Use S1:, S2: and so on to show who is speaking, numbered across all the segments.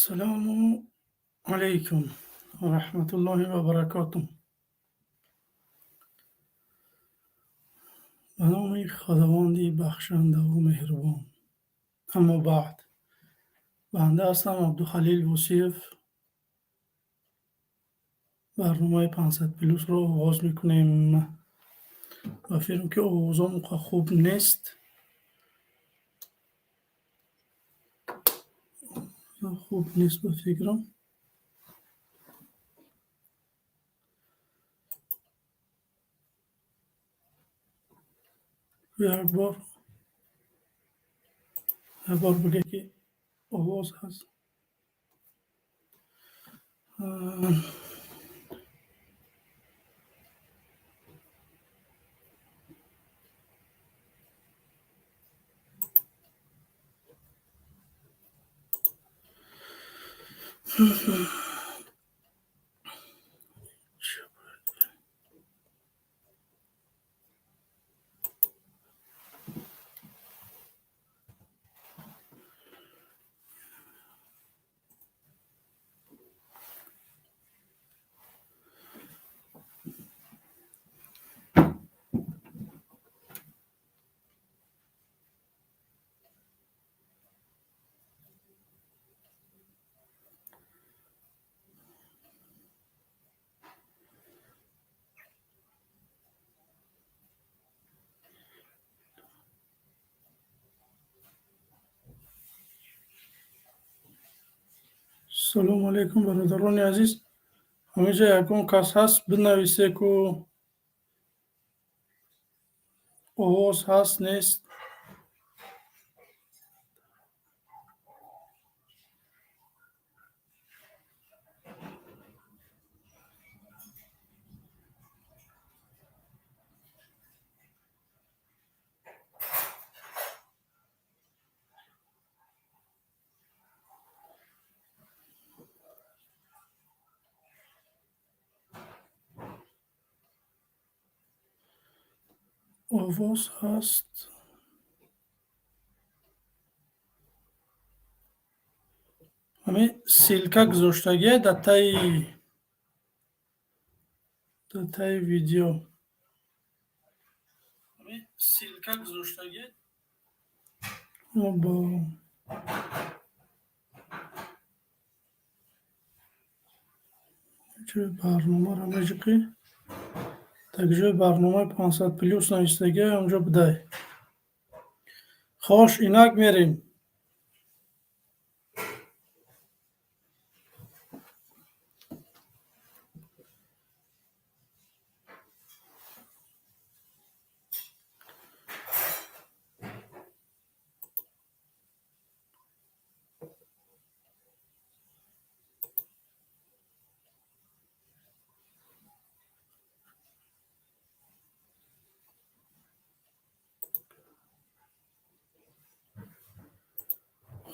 S1: Ассалому алайкум ва раҳматуллоҳи ва баракотуҳ. Ба номи Худованди бахшандаву меҳрубон. Аммо баъд, банда ҳастам Абдухалил Восиев. Барномаи 500 плюсро оғоз мекунем. Ба фикрам, ки овозам онқа хуб нест. Хуб нест ба фикрам. Як бор бигӯ, ки овоз ҳаст. Салому алайкум, бародарони азиз. Ҳамеҷа ягон кас ҳаст, бинависе, ку овоз ҳаст, нест. Овоз ҳаст. Ҳамин ссылка гузоштагие дар таи видео. Ҳамин ссылка гузоштагие. Бо ҷои барномаро меҷиқӣ. Дар ҷои барномаи 500 плюс навистагие, онҷо бидай. Хош, инак мерем.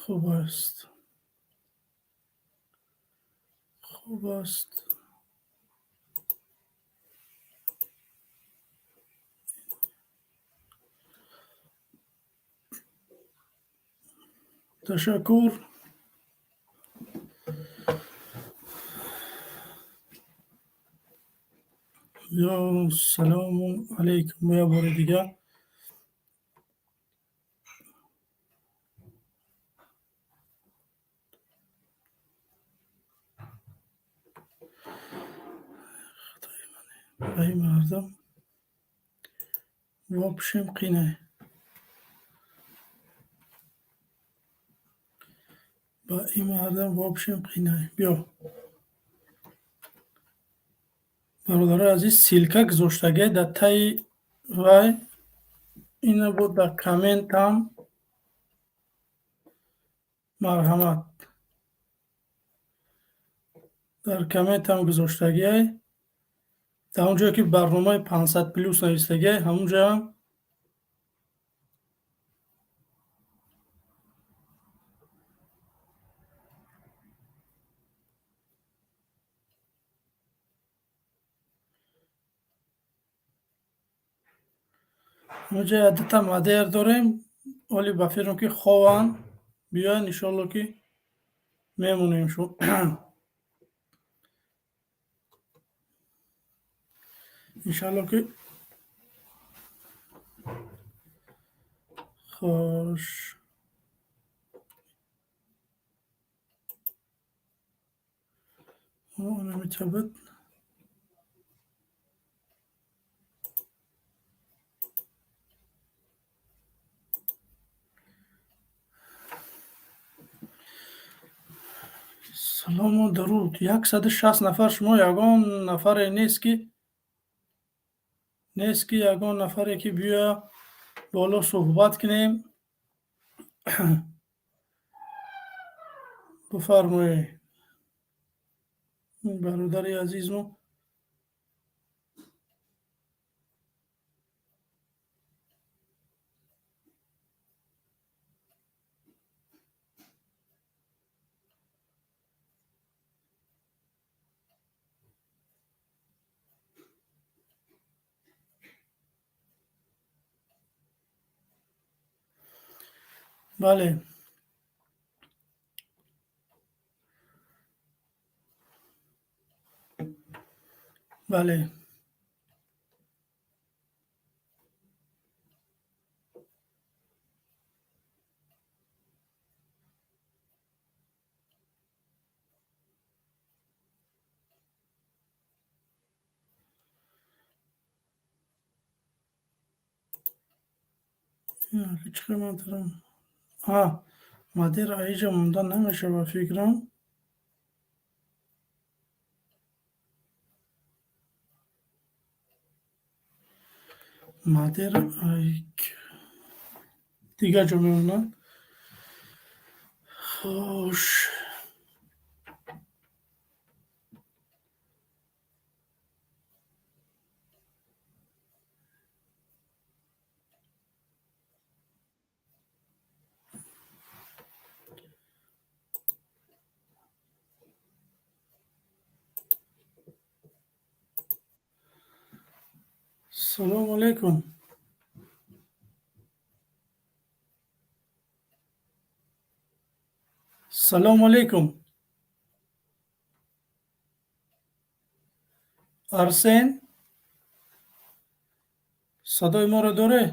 S1: Хуб аст. Хуб аст. Ташаккур. Ё салому алайкум як бори дигар. Ба ин мардам вообщем қинай. Ба ин мардам вообщем қинай. Биё. Бародарои азиз, ссылка гузоштагие дар таи вай, ина бо дар комментам, марҳамат. Дар комментам гузоштагиай. Дар он ҷое ки барномаи 500 плюс навистагиай, ҳамон ҷоям. Ҳамонҷо дута модер дорем, оли ба фикрам, ки хованд. Биёянд, иншоалло, ки Мемонем шу. Иншалло ки хош. Наметабад. Салому дуруд. 160 нафар шумо, ягон нафаре нест ки ягон нафаре ки биё боло суҳбат кунем. Бифармоед, бародари азизмо. Бале. Бале. Чӣ ман дорам? Мадир аиҷа монда намешава фикрам. Мадир дигар ҷо мемонад. Хош. Салому алейкум. Салому алейкум. Арсен, садои моро дорӣ?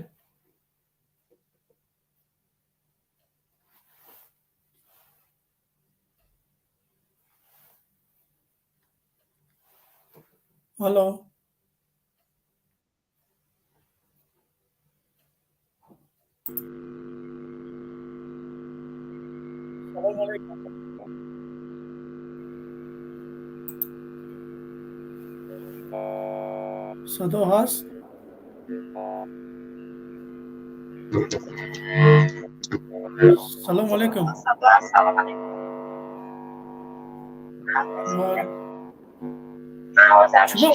S1: Алло. Салому алейкум. Садо ҳаст? Салому алейкум. Шумо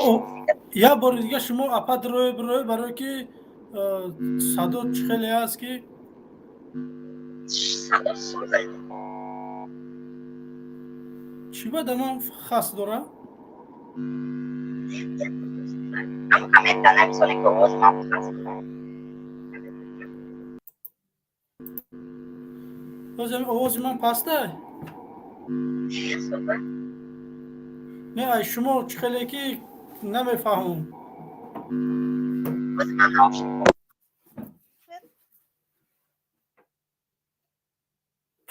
S1: як бори дига шумо апа рӯй бирӯй, барое ки садо чӣ хеле аст ки чӣ ба да ман хас дорам? Овози ман пастай? Не, ай шумо чӣ хеле ки намефаҳмам.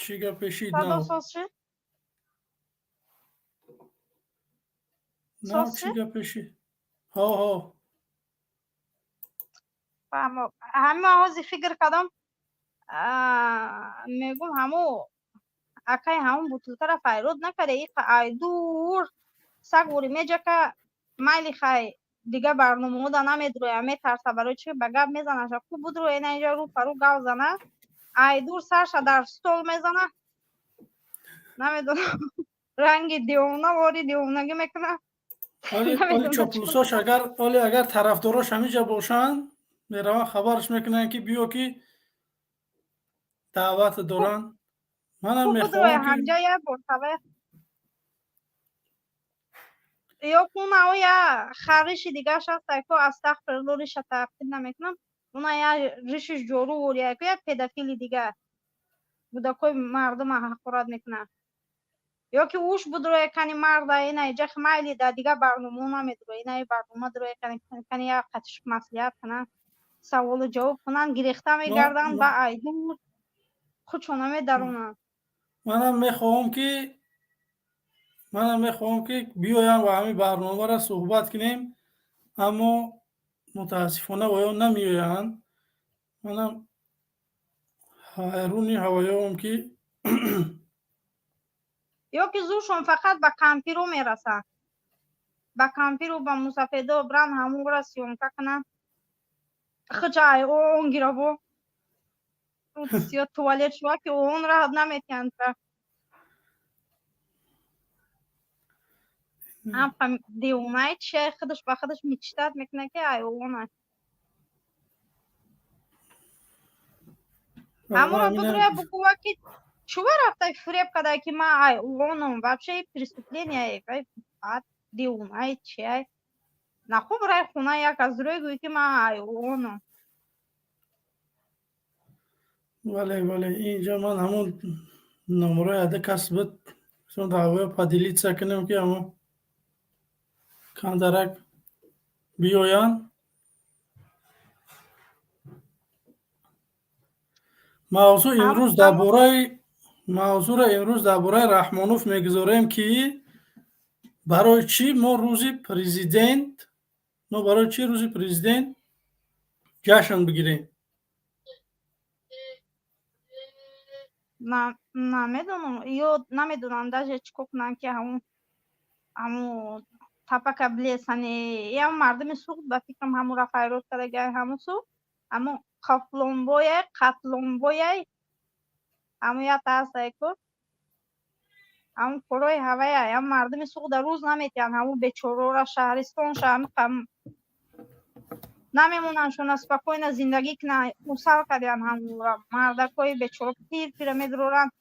S1: Чӣ гап пешид нав? Нав чӣ гап пешид? Ҳо, ҳо.
S2: Ҳама ҳози фикр кардам, мегум ҳамо акай ҳамон бутилкара файрод накарда, ай дур саг вори меҷака, майли хай дига барномаода намедроя, метарса, барои чи ба гап мезанаша, ку будроя на инҷа рӯ пару гав зана, ай дур сарша дар стол мезана, намедонам, ранги девона вори девонагӣ мекуна.
S1: Оли чоплусош агар, оли агар тарафдорош ҳамиҷа бошанд, мераванд хабарш мекунанд ки биё ки даъват доранд. Манам мехоҳам ки
S2: ҳамҷа як бор хабар ё куна оя хариши дигарш ҳаст, ко астағфируллоҳиша таъқиб намекунам, уна я ришиш ҷору вория, ко як педофили дигар кӯдакҳои мардума ҳақорат мекунад. Ё ки уш будроя кани марда ина иҷа майли да дига барнома намедроя, ина барнома дроя кани як қатиш маслиҳат кунанд, саволу ҷавоб кунанд, гирехта мегарданд ба айдур худшона медаронанд.
S1: Манам мехоҳам ки биёям ва ҳамин барномаро суҳбат кунем, аммо мутаассифона оё намеоянд. Манам ҳайруни ҳавоёам ки
S2: ё ки зуршон фақат ба кампиру мерасад, ба кампиру ба мусафедо бран ҳамонро съёмка кунанд, хича ай он гирабо ё туалет шува ки он раҳат наметиҳанд. Ам девонай чия худаш ба худаш мечитад мекунад ки ай онай. Ҳамонро будроя бугува ки чува рафтай фиреб кадай ки ман ай оном, вообще преступление девонай чиай. Нахуб рай хона як аз рӯй гӯй ки ман ай оном.
S1: Бале, бале, инҷа ман ҳамон номерои ада кас буд, даъвоя поделиться кунем ки ҳамон кандарак биёянд. Мавзӯъ имрӯз дар бораи мавзӯъро имрӯз дар бораи Раҳмонов мегузорем ки барои чӣ мо рӯзи президент, мо барои чӣ рӯзи президент ҷашн бигирем?
S2: Намедонам, ё намедонам даже чӣ кор кунанд ки ҳамун тапака билесане. Ям мардуми Суғд ба фикрам ҳамонро файрод кардагиай, ҳамун Суғд, ҳамун қафлонбояй, қатлонбояй, ҳамун якта ҳастае ку, ҳамун корои ҳаваяй. Ҳам мардуми Суғда рӯз наметиҳанд, ҳамун бечорора шаҳристонша намемонанд шона спокойно зиндагӣ кунанд. Усал кардианд ҳамонро мардакҳои бечора пир пира медуроранд,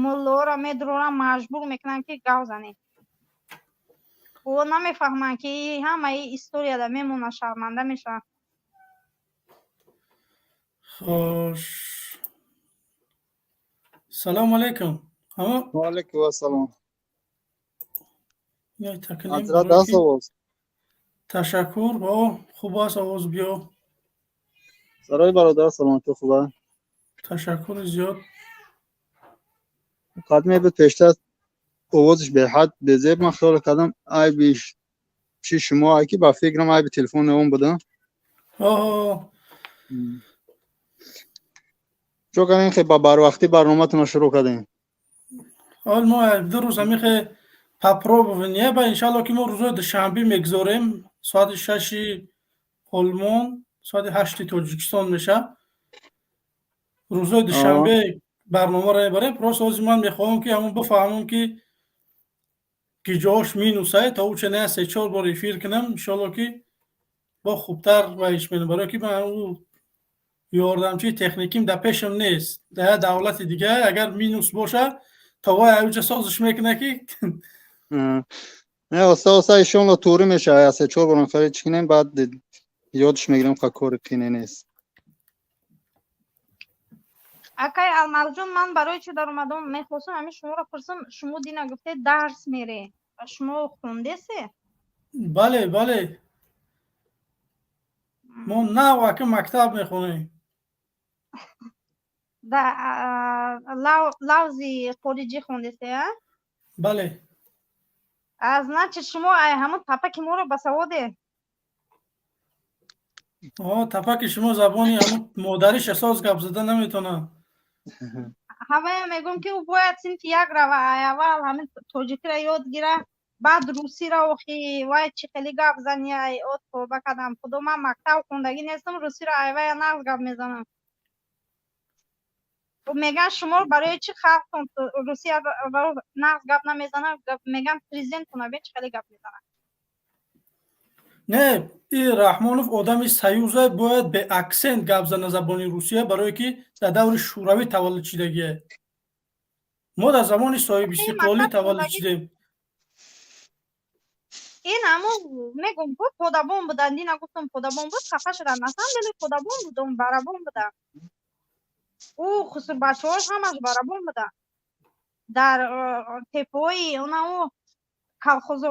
S2: муллоро медуроранд, маҷбур мекунанд ки гав занед. О намефаҳманд ки ҳамаи историяда мемонанд, шарманда мешаванд.
S1: Хош, салому алайкум.
S3: Ва алайкум ассалом. Ҳазрат, аст овоз?
S1: Ташаккур, хуб аст овоз, биё.
S3: Сарои бародар, саломатӣ хуба?
S1: Ташаккури зиёд.
S3: Қадме буд пештар овозиш беҳад безеб, ман хиёл кардам айби чи шумо ай ки ба фикрам айби телефони он буда. Чо кардем хе ба барвақтӣ барноматонро шурӯъ кардем?
S1: Ҳол мо ду рӯз ҳамихе попробование ба иншалло ки мо рӯзои душанбе мегузорем, соати 6 Олмон, соати 8 Тоҷикистон меша. Рӯзои душанбе барномаро мебарем. Просто ҳозир ман мехоҳам ки ҳамон бифаҳмам ки ҷош минусае, то уча не 3-4 бор эфир кунам, иншалло ки бо хубтар вайш менам, барои ки ман ӯ ёрдамчии техниким дар пешам нест, дар як давлати дига агар минус боша то вай авҷа созиш мекуна ки
S3: не, оста оста иншоалло тури мешава, 3-4 борам харид чӣ кунем, баъд ёдш мегирем, ха кори қине нест.
S2: Акай Алмазҷон, ман барои чӣ даромадам мехостам ҳамин шуморо пурсам. Шумо дина гуфте дарс мере, шумо хондесе?
S1: Бале, бале, мо нав ака мактаб мехонем.
S2: Да лавзи хориҷӣ хондесе, а?
S1: Бале.
S2: Значит, шумо ай ҳамун тапаки моро басаводе?
S1: Тапаки шумо забони ҳамун модариша соз гап зада наметавонад.
S2: Ҳавая мегӯм ки ӯ бояд синфи як рава, ай аввал ҳамин тоҷикиро ёд гира, баъд русиро. Охи вай чӣ хеле гап зани, ай от тоба кардам худо, ман мактаб хондагӣ нестам, русиро айвая нағз гап мезанам. Меган шумо барои чӣ халқтон русия нағз гап намезанад? Меган президентона бин чӣ хеле гап мезанад.
S1: Не, и Раҳмонов одами союза, бояд беаксент гап зана забони русия, барое ки дар даври шӯравӣ таваллуд шидагие. Мо дар замони соҳибистиқлолӣ таваллуд шидем.
S2: Ин ҳамун мегум ку подабон будан, дина гуфтам подабон буд, хафа шудам. На самом деле подабон будам, барабон будам. Ӯ хусур бачаҳош ҳамаш барабон буданд. Дар теппаҳои онау колхозо,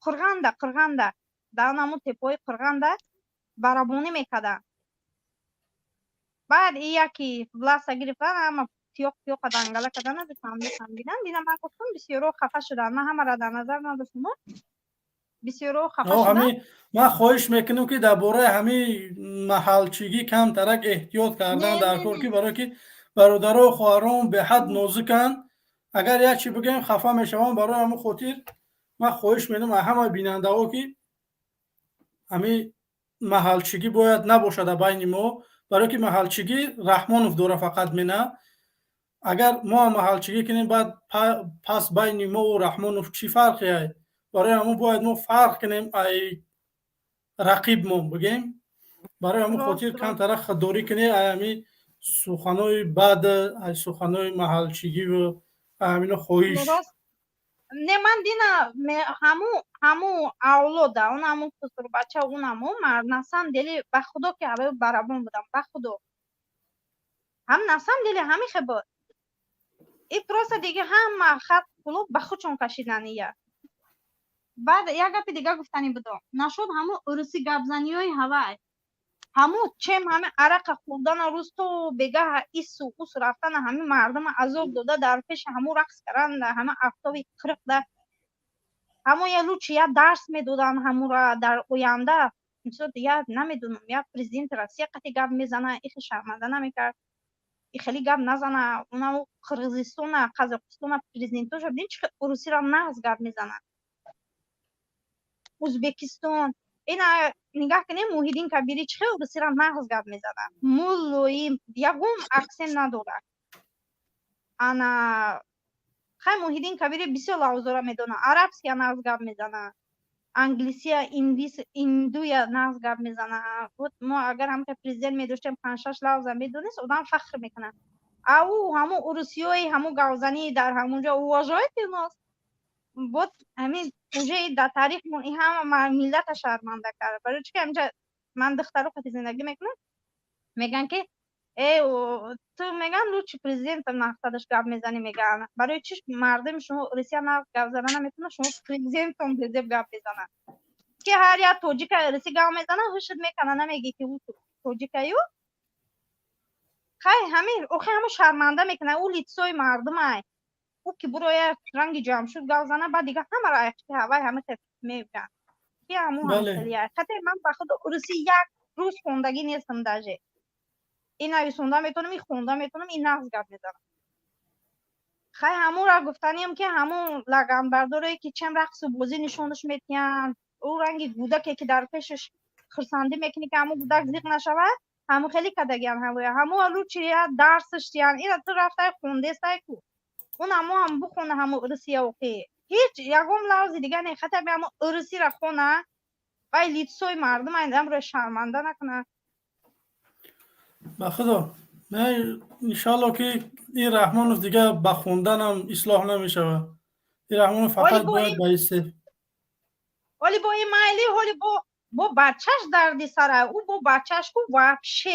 S2: Қурғанда, дар онаму теппаҳои Қурғанда барабонӣ мекарданд. Баъд и яки власта гирифтан, ҳама тиёқ тиёқа дангала кардана, фаҳмидан. Дина ман гуфтам, бисёро хафа шуданд. Ман ҳамаро дар назар надоштам, бисёро хафа шуданд.
S1: Ман хоҳиш мекунам, ки дар бораи ҳамин маҳалчигӣ камтарак эҳтиёт кардан дар кор, ки барое ки бародару хоҳарон беҳад нозуканд, агар як чи бигӯем, хафа мешаванд. Барои ҳамин хотир ман хоҳиш менам аз ҳама бинандаҳо, ки ҳамин маҳалчигӣ бояд набошад дар байни мо, барое ки маҳалчигӣ Раҳмонов дора фақат мена. Агар мо ҳам маҳалчигӣ кунем, баъд пас байни мову Раҳмонов чӣ фарқе? Барои ҳамон бояд мо фарқ кунем ай рақибмон бигем. Барои ҳамон хотир камтарак худдорӣ кунем ай ҳамин суханои бад, ай суханои маҳалчигиву ҳамино, хоҳиш.
S2: Не, ман дина ҳаму авлода, он ҳаму пусурбача, он ҳаму на самом деле, ба худо ки ҳавои барабон будам, ба худо ҳам на самом деле ҳамихе буд. И просто дига ҳама хат клуб ба худшон кашидан ия. Баъд як гапи дига гуфтанӣ будам нашуд. Ҳаму урусӣ гапзаниҳои ҳавай, ҳаму чем ҳами арақа хӯрдана, рӯз то бегаҳа ису ус рафтана, ҳами мардума азоб дода, дар пеши ҳаму рақс кардан, ҳама афтоби қирқда, ҳамо я лучше я дарс медоданд ҳамура дар оянда. Мисол, я намедонам, я президенти Россия қати гап мезана, ихе шарманда намекард, и хеле гап назана. Унау Қирғизистона, Қазоқистона президентоша бибин, чӣ урусиро нағз гап мезанад. Узбекистон ина нигаҳ кунем, Муҳиддин Кабирӣ чӣ хел урусиро нағз гап мезанад, мулоим, ягон аксент надорад. Ана хай, Муҳиддин Кабирӣ бисёр лавзора медонад, арабския нағз гап мезанад, англисия, индуя нағз гап мезанад. Вот мо агар ҳамка президент медоштем, панҷшаш лавза медонист, одам фахр мекунад. Ау ҳамун урусиёи ҳамун гавзанӣ дар ҳамунҷо уважаете нас. Вот ҳамин уже дар таърихмон и ҳама миллата шарманда кард. Барои чӣ ки ҳаминҷа ман духтаро қати зиндагӣ мекунам, мегӯянд ки э, ту, мегӯянд, лучше президентам нақсадаш гап мезанӣ. Мегӯянд, барои чӣ мардуми шумо Русия нағз гап зада наметавонад, шумо президентон безеб гап мезанад, ки ҳар як тоҷика руси гап мезана, ҳушд мекана, намегӣ ки ӯ тоҷикаю. Хай, ҳамин охи ҳамун шарманда мекунад ӯ лицои мардумай. Ӯ ки буроя ранги Ҷамшуд гап зана, баъд дига ҳамаро айқи ҳавай ҳама мегӯянд ки ҳамун ҳамхелия. Хате ман ба худ русӣ як рӯз хондагӣ нестам, даже ин нависонда метавонам, ин хонда метавонам, ин нағз гап мезанам. Хай, ҳамонро гуфтаниям, ки ҳамун лаганбардорое ки чем рақсу бозӣ нишонаш метиҳанд, ӯ ранги гудаке ки дар пешаш хурсандӣ мекунӣ, ки ҳамун гудак зиқ нашавад, ҳамун хеле кардагиан. Ҳамоя ҳамун лучше дарсаш диҳанд. Ина ту рафтай, хондестай ку, он ҳамо ҳам бухона ҳамун урусия. Оқи ҳеҷ ягон лавзи дига не, хата би ҳамун урусира хона, вай лицои мардум амро шарманда накунад.
S1: Ба худо, иншоалло, ки ин Раҳмонов дига ба хонданам ислоҳ намешавад. Ин Раҳмонов фақат бояд ба исте.
S2: Ҳоли бо ин майли, ҳоли бо бачаш дарди сара. Ӯ бо бачаш ку вообще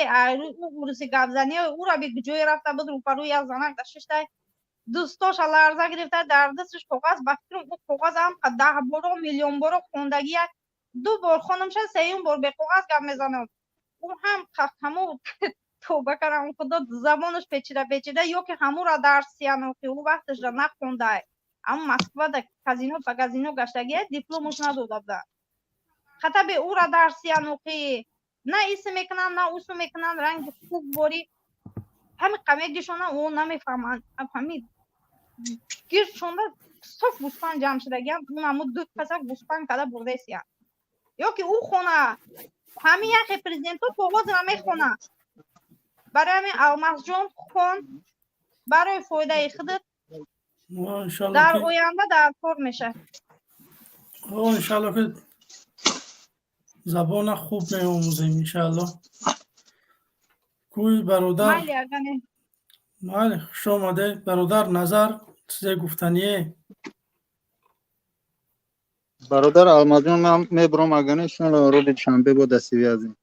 S2: уруси гапзани ӯра би ҷое рафта буд, рӯпарӯи як занак дашиштай, дӯстоша ларза гирифта, дар дасташ коғаз. Ба фикрам, ӯ коғазам 10 боро, миллион боро хондагия. Ду бор хонамша, сеюм бор беқоғаз гап мезанам. Ӯ ҳам ҳаму тоба кардам, худо, забонаш печида печида. Ё ки ҳамура дарсияну ки ӯ вақташра нахондай, ҳаму Москвада казино ба казино гаштагия, дипломаш надода буда. Хатаби ӯра дарсияну ки на исм мекунанд, на усу мекунанд, ранги хук бори ҳами қамегишона ӯ намефаҳманд. Ҳами гирдшонда соф гӯспанд ҷамъ шудагиам, он ҳаму ду каса гӯспанд карда бурдесиян. Ё ки ӯ хона, ҳамин яхе президентҳо коғозро мехонад. Барои ҳамин, Алмазҷон, хон, барои фоидаи худат, дар оянда дар кор мешавад.
S1: Иншалло, ки забона хуб меомӯзем, иншалло. Кӯи бародар, майли, хуш омадед, бародар Назар, чизе гуфтание?
S3: Бародар Алмазҷон, ман мебурам, агане, иншалло, рӯзи душанбе бо дастиви азим.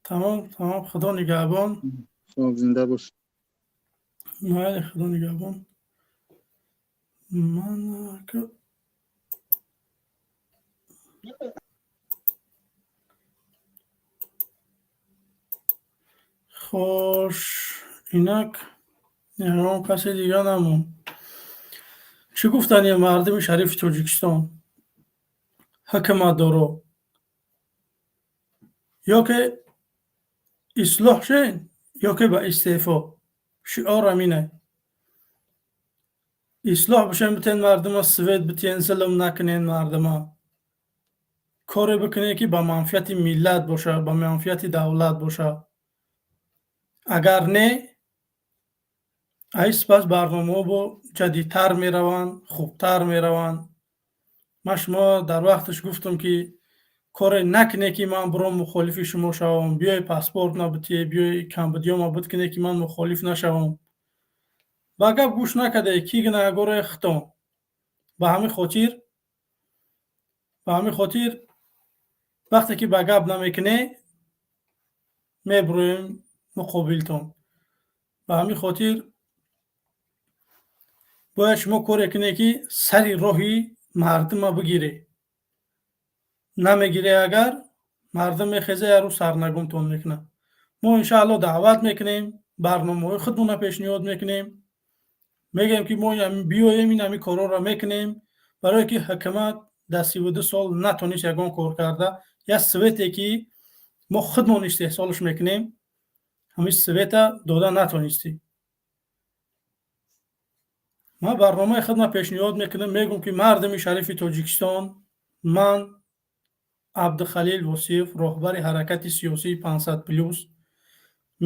S1: Тамом, худо нигаҳбон.
S3: Хоб, зинда бош.
S1: Майли, худо нигаҳбон. Ман хош, инак ягон касе дига намонд. Чӣ гуфтани мардуми шарифи Тоҷикистон, ҳукуматдоро? Ё ки ислоҳ шен, ё ки ба истеъфо. Шиор ҳамине. Ислоҳ бишен, битен мардума свет битен, зулм накунен мардума. Коре бикунед, ки ба манфиати миллат боша, ба манфиати давлат боша. Агар не, ай сипас барномаҳо бо ҷадидтар мераванд, хубтар мераванд. Ман шумо дар вақташ гуфтам, ки коре накуне, ки ман биром мухолифи шумо шавам, биёй паспорт набитие, биёй камбудиёма биткуне, ки ман мухолиф нашавам. Ба гап гӯш накарде, ки гунаҳгоре? Хитон. Ба ҳамин хотир вақте ки ба гап намекунӣ, мебуроем муқобилтон. Ба ҳамин хотир бояд шумо коре кунед, ки сари роҳи мардума бигиред. Намегиред агар, мардум мехеза, як рӯз сарнагумтон мекунад. Мо иншаалло даъват мекунем, барномаҳои худмонро пешниҳод мекунем, мегӯем, ки мо биёем, ин ҳамин корҳоро мекунем, барое ки ҳукумат дар 32 сол натонист ягон кор карда. Як свете, ки мо худмон истеҳсолш мекунем, ҳамин света дода натонистем. Ман барномаи худма пешниҳод мекунам, мегӯм, ки мардуми шарифи Тоҷикистон, ман Абдухалил Восиев, роҳбари ҳаракати сиёсии 500 плюс,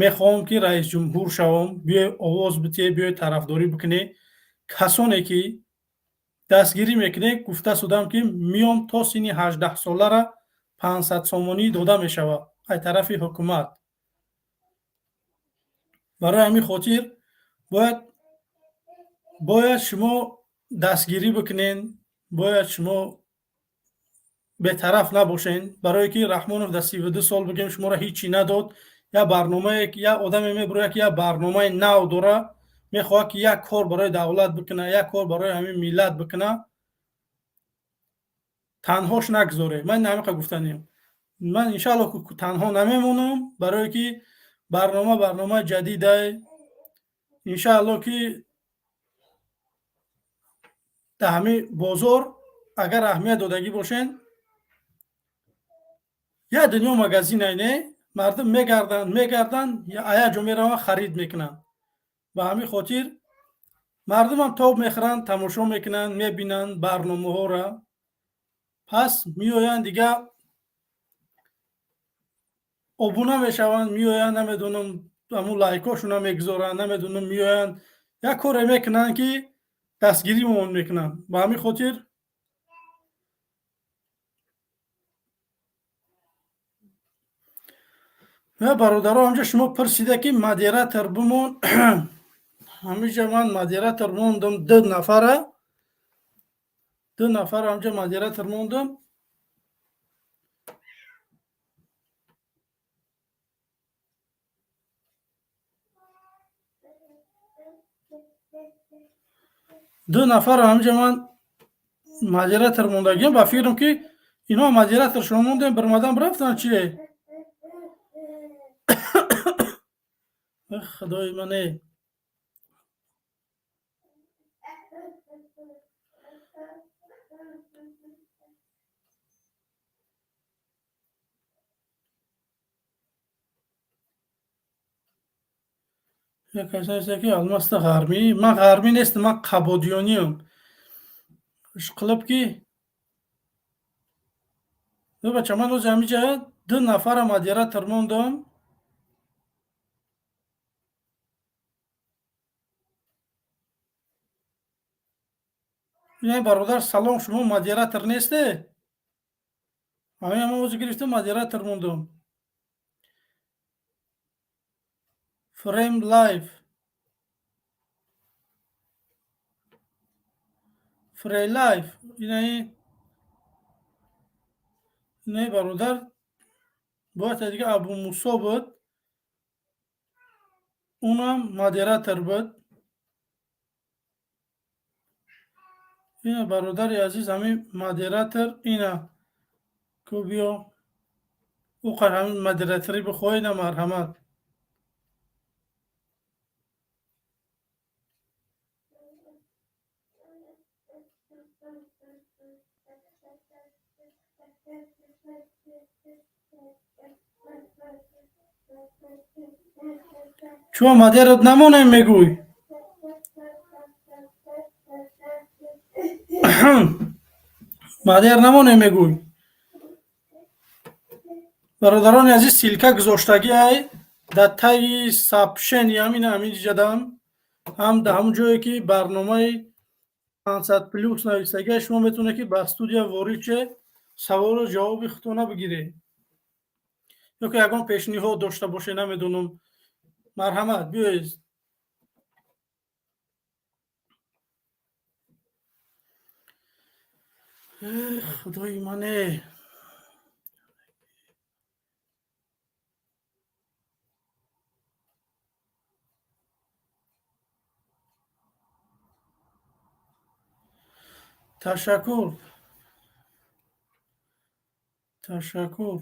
S1: мехоҳам, ки раисҷумҳур шавам. Биёй овоз битие, биёй тарафдорӣ бикунӣ. Касоне ки дастгирӣ мекунӣ, гуфта судам, ки миём, то синни 18-солара 500 сомонӣ дода мешавад ай тарафи ҳукумат. Барои ҳамин хотир бояд шумо дастгирӣ бикунен, бояд шумо бетараф набошен, барое ки Раҳмонов дар 32 сол, бигем, шуморо ҳеҷ чӣ надод. Як барномае, як одаме мебурояд, ки як барномаи нав дора, мехоҳад, ки як кор барои давлат бикунад, як кор барои ҳамин миллат бикунад. Танҳош нагзоре. Ман ҳамиқа гуфтанем. Ман иншаалло танҳо намемонам, барое ки барнома барномаи ҷадидай. Иншаалло, ки дар ҳамин бозор агар аҳамият додагӣ бошен, як дунё магазинай, не? Мардум мегарданд, мегарданд, як ҷо мераванд, харид мекунанд. Ба ҳамин хотир мардумам тоб мехӯранд, тамошо мекунанд, мебинанд барномаҳоро, пас меоянд, дига обуна мешаванд, меоянд, намедонам, ҳамун лайкошона мегузоранд, намедонам, меоянд, як коре мекунанд, ки дастгиримон мекунанд. Ба ҳамин хотир бародаро, ҳамҷа шумо пурсида, ки модератор бимон. Ҳамиҷа ман модератор мондам ду нафара, ду нафара ҳамҷа модератор мондам. Ду нафар ҳамҷа ман модератор мондагиам. Ба фикрам, ки инҳо модератор шумо мондем, бирмадан рафтанд. Чие, худои мане! Як кас ки алмаста ғармӣ. Ман ғармӣ нестам, ман қабодиёниам. Ишқилиб, ки бача, ман ози ҳамиҷа ду нафара модератор мондам. Бародар, салом, шумо модератор несте? Ҳамин ман ози гирифтам, модератор мондам. Фрейм лайф, фрей лайф, инаи бародар бояд дига Абумусо буд, унам модератор буд. Ина, бародари азиз, ҳамин модератор ина ку биё, ӯ ҳамин модераторӣ бихоҳӣ, на, марҳамат. Чӯ модерат намонем мегӯй? Модер намонем мегӯй? Бародарони азиз, ссылка гузоштагӣ ай дар таи сообщение, ҳамин ҳамин ҷадам, ҳам дар ҳамон ҷое ки барномаи 500 плюс нависагия, шумо метавонед ки ба студия ворид ше, саволу ҷавоби худтона бигиред ё ки ягон пешниҳод дошта бошед, намедонам. Марҳамат, биёед. Худои мане, ташаккур, ташаккур.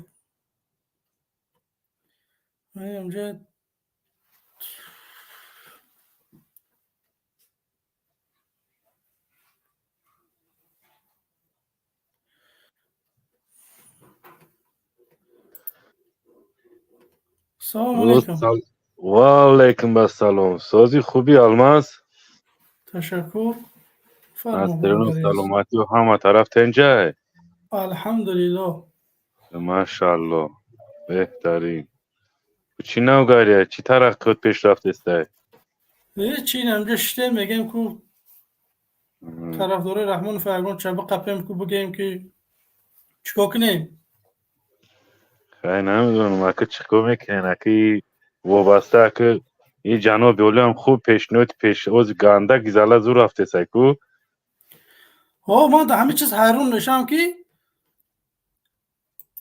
S1: Инҷа салому алейкум.
S4: Ва алейкум ассалом. Сози, хуби, Алмаз?
S1: Ташаккур.
S4: Аз саломатию ҳама тараф тенҷай?
S1: Алҳамдулиллоҳ.
S4: Машаалло, беҳтарин. Чӣ навгария, чӣ тараққиёт, пешрафт эстай?
S1: Чи, инамҷа шитем, мегем ку тарафдорои Раҳмонов ягон чаба қапем ку, бигем ки чӣ кор кунем?
S4: Хай, намедонам, ака, чӣ кор мекунен, аки вобаста, ака, и ҷаноби олиам хуб пешниҳоди пешози ганда гизала зур рафтесай ку.
S1: Ҳо, ман дар ҳамин чиз ҳайрон мешавам, ки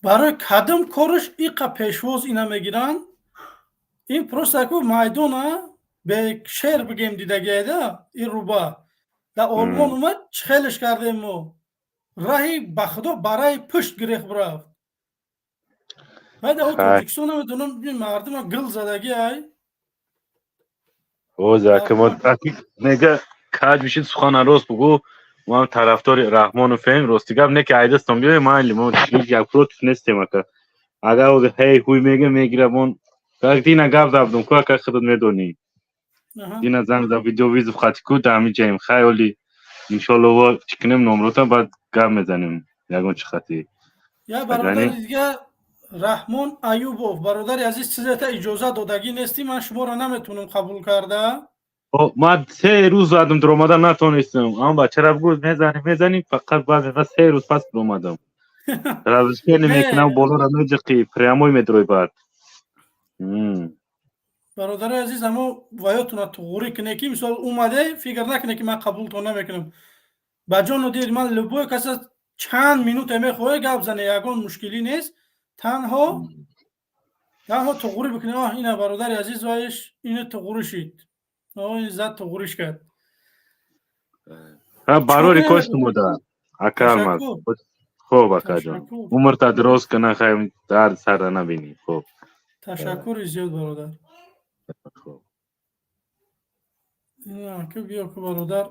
S1: барои кадом кораш иқа пешвоз ина мегиранд. Ин просто ку майдона бешер бигем дидагиеда. Ин руба дар Олмон омад, чӣ хелеш кардем мо, раҳи ба худо барои пушт гирех бирафт. Баъд ав Тоҷикистон намедонам, мардума гил задагӣ ай.
S4: Оз мега каҷ бишид, сухана рост бугӯ, мо ҳам тарафдори Раҳмоновем, рости гап, не ки айдастон биёе, майли, мо ҳеҷ як против нестем, ака. Агар ози ҳей ҳуй мега мегира, мон как дина гап забдум ку, ака, худат медонӣ, дина занг за видеовызов хати ку, дар ҳамин ҷаем. Хай, оли иншолло во чӣ кунем, номротам баъд гап мезанем ягон чӣ хати.
S1: Я бародари дига, Раҳмон Аюбов, бародари азиз, чизета иҷоза додагӣ нестӣ, ман шуморо наметавонам қабул карда.
S4: Ман 3 рӯз задам, дуромада натонистам. Ам бачара бигӯ, мезанем, мезанем, фақат баъзе 3 рӯз пас дуромадам. Разрешение мекунам, болора меҷиқи, прямой медурой баъд.
S1: Бародари азиз, амо ваётона туғурӣ куне ки мисол омаде, фикр накуне ки ман қабултон намекунам. Ба ҷону дил, ман любой каса чанд минуте мехоҳе гап зане, ягон мушкилӣ нест, танҳо танҳо туғурӣ бикунӣ. Оҳ, ина бародари азиз, ваиш ина туғурӣ шид, ин зад туғуриш кард.
S4: Барори кош тумода, ака Алмаз. Хуб, акаҷон, умрта дароз кана, хай, дард сара набинӣ, хуб.
S1: Ташаккури зиёд, бародар.
S4: Хуб.
S1: Ки биё ку, бародар.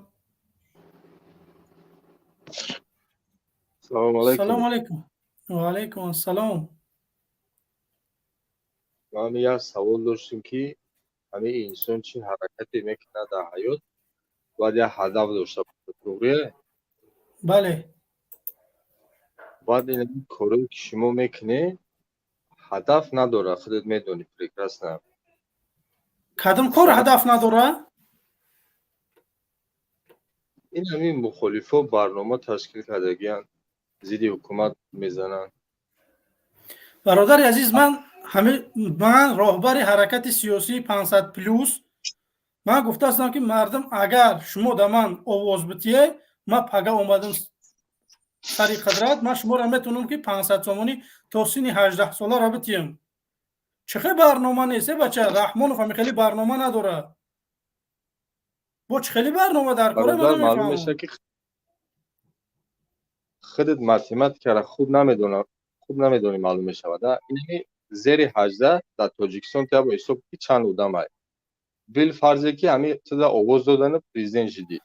S5: Салому алайкум.
S1: Салому алайкум. Ва алайкум ассалом.
S5: Ман як савол доштем, ки ҳамин инсон чӣ ҳаракате мекунад дар ҳаёт, бояд як ҳадаф дошта бошад, туғрие?
S1: Бале.
S5: Баъд ин корое ки шумо мекунед, ҳадаф надорад, худат медонӣ прекрасно.
S1: Кадом кор ҳадаф надорад?
S5: Ин ҳамин мухолифо барнома ташкил кардагиянд, зидди ҳукумат мезананд.
S1: Бародари азиз, ман ҳами ман роҳбари ҳаракати сиёсии 500 плюс, ман гуфтаастам, ки мардум, агар шумо да ман овоз битие, ман пага омадам сари қудрат, ман шуморо метавонам ки 500 сомонӣ то синни 18 соларо битиям. Чӣ хел барнома нест, э бача? Раҳмонов ҳами хеле барнома надорад, бо чӣ хеле барнома дар кора?
S5: Бародар, маълум мешавад, ки Худат математикаро хуб намедонам, хуб намедонӣ, маълум мешавад. Ини зери 18 дар Тоҷикистон ту бо ҳисоб ки чанд одам ай. Билфарзе ки ҳами туда овоз додану президент шидӣ.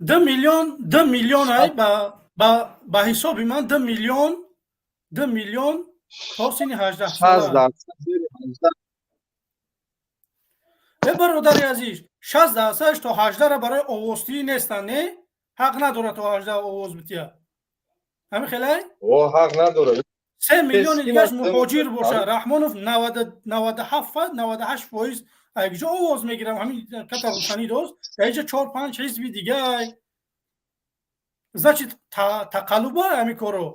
S1: 2 миллион, 2 миллион ай, ба ҳисоби ман 2 миллион, 2 миллион то синни 18 сола.
S5: 60% зери 18.
S1: Э, бародари азиз, 60 дарсадаш то 18-ра барои овоздиҳӣ нестанд, не? Ҳақ надорад то 18 овоз бития, ҳамин хелай?
S5: О, ҳақ надорад.
S1: 3 миллиони дигаш муҳоҷир бошад. Раҳмонов 97, 98% якҷо овоз мегирам. Ҳамин ката рӯшанӣ дост, дар чор панҷ ҳизби дигай, значит, тақаллуба ҳамин коро,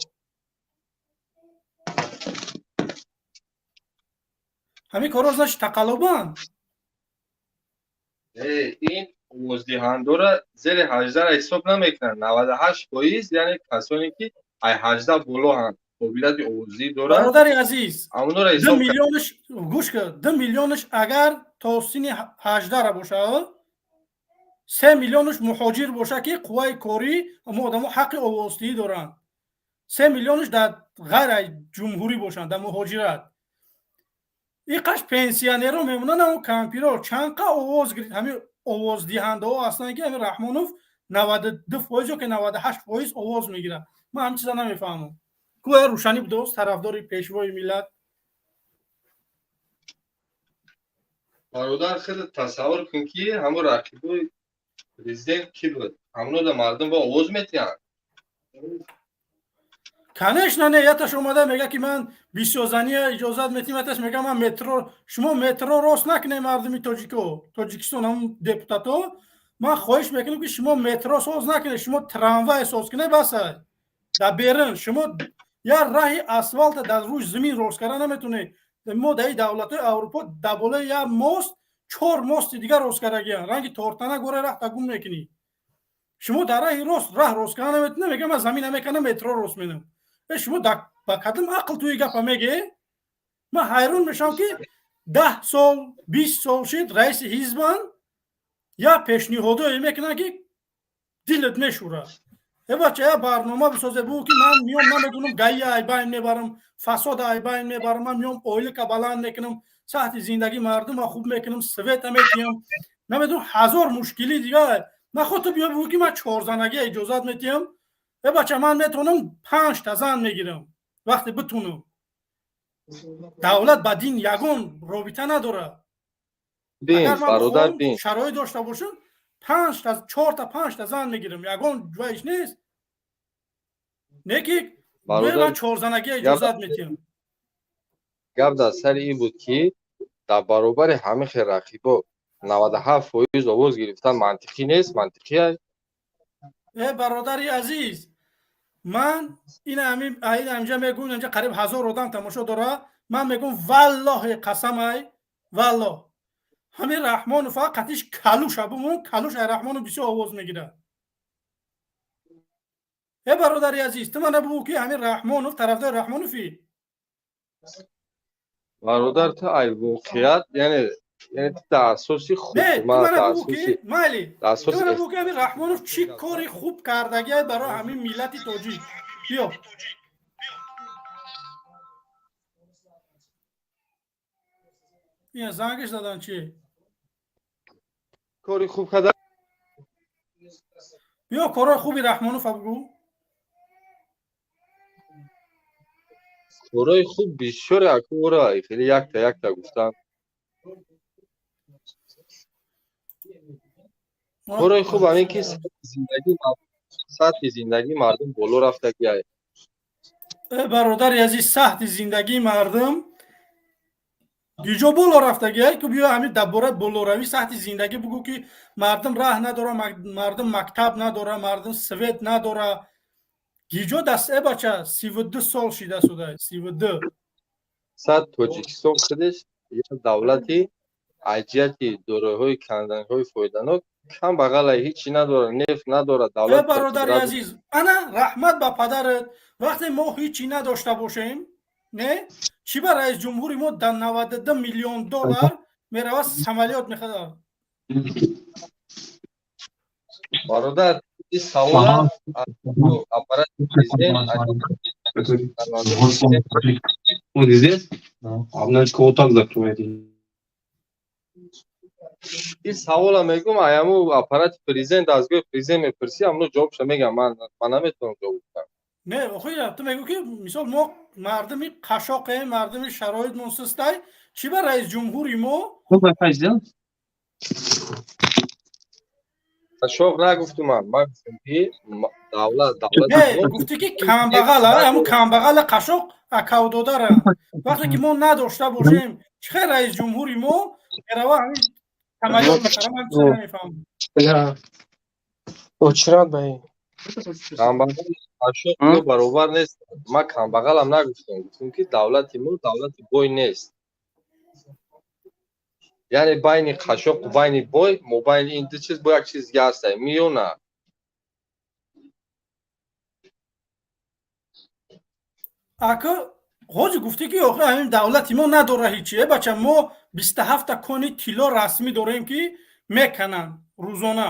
S1: ҳамин коро, значит, тақаллубанд.
S5: Ин овоздиҳандора зери 18-ра ҳисоб намекунанд. 98%, яъне касоне ки ай 18 болоанд, қобилияти овоздиҳӣ доранд.
S1: Бародари азиз,
S5: ҳамонро
S1: 2 миллионаш, гӯш кар, 2 миллионаш агар то синни 18-ра бошад, 3 миллионаш муҳоҷир бошад, ки қувваи корӣ мо одамо ҳаққи овоздиҳӣ доранд, 3 миллионаш дар ғайр аз ҷумҳурӣ бошанд, дар муҳоҷират, иқаш пенсионеро мемонанд, ҳамон кампиро чанд қа овоз гирифт? Ҳамин овоздиҳандаҳо ҳастанд, ки ҳамин Раҳмонов 92% ё ки 98% овоз мегирад. Ман ҳамин чиза намефаҳмам. Кӯя рӯшанӣ будост, тарафдори пешвои миллат.
S5: Бародар, хеле тасаввур кун, ки ҳамон рақибои президент кӣ буд? Ҳамоно мардум ба овоз метиҳанд?
S1: Конечно, не. Яташ омада мега, ки ман бисёзания иҷозат метиҳам, яташ мега, ман метро, шумо метро рост накунед, мардуми тоҷико, Тоҷикистон, ҳамн депутато, ман хоҳиш мекунам, ки шумо метро соз накунед, шумо трамвай соз кунед, басай. Дар берун шумо як раҳи асфалта дар рӯи зимин рост карда наметонед. Мо дар давлатҳои Аврупо дар болои як мост чор мости дигар рост кардагиян, ранги тортана горе рахта гум мекунӣ. Шумо дар раҳи рост раҳ рост карда наметонед, мега, ман замина меканам, метро рост менам. Э, шумо ба кадом ақл туи гапа меге? Ман ҳайрон мешавам, ки 10 сол, 20 сол шид раиси ҳизбан, як пешниҳодое мекунанд, ки дилат мешӯрад. Э, бача, я барнома бисозе, бугӯ, ки ман миём, намедонам, ГАИ айбайн мебарам, фасод айбайн мебарам, ман миём, ойлика баланд мекунам, сатҳи зиндагии мардума хуб мекунам, света метиҳам, намедонам, ҳазор мушкили дигар. Наход ту биё бугӯ, ки ман чорзанагия иҷозат метиҳам. Э, бача, ман метавонам панҷта зан мегирам, вақте битунам. Давлат ба дин ягон робита надорад. Агар ман шароит дошта бошам, панҷта, чорта, панҷта зан мегирам, ягон ҷоиш нест. Не ки ман чорзанагия иҷозат метиҳам.
S5: Гап дар сари ин буд, ки дар баробари ҳамин хел рақибо 97% овоз гирифтан мантиқӣ нест, мантиқия?
S1: Э, бародари азиз, ман ин ҳаминҷа мегӯм, инҷа қариб 1000 одам тамошо дора. Ман мегӯм, валлоҳи қасамай, валлоҳ, ҳамин Раҳмонов қатиш калуша бумон, калуш ай Раҳмонов бисёр овоз мегирад. Э, бародари азиз, ту мана бугӯ, ки ҳамин Раҳмонов, тарафдори Раҳмонофӣ?
S5: Бародар, ту ай воқеият, яъне ту дар асоси
S1: Майли, ту мана бугӯ, ки ҳамин Раҳмонов чӣ кори хуб кардагиай барои ҳамин миллати тоҷик? Биё. Ия, зангаш задан чи?
S5: Кори хуб карда.
S1: Биё, корҳои хуби Раҳмонов бугӯ.
S5: Корҳои хуб бисёре, акора хеле якта якта гуфтам. Корҳои хуб ҳамин ки сатҳи зиндагии мардум боло рафтагиай.
S1: Э, бародари азиз, сатҳи зиндагии мардум гиҷо боло рафтагиай, ки биё ҳамин дар бораи болоравии сатҳи зиндагӣ бугӯ, ки мардум раҳ надора, мардум мактаб надора, мардум свет надора, гиҷо даст? Э, бача, 32 сол шида суда, 32.
S5: Сад Тоҷикистон худаш як давлати аз ҷиҳати дороиҳои канданиҳои фоиданок камбағала, ҳичи надорад, нефт надорад давлат.
S1: Э, бародари азиз, ана раҳмат ба падарат. Вақте мо ҳичи надошта бошем, не, чӣ ба раис ҷумҳури мо дар 92 миллион доллар меравад, самолёт мехарад?
S5: Бародар. Ин савола аппарати президент.
S6: Вот здесь? Обналичка вот так закрываете.
S5: Ин савола мегӯм, аяму аппарати президент, дастгоҳи президент мепурсӣ, амно ҷавобша мегам. Ман наметавонам ҷавоб гуфтам.
S1: Не, охи, ту мегӯ, ки мисол мо мардими қашоқем, мардими шароитмон систай, чӣ ба раис ҷумҳури мо
S6: Wi-Fi сделать?
S5: Қашоқ нагуфтум ман. Ман гуфтам, ки давлат давлат
S1: Не, гуфтӣ, ки камбағал, ҳамун камбағала қашоқ акавдодара. Вақте ки мо надошта бошем, чӣ хел раис ҷумҳури мо мерава, ҳамин самолёт мехара? Ман чиз намефаҳмам.
S7: Очрат ба ин.
S5: Камбағал, қашоқ баробар нест. Ман камбағалам нагуфтам, гуфтам, ки давлати мо давлати бой нест. Яъне байни қашоқу байни бой, мобайни ин ду чиз бо як чиз дига ҳаста, миёна.
S1: Ака, ҳоҷи, гуфтӣ, ки охир ҳамин давлати мо надора ҳичи. Э бача, мо 27-та кони тилло расмӣ дорем, ки мекананд рӯзона,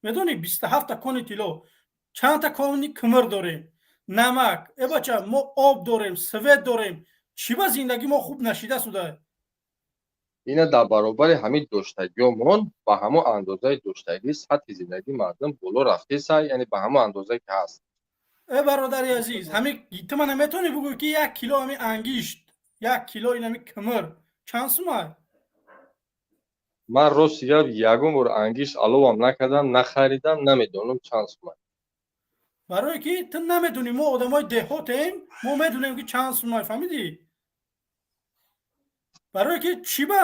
S1: медонӣ? 27-та кони тилло, чандта кони кимир дорем, намак. Э бача, мо об дорем, свет дорем, чӣ ба зиндагӣ мо хуб нашида суда?
S5: Ина дар баробари ҳамин доштагиёмон, ба ҳамон андозаи доштагӣ сатҳи зиндагии мардум боло рафтеса, яъне ба ҳамон андозае ки ҳаст.
S1: Э бародари азиз, ҳамин ту мана метавонӣ бигӯӣ, ки 1 кило ҳамин ангишт, 1 кило ин ҳамин кимир чанд сумай?
S5: Ман, рости гап, ягон бор ангишт аловам накардам, нахаридам, намедонам чанд сумай.
S1: Барое ки ту намедонӣ, мо одамои деҳотем, мо медонем, ки чанд сумай, фаҳмидӣ? Барое ки чӣ ба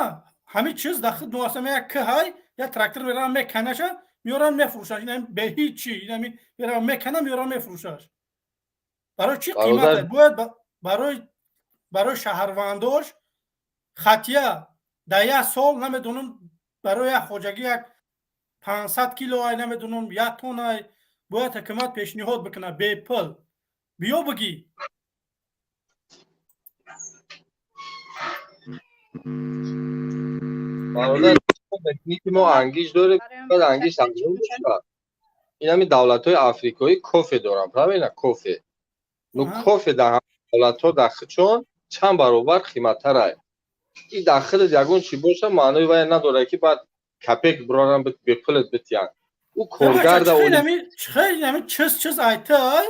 S1: ҳамин чиз дар худ муассама як кӯҳай, як трактор меравам, меканаша, меорам, мефурӯшаш. Инами беҳичи, инами меравам, мекана, меорам, мефурӯшаш. Барои чӣ қимат бояд барои шаҳрвандош хатия дар як сол, намедонам, барои як хоҷагӣ як 500 кило ай, намедонам, 1 тонн ай бояд ҳукумат пешниҳод бикунад бепул. Биё бигӣ.
S5: Бародар, ки мо ангиш дорем, баъд ангиш арзон мешавад. Ин ҳамин давлатҳои африкоӣ кофе доранд, правильно? Кофе, ну, кофе дар давлатҳо дар худшон чанд баробар қиматтарай. И дар худат ягон чи боша, маънои вая надорад, ки баъд капек бирорам, бепулат битиянд. Ӯ коргарда.
S1: Чиз айтай,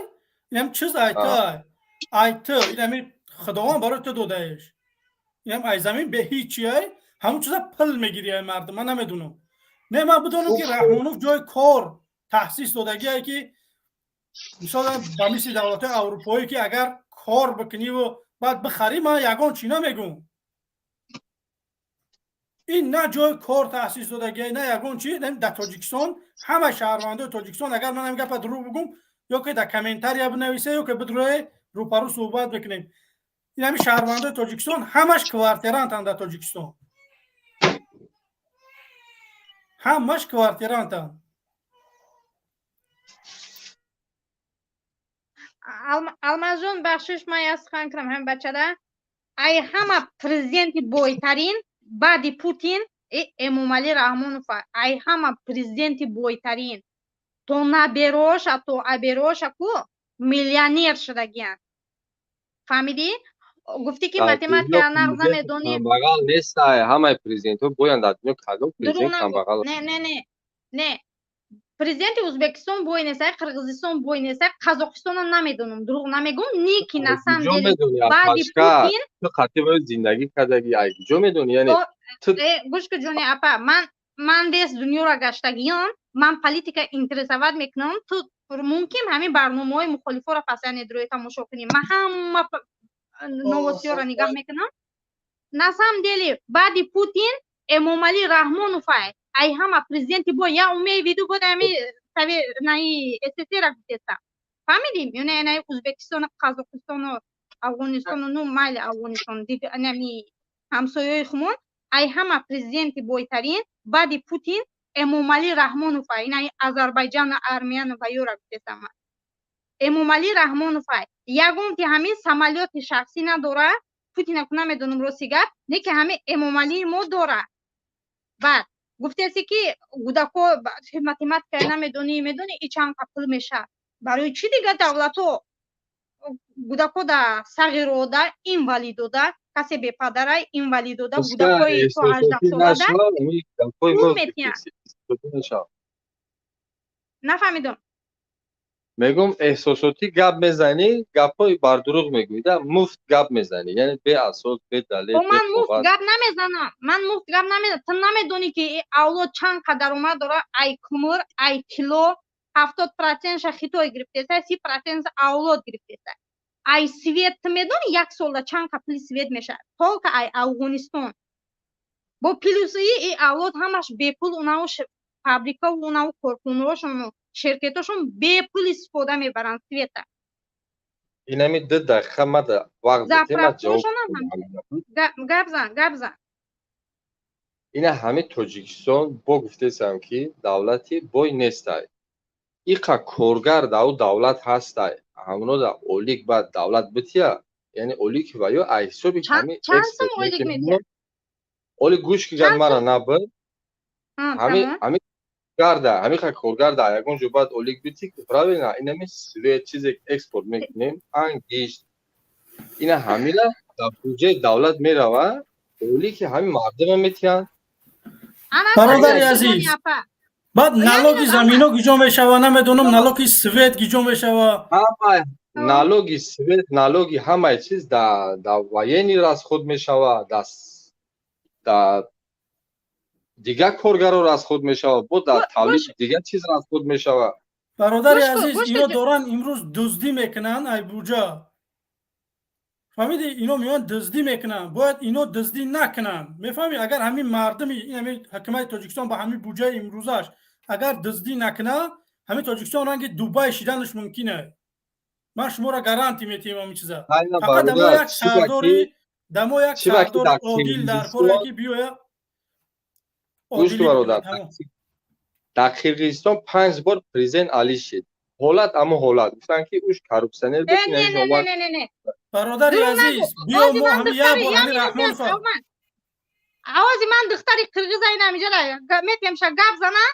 S1: инам чиз айтай, айты инами худованд барои ту додаеш, инам ай замин бе ҳичи ай, ҳамун чиза пул мегири ай мардум. Ман намедонам. Не, ман бидонам, ки Раҳмонов ҷои кор таҳсис додагие, ки мисолан ба мисли давлатҳои аврупоӣ, ки агар кор бикуниву баъд бихарӣ, ман ягон чӣ намегӯм. Ин на ҷои кор таҳсис додагие, на ягон чи. Дар Тоҷикистон ҳама шаҳрвандои Тоҷикистон, агар ман ҳамин гапа дурӯғ бигӯм, ё ки дар комментария бинависе, ё ки бидурӯе, рӯпарӯ суҳбат бикунем. Ин ҳамин шаҳрвандои Тоҷикистон ҳамаш квартирантанд. Дар Тоҷикистон ҳамаш квартирантанд.
S2: Алмазҷон, бахшиш, ман як сухан кунам ҳамин бачада. Ай ҳама президенти бойтарин баъди Путин Эмомалӣ Раҳмонов, ай ҳама президенти бойтарин. То набероша, то абероша ку миллионер шудагиянд, фаҳмидӣ? Гуфтӣ, ки математика нағз намедонӣ.
S5: Камбағал нестай, ҳамаи президентҳо боянд дар дунё. Кадом президент камбағал?
S2: Не, не, не, не, президенти Ӯзбекистон бой нестай, Қирғизистон бой нестай, Қазоқистонам намедонам, дурӯғ намегӯм, ни ки на самом деле баъди Путин.
S5: Ту қатъи зиндагӣ кардагӣ, ай куҷо медонӣ, яъне?
S2: Гӯш ку, ҷони апа, ман вес дунёро гаштагиён, ман политика интересовать мекунам. Ту мумкин ҳамин барномаҳои мухолифоро пас, яъне дурӯи тамошо кунӣ. Ман ҳама новостиёро нигаҳ мекунам. На самом деле баъди Путин Эмомалӣ Раҳмонов ай ҳама президенти бо я умею виду буд ами наи СССР гуфтеста, фаҳмидим? Ёне наи Ӯзбекистону Қазоқистону Афғонистону, ну майли, Афғонистон нами ҳамсояи хумон. Ай ҳама президенти бойтарин баъди Путин Эмомалӣ Раҳмонов, инаи Азарбайҷану Армияну ва ёра гуфтестам. Эмомалӣ Раҳмонов ягон ки ҳамин самолёти шахсӣ надора. Путина ку намедонам, рости гап, не ки ҳамин Эмомалии мо дора. Баъд Гуфтеси, ки кӯдако математика намедонӣ, медонӣ, и чанд қа пул мешавад. Барои чӣ дигар давлатҳо кӯдакода, сағирода, инвалидода, касе бепадарай, инвалидода, кӯдакои то 18 солада пул метиҳанд? Нафаҳмидам.
S5: Мегум, эҳсосотӣ гап мезанӣ, гапҳои бардурӯғ мегӯӣ да, муфт гап мезанӣ, яъне беасос, бедалел.
S2: Ман муфт гап намезанам, ман муфт гап намезанам. Ту намедонӣ, ки авлод чанд қа даромад дора. Ай кумур, ай тилло 70%-ша Хитой гирифтеса, 30% авлод гирифтеса. Ай свет ту медонӣ, як солда чанд қа пули свет мешавад? Только ай Афғонистон бо плюсии и авлод ҳамаш бепул, унаву фабрикаву унаву корхонаҳошону ширкатошон бепул истифода мебаранд света.
S5: Инами 2 дақиқа мада вақт.
S2: Гап зан, гап зан.
S5: Ина ҳами Тоҷикистон бо гуфтесам, ки давлати бой нестай, иқа коргар дар ӯ давлат ҳастай, ҳамоно да олик баъд давлат бития, яъне олик ва ё ай ҳисоби
S2: ҳами.
S5: Оли гӯш ки гап мара набир. Ҳами гарда, ҳамиқа коргарда ягон ҷо баъд олик бити, правильно? Инами свет, чизе экспорт мекунем, ангишт, ина ҳамила дар буҷаи давлат мерава, олики ҳами мардума метиҳанд.
S1: Бародари азиз, баъд налоги замино гиҷо мешава? Намедонам, налоги свет гиҷо мешава?
S5: Налоги свет, налоги ҳамаи чиз да военный расход мешава, да дигар коргаро расход мешава, бо дар тавлиди дигар чиз расход мешава.
S1: Бародари азиз, ино доранд имрӯз дуздӣ мекунанд ай буҷа, фаҳмиди? Ино меоянд, дуздӣ мекунанд. Бояд ино дуздӣ накунанд, мефаҳми? Агар ҳамин мардуми ҳамин ҳукумати Тоҷикистон ба ҳамин буҷаи имрӯзаш агар дуздӣ накунад, ҳамин Тоҷикистон ранги Дубай шиданаш мумкин аст. Ман шуморо гарантӣ метиҳам ҳамин чиза. Фақат дамо як сардори одил дар коре, ки биёя.
S5: Гӯш, бародар, дар Қирғизистон панҷ бор президент алӣ шид, ҳолат амо ҳолат гуфтанд, ки уш коррупсионер.
S1: Бародари азиз, биё, мо ҳами як бор ҳами Раҳмонов.
S2: Овози ман духтари қирғиза инамиҷара метемша гап зана.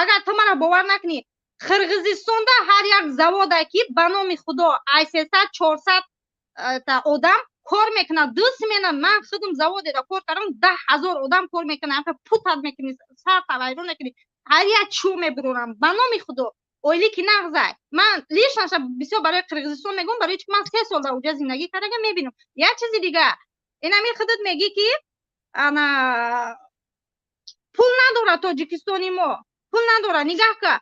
S2: Агар ту мара бовар накунӣ, Қирғизистонда ҳар як завода, ки ба номи Худо, ай 300, 400 одам кор мекунад, ду смена. Ман худам заводеда кор кардам, 10 000 одам кор мекунад. Путат мекунӣ, сарта вайрон мекунӣ, ҳар як чӯ мебурорам. Ба номи Худо, ойлики нағзай. Ман лично бисёр барои Қирғизистон мегӯм, барои чи ман 3 сол дар уҷа зиндагӣ кардага, мебинам. Як чизи дигар, инами худат мегӣ, ки ана пул надорад Тоҷикистони мо, пул надорад. Нигаҳ ка,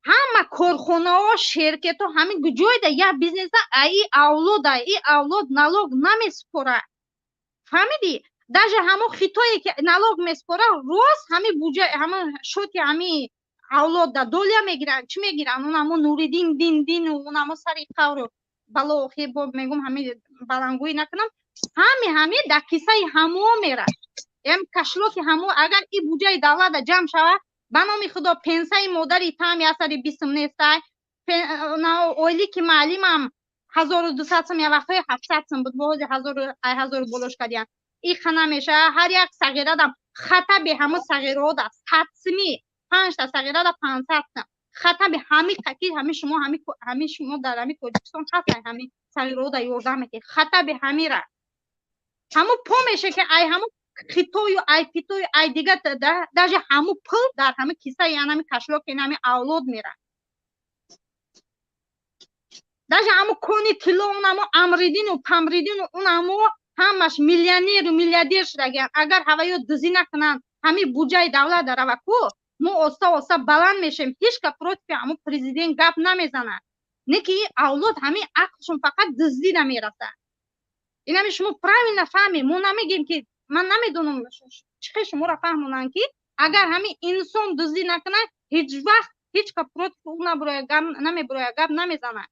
S2: ҳама корхонаҳо, ширкатҳо, ҳамин ҷойда як бизнеса аи авлода, и авлод налог намесупорад, фаҳмидӣ? Даже ҳамон Хитое, ки налог месупорад, рост ҳами буҷа, ҳама шоти ҳами авлодда доля мегиранд. Чӣ мегиранд? Унамо Нуриддин дин дину унамо сари қавру бало охир бо мегум, ҳами баландгӯӣ накунам, ҳами дар кисаи ҳамо мерад, ям кашлоки ҳамо. Агар и буҷаи давлата ҷамъ шавад, ба номи Худо, пенсаи модари там 120 сум нестай, ойлики маълимам 1200 сум, я вақтҳои 700 сум буд, боҳози ҳазору болош кардиян, и хана мешава. Ҳар як сағирадам хатаби ҳамо сағирода 100 сумӣ, панҷта сағирада 500 сум хатаби ҳами каки ҳами шумо, ҳами шумо дар ҳами Тоҷикистон ҳастай, ҳами сағирода ёрдам мекунед, хатаби ҳамира ҳамо по меша, ки ай ҳамо Хитою, ай Фитою, ай дигар, даже ҳамо пул дар ҳами кисаи анами кашлоки нами авлод мерад. Даже ҳамо кони тилло, унамо Амридину Памридину, унамо ҳамаш миллионеру миллиардер шудагиан. Агар ҳаваё дузӣ накунанд, ҳами буҷаи давлат дарава ку, мо оста оста баланд мешавем. Ҳеч ка против ҳамо президент гап намезанад, не ки авлод ҳамин ақлшон фақат дуздида мерасад. Инами шумо правильно фаҳмед. Мо намегем, ки ман намедонам чӣ хел шуморо фаҳмонанд, ки агар ҳамин инсон дуздӣ накунад, ҳеҷ вақт ҳеҷ ка против ӯ набуроя, гап намебуроя, гап намезанад.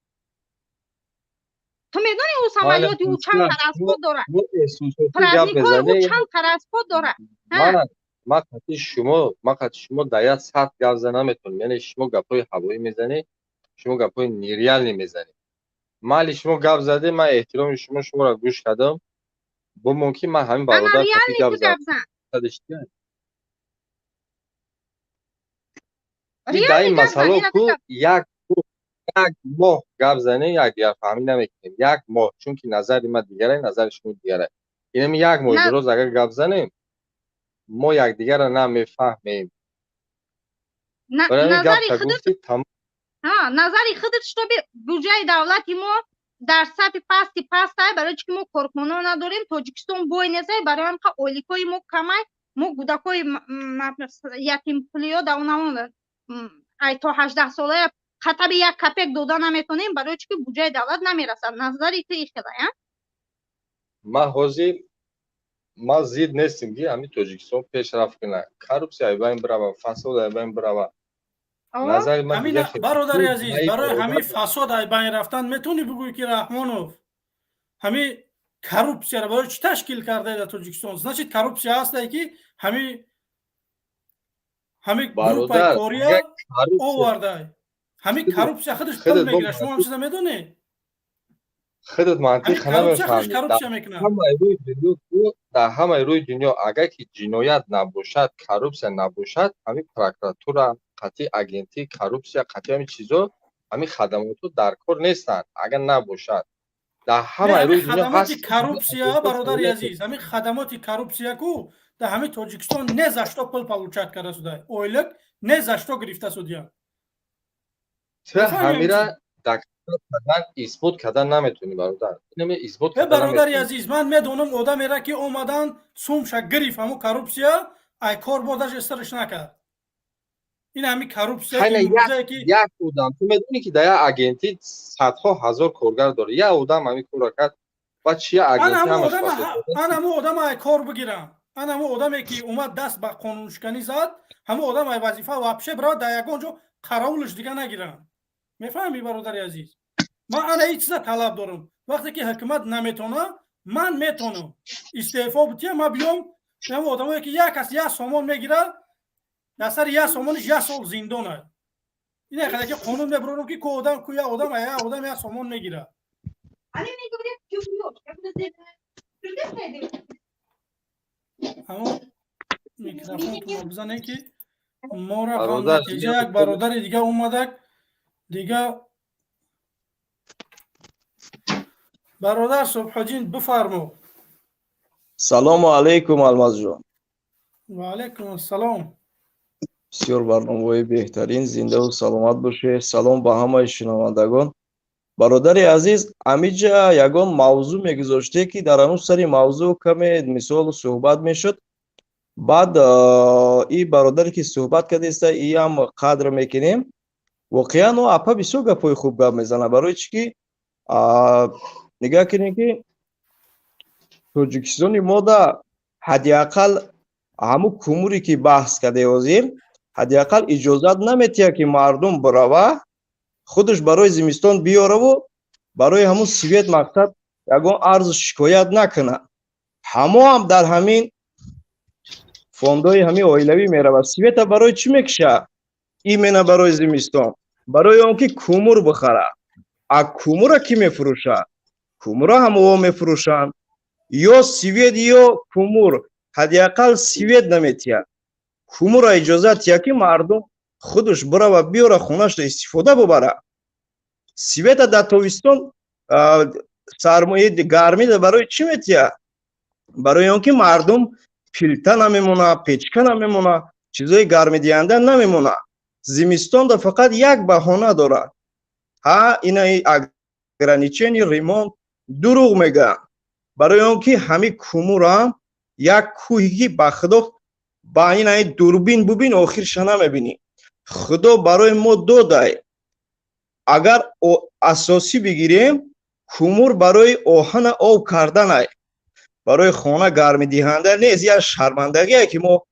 S2: Ту медонӣ, ӯ самолёти ӯ чанд қаразход дорад, праздникҳои ӯ чанд қаразход дорад.
S5: Ман қати шумо дар як сатҳ гап зада наметавонам. Яъне шумо гапҳои ҳавоӣ мезанед, шумо гапҳои нереальный мезанед. Майли, шумо гап задед, ман эҳтироми шумо, шуморо гӯш кардам. Бо мумкин ман ҳамин бародар қати гап задам. Дар ин масъало ку як моҳ гап занем, якдигарфаҳмӣ намекунем. Як моҳ, чунки назари ман дигаре, назари шумо дигаре. Инами як моҳи дуроз агар гап занем, мо якдигарро намефаҳмем.
S2: Назари худат, чтобы буҷаи давлати мо дар сатҳи пасти пастай, барои чи ки мо корхона надорем, Тоҷикистон бой нестай, барои ҳам ойликҳои мо камай, мо кӯдакҳои ятимпулиё да онамон ай то 18 солая хатаби як копек дода наметонем, барои чи ки буҷаи давлат намерасад. Назари ту ихелая?
S5: Ман ҳозир ман зид нестем, ки ҳамин Тоҷикистон пешрафт кунад, коррупсия ай байн бирава, фасод ай байн бирава. Назари ман.
S1: Бародари азиз, барои ҳамин фасод ай байн рафтан метавонӣ бигӯӣ, ки Раҳмонов ҳамин коррупсияро барои чӣ ташкил кардае дар Тоҷикистон? Значит, коррупсия ҳастае, ки ҳамин группаи кория овардай. Ҳамин коррупсия худаш пул мегирад, шумо ҳам чиза медонед.
S5: Худат мантиқ
S1: намефаҳмӣ. Коррупсия мекунад.
S5: Дар ҳамаи рӯи дунё агар ки ҷиноят набошад, коррупсия набошад, ҳамин прокуратура, қатъи агентии коррупсия, қатъи ҳамин чизо, ҳамин хадамотҳо дар кор нестанд, агар набошад. Дар ҳамаи рӯи дунё.
S1: Хадамоти коррупсия, бародари азиз, ҳамин хадамоти коррупсия ку дар ҳамин Тоҷикистон не за что пул получать карда шуда, ойлик не за что гирифта шудиян.
S5: Ту ҳамира кардан, исбот кардан наметавонӣ, бародар. Инаме исбот.
S1: Бародари азиз, ман медонам одамера, ки омадан, сумша гирифт, ҳамун коррупсия ай кор бодаш истариш накард. Ин ҳамин коррупсия.
S5: Ки як одам, ту медонӣ, ки дар як агентӣ садҳо ҳазор коргар дорад, як одам ҳамин корро кард ва чи агентӣ?
S1: Ан ҳамун одам ай кор бигирам, ан ҳамун одаме, ки омад, даст ба қонуншиканӣ зад, ҳамун одам ай вазифа вообще бирава, дар ягон ҷо қаровулш дига нагирам. Мефаҳмӣ, бародари азиз? Ман ана ин чиза талаб дорам. Вақте ки ҳукумат наметона, ман метонам истеъфо бутия, ман биём, ҳамун одамое, ки як кас як сомон мегирад, дар сари як сомониш як сол зиндона. Ин ки қонун мебурорам, ки ку одам, ку як одам, як одам як сомон мегирад.
S2: Они мне говорят, ты умрешь. Я буду здесь.
S1: Ҳамон микрофонтонро бизанед, ки мора натиҷа. Як бародари дига омадак, дига бародар Субҳуддин, бифармо.
S7: Салому алайкум, Алмазҷон.
S1: Ва алайкум ассалом.
S7: Бисёр барномаҳои беҳтарин, зиндаву саломат бошед. Салом ба ҳамаи шунавандагон. Бародари азиз, амиҷа ягон мавзӯъ мегузоште, ки дар ҳамун сари мавзӯъ каме мисол суҳбат мешуд. Баъд и бародаре, ки суҳбат кардеста, иам қадр мекунем. Воқеан, о апа бисёр гапҳои хуб гап мезанад, барои чӣ ки нигаҳ кунем, ки Тоҷикистони мо да ҳадди ақал ҳамун кумуре, ки баҳс карде ҳозир, ҳадди ақал иҷозат наметиҳад, ки мардум бирава, худаш барои зимистон биёраву барои ҳамун свет мақсад ягон арзу шикоят накунад. Ҳамо ҳам дар ҳамин фондои ҳамин оилавӣ меравад. Света барои чӣ мекушад? Именно барои зимистон, барои он ки кумур бихарад. А кумура кӣ мефурӯшад? Кумура ҳамоҳо мефурӯшанд. Ё свет, ё кумур. Ҳадди ақал свет наметиҳад, кумура иҷозат тиҳад, ки мардум худаш бирава, биёра, хонашро истифода бубара. Света дар тобистон сармоя гармида барои чӣ метиҳад? Барои он ки мардум плита намемона, печка намемона, чизои гармидиҳанда намемона. Зимистонда фақат як баҳона дорад: ҳа, ина ограничение, ремонт. Дурӯғ мегӯянд, барои он ки ҳамин кумурам як кӯҳе, ки ба худо ба инаи дурбин бубин, охирша намебинӣ. Худо барои мо додай. Агар асосӣ бигирем, кумур барои оҳана об карданай, барои хона гармидиҳанда нест. Як шармандагие, ки мо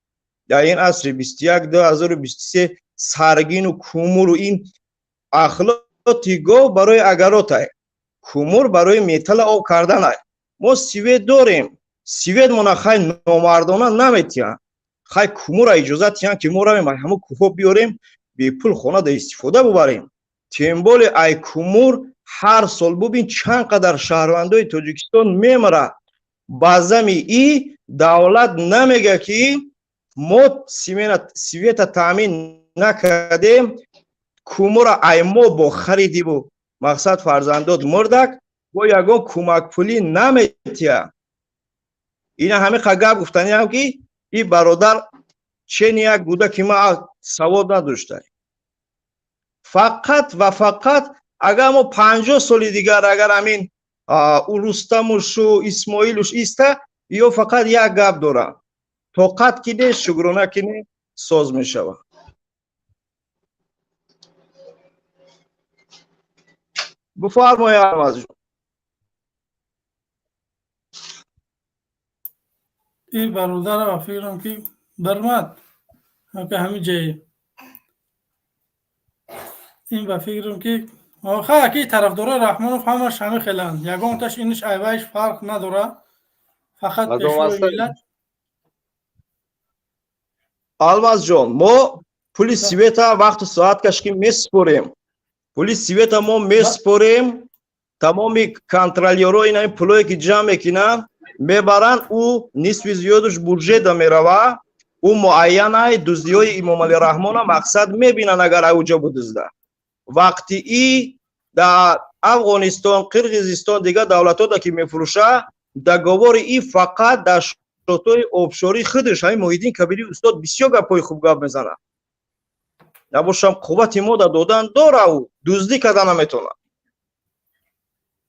S7: дар ин асри 21, 2023 саргину кумуру ин ахлоти гов барои агаротай, кумур барои металла об карданай. Мо свет дорем, свет мона хай номардона наметиҳанд, хай кумура иҷозат тиҳанд, ки мо равем, ай ҳамун кӯҳҳо биёрем, бепул хона да истифода бубарем. Тем более ай кумур ҳар сол бубин, чанд қадар шаҳрвандои Тоҷикистон мемирад. Ба зами и давлат намега, ки мо света таъмин. накардем, кумура ай мо бо харидиву мақсад фарзандот мурдак, бо ягон кӯмакпулӣ наметия. Ина ҳамиқа гап гуфтаниам, ки и бародар чени як буда, ки ма савод надошта. Фақат ва фақат агар мо 50 соли дигар, агар ҳамин Рустамушу Исмоилуш иста, ё фақат як гап дорам: тоқат кине, шукрона кине, соз мешавад. Бифармоед, Алмазҷон.
S1: Ин бародарам, ба фикрам, ки бармад ҳамин ҷае. Ин ба фикрам, ки ха, аки тарафдорои Раҳмонов ҳамаш ҳамин хеланд, ягонташ иниш айвайш фарқ надорад, фақат пешвои миллат.
S7: Алмазҷон, мо пули света вақту соат кашки месупорем, пули света мо месупорем. Тамоми контролёрҳо ин ҳамин пулое, ки ҷамъ мекунанд, мебаранд, ӯ нисфи зиёдуш буҷета мерава. Ӯ муайянай дуздиҳои Имомалӣ Раҳмона мақсад мебинанд. Агар ауҷо будузда, вақти и дар Афғонистон, Қирғизистон, дигар давлатҳода ки мефурӯша, договори и фақат дар шотҳои обшорӣ худаш. Ҳамин Муҳиддин Кабирӣ устод бисёр гапҳои хуб гап мезанад. Набошам, қуввати мо да додан дора, ӯ дуздӣ карда наметавонад.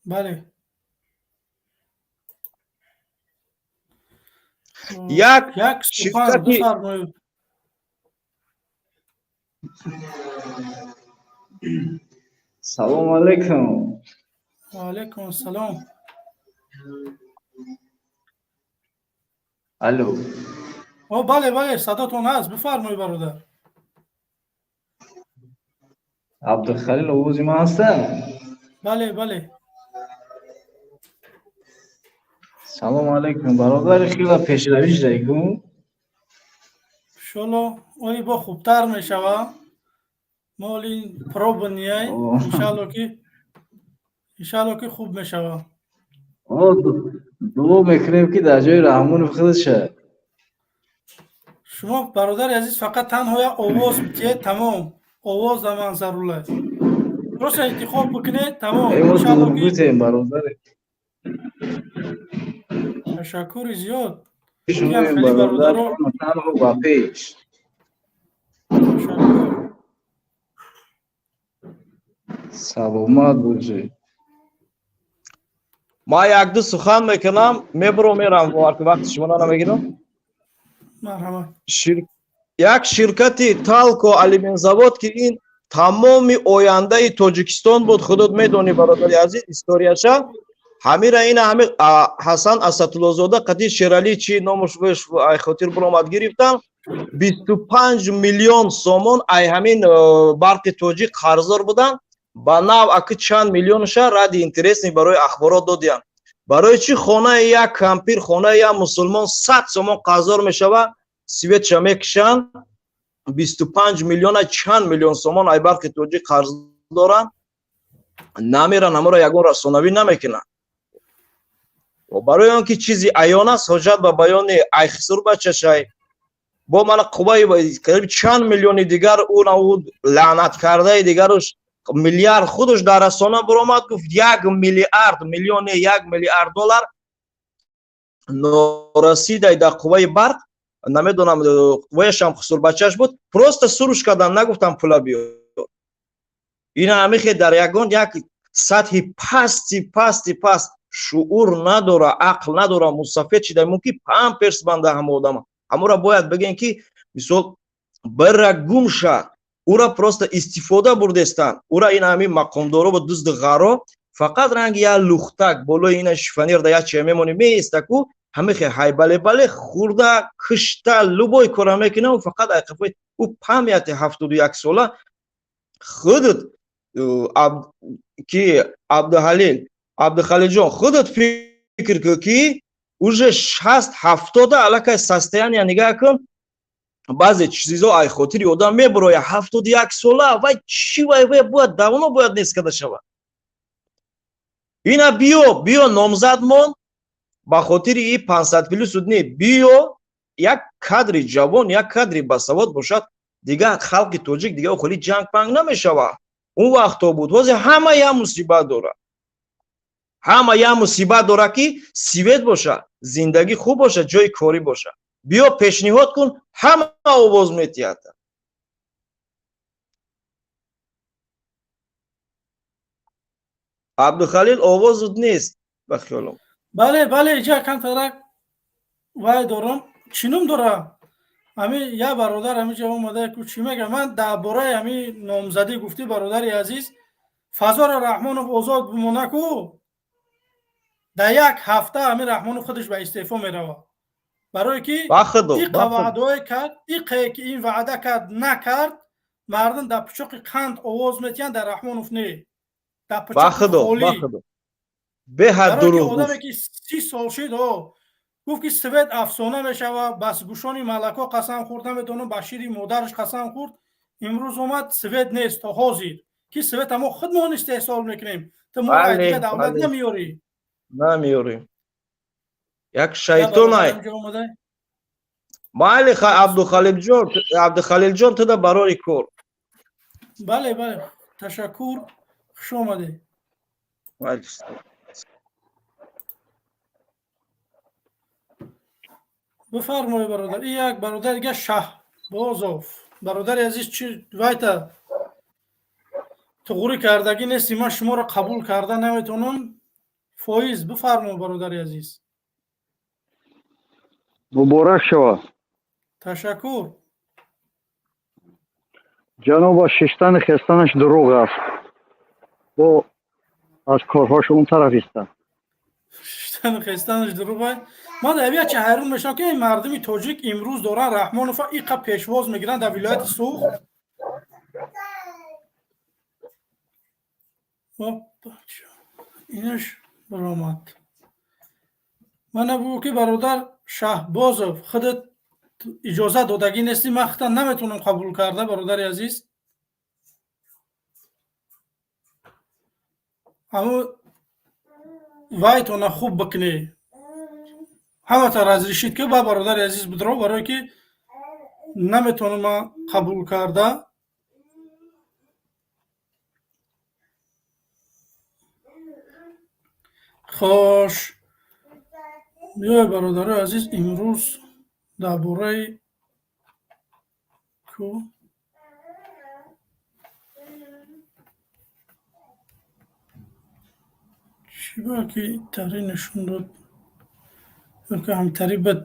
S1: Бале.
S7: Як
S1: як сухан бифармоед.
S8: Салому алайкум.
S1: Ва алайкум ассалом.
S8: Алло.
S1: О, бале, бале, садотон ҳаст, бифармоед, бародар.
S8: Абдухалил, овози ман ҳаста?
S1: Бале, бале.
S8: Салому алайкум, бародар, хела пешравӣ шудайку.
S1: Иншолло, оли бо хубтар мешава. Мо оли пробнияй, иншалло, ки хуб мешава.
S8: Дуо мекунем, ки дар ҷои Раҳмонов худша.
S1: Шумо, бародари азиз, фақат танҳо як овоз битиед, тамом. Овоз да ман зарур аст, просто интихоб бикунед, тамом.
S8: Иншалло ки бародар.
S1: Ташаккури зиёд.
S8: Танҳо ба пеш.
S1: Ташаккур.
S8: Саломат бошед.
S7: Ман якду сухан мекунам, мебуром, мерам, вақти шумо намегирам.
S1: Марҳамат.
S7: Як ширкати Талко алюминзавод, ки ин тамоми ояндаи Тоҷикистон буд, худот медонӣ, бародари азиз, историяша. Ҳамира ина ҳами Ҳасан Асатуллозода қати Шералӣ, чи номуш ай хотир буромад, гирифтан 25 миллион сомон. Ай ҳамин Барқи Тоҷик қарздор буданд. Ба нав аки чанд миллионша ради интересный барои ахборот додиянд. Барои чӣ хонаи як кампир, хонаи як мусулмон 100 сомон қарздор мешава, светша мекушанд? 25 миллиона чанд миллион сомон ай Барқи Тоҷик қарз доранд, намеран, ҳамаро ягон расонавӣ намекунанд. Барои он ки чизи аён аст, ҳоҷат ба баёни айхисур бачашай. Бо мана қувваи чанд миллиони дигар ӯ лаънат кардаи дигаруш миллиард худаш дар расона баромад, гуфт 1 миллиард миллионе, 1 миллиард доллар норасидай дар қувваи барқ. Намедонам, қувваяшам хусурбачаш буд, просто суруш кардан, нагуфтам пула биёр. Ина ҳамихе дар ягон як сатҳи пасти пасти паст шуур надора, ақл надора, мусафед шида, мумкин памперс банда ҳама одама. Ҳамора бояд бигем, ки мисол бира гум шад, ура просто истифода бурдестанд. Ура ин ҳамин мақомдоро ба дузди ғаро фақат ранги як лухтак болои ина шифоньерда як чия мемонӣ, меистаку ҳамихе ҳай бале бале хурда кишта, любой кора мекунам, фақат айқафои ӯ памяти 71 сола худат ки Абдуҳалил, Абдухалилҷон, худат фикр кун, ки уже 60 70-а аллакай состояния нигаҳ кун. Баъзе чизо ай хотири одам мебуроя. 71 сола вай чӣ? Вай вай бояд давно бояд нест карда шавад. Ина биё, биё, номзад мон ба хотири и 500 плюс не, биё, як кадри ҷавон, як кадри басавод бошад. Дигар халқи тоҷик дигар хеле ҷанг панг намешава. Он вақто буд. Ҳозир ҳама як мусибат дорад. Ҳама як мусибат дорад, ки свет боша, зиндагӣ хуб боша, ҷои корӣ боша. Биё пешниҳод кун, ҳама овоз метиҳад. Абдухалил, овозут нест ба хиёлам.
S1: Бале, бале, иҷа камтарак вай дорам. Чӣ ном дора? Ҳами як бародар ҳамиҷа омада, ку чӣ мега? Ман дар бораи ҳами номзадӣ гуфтӣ, бародари азиз, фазоро Раҳмонов озод бимона ку, дар як ҳафта ҳами Раҳмонов худаш ба истеъфо меравад. Барое ки иқа ваъдаое кард, иқае ки ин ваъда кард, накард, мардум дар пучоқи қанд овоз метиҳанд, дар Раҳмонов не. Дар пучоқи холӣ.
S7: Беҳад дурӯғ.
S1: Одаме ки 30 сол шид, гуфт ки свет афсона мешавад, бас гӯшони малако қасам хӯрд, наметавонам, ба шири модараш қасам хӯрд. Имрӯз омад, свет нест то ҳозир, ки света мо худмон истеҳсол мекунем, ту мо дига давлат намеёрӣ.
S7: Намеёрем. Як шайтонай. Майли, Абдухалилҷон, Абдухалилҷон, туда барори кор.
S1: Бале, бале, ташаккур, хуш омадед. Бифармоед, бародар. И як бародар дига, Шаҳбозов. Бародари азиз, чи вайта туғурӣ кардагӣ нести, ман шуморо қабул карда наметавонам. Фоиз, бифармо, бародари азиз.
S9: Муборак шавад.
S1: Ташаккур.
S9: Ҷаноба, шиштани хестанаш дурӯғ аст, бо аз корҳош он тараф иста.
S1: Шиштану хестанаш дурӯғ. Ман дар чи ҳайрон мешавам, ки ин мардуми тоҷик имрӯз доранд Раҳмонова иқа пешвоз мегиранд дар вилояти Суғд. Инаш баромад. Мана бугӯ, ки бародар Шаҳбозов, худат иҷозат додагӣ нестӣ, ман худам наметавонам қабул карда, бародари азиз. Ҳамо вайтона хуб бикунӣ, ҳамата разрешить ки ба бародари азиз бидро, барое ки наметавонам ман қабул карда. Хош, биёй, бародарои азиз, имрӯз дар бораи ку чӣ ба ки тари нишон дод, ки ҳамтари бад.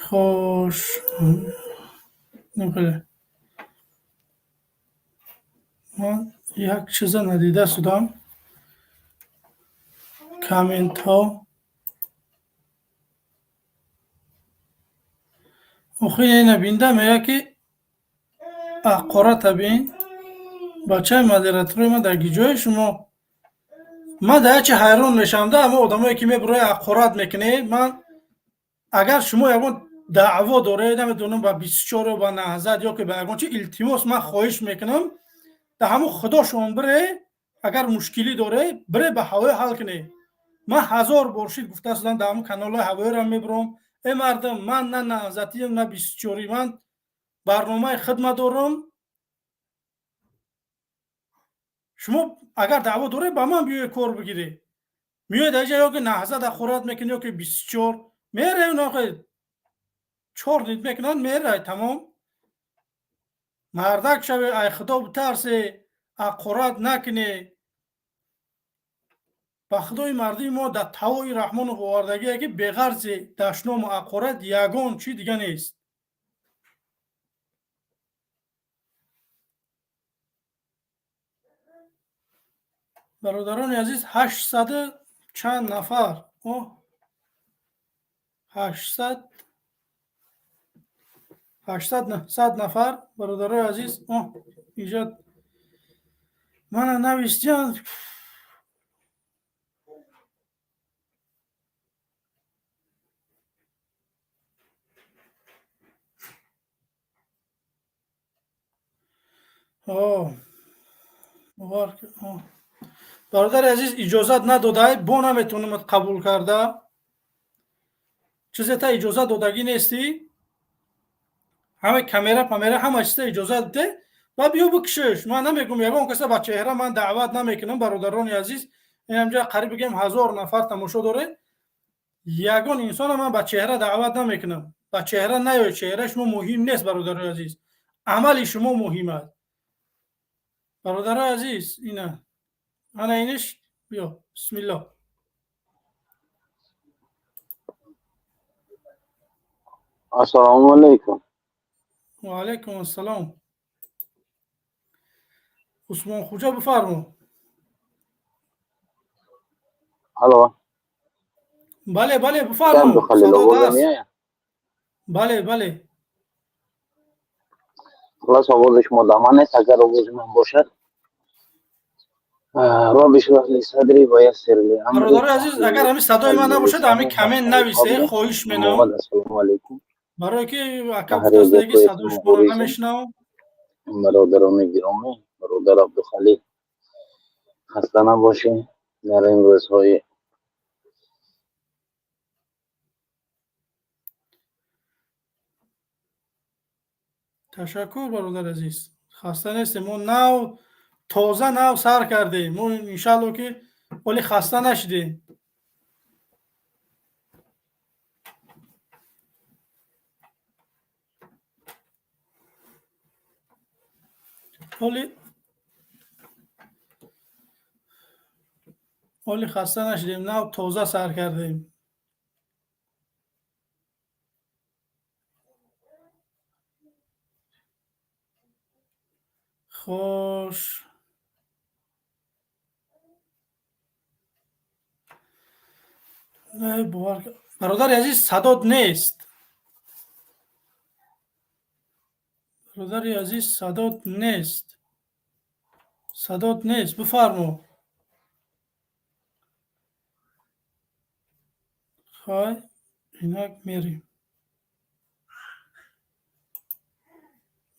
S1: Хош, ман як чиза надида шудам, комментҳо. Охир ина бинда, мега ки аққората бин, бачаи модераторои ман дар гиҷои шумо. Ман дар як чи ҳайрон мешавам да, ама одамое ки мебурои аққорат мекунед. Ман агар шумо ягон даъво доред, намедонам, ба 24 ё ба Наҳзат ё ки ба ягон чи, илтимос, ман хоҳиш мекунам, дар ҳамун худошон бире. Агар мушкилӣ доре, бире ба ҳавои ҳал кунед. Ман ҳазор бор шид гуфта шудам, дар ҳамун каналҳои ҳавоиро мебурам. Э мардум, ман на наҳзатиям, на 24-ӣ, ман барномаи хидма дорам. Шумо агар даъво доред, ба ман биёед, кор бигиред. Меоед аҷа, ё ки Наҳзат ахорат мекунед, ё ки 24 меравед, охе чор нит мекунанд, мерай, тамом. Мардак шаве, ай худо битарсе, аққорат накунед. Ба худои мардуми мо дар тавои Раҳмонов овардагие, ки беғарзи дашному аққорат ягон чи дига нест. Бародарони азиз, 800 чанд нафар, о 800, 800, 900 нафар, бародарои азиз. О инҷа мана навистиян. О бовар. Бародари азиз, иҷозат надодай, бо наметавонам қабул карда. Чизета иҷозат додагӣ нестӣ, ҳама камера памера ҳама чиза иҷозат де ва биё бикшиш. Ман намегум ягон каса ба чеҳра ман даъват намекунам, бародарони азиз. Инамҷа қариб бигем 1000 нафар тамошо доред. Ягон инсона ман ба чеҳра даъват намекунам. Ба чеҳра наёед, чеҳраи шумо муҳим нест, бародарони азиз. Амали шумо муҳим аст. Бародарои азиз, ина ана иниш биё, бисмиллоҳ.
S10: Ассалому алайкум.
S1: Ва алайкум ассалом. Усмон Хуҷа, бифармо.
S10: Алло.
S1: Бале, бале, бифармо. Бале, бале.
S10: Хулас, овози шумо дар ман нест, агар овози ман бошад. Робби шрах ли садри ва яссир ли амри.
S1: Бародарои азиз, агар ҳамин садои ман набошад, ҳамин коммент нависе, хоҳиш менам.
S10: Ассалому алайкум.
S1: Барое ки ака гуфтастаги садои шуморо намешунавам.
S10: Бародарони гиромӣ, бародар Абдухалил, хаста набошед дар ин рӯзҳои
S1: Ташаккур, бародар азиз. Хаста нестем, мо нав тоза нав сар кардем. Мо иншаалло ки вале хаста нашидем. Ҳоли хаста нашидем, нав тоза сар кардем. Хош, бародари азиз, садот нест. Бародари азиз, садот нест, садот нест, бифармо. Хай, инак мерем.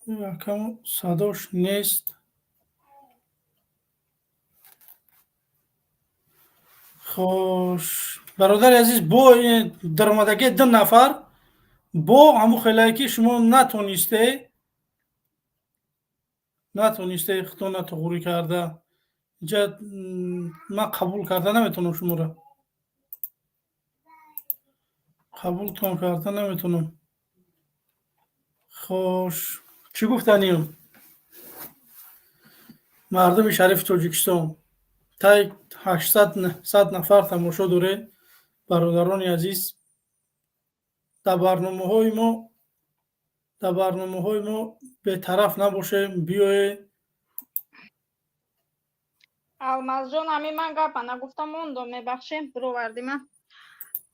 S1: Акаму садош нест. Хош, бародари азиз, бо даромадагии 2 нафар бо ҳамун хелае ки шумо натонисте худтона туғрӣ карда. Инҷа ман қабул карда наметавонам, шуморо қабултон карда наметавонам. Хош, чӣ гуфтанем? Мардуми шарифи Тоҷикистон, тай 800 нафар тамошо доред, бародарони азиз. Дар барномаҳои мо бетараф набошем, биёед.
S2: Алмазҷон, ҳамин ман гапа нагуфта мондом, мебахшем, бироварди ман.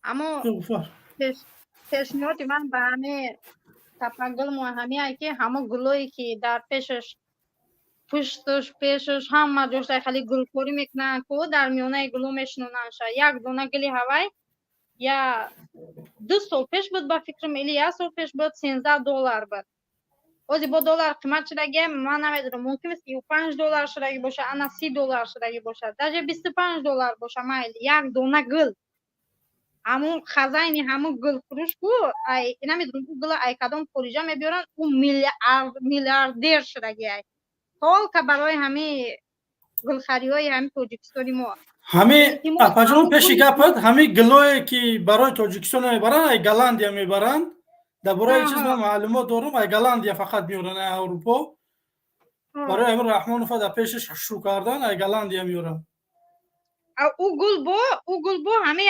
S2: Аммо пешниҳоди ман ба ҳамин тапагулмо ҳамие ки ҳамо гулое ки дар пешаш, пуштуш, пешаш, ҳама ҷошта хеле гулкорӣ мекунанд, ку дар миёнаи гуло мешинонандша. Як дона гули ҳавай я 2 сол пеш буд, ба фикрам, или як сол пеш буд, $13 буд. Ози бо доллар қимат шудаги, ман намедонам, мумкин аст $35 шудаги боша, ана $30 шудаги боша, даже $25 боша, майли, як дона гул. Ҳамун хазайни ҳамун гулфурӯш ку, ай намедонам, ӯ гула ай кадом хориҷа мебиёранд, ӯ миллиардер шудаги ай. Только барои ҳамин гулхариҳои ҳамин Тоҷикистони мо.
S1: Ҳамин, апаҷон, пеши гапат, ҳамин гулое ки барои Тоҷикистон мебаранд, ай Голландия мебаранд. Дар бораи чиз ман маълумот дорам, ай Голландия фақат меоранд, ай Аврупо. Барои ҳамин Раҳмонова дар пешаш хушрӯ кардан ай Голландия меоранд.
S2: Ӯ гул бо ҳамин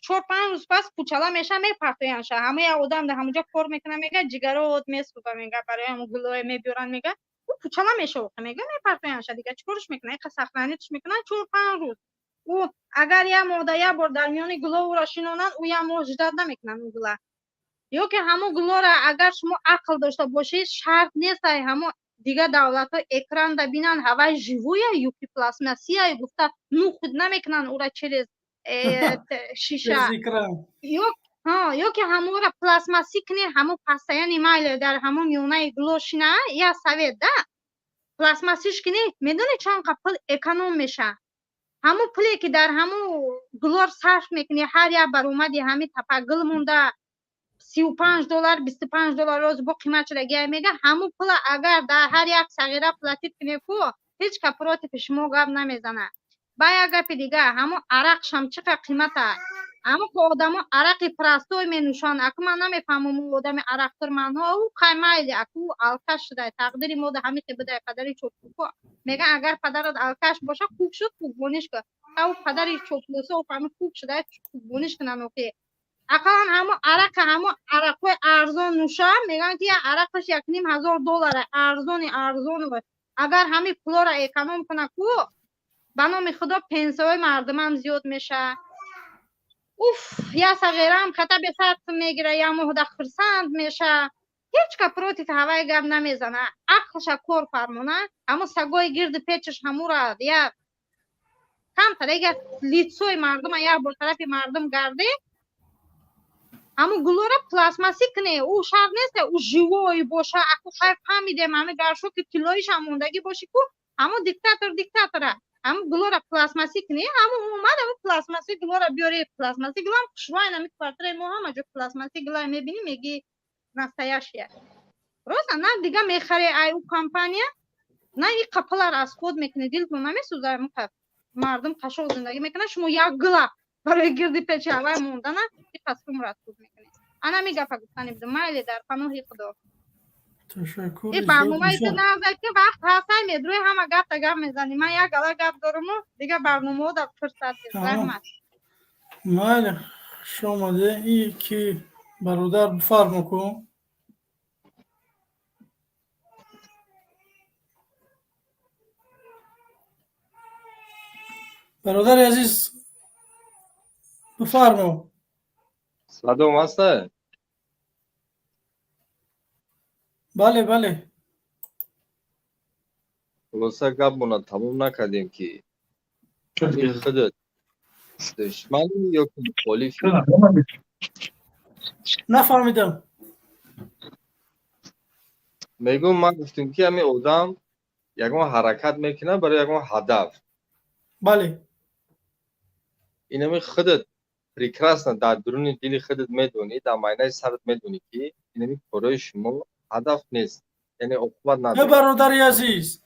S2: 4-5 рӯз пас пучала меша, мепартоянша. Ҳама як одам дар ҳамонҷо кор мекунад, мега ҷигарот месӯза, мега барои ҳамон гулое мебиёранд, мега ӯ пучала меша, мега мепартоянша, дига чӣ корш мекунад, иқа сохранить ш мекунанд 4-5 рӯз. Ӯ агар як моҳда як бор дар миёни гуло ӯро шинонанд, ӯ як моҳ ждать намекунанд ӯ гула. Ё ки ҳамон гулоро агар шумо ақл дошта бошед, шарт нест ай ҳамон дигар давлатҳо экранда бинанд, ҳавай живуя ё ки пластмассия гуфта, ну худ намекунанд ӯра через шиша. Ё ки ҳамонро пластмассӣ кунед, ҳамон постоянно майли дар ҳамон миёнаи гуло шина, я совет да, пластмассиш кунед, медонед чанд қа пул эконом меша? Ҳамон пуле ки дар ҳамон гулор сарф мекунӣ, ҳар як баромади ҳамин тапа гул монда. $35, $25 роз бо қимат шудагия мега. Ҳамун пула агар дар ҳар як сағира платить кунӣ ку, ҳеҷ ка против шумо гап намезана. Ба як гапи дига, ҳамун арақшам чӣ қадр қимата. Ҳамун ки одамо арақи простой менӯшанд, аку ман намефаҳмам, ӯ одами арақхӯр манҳо, ӯ қай майли, аку ӯ алкаш шудай, тақдири мо да ҳамихе будай. Падари чоплусо меган, агар падарат алкаш боша, хуб шуд, хуббониш кун. Ӯ падари чоплусо ҳами хуб шудай, хуббониш кунан. Охи ақаллан ҳамо арақа, ҳамо арақҳои арзон нӯша. Мегӯянд ки як арақаш 1500 доллара, арзони арзон. Агар ҳамин пулоро эконом куна ку, ба номи худо, пенсияҳои мардумам зиёд мешавад. Уф, я сағираам хата бесад мегира, я моҳда хурсанд меша. Ҳеҷ ка против ҳавай гап намезана. Ақлша кор фармона, ҳамо сагои гирди печаш ҳамура я камтар ега лицои мардума як бор тарафи мардум гарде, ҳамун гулора пластмассӣ куне, ӯ шарт нест ӯ живой боша. Аку хайр, фаҳмидем, ҳами гаршо ки тиллоишам мондагӣ боши ку, ҳамун диктатор диктатора ҳамун гулора пластмассӣ куне, ҳамун омад, ҳамун пластмассӣ гулора биёре. Пластмассӣ гулам хушрӯян. Ҳами квартираи мо ҳама ҷо пластмассӣ гулай мебинӣ, меги настоящая роза. На дига мехаре ай ӯ компания, на и қапалар аз худ мекунӣ. Дилтон намесӯза? Мардум қашоқ зиндагӣ мекунад, шумо як гула барои гирди печи ҳавай мондана иқа сум расход мекунед. Анами гапа гуфтани будам. Майли, дар паноҳи худо.
S1: Ташаккур.
S2: И барномаи ту назар ки вақт ҳастай, медрӯи ҳама гапта гап мезанӣ. Ман як гала гап доруму дига барномаҳо дар фурсат. Раҳмат.
S1: Майли, хуш омаде. И ки бародар, бифармо кун. Бародари азиз, бифармо.
S5: Садом ҳаста?
S1: Бале, бале.
S5: Хулоса, гапмона тамом накардем, ки худат душмани ё ки мухолифи?
S1: Нафаҳмидам.
S5: Мегӯм, ман гуфтем, ки ҳамин одам ягон ҳаракат мекунад барои ягон ҳадаф.
S1: Бале.
S5: Инами худат прекрасно дар дуруни дили худат медонӣ, дар майнаи сарат медонӣ, ки инами корои шумо ҳадаф нест, яъне оқибат надорад.
S1: Бародари азиз,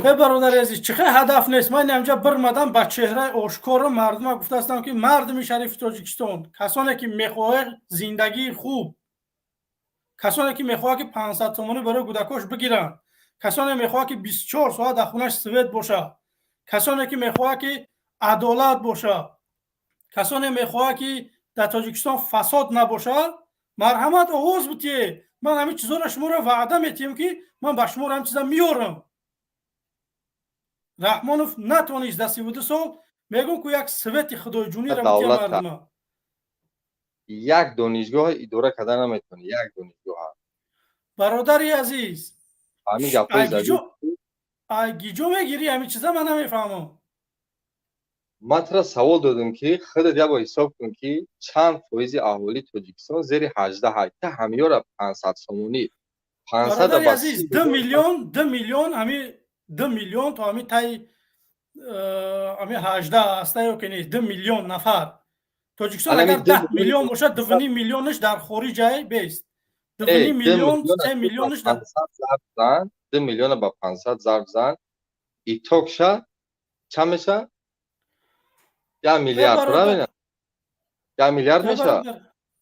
S1: э бародари азиз, чӣ хел ҳадаф нест? Ман инҷа бирмадам, ба чеҳраи ошкоро мардума гуфтаастам, ки мардуми шарифи Тоҷикистон, касоне ки мехоҳад зиндагии хуб, касоне ки мехоҳад, ки 500 сомонӣ барои кӯдакош бигиранд, касоне мехоҳад, ки 24 соат дар хонаш свет бошад, касоне ки мехоҳад, ки адолат бошад, касоне мехоҳад, ки дар Тоҷикистон фасод набошад, марҳамат, овоз битие. Ман ҳамин чизоро шуморо ваъда метиҳам, ки ман ба шуморо ҳамин чиза меёрам. Раҳмонов натонист дар 32 сол, мегӯм ку, як свети худоиҷунира бития мардума.
S5: Як донишгоҳ идора карда наметавонӣ, як донишгоҳа.
S1: Бародари азиз,
S5: ҳамин гапҳои
S1: ай гиҷо мегирӣ ҳамин чиза, ман намефаҳмам.
S5: Ман тура савол додам, ки худат як бор ҳисоб кун, ки чанд фоизи аҳолии Тоҷикистон зери 18 ҳай, та ҳамёра 500 сомонӣ.
S1: Бародари азиз, 2 миллион, 2 миллион, ҳами 2 миллион то ҳами таи ҳами 18 аста ё ки нест? 2 миллион нафар Тоҷикистон агар 10 миллион бошад, 2,5 миллионаш дар хориҷай бест, 2,5 миллион, 3 миллионаш.
S5: 2 миллиона ба 500 зарб зан, итогша чанд меша? 1 миллиард, правильно? 1 миллиард меша.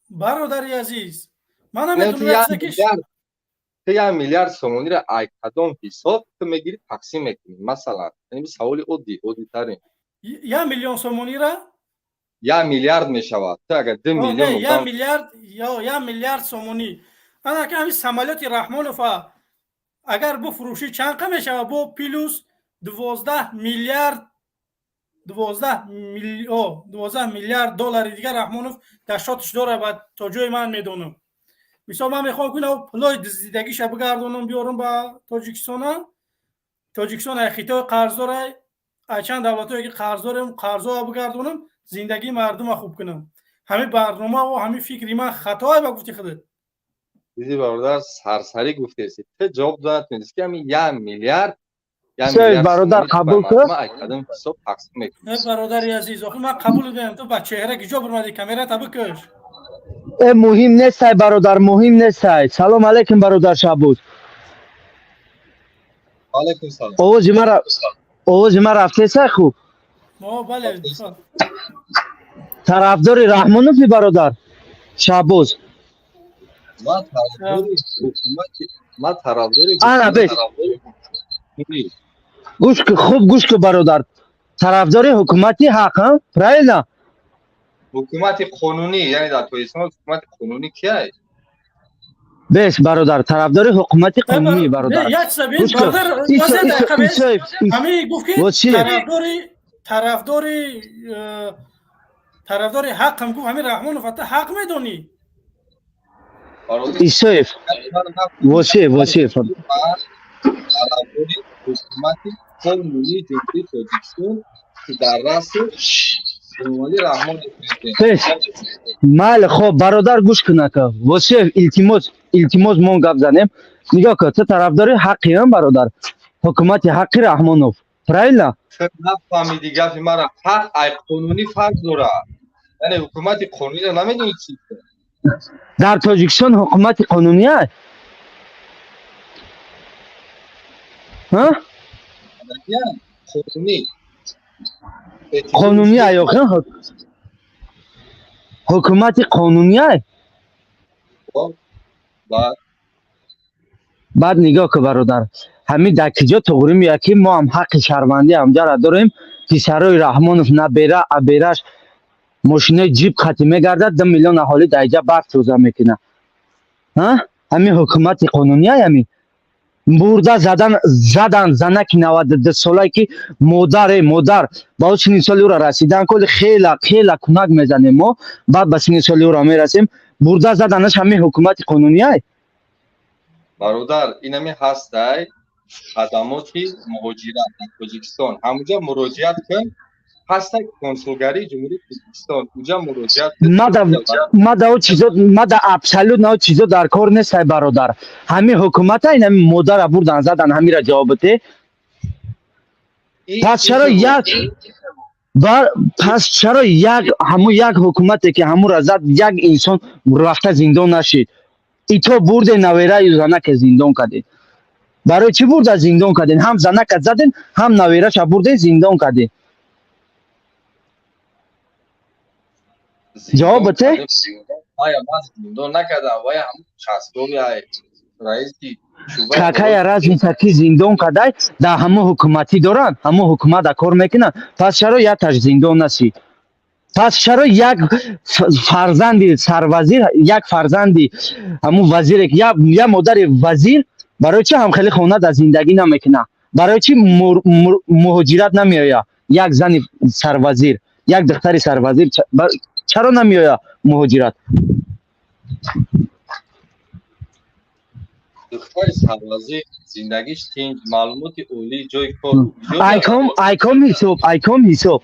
S1: Бародари азиз, ман наметавонам.
S5: Ту 1 миллиард сомониро ай кадом ҳисоб ту мегирӣ, тақсим мекунӣ, масалан? Яъне саволи оддӣ, оддитарин.
S1: 1 миллион сомонира?
S5: 1 миллиард мешавад. Ту агар 2 миллион
S1: 1 миллиард ё 1 миллиард сомонӣ, ана ки ҳамин самолёти Раҳмонова агар буфурӯшӣ, чанд қа мешавад? Бо плюс 12 миллиард, 12 миллиард доллари дигар Раҳмонов дар шотиш дорад. Ва то ҷои ман медонам, мисол, ман мехоҳам ки пулои дуздидагиша бигардонам, биёрам ба Тоҷикистона. Тоҷикистон ай Хитой қарз дора, ай чанд давлатое ки қарз дорем, қарзҳоа бигардонам, зиндагии мардума хуб кунам. Ҳамин барномаву ҳамин фикри ман хатое ба гуфти худат?
S5: Диди, бародар, сарсарӣ гуфтеси, ту ҷавоб дода натонисти, ки ҳамин 1 миллиард
S9: Бародар, қабул кун.
S5: Ҳисоб тақсим мекунӣ.
S1: Бародари азиз, охи ман қабул дорам, ту ба чеҳра ки ҷо бирмадӣ, камерата бикаш.
S11: Муҳим нестай, бародар, муҳим нестай. Салом алейкум, бародар Шаҳбоз.
S5: Алейкум салом.
S11: Овози мара рафтесай хуб?
S1: О, бале.
S11: Тарафдори Раҳмонови, бародар Шаҳбоз?
S5: Ман тарафдори ҳукумати, ман тарафдори
S11: Ана бес. Гӯш ку, хуб гӯш ку, бародар. Тарафдори ҳукумати ҳақ, а? Правильно?
S5: Ҳукумати қонунӣ, яъне дар Тоҷикистон ҳукумати қонунӣ кияй?
S11: Бес, бародар, тарафдори ҳукумати қонунӣ, бародар.
S1: Як чиза бин,
S11: Гӯш ку.
S1: Бародар,
S11: Исо-
S1: 15 дақиқа бес.
S11: Исоев,
S1: Ҳамин гуфт ки
S11: Вот чи?
S1: Тарафдори ҳақам гуфт, ҳамин Раҳмонов ҳатто ҳақ медонӣ?
S11: Исоев, восиев, восиев.
S5: Тарафдори ҳукумати қонунии Ҷумҳурии Тоҷикистон, ки дар раси Эмомалӣ Раҳмон президент.
S11: Бес. Майли, хоб, бародар, гӯш кун, ака. Восиев, илтимос, илтимос, мо гап занем. Нигоҳ кун, ту тарафдори ҳаққиам, бародар. Ҳукумати ҳаққи Раҳмонов. Правильно?
S5: Ту нафаҳмиди гапи мара. Ҳақ ай қонунӣ фарқ дорад, яъне ҳукумати қонуниро намедонӣ чи?
S11: Дар Тоҷикистон ҳукумати қонунӣ аст? Ҳа?
S5: Қонунӣ.
S11: Қонунӣ ай охир? Ҳукумати қонунӣ ай?
S5: Баъд?
S11: Баъд нигоҳ кун, бародар, ҳамин дар киҷо туғрӣ меяд, ки мо ҳам ҳаққи шаҳрвандӣ ҳамҷара дорем. Писарои Раҳмонов, набера, абераш мошинои ҷип хати мегардад, 2 миллион аҳолӣ дар иҷа барф тоза мекунад. Ҳа, ҳамин ҳукумати қонунӣ ай? Ҳамин бурда задан, задан занаки 92-солае, ки модаре, модар ба ӯ синни соли ӯра расидан коли хела хела кӯмак мезанем мо, баъд ба синни соли ӯра мерасем, бурда заданаш ҳамин ҳукумати қонунӣ ай?
S5: Бародар, инами ҳастай хадамоти муҳоҷират дар Тоҷикистон, ҳамуҷа муроҷиат кун. Ҳастай консулгарии Ҷумҳурии Тоҷикистон, уҷа муроҷиат кун.
S11: Мада о чизо, мада абсолютно о чизо дар кор нестай, бародар. Ҳамин ҳукумата, ин ҳамин модара бурдан задан, ҳамира ҷавоб бите. Пас чаро як пас чаро як ҳамун як ҳукумате, ки ҳамура зад, як инсон рафта зиндон нашид? Ито бурде навераю занаке зиндон кардед. Барои чӣ бурда зиндон карден? Ҳам занака заден, ҳам навераша бурден зиндон карден. Ҷавоб бите.
S5: Ая ман зиндон накардам, вая ҳамун участковый ай раиси шӯъбаи
S11: Какая разница, ки зиндон кадай? Дар ҳамун ҳукуматӣ доранд, ҳамун ҳукумата кор мекунанд. Пас чаро якташ зиндон насид? Пас чаро як фарзанди сарвазир, як фарзанди ҳамун вазире, як модари вазир барои чӣ ҳамхели хона дар зиндагӣ намекунад? Барои чӣ муҳоҷират намеояд? Як зани сарвазир, як духтари сарвазир чаро намеояд муҳоҷират?
S5: Духтари сарвазир зиндагиш тинҷ, маълумоти олӣ, ҷои кор.
S11: Айком, айком ҳисоб, айком ҳисоб.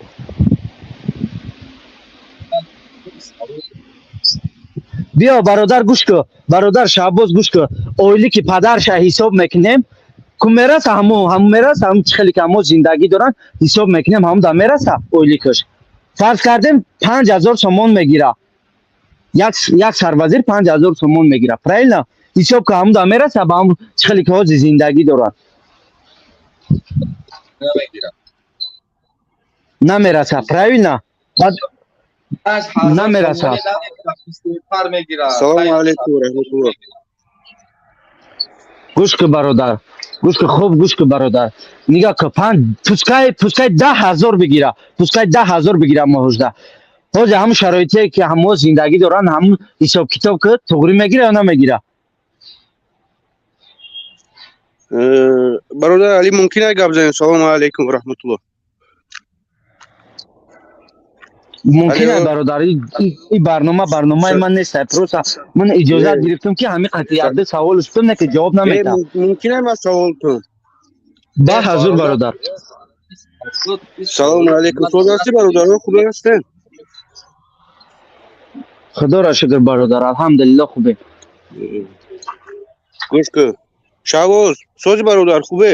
S11: Биё, бародар, гӯш кун, бародар Шаҳбоз, гӯш кун. Оилӣ ки падарша ҳисоб мекунем, ку мераса ҳаму мераса, ҳаму чӣ хеле ки ҳамо зиндагӣ доранд, ҳисоб мекунем, ҳаму да мераса оиликаш. Фарз кардем, 5000 сомон мегира. Як сарвазир 5000 сомон мегира, правильно? Ҳисоб ку, ҳаму да мераса ба ҳаму чӣ хеле ки ҳозир зиндагӣ доранд?
S5: Намегирад.
S11: Намераса, правильно? Баъд намераса.
S3: Салому алейкум ва раҳматуллоҳ.
S11: Гӯш кун, бародар, гӯш кун, хуб гӯш кун, бародар, нигоҳ кун. Панҷ, пускай 10 000 бигира, пускай 10 000 бигира моҳожда. Ҳозир ҳамун шароите, ки ҳамо зиндагӣ доранд, ҳамун ҳисоб китоб ки туғрӣ мегира ё намегира?
S6: Бародар Али, мумкин аст гап занем? Салому алейкум ва раҳматуллоҳ.
S11: Мумкин аст, бародар. И барнома барномаи ман нест, просто ман иҷозат гирифтам, ки ҳамин қати якду савол шудам, не ки ҷавоб наметам.
S6: Мумкин аст ман савол кунам?
S11: Ба ҳазур, бародар.
S6: Салому алейкум, соз ҳастӣ, бародаро, хуб ҳастед?
S11: Худоро шукр, бародар, алҳамдулилло, хубем.
S6: Гӯш кун, Шаҳбоз, сози бародар, хубе?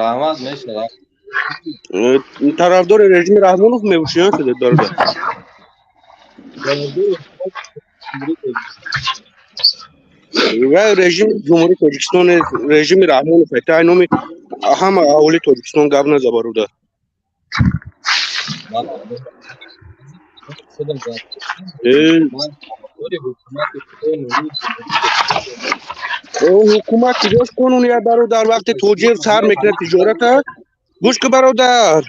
S5: Раҳмат, мешавад.
S6: Тарафдори режими Раҳмонов мебошӣ ё шудед, бародар?
S12: Ва режими Ҷумҳурии Тоҷикистон, режими Раҳмонов ай номи ҳама аҳолии Тоҷикистон гап наза, бародар. Ҳукумат куҷош қонуния, бародар? Вақте тоҷир сар мекунад тиҷората, гӯш ки, бародар,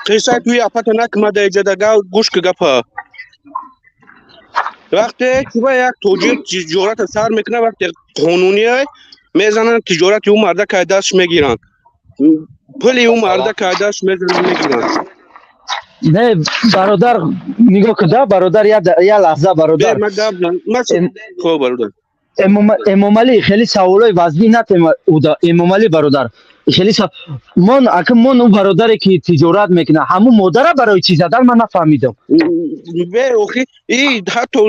S12: қиссаи туи апата накумада иҷада, гӯш ки гапа. Вақте чуба як тоҷир тиҷората сар мекунад, вақте қонуния мезананд, тиҷорати ӯ мардака ай дастш мегиранд, пули ӯ мардака ай дастш мезананд, мегиранд.
S11: Не, бародар, нигоҳ куда, бародар, я лаҳза, бародар.
S12: Хоб, бародар.
S11: Эмомалӣ, хеле саволои вазнин натем уда, Эмомалӣ бародар. Хеле мон ака, мон ӯ бародаре ки тиҷорат мекунад, ҳамун модара барои чӣ задан, ман нафаҳмидам.
S12: Бе, охи, и ҳатто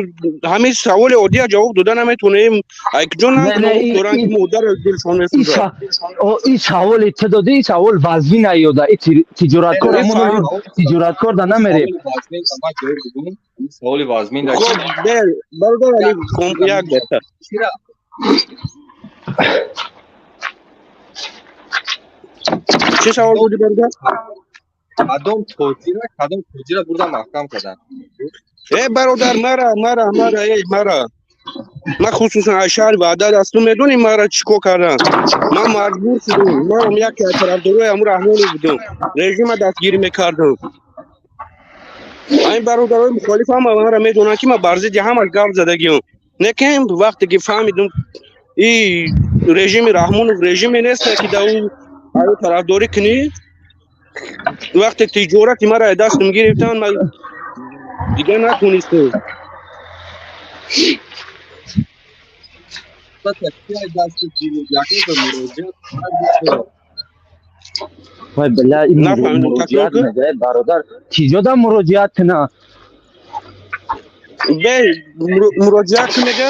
S12: ҳамин саволи оддия ҷавоб дода наметавонем. Айкҷон доранд ки модара дилшон месӯзад.
S11: И саволи ту додӣ, и савол вазнин аёда. И тиҷораткор, ҳамун тиҷораткор да намереб.
S5: Саволи вазмин.
S12: Хоб, бародар Али, як дақиқа. Чӣ савол буди, бародар?
S5: Кадом тоҷира бурда маҳкам кардан?
S12: Э, бародар, мара, мара, мара, эй, мара. Ман хусусан аз шаҳри Ваҳдат ҳастум, медонӣ мара чӣ кор кардам? Ман маҷбур шудам. Манам яке аз тарафдорои ҳамун Раҳмонов будам. Режима дастгирӣ мекардам. Ҳамин бародарои мухолиф ҳама мара медонанд, ки ман бар зидди ҳамаш гап задагиам. Лекин вақте ки фаҳмидам, и режими Раҳмонов режиме нест, ки да ӯ аю тарафдорӣ кунӣ, вақте тиҷорати мара аз дастам гирифтанд, ман дигар натонистам.
S11: Вай, бля, ин муроҷиат мега, бародар, чиҷода муроҷиат куна?
S12: Бе, муроҷиат мега?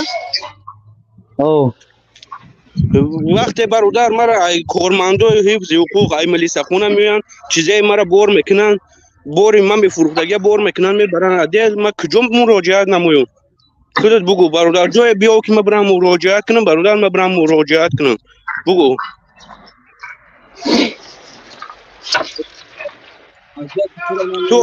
S11: О.
S12: Вақте, бародар, мара ай кормандои ҳифзи ҳуқуқ, ай милисахона меоянд, чизаи мара бор мекунанд, бори ман мефурӯхтагия бор мекунанд, мебаранд. Аде ман куҷо муроҷиат намоём? Худат бугӯ, бародар, ҷое биё, ки ман бирам муроҷиат кунам, бародар, ман бирам муроҷиат кунам. Бугӯ. Ту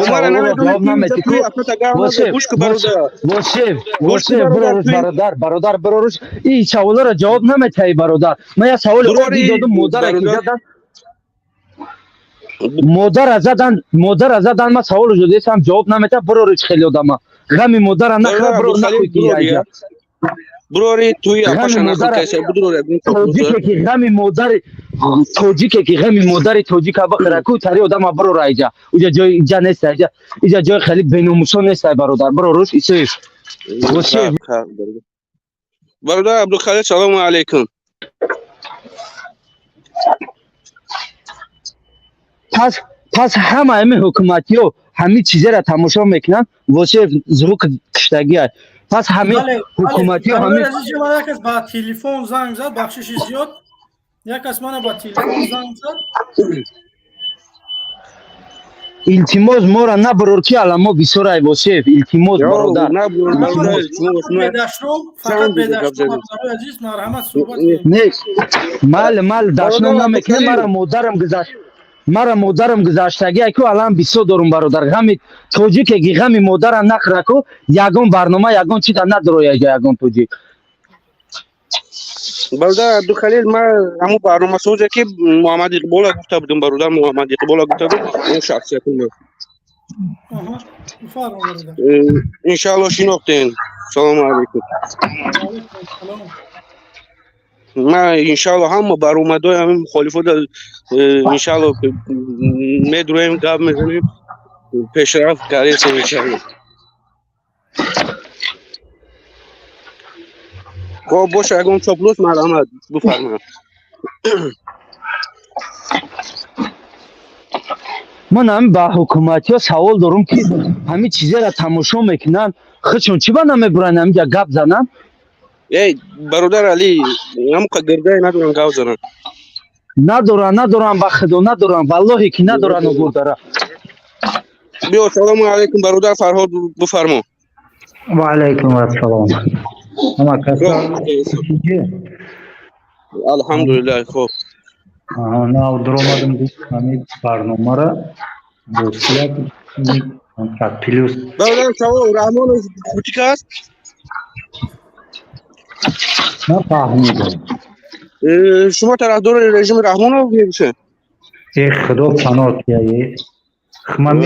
S11: Умара намедонӣ, ки гӯш ку, бародар. Восиф, Восиф, бироруш, бародар, бародар, бироруш. И саволаро ҷавоб наметаҳӣ, бародар. Ман як саволи оддӣ додум, модара ки задан, модара задан, модара задан, ман саволо додесам, ҷавоб наметаҳ, бироруш. Хеле одама ғами модара нахӯра, бирор нахӯй, ки яйҷа.
S12: Бирори, туи апаша нахӯй, кайса бидурори.
S11: Тоҷике ки ғами модари тоҷике ки ғами модари тоҷика бихӯра ку, тари одама бирор айҷа. Уҷа ҷои иҷа нест, айҷа, иҷа ҷои хеле беномусо нест, ай, бародар, бироруш, Исоев. Восиф.
S12: Бародар Абдухалил, салому алайкум.
S11: Пас ҳама ҳамин ҳукуматиё ҳамин чизеро тамошо мекунанд. Восиф, звук киштагиа. Пас ҳамин ҳукуматиё ҳамин
S1: як кас ба телефон занг зад, бахшиши зиёд, як кас мана ба телефон занг зад.
S11: Илтимос, мора набурор, ки ала мо бисёр ай, Восиф, илтимос, бародар.
S1: Фақат бедашном, азиз, марҳамат, суҳбат.
S11: Не, майли, майли, дашном намекунем. Мара модарам гузашт, мара модарам гузаштагӣ ку, алан бисёр дорум, бародар. Ғами тоҷике ки ғами модара нахӯра ку, ягон барнома, ягон чиза надороя ягон тоҷик.
S12: Бародар Абдухалил, ман ҳамун барномасозе, ки Муҳаммад Иқбола гуфта будам, бародар, Муҳаммад Иқбола гуфта будам, он шахсияти ман. Иншаалло шинохтен. Салому алайкум. Ман иншаалло ҳама баромадҳои ҳамин мухолифода иншаалло медуроем, гап мезанем, пешрафт кардем, иншаалло. Хоб, боша, ягон чоплус, марҳамат, бифармоед.
S11: Ман ҳамин ба ҳукуматиҳо савол дорум, ки ҳамин чизеро тамошо мекунанд, худшон чӣ ба намебуранд ҳаминҷа гап зананд?
S12: Эй, бародар Али, ҳамқа гирдае надорам гап занам.
S11: Надоран, надоран, ба худо надоран, валлоҳи ки надоран огурдара.
S12: Биё, салому алайкум, бародар Фарҳод, бифармо.
S13: Ва алайкум ассалом. Ҳама каса?
S12: Алҳамдулиллаҳ, хуб.
S13: Нав дуромадам ҳамин барномара ростияк плюс.
S12: Бародар, савол: Раҳмонов хутик аст?
S13: Нафаҳмидам.
S12: Шумо тарафдори режими Раҳмонов мебошед?
S13: Э, худо паноҳ тияе. Ман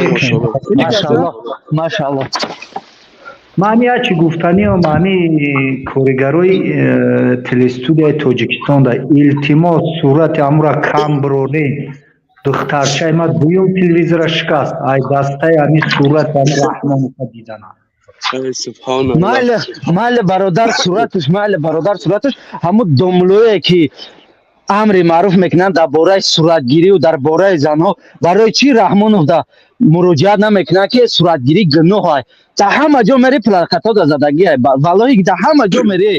S11: Машааллоҳ, машааллоҳ.
S13: Ман ячи гуфтаниам, ҳами коригарои телестудияи Тоҷикистонда илтимос, сурати ҳамура кам бирорем. Духтарчаи ма дуюм телевизора шикаст, ай дастаи ҳами сурати ҳами Раҳмонова дидана.
S11: Майли, майли, бародар, сураташ, майли, бародар, сураташ. Ҳамун домлое ки амри маъруф мекунанд дар бораи суратгирию дар бораи занҳо, барои чӣ Раҳмонов да муроҷиат намекунанд, ки суратгирӣ гуноҳ? Дар ҳама ҷо мери, плакатҳо да задагиай, валлоҳи, дар ҳама ҷо мери.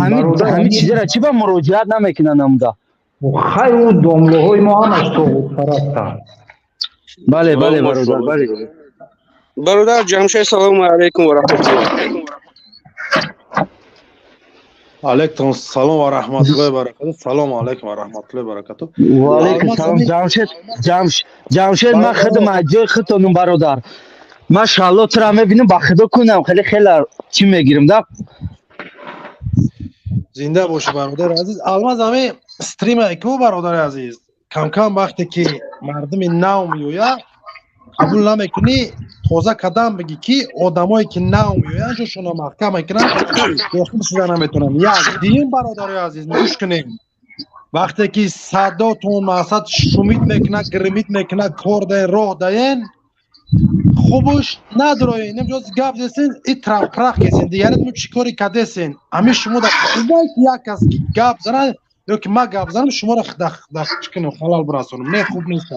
S11: Ҳамин чизера чӣ ба муроҷиат намекунанд намуда?
S13: Хай, ӯ домлоҳои мо ҳамаш тоғутпарастанд.
S11: Бале, бале, бародар, бале.
S12: Бародар Ҷамшед, салому алайкум ва раҳматуллоҳ.
S14: Алейкум салом ва раҳматуллоҳи баракату. Салому алайкум ва раҳматуллоҳи баракату.
S11: Ва алайкум салом, Ҷамшед. Ҷамшед, ман худам аз ҷои худтонум, бародар. Машаалло, тура мебинам, ба худо кунам, хеле хеле чӣ мегирам да.
S14: Зинда бошӣ, бародари азиз. Алмаз, ҳами стрима ку, бародари азиз, камкам вақте ки мардуми нав меояд, қабул намекунӣ, тоза кадам бигӣ, ки одамое ки нав меоянд, ҷошонро маҳкам мекунанд, дохил шуда наметавонанд. Як дуюм, бародарои азиз, гӯш кунем: вақте ки садотон мақсад шумид мекунад, гримид мекунад, кор даен, роҳ даен, хубуш надроен, имҷоз гап зесен и трахпрах кесен, дигарет мо чӣ кори кадесен? Ҳамин шумо да хубай ки як кас гап занад ё ки ман гап занам, шуморо чӣ кунем, халал бирасонам? Не, хуб нест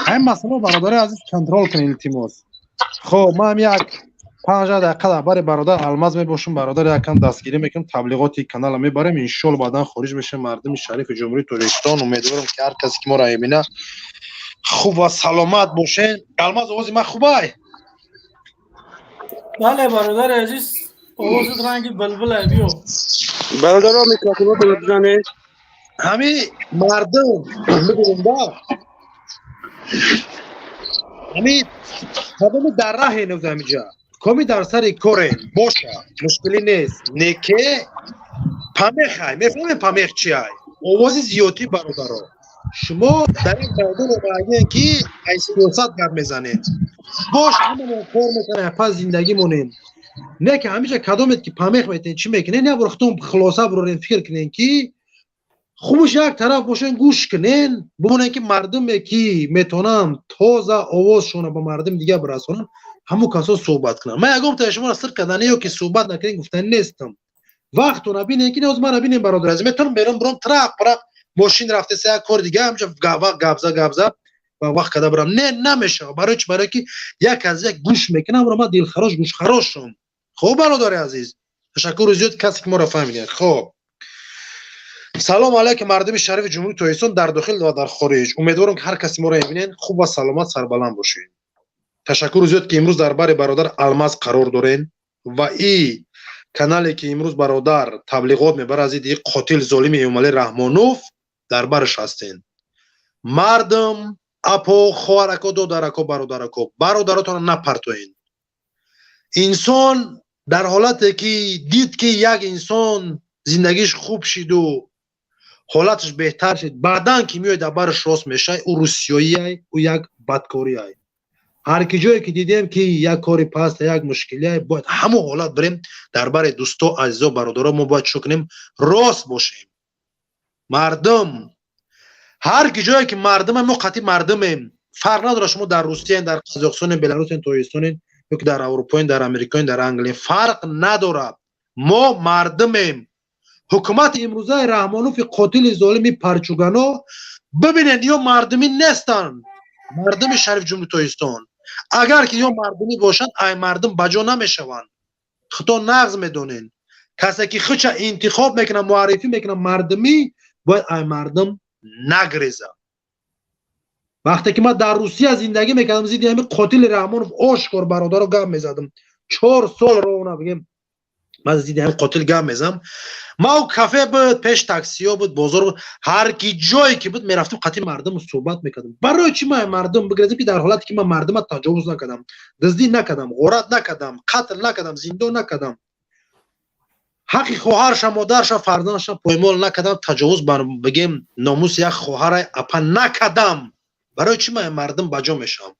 S14: ҳамин масъала, бародари азиз, контрол кунед, илтимос. Хоб, ман як 5 дақиқа дар бари бародар Алмаз мебошам, бародар якам дастгирӣ мекунам, таблиғоти канала мебарем, иншоалло баъдан хориҷ мешем. Мардуми шарифи Ҷумҳурии Тоҷикистон, умедворам, ки ҳар касе ки моро мебина, хуб ва саломат бошен. Алмаз, овози ман хубай?
S1: Бале, бародари азиз, овозит ранги булбулай, биё.
S12: Бародаро, микрофонотонро бизанед.
S14: Ҳами мардум бигӯем да, ҳами кадоми дар раҳе нӯз, ҳамиҷа коми дар сари корен боша, мушкилӣ нест, неке памехай, мефаҳмем памех чиай? Овози зиёдтӣ. Бародаро, шумо дар ин майдон омадагиен, ки ай сиёсат гап мезанед, бош, ҳамамон кор мекунем, пас зиндагӣ монем, не ки ҳамиҷа кадомет ки памех метен, чӣ мекунен? Як бор худтон хулоса бурорен, фикр кунен, ки хубуш як тараф бошен, гӯш кунен, бимонен, ки мардуме ки метавонанд тоза овозшонро ба мардуми дигар бирасонанд, ҳамун касо суҳбат кунанд. Ман ягон таи шуморо сир кардани ё ки суҳбат накунен гуфтани нестам. Вақтона бинен, ки ноз мара бинен, бародар азиз, метавонам берун бурам, трақ парақ мошин рафтеса, як кори дига, ҳамча гапза гапза ва вақт када бурам. Не, намешавад. Барои чи? Барое ки як аз як гӯш мекунам, ро ман дилхарош, гӯшхарошам. Хуб, бародари азиз, ташаккури зиёд, касе ки моро фаҳмидед. Хуб, салому алайкум, мардуми шарифи Ҷумҳурии Тоҷикистон дар дохил ва дар хориҷ. Умедворам, ки ҳар касе моро мебинед, хуб ва саломат, сарбаланд бошед. Ташаккури зиёд, ки имрӯз дар бари бародар Алмаз қарор дорем ва и канале ки имрӯз бародар таблиғот мебарад аз иди қотил золими Эмомалӣ Раҳмонов, дар бараш ҳастем. Мардум, апо, хоҳарако, додарако, бародарако, бародаротонро напартоен. Инсон дар ҳолате ки дид, ки як инсон зиндагиш хуб шиду ҳолаташ беҳтар шид, баъдан ки меояд, дар бараш рост мешавад, ӯ русиёиай, ӯ як бадкориай. Ҳар ки ҷое ки дидем, ки як кори паста, як мушкилие, бояд ҳамон ҳолат бирем дар бари дӯсто, азизо, бародаро. Мо бояд чӣ кунем? Рост бошем. Мардум, ҳар ки ҷое ки мардуме, мо қатъи мардумем. Фарқ надорад, шумо дар Русияен, дар Қазоқистонен, Беларусен, Тоҷикистонен ё ки дар Аврупоен, дар Америкоен, дар Англия, фарқ надорад, мо мардумем. Ҳукумати имрӯзаи Раҳмонофи қотили золими парчугано, бибинед, ё мардумӣ нестанд. Мардуми шариф Ҷумҳури Тоҷикистон, агар ки ё мардумӣ бошанд, ай мардум ба ҷо намешаванд. Худо нағз медонед. Касе ки худша интихоб мекунад, муаррифӣ мекунад мардумӣ, бояд ай мардум нагреза. Вақте ки ман дар Русия зиндагӣ мекардам, зидди ҳамин қотили Раҳмонов ошкор, бародаро, гап мезадам. 4 сол ровна, бигем, ман зидди ҳамин қотил гап мезанам. Ма у кафе буд, пеш таксиё буд, бозор буд, ҳар ки ҷое ки буд, мерафтам, қатъи мардум суҳбат мекардам. Барои чӣ ман мардум бигрезам, ки дар ҳолате ки ман мардума таҷовуз накардам, дуздӣ накардам, ғорат накардам, қатл накардам, зиндон накардам, ҳаққи хоҳарша, модарша, фарзандша поймол накардам, таҷовуз бар, бигем, номуси як хоҳара, апа накардам, барои чӣ ман мардум ба ҷо мешавам?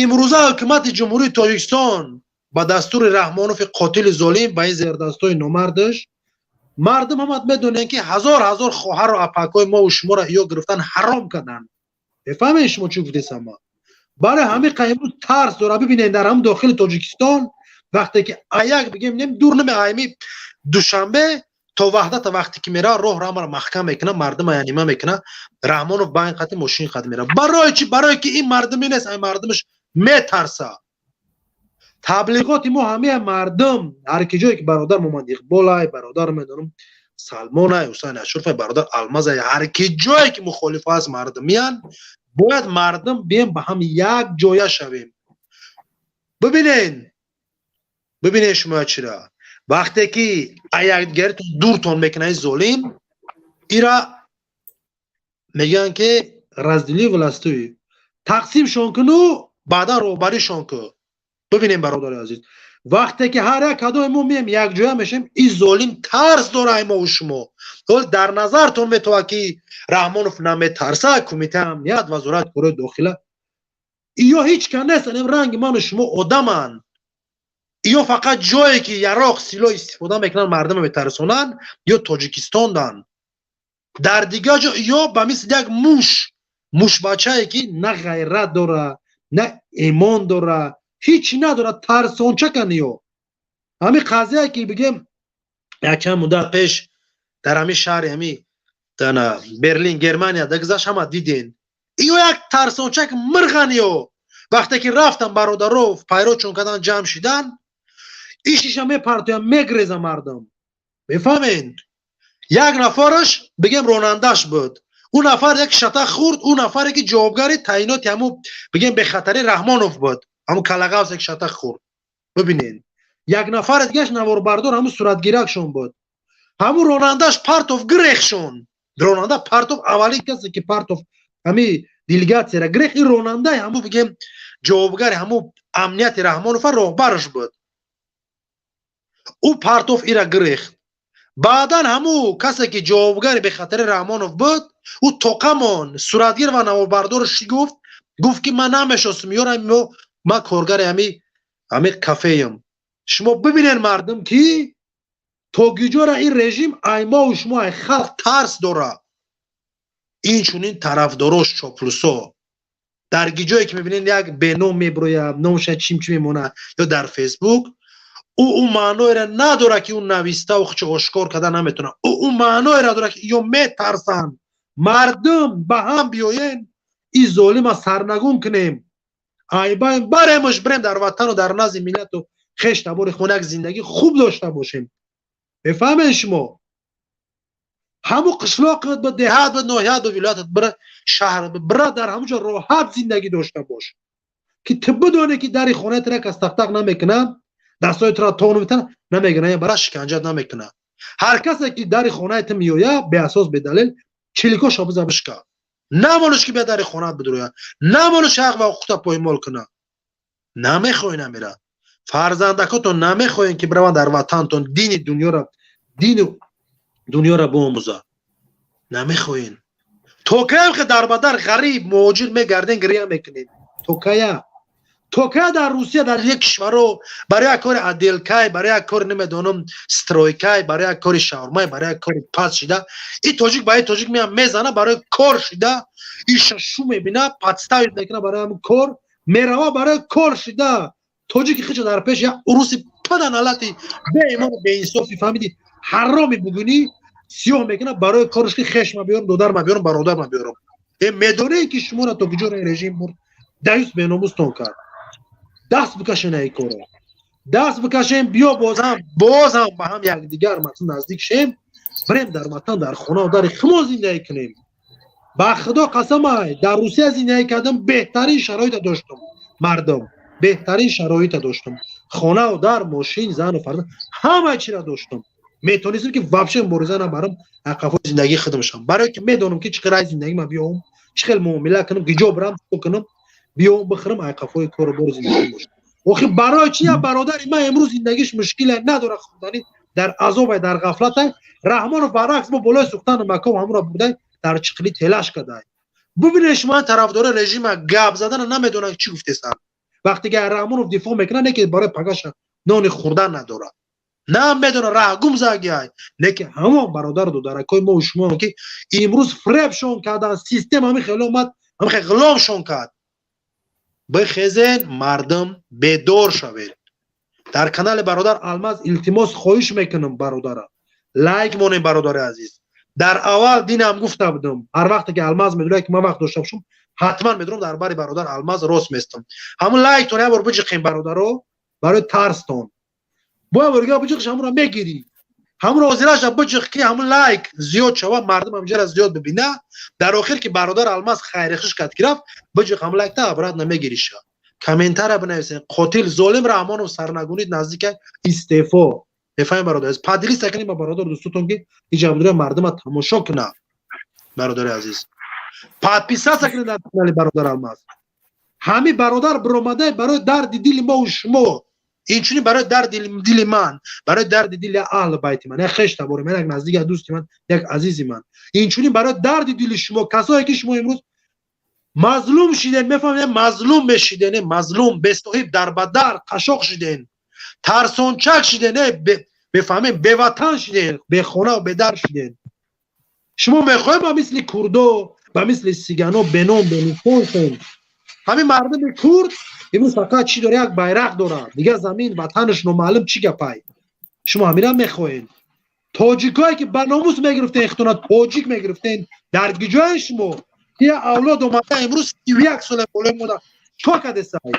S14: Имрӯза ҳукумати Ҷумҳурии Тоҷикистон ба дастури Раҳмонови қотили золим, ба ин зердастои номардаш, мардум ҳамат медонем, ки ҳазор ҳазор хоҳару апакҳои мову шуморо ё гирифтан, ҳаром карданд. Мефаҳмед шумо чӣ гуфтесам? Барои ҳамин имрӯз тарс дора. Бибинед, дар ҳамн дохили Тоҷикистон, вақте ки аяк, бигем, нем дур наме, ами Душанбе то Ваҳдата вақте ки мера, роҳ рамаро маҳкам мекуна, мардума янима мекуна. Раҳмонов ба ин қати мошин қад мера. Барои чӣ? Барое ки ин мардуми нест, ай мардумаш метарса. Таблиғоти мо ҳамаи мардум, ҳар ки ҷое ки бародар Муҳаммад Иқболай, бародар, медонам, Салмонай, Ҳусайн Ашурфай, бародар Алмазай, ҳар ки ҷое ки мухолифа аст, мардумиян, бояд мардум бием, ба ҳам як ҷоя шавем. Бибинен, бибинен шумо чира, вақте ки якдигаритон дуртон мекунад золим, ира мегӯянд ки раздели властвуй, тақсимшон куну баъдан роҳбаришон ку. Бибинем, бародари азиз, вақте ки ҳар як кадои мо меем, якҷоя мешавем, ин золим тарс дора ай мову шумо. Ҳол дар назартон метавад, ки Раҳмонов наметарса, Кумитаи амният, Вазорати корҳои дохила, ё ҳеҷ кас нестан, ранги ману шумо одаманд. Ё фақат ҷое ки яроқ, силоҳ истифода мекунанд, мардума метарсонанд, ё Тоҷикистондан. Дар дигар ҷо ё ба мисли як муш, мушбачае ки на ғайрат дора, на имон дора, ҳеҷ надора, тарсончакан. Ё ҳамин қазияе ки, бигем, якчанд муддат пеш дар ҳамин шаҳри ҳами Берлин, Германия дагзашт, ҳама диден. Ё як тарсончак мирған. Ё вақте ки рафтан, бародаро пайрочон кардан, ҷамъ шидан, ишиша мепартоям, мегреза мардум. Мефаҳмед, як нафараш, бигем, ронандаш буд, ӯ нафар як шата хӯрд. Ӯ нафаре ки ҷавобгари таъиноти ҳамун, бигем, бехатари Раҳмонов буд, ҳамун калагавс як шата хӯрд. Бибинед, як нафаре дигаш наворбардор, ҳамун суратгиракшон буд. Ҳамун ронандаш партов, гирехшон. Ронанда партов, аввалин касе ки партов, ҳами делегатсияра гирех, ин ронандаи ҳамун, бигем, ҷавобгари ҳамун амнияти Раҳмонова, роҳбараш буд. Ӯ партов, ира гирехт. Баъдан ҳамун касе ки ҷавобгари бехатари Раҳмонов буд, ӯ тоқамон. Суратгир ва наворбардораш чӣ гуфт? Гуфт ки ман намешносам ёра, ман коргари ҳами кафеям. Шумо бибинед, мардум, ки то гиҷора ин режим ай мову шумо, ай халқ тарс дора. Инчунин тарафдорош, чоплусо, дар гиҷое ки мебинед, як беном меброяд, номша чим чи мемонад ё дар Фейсбук, ӯ маъноеро надорад, ки ӯ навиставу худшо ошкор карда наметавонад. Ӯ маъноеро дорад, ки ё метарсанд. Мардум, ба ҳам биёен, ин золима сарнагун кунем, айбайн баремаш, бирем дар ватану дар назди миллату хеш табори хона як зиндагӣ хуб дошта бошем. Мефаҳмед шумо? Ҳамун қишлоқат ба деҳат, ба ноҳият, ба вилоятат бира, шаҳр бира, дар ҳамун ҷо роҳат зиндагӣ дошта бош, ки ту бидонӣ, ки дари хонаи тура кас тақтақ намекунад, дастҳои тура тон намегирад, бара шиканҷат намекунад. Ҳар касе ки дари хонаи ту меояд беасос, бедалел, чиликошо биза, бишка, намонаш ки бия дари хонаат бидурояд, намонаш ҳақ ва ҳуқуқта поймол кунад. Намехоҳӣ, намера фарзандакотон, намехоҳем, ки бираванд дар ватантон дини дунёра, дину дунёра биомӯзад, намехоҳем. То каям ки дарбадар, ғариб, муҳоҷир мегарден, гиря мекунед? То кая, то кая дар Русия, дар як кишваро барои як кори отделкай, барои як кори, намедонам, стройкай, барои як кори шаурмай, барои як кори пас шида, и тоҷик ба и тоҷик меям мезана, барои кор шида, иша шу мебина, подставить мекуна, барои ҳамин кор мерава, барои кор шида тоҷики хича дар пеш як уруси паданалати беимону беинсофи, фаҳмиди, ҳароми бугунӣ сиёҳ мекуна, барои корш ки хеш ма биёрам, додар ма биёрам, бародар ма биёрам. Э, медонед, ки шуморо то куҷо режим бурд, даюс беномустон кард. Даст бикашена ин корро. Даст бикашем, биё, бозҳам, бозҳам ба ҳам якдигар масал наздик шем, бирем дар ватан, дар хона дари хумо зиндагӣ кунем. Ба Худо қасамай, дар Русия зиндагӣ кардам, беҳтарин шароита доштум, мардум, беҳтарин шароита доштум: хонаву дар, мошин, зану фарзанд, ҳама чиро доштум. Метонистам, ки вообще мубориза набарам, ақафои зиндагии худам шам, барое ки медонам, ки чӣ хел рай зиндагӣ ма биём, чӣ хел муомила кунам, гиҷо бирам, чӣ кунам, биём, бихӯрам, айқафои кору бори зиндагӣ бошам. Охи, барои чи я бародари ман имрӯз зиндагиш мушкиле надора, хӯрданӣ дар азобай, дар ғафлатай? Раҳмонов баръакс, бо болои сӯхтану маком ҳамуро бурдай, дар чиқилӣ телаш кадай. Бубинед, шумо тарафдори режима гап задана намедонанд, чӣ гуфтесанд. Вақте ки Раҳмонов дифоъ мекунад, не ки барои пагаша нони хӯрдан надорад, на медона, раҳгум загиай. Не ки ҳамон бародару додаракои мо шумо, ки имрӯз фребшон кардан, система ҳами хеле омад, ҳами хеле ғуломшон кард. Бихезен, мардум, бедор шавед. Дар канали бародар Алмаз, илтимос, хоҳиш мекунам, бародара, лайк монем. Бародари азиз, дар аввал динам гуфта будам, ҳар вақте ки Алмаз медонад, ки ман вақт дошта бошам, ҳатман медонам, дар бари бародар Алмаз рост местам. Ҳамун лайктон як бор биҷиқем, бародаро, барои тарстон. Бо як бор дига биҷиқш, ҳамунро мегирӣ, ҳамун ҳозираша биҷиқ, ки ҳамун лайк зиёд шава, мардум ҳамҷара зиёд бибина. Дар охир ки бародар Алмаз хайрихиш кард, ки рафт, биҷиқ ҳамун лайкта, обратно мегириша. Комментария бинависен: «Қотил, золим Раҳмонов сарнагунид, наздика истеъфо». Мефаҳмем, бародар? Поделиться кунем ба бародар, дӯстотон, ки иҷабдура мардума тамошо кунад. Бародари азиз, подписаться кунед дар канали бародар Алмаз. Ҳами бародар биромадай барои дарди дили мову шумо, инчунин барои дарди дили ман, барои дарди дили аҳли байти ман, як хеш табори ман, як наздик, як дӯсти ман, як азизи ман, инчунин барои дарди дили шумо, касое ки шумо имрӯз мазлум шиден. Мефаҳмед, мазлум мешиден, мазлум, бесоҳиб, дарбадар, қашоқ шиден, тарсончак шиден, мефаҳмем, беватан шиден, бехонаву бедар шиден. Шумо мехоҳем ба мисли курдо, ба мисли сигано беном, бенишон шен? Ҳамин мардуми курд имрӯз фақат чӣ дора? Як байрақ дорад, дигар замин, ватанаш номаълум. Чӣ гапай? Шумо ҳамина мехоҳед? Тоҷикое ки ба номус мегирифтен, хитона тоҷик мегирифтен, дар гиҷои шумо я авлод омада имрӯз 31 сола болои мода чикор кардесай?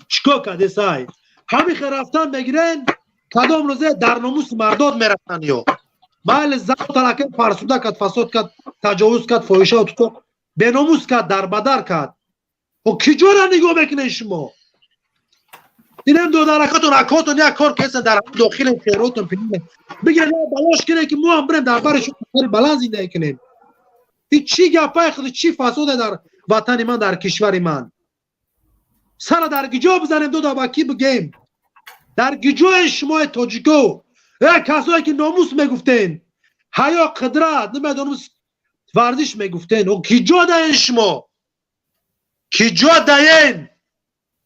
S14: Чикор кардесай? Ҳамин хел рафтан мегирен, кадом рӯзе дар номуси мардод мерасанд? Ё майли, зан талака фарсуда кард, фасод кард, таҷовуз кард, фоҳиша тутоқ, беномус кард, дарбадар кард. Киҷора нигоҳ мекунед шумо? Инам додаракатон, акотон як кор кеса дар дохили шеъротон бигиред, балош кунед, ки мо ҳам бирем дар бари шумо баланд зиндагӣ кунем. Ин чӣ гапай худ, чӣ фасоде дар ватани ман, дар кишвари ман? Сара дар гиҷо бизанем, дода, ба кӣ бигем? Дар гиҷои шумои тоҷико, э касое ки номус мегуфтен, ҳаё, қудрат, намедонам, варзиш мегуфтен, киҷо даен шумо? Киҷо даен?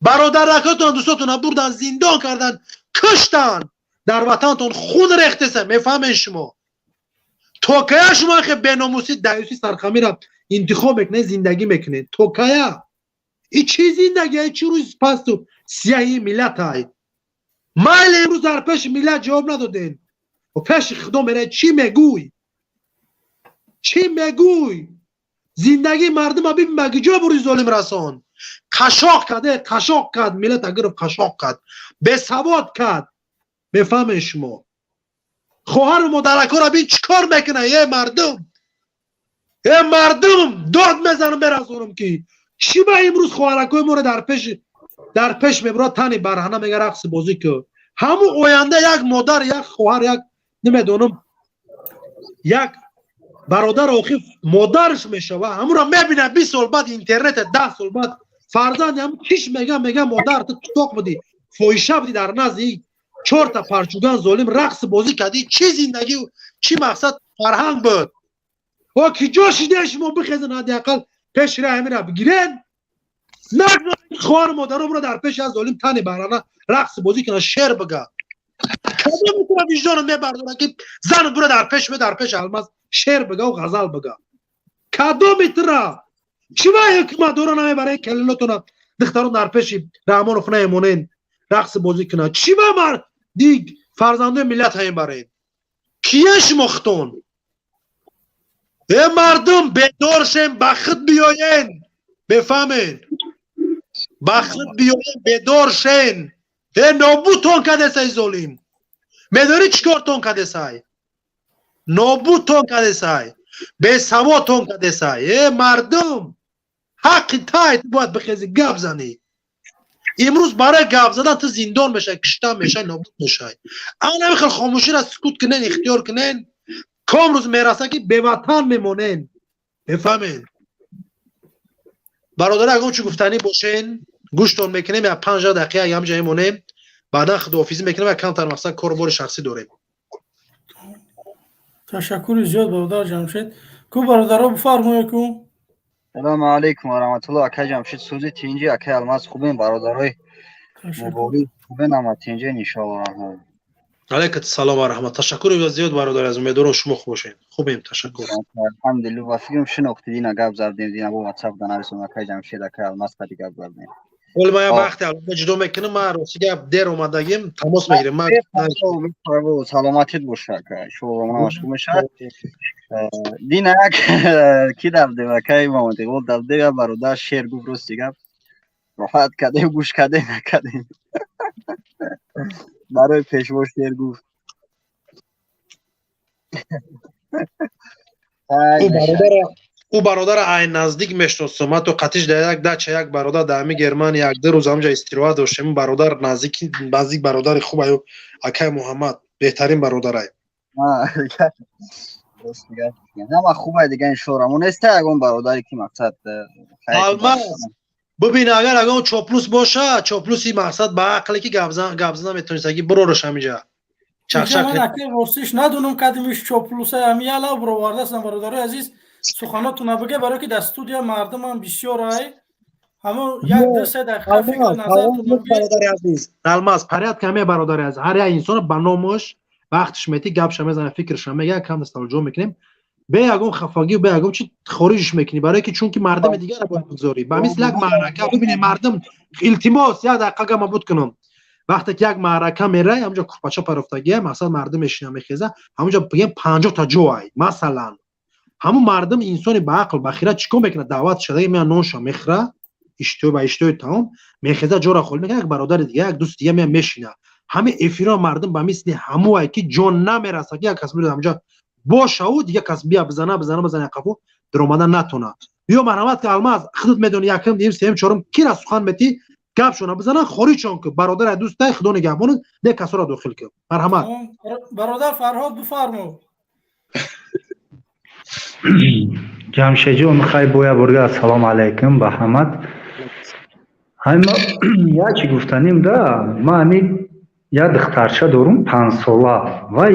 S14: Бародаракотон, дӯстотона бурдан, зиндон кардан, куштан, дар ватантон хун рехтеса. Мефаҳмен шумо? То кая шумо хе беномусӣ, даюсӣ, сархамира интихоб мекунед, зиндагӣ мекунед? То кая? И чӣ зиндагӣ, чӣ рӯзи пасту сияҳи миллатай? Майли, имрӯз дар пеши миллат ҷавоб надоден, пеши Худо меред, чӣ мегӯй? Чӣ мегӯй? Зиндагии мардума бибин, ба киҷо бури золим расон. Қашоқ кард, қашоқ кард миллата, гирифт, қашоқ кард, бесавод кард. Мефаҳмед шумо? Хоҳару модаракора бин, чӣ кор мекунад. Э мардум, э мардум, дод мезанам, мерасонам, ки чӣ ба имрӯз хоҳаракои моро дар пеш мебурад, тани барҳана, мега: «Рақси бозӣ кӯ». Ҳамун оянда як модар, як хоҳар, як намедонам, як бародар, охир модарш мешава, ҳамуро мебина 20 сол баъд интернете, 10 сол баъд фарзанди ҳам чиш мега? Мега: «Модар, ту тутоқ будӣ, фоҳиша будӣ, дар назди чорта парчуган золим рақс бозӣ кардӣ». Чӣ зиндагӣ, чӣ мақсад, фарҳанг буд? О, киҷо шиде шумо? Бихезен, ҳадди ақал пеши ра ҳамира бигирен. Нагзоред хоҳару модаромро дар пеши аз золим тани барана рақс бозӣ кунад, шер бига. Кадом метавона виҷдонат мебардорад, ки зану бура дар пеши Алмаз шер бигаву ғазал бига? Кадоми тира? Чӣ ва ҳукматдора намебарен, келинотона, духтарон дар пеши Раҳмонов наемонен рақси бозӣ кунад? Чӣ ва мар диг фарзандои миллат ҳамебарен? Кие шумо хитон? Э мардум, бедор шем, ба худ биёен. Бефаҳмен, ба худ биёен, бедор шен. Э, нобудтон кадесай, золим. Медонӣ чӣ кортон кадесай? Нобудтон кадесай, бесаводтон кадесай. Э, мардум, ҳаққи тай, ту бояд бихези, гап занӣ. Имрӯз барои гап задан ту зиндон мешай, кишта мешай, нобуд мешай. Ана хел хомӯширо сукут кунен, ихтиёр кунен, ком рӯз мераса, ки беватан мемонен. Мефаҳмен, бародари? Ягон чӣ гуфтанӣ бошен, гӯштон мекунем. Я 5 дақиқа ям ҷа мемонем, баъдан худоҳофизӣ мекунем. Я камтар мақсад кору бори шахсӣ дорем.
S1: Ташаккури зиёд, бародар Ҷамшед. Ку, бародаро, бифармоед ку.
S15: Салому алайкум ва раҳматуллоҳ, акай Ҷамшид, сӯзи, тинҷи, акай Алмаз, хубен, бародарои муборик, хубен, ама тинҷен, иншоалло, раҳмат.
S14: Алайкум салом ва раҳмат, ташаккури зиёд, бародари азиз. Умедворам, шумо хуб бошед. Хубем, ташаккур.
S15: Алҳамдулилла, ба фикрам, шинохти, дина гап задем, дина бо ватсап да нависом, акай Ҷамшид, акай Алмаз қади гап задем.
S14: Ҳоли ман як вақте алоқа ҷудо мекунам. Ман, рости гап, дер омадагим, тамос мегирем ман.
S15: Саломатит боша, ака, шумо машғул мешавад. Дина як ки дабдем, акай Мамадиқбол дабдем, як бародар шер гуфт, рости гап, роҳат кардем, гӯш кардем, накардем, барои пешво шер гуфт.
S14: Ӯ бародара ай наздик мешиносам, ҳатто қатиш дар як дача як бародар дар ҳами Германия як ду рӯз ҳамҷа истироҳат доштем. Бародар наздик наздик, бародари хуб аю, акай Муҳаммад беҳтарин бародарай.
S15: Ҳама хубай дига, иншоалло. Монеста ягон бародаре ки мақсад.
S14: Алмаз, бибин, агар ягон чоплус боша, чоплуси мақсад ба ақле ки гап зада метавонист, аги бирораш ҳамиҷа.
S1: Чақчақ надонам, кадимиш чоплуса ҳами яла бировардастам. Бародарои азиз, суханотона биге, барое ки дар студия мардумам бисёр ай, ҳамо як ду се дақиқа фикр назартон.
S14: Бародари азиз Алмаз, порядка ҳаме, бародари азиз, ҳар як инсона ба номаш вақтш метӣ, гапша мезана, фикрша мега, кам таваҷҷӯҳ мекунем, бе ягон хафагӣ, бе ягон чи хориҷш мекунӣ, барое ки чунки мардуми дигарро бояд бигзорӣ. Ба мисли як маърака бибинед, мардум, илтимос, як дақиқа гама буд кунам. Вақте ки як маърака мерай, ҳамҷо курпача парофтагия, мақсад, мардум мешина, мехеза, ҳамонҷо бигем 50 та ҷо ай, масалан. Ҳамун мардум, инсони ба ақл, ба хират чӣ кор мекунад? Даъват шуда мея, нонша мехӯра, иштиҳо ба иштиҳои таом мехеза, ҷора холӣ мекунад, як бародари дига, як дӯсти дига мея, мешина. Ҳамин эфиро мардум ба мисли ҳамуай ки ҷо намераса, ки як кас меояд, ҳамҷо бошаву дига кас бия, бизана, бизана, бизана, қафо даромада натона. Биё, марҳамат ки, Алмаз, худат медони, якум, дуюм, сеюм, чорум кира сухан метӣ, гапшона бизана, хориҷшон ки бародари дӯстай, худо нигаҳбон, де касоро дохил ки. Марҳамат.
S1: Бародар Фарҳод, бифармо.
S13: Ҷамшедҷон, хай, боя бурга, ассалому алайкум ба ҳамат. Як чӣ гуфтаним да, ман ҳамин як духтарча дорум 5-сола, вай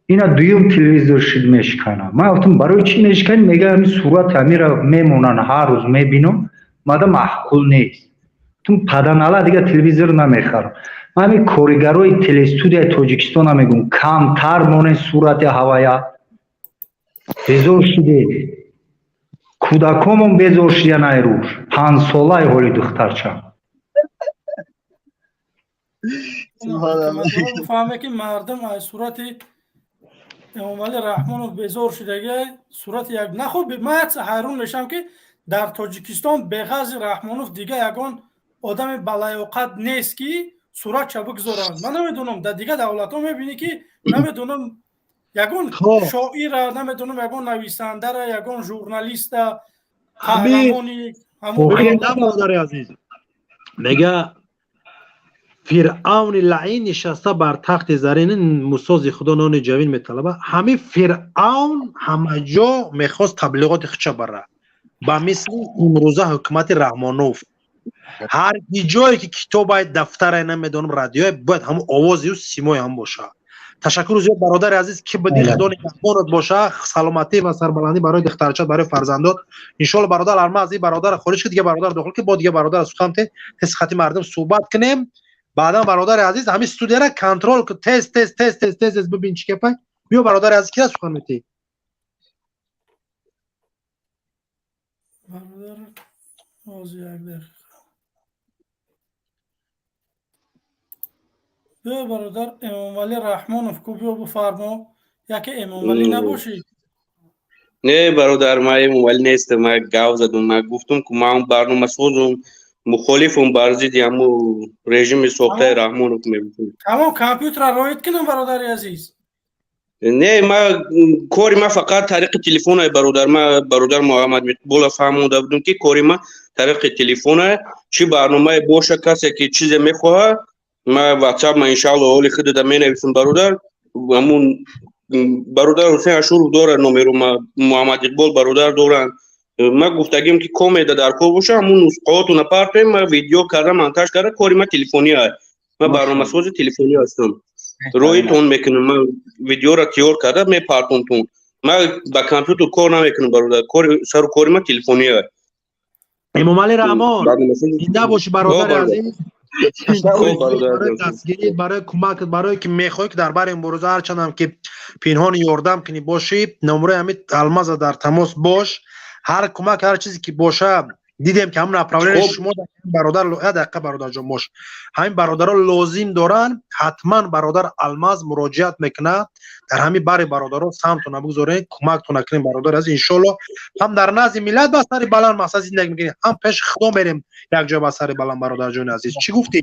S13: ина дуюм телевизор шид, мешикана. Ман гуфтам, барои чӣ мешиканӣ? Мега, ҳамин сурати ҳамира мемонанд, ҳар рӯз мебинам, мада маъқул нест. Гуфтам, паданала, дига телевизор намехарам. Ман ҳамин коригарои телестудияи Тоҷикистона мегӯм, камтар монед сурати ҳавая, безор шудед, кӯдакомон безор шудян ай рӯз, 5-солаи ҳоли духтарча.
S1: Фаҳме ки мардум аз сурати Эмомалӣ Раҳмонов безор шудагӣ, сурати як нахуб. Ман як ҳайрон мешавам, ки дар Тоҷикистон беғарзи Раҳмонов дига ягон одами балаёқат нест, ки суратша бигзоранд. Ман намедонам, дар дигар давлатҳо мебинӣ, ки намедонам, ягон шоира, намедонам, ягон нависандара, ягон журналиста, қаҳрамони.
S14: Бародари азиз, мега фиръавни лаин нишаста бар тахти зарин, мусози худо нони ҷавин металаба. Ҳамин фиръавн ҳамаҷо мехост таблиғоти худша бара, ба мисли имрӯза ҳукумати Раҳмонов. Ҳар ҷое ки китобай, дафтарай, намедонам, радиое, бояд ҳамун овози ӯ, симои ҳам боша. Ташаккур зиёд, бародари азиз, ки бидӣ, худо нигаҳбонат боша, саломатӣ ва сарбаландӣ барои духтарчат, барои фарзандот, иншоалло. Бародар Алмаз, ин бародара хориҷ ки, дига бародар дохил ки, бо дига бародар сухан те, тез хати мардум суҳбат кунем. Баъдан, бародари азиз, ҳамин студияра контрол ку, тез тез тез тез тез тез бибин чӣ гапай. Биё, бародари азиз, кира сухан метӣ?
S1: Бародар, як дақиқа. Биё, бародар Эмомалӣ Раҳмонов ку, биё, бифармо, яке Эмомалӣ набошӣ?
S12: Не, бародар, ман Эмомалӣ нестам. Ман гав задум, ман гуфтум, ку ман барномасозум. Мухолифам бар зидди ҳамун режими сохтаи Раҳмонов мебошам.
S1: Тамом, компютерро роид кунам, бародари азиз?
S12: Не, ма кори ма фақат тариқи телефонай, бародар. Ма бародар Муҳаммад Иқбола фаҳмонда будам, ки кори ма тариқи телефона. Чӣ барномае боша, касе ки чизе мехоҳад, ма ватсап ма иншаалло ҳоли худада менависам, бародар. Ҳамун бародар Ҳусейн Ашуров дорад номеру ма, Муҳаммад Иқбол бародар доранд. Ма гуфтагим, ки комеда дар кор боша, ҳамун нусқаҳотона партоем, ма видео карда, монтаж карда. Кори ма телефонӣ ай, ма барномасози телефонӣ ҳастам. Роитон мекунам, ман видеоро тиёр карда мепартонтон. Ман ба компютер кор намекунам, бародар, сару кори ма телефонӣ ай.
S14: Эмомалӣ Раҳмон, зинда бошӣ, бародари азиз. Барои дастгирӣ, барои кӯмакат, барое ки мехоҳӣ, ки дар бари мубориза ҳарчандам ки пинҳони ёрдам кунӣ бошӣ. Номраи ҳамин Алмаза дар тамос бош. Ҳар кӯмак, ҳар чизе ки боша, дидем ки ҳамин направление шумо бародар. Як дақиқа, бародарҷон, бош. Ҳамин бародаро лозим доранд, ҳатман бародар Алмаз муроҷиат мекунад. Дар ҳамин бари бародаро самтона бигзоред, кӯмактона кунем, бародар азиз. Иншоалло, ҳам дар назди миллат ба сари баланд мақсад зиндагӣ мекунем, ҳам пеши Худо мерем якҷоя ба сари баланд. Бародарҷони азиз, чӣ гуфтӣ?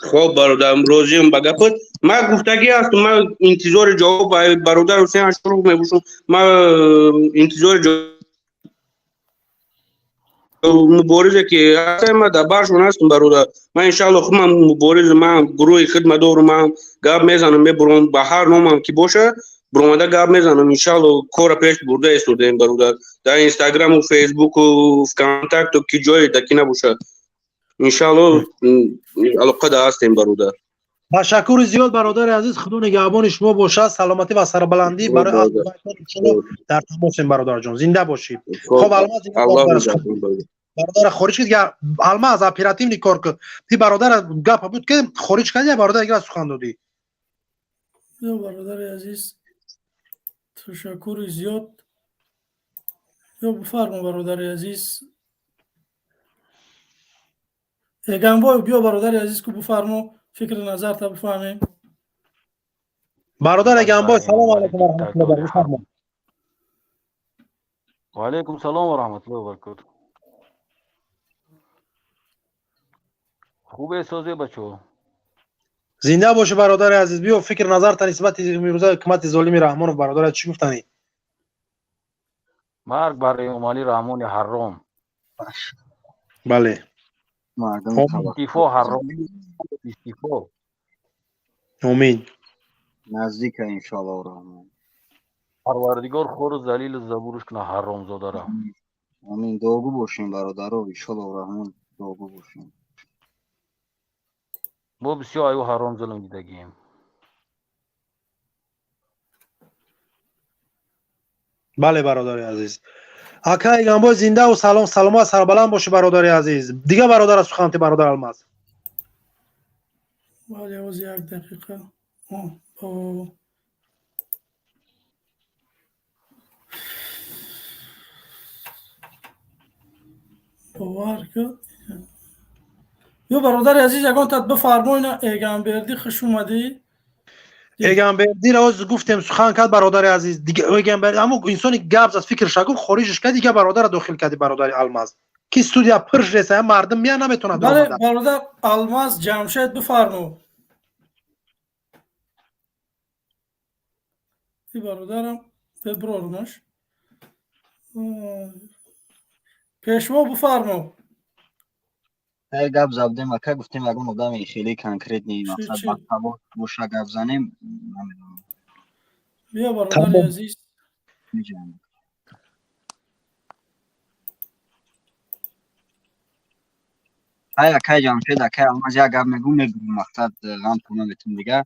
S12: Хоб, бародар, розиам ба гапот. Ман гуфтагӣ ҳастам, ман интизори ҷавоб бародар Ҳусейн Ашуров мебошам. Ман интизори муборизе ки ҳастам, ман дар баршон ҳастам, бародар. Ман иншаалло худман мубориз, ман гурӯҳи хидма дорум, ман гап мезанам, мебурам, ба ҳар номам ки боша, буромада гап мезанам. Иншаалло, корро пеш бурда истодаем, бародар, дар Инстаграму Фейсбуку Вконтакту, ки ҷое да ки набошад, иншаалло, алоқада ҳастем, бародар.
S14: Ташаккури зиёд, бародари азиз. Худо нигаҳбони шумо бошад. Саломатӣ ва сарбаландӣ барои иншоалло дар тамосем, бародарҷон, зинда бошӣ. Хоб, Алмаз бародара хориҷ кард. Алмаз, оперативный кор кун. Ти бародара гапа буд, ки хориҷ карди, бародар игра сухан додӣ.
S1: Бародари азиз, ташаккури зиёд. Ё, бифармо, бародари азиз Эгамбой. Биё, бародари азиз, ку бифармо, фикри назарта бифаҳмем.
S14: Бародар Эгамбой, салом алайкум ва раҳматуллоҳ, бифармо.
S16: Ва алайкум салом ва раҳматуллоҳи ва баракотуҳ. Хубе, созе, бачаҳо?
S14: Зинда бошӣ, бародари азиз. Биё, фикр назарта нисбати имрӯза ҳукумати золими Раҳмонов, бародар, чӣ гуфтанӣ?
S16: Марг бар Эмомалӣ Раҳмони ҳарром.
S14: Бале.
S16: Истифо, ҳарром, истифо.
S14: Омин.
S15: Наздика, иншоалло, Раҳмон.
S16: Парвардигор хору залилу забуруш куна ҳарромзодара.
S15: Омин. Дуогӯ бошем, бародаро, иншоалло, Раҳмон, дуогӯ бошем.
S16: Мо бисёр аю ҳаром зулм дидагием.
S14: Бале, бародари азиз. Ака Эгамбой, зиндаву салом, саломат, сарбаланд бошӣ, бародари азиз. Дига бародара суханти, бародар Алмаз.
S1: Бале, оз як дақиқа. Бовар кун. Ё, бародари азиз, ягон тат бифармои. Эгамбердӣ, хуш омадӣ.
S14: Эгамбердиро оз гуфтем, сухан кард, бародари азиз. Эгамберди ҳамун инсони гап зад, фикрша гуфт, хориҷш кард, дига бародара дохил карди, бародари Алмаз, ки студия пур шудеса, мардум мия наметавонад.
S1: Бале, бародар Алмаз Ҷамшед, бифармо. И бародарам бибрормаш. Пешво, бифармо.
S15: Гап забдем, ака, гуфтем, ягон одами хеле конкретный мақсад ба боша, гап занем, намедонам.
S1: Биё, бародари азиз.
S15: Ай, акай Ҷамшед, акай Алмаз, як гап мегӯм, мегӯм, мақсад ғамтон наметум. Дига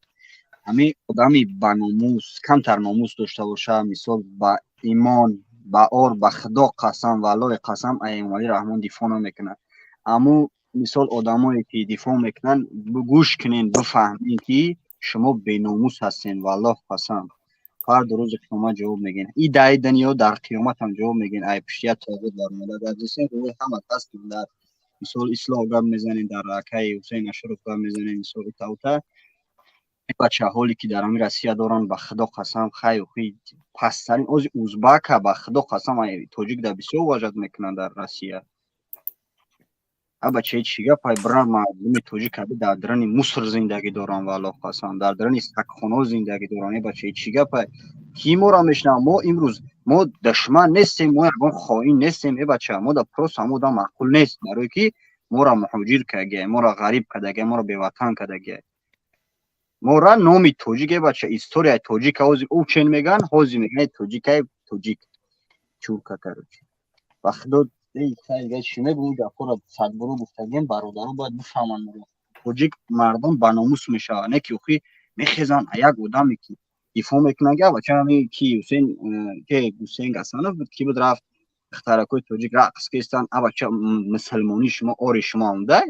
S15: ҳамин одами ба номус, камтар номус дошта боша, мисол, ба имон, ба ор, ба Худо қасам, валлоҳи қасам, Эмомалӣ Раҳмон дифоъ намекунад. Аммо мисол, одамое ки дифоъ мекунанд, гӯш кунен, бифаҳмем, ки шумо беномус ҳастен. Валлоҳ қасам, фарду рӯзи қиёмат ҷавоб мегӯен. И даи дунё, дар қиёматам ҷавоб мегӯен. Ай пуштия тоғут баромада гап зесен, рӯи ҳама ҳастем. Дар мисол ислоҳ гап мезанем, дар акаи Ҳусейн Ашуров гап мезанем, мисол, итаута бачаҳоле ки дар ҳамин Россия доранд, ба Худо қасам, хайу хи пасттарин ози узбака, ба Худо қасам, тоҷик да бисёр уважать мекунанд дар Россия. Бачаи чӣ гапай, брат? Мардуми тоҷик аби дар дарани муср зиндагӣ доранд, валлоҳ қасам, дар дарани сагхонаҳо зиндагӣ доранд. Э бачаи чӣ гапай, ки моро мешунавад? Мо имрӯз мо душман нестем, мо ягон хоин нестем. Э бача, мо да просто ҳамон одам маъқул нест, барое ки моро муҳоҷир кардагиай, моро ғариб кардагиай, моро беватан кардагиай, мора номи тоҷик. Э бача, историяи тоҷик ҳозир ӯ чен мегӯянд, ҳозир мегӯянд тоҷикай тоҷик чурка. Короче, ба худо, чӣ мегӯм, гапҳоро садборо гуфтагем, бародаро бояд бифаҳманд моро. Тоҷик мардум ба номус мешавад, не ки охи мехезанд як одаме ки дифоъ мекунад. Га бача, ҳами ки Ҳусейн, ке Ҳусейн Гасанов буд, ки буд, рафт духтаракои тоҷик рақс кестанд. А бача, мусулмонӣ шумо, ори шумо омда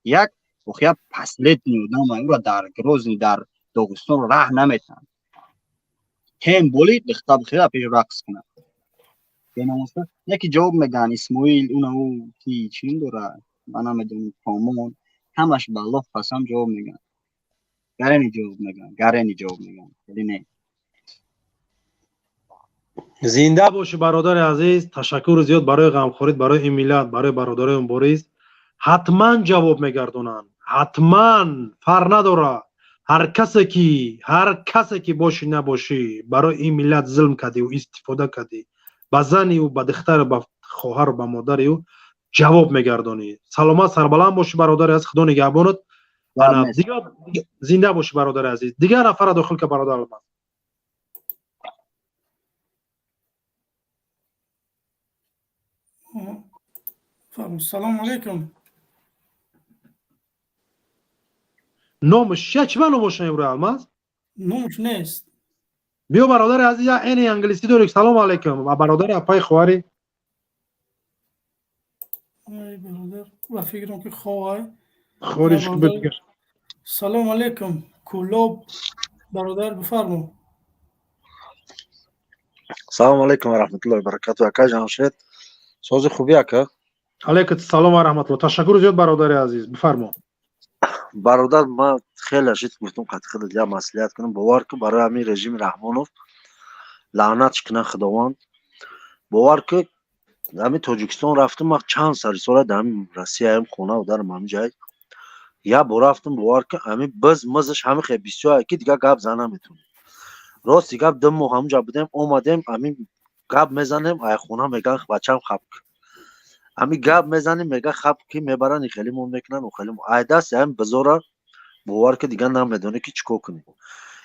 S15: як охи як последний одам, ӯро дар Грозный, дар Доғистон раҳ наметаҳанд, тем более духтар бихела пеш рақс кунад. Яке ҷавоб мегӯянд Исмоил, уна ӯ ки чӣ дора, ман намедонам, Комон, ҳамаш ба Аллоҳ қасам ҷавоб мегӯянд, гарени ҷавоб мегӯянд, гарени ҷавоб мегӯянд, вале не.
S14: Зинда бошӣ, бародари азиз, ташаккури зиёд барои ғамхорит барои ин миллат, барои бародарои мубориз. Ҳатман ҷавоб мегардонанд, ҳатман, фарқ надора, ҳар касе ки бошӣ набошӣ, барои ин миллат зулм кардиу истифода кардӣ ба зани ӯ, ба духтару, ба хоҳару ба модари ӯ, ҷавоб мегардонӣ. Саломат, сарбаланд бошӣ, бародари азиз, худо нигаҳбонат. Зинда бошӣ, бародари азиз. Дигар нафара дохил ка, бародар Алмаз.
S1: Салому алейкум.
S14: Номаш чия, чӣ ба номоша имрӯ, Алмаз?
S1: Номаш нест.
S14: Биё, бародари азиз, я эни англисӣ дорӣ. Салому алейкум, бародари, апаи, хоҳари.
S1: Ай бародар, ба фикрам ки ховай.
S14: Хориш.
S1: Салому алейкум, Кӯлоб, бародар, бифармо.
S17: Салому алейкум ва раҳматуллоҳи ва баракату, ака Ҷамшед, сози хубӣ, ака?
S14: Алейкум салом ва раҳматулло, ташаккури зиёд, бародари азиз, бифармо.
S17: Бародар, ман хеле шид гуфтум, қати худат як маслиҳат кунам. Бовар ку, барои ҳамин режими Раҳмонов лаънатш кунад Худованд. Бовар ку, ҳамин Тоҷикистон рафтум, ман чанд сари сола дар ҳамин Россияем, хона дарам ҳамин ҷай, як бор рафтум, бовар ку, ҳамин биз мизаш ҳамин хел бисёр ки дигар гап зан наметонем. Рости гап, 2 моҳ ҳамунҷа будем, омадем, ҳамин гап мезанем, ай хона меган: «Бачам, хаб». Ҳамин гап мезанем, мега хаб ки мебаранд, хелимон мекунанд, хелимо ай даст ҳамин бизора. Бовар ки, дигар намедонӣ ки чӣ кор кунӣ.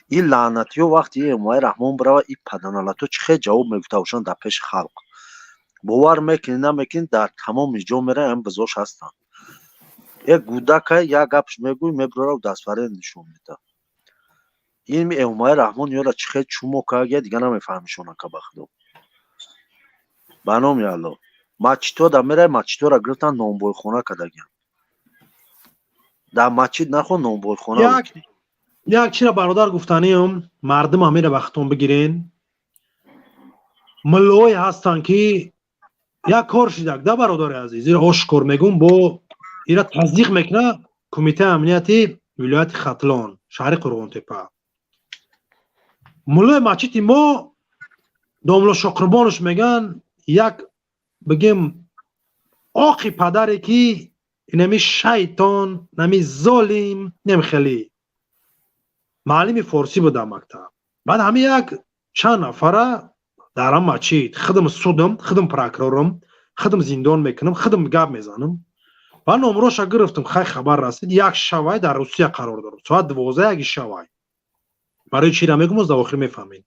S17: Ин лаънатиё вақти Эмомалӣ Раҳмон бирава, ин паданалато чӣ хел ҷавоб мегуфта дар пеши халқ? Бовар мекунӣ, намекунӣ, дар тамоми ҷо мера, ҳамин бизош ҳастанд. Як гӯдака як гапш мегӯй, мебурара, дастфарен нишон медиҳад. Ин Эмомалӣ Раҳмон ёра чӣ хел чумо кард, дигар намефаҳмишон, ака, ба худо, ба номи Алло. Масҷидҳо меравӣ, масҷидҳоро гирифтан, нонбойхона кардагианд. Дар масҷид нахон, нонбойхона.
S14: Як чира, бародар, гуфтаниам, мардум ҳамира вақтон бигирен. Муллоҳое ҳастанд ки як кор шидак да, бародари азиз, ира ошкор мегӯм, бо ира тасдиқ мекунад Кумитаи амнияти вилояти Хатлон, шаҳри Қурғонтепа. Муллои масҷиди мо, домло Шоқурбонош мегӯянд, як бигем оқи падаре ки инами шайтон, нами золим, нем хеле маълими форсӣ буд дар мактаб. Баъд ҳамин як чанд нафара дар ам масҷид, худам судам, худам прокурорам, худам зиндон мекунам, худам гап мезанам ва номроша гирифтам. Хай, хабар расид, як шавай дар Русия қарор дорам, соат 12 яки шавай. Барои чира мегӯм, оз дар охир мефаҳмед.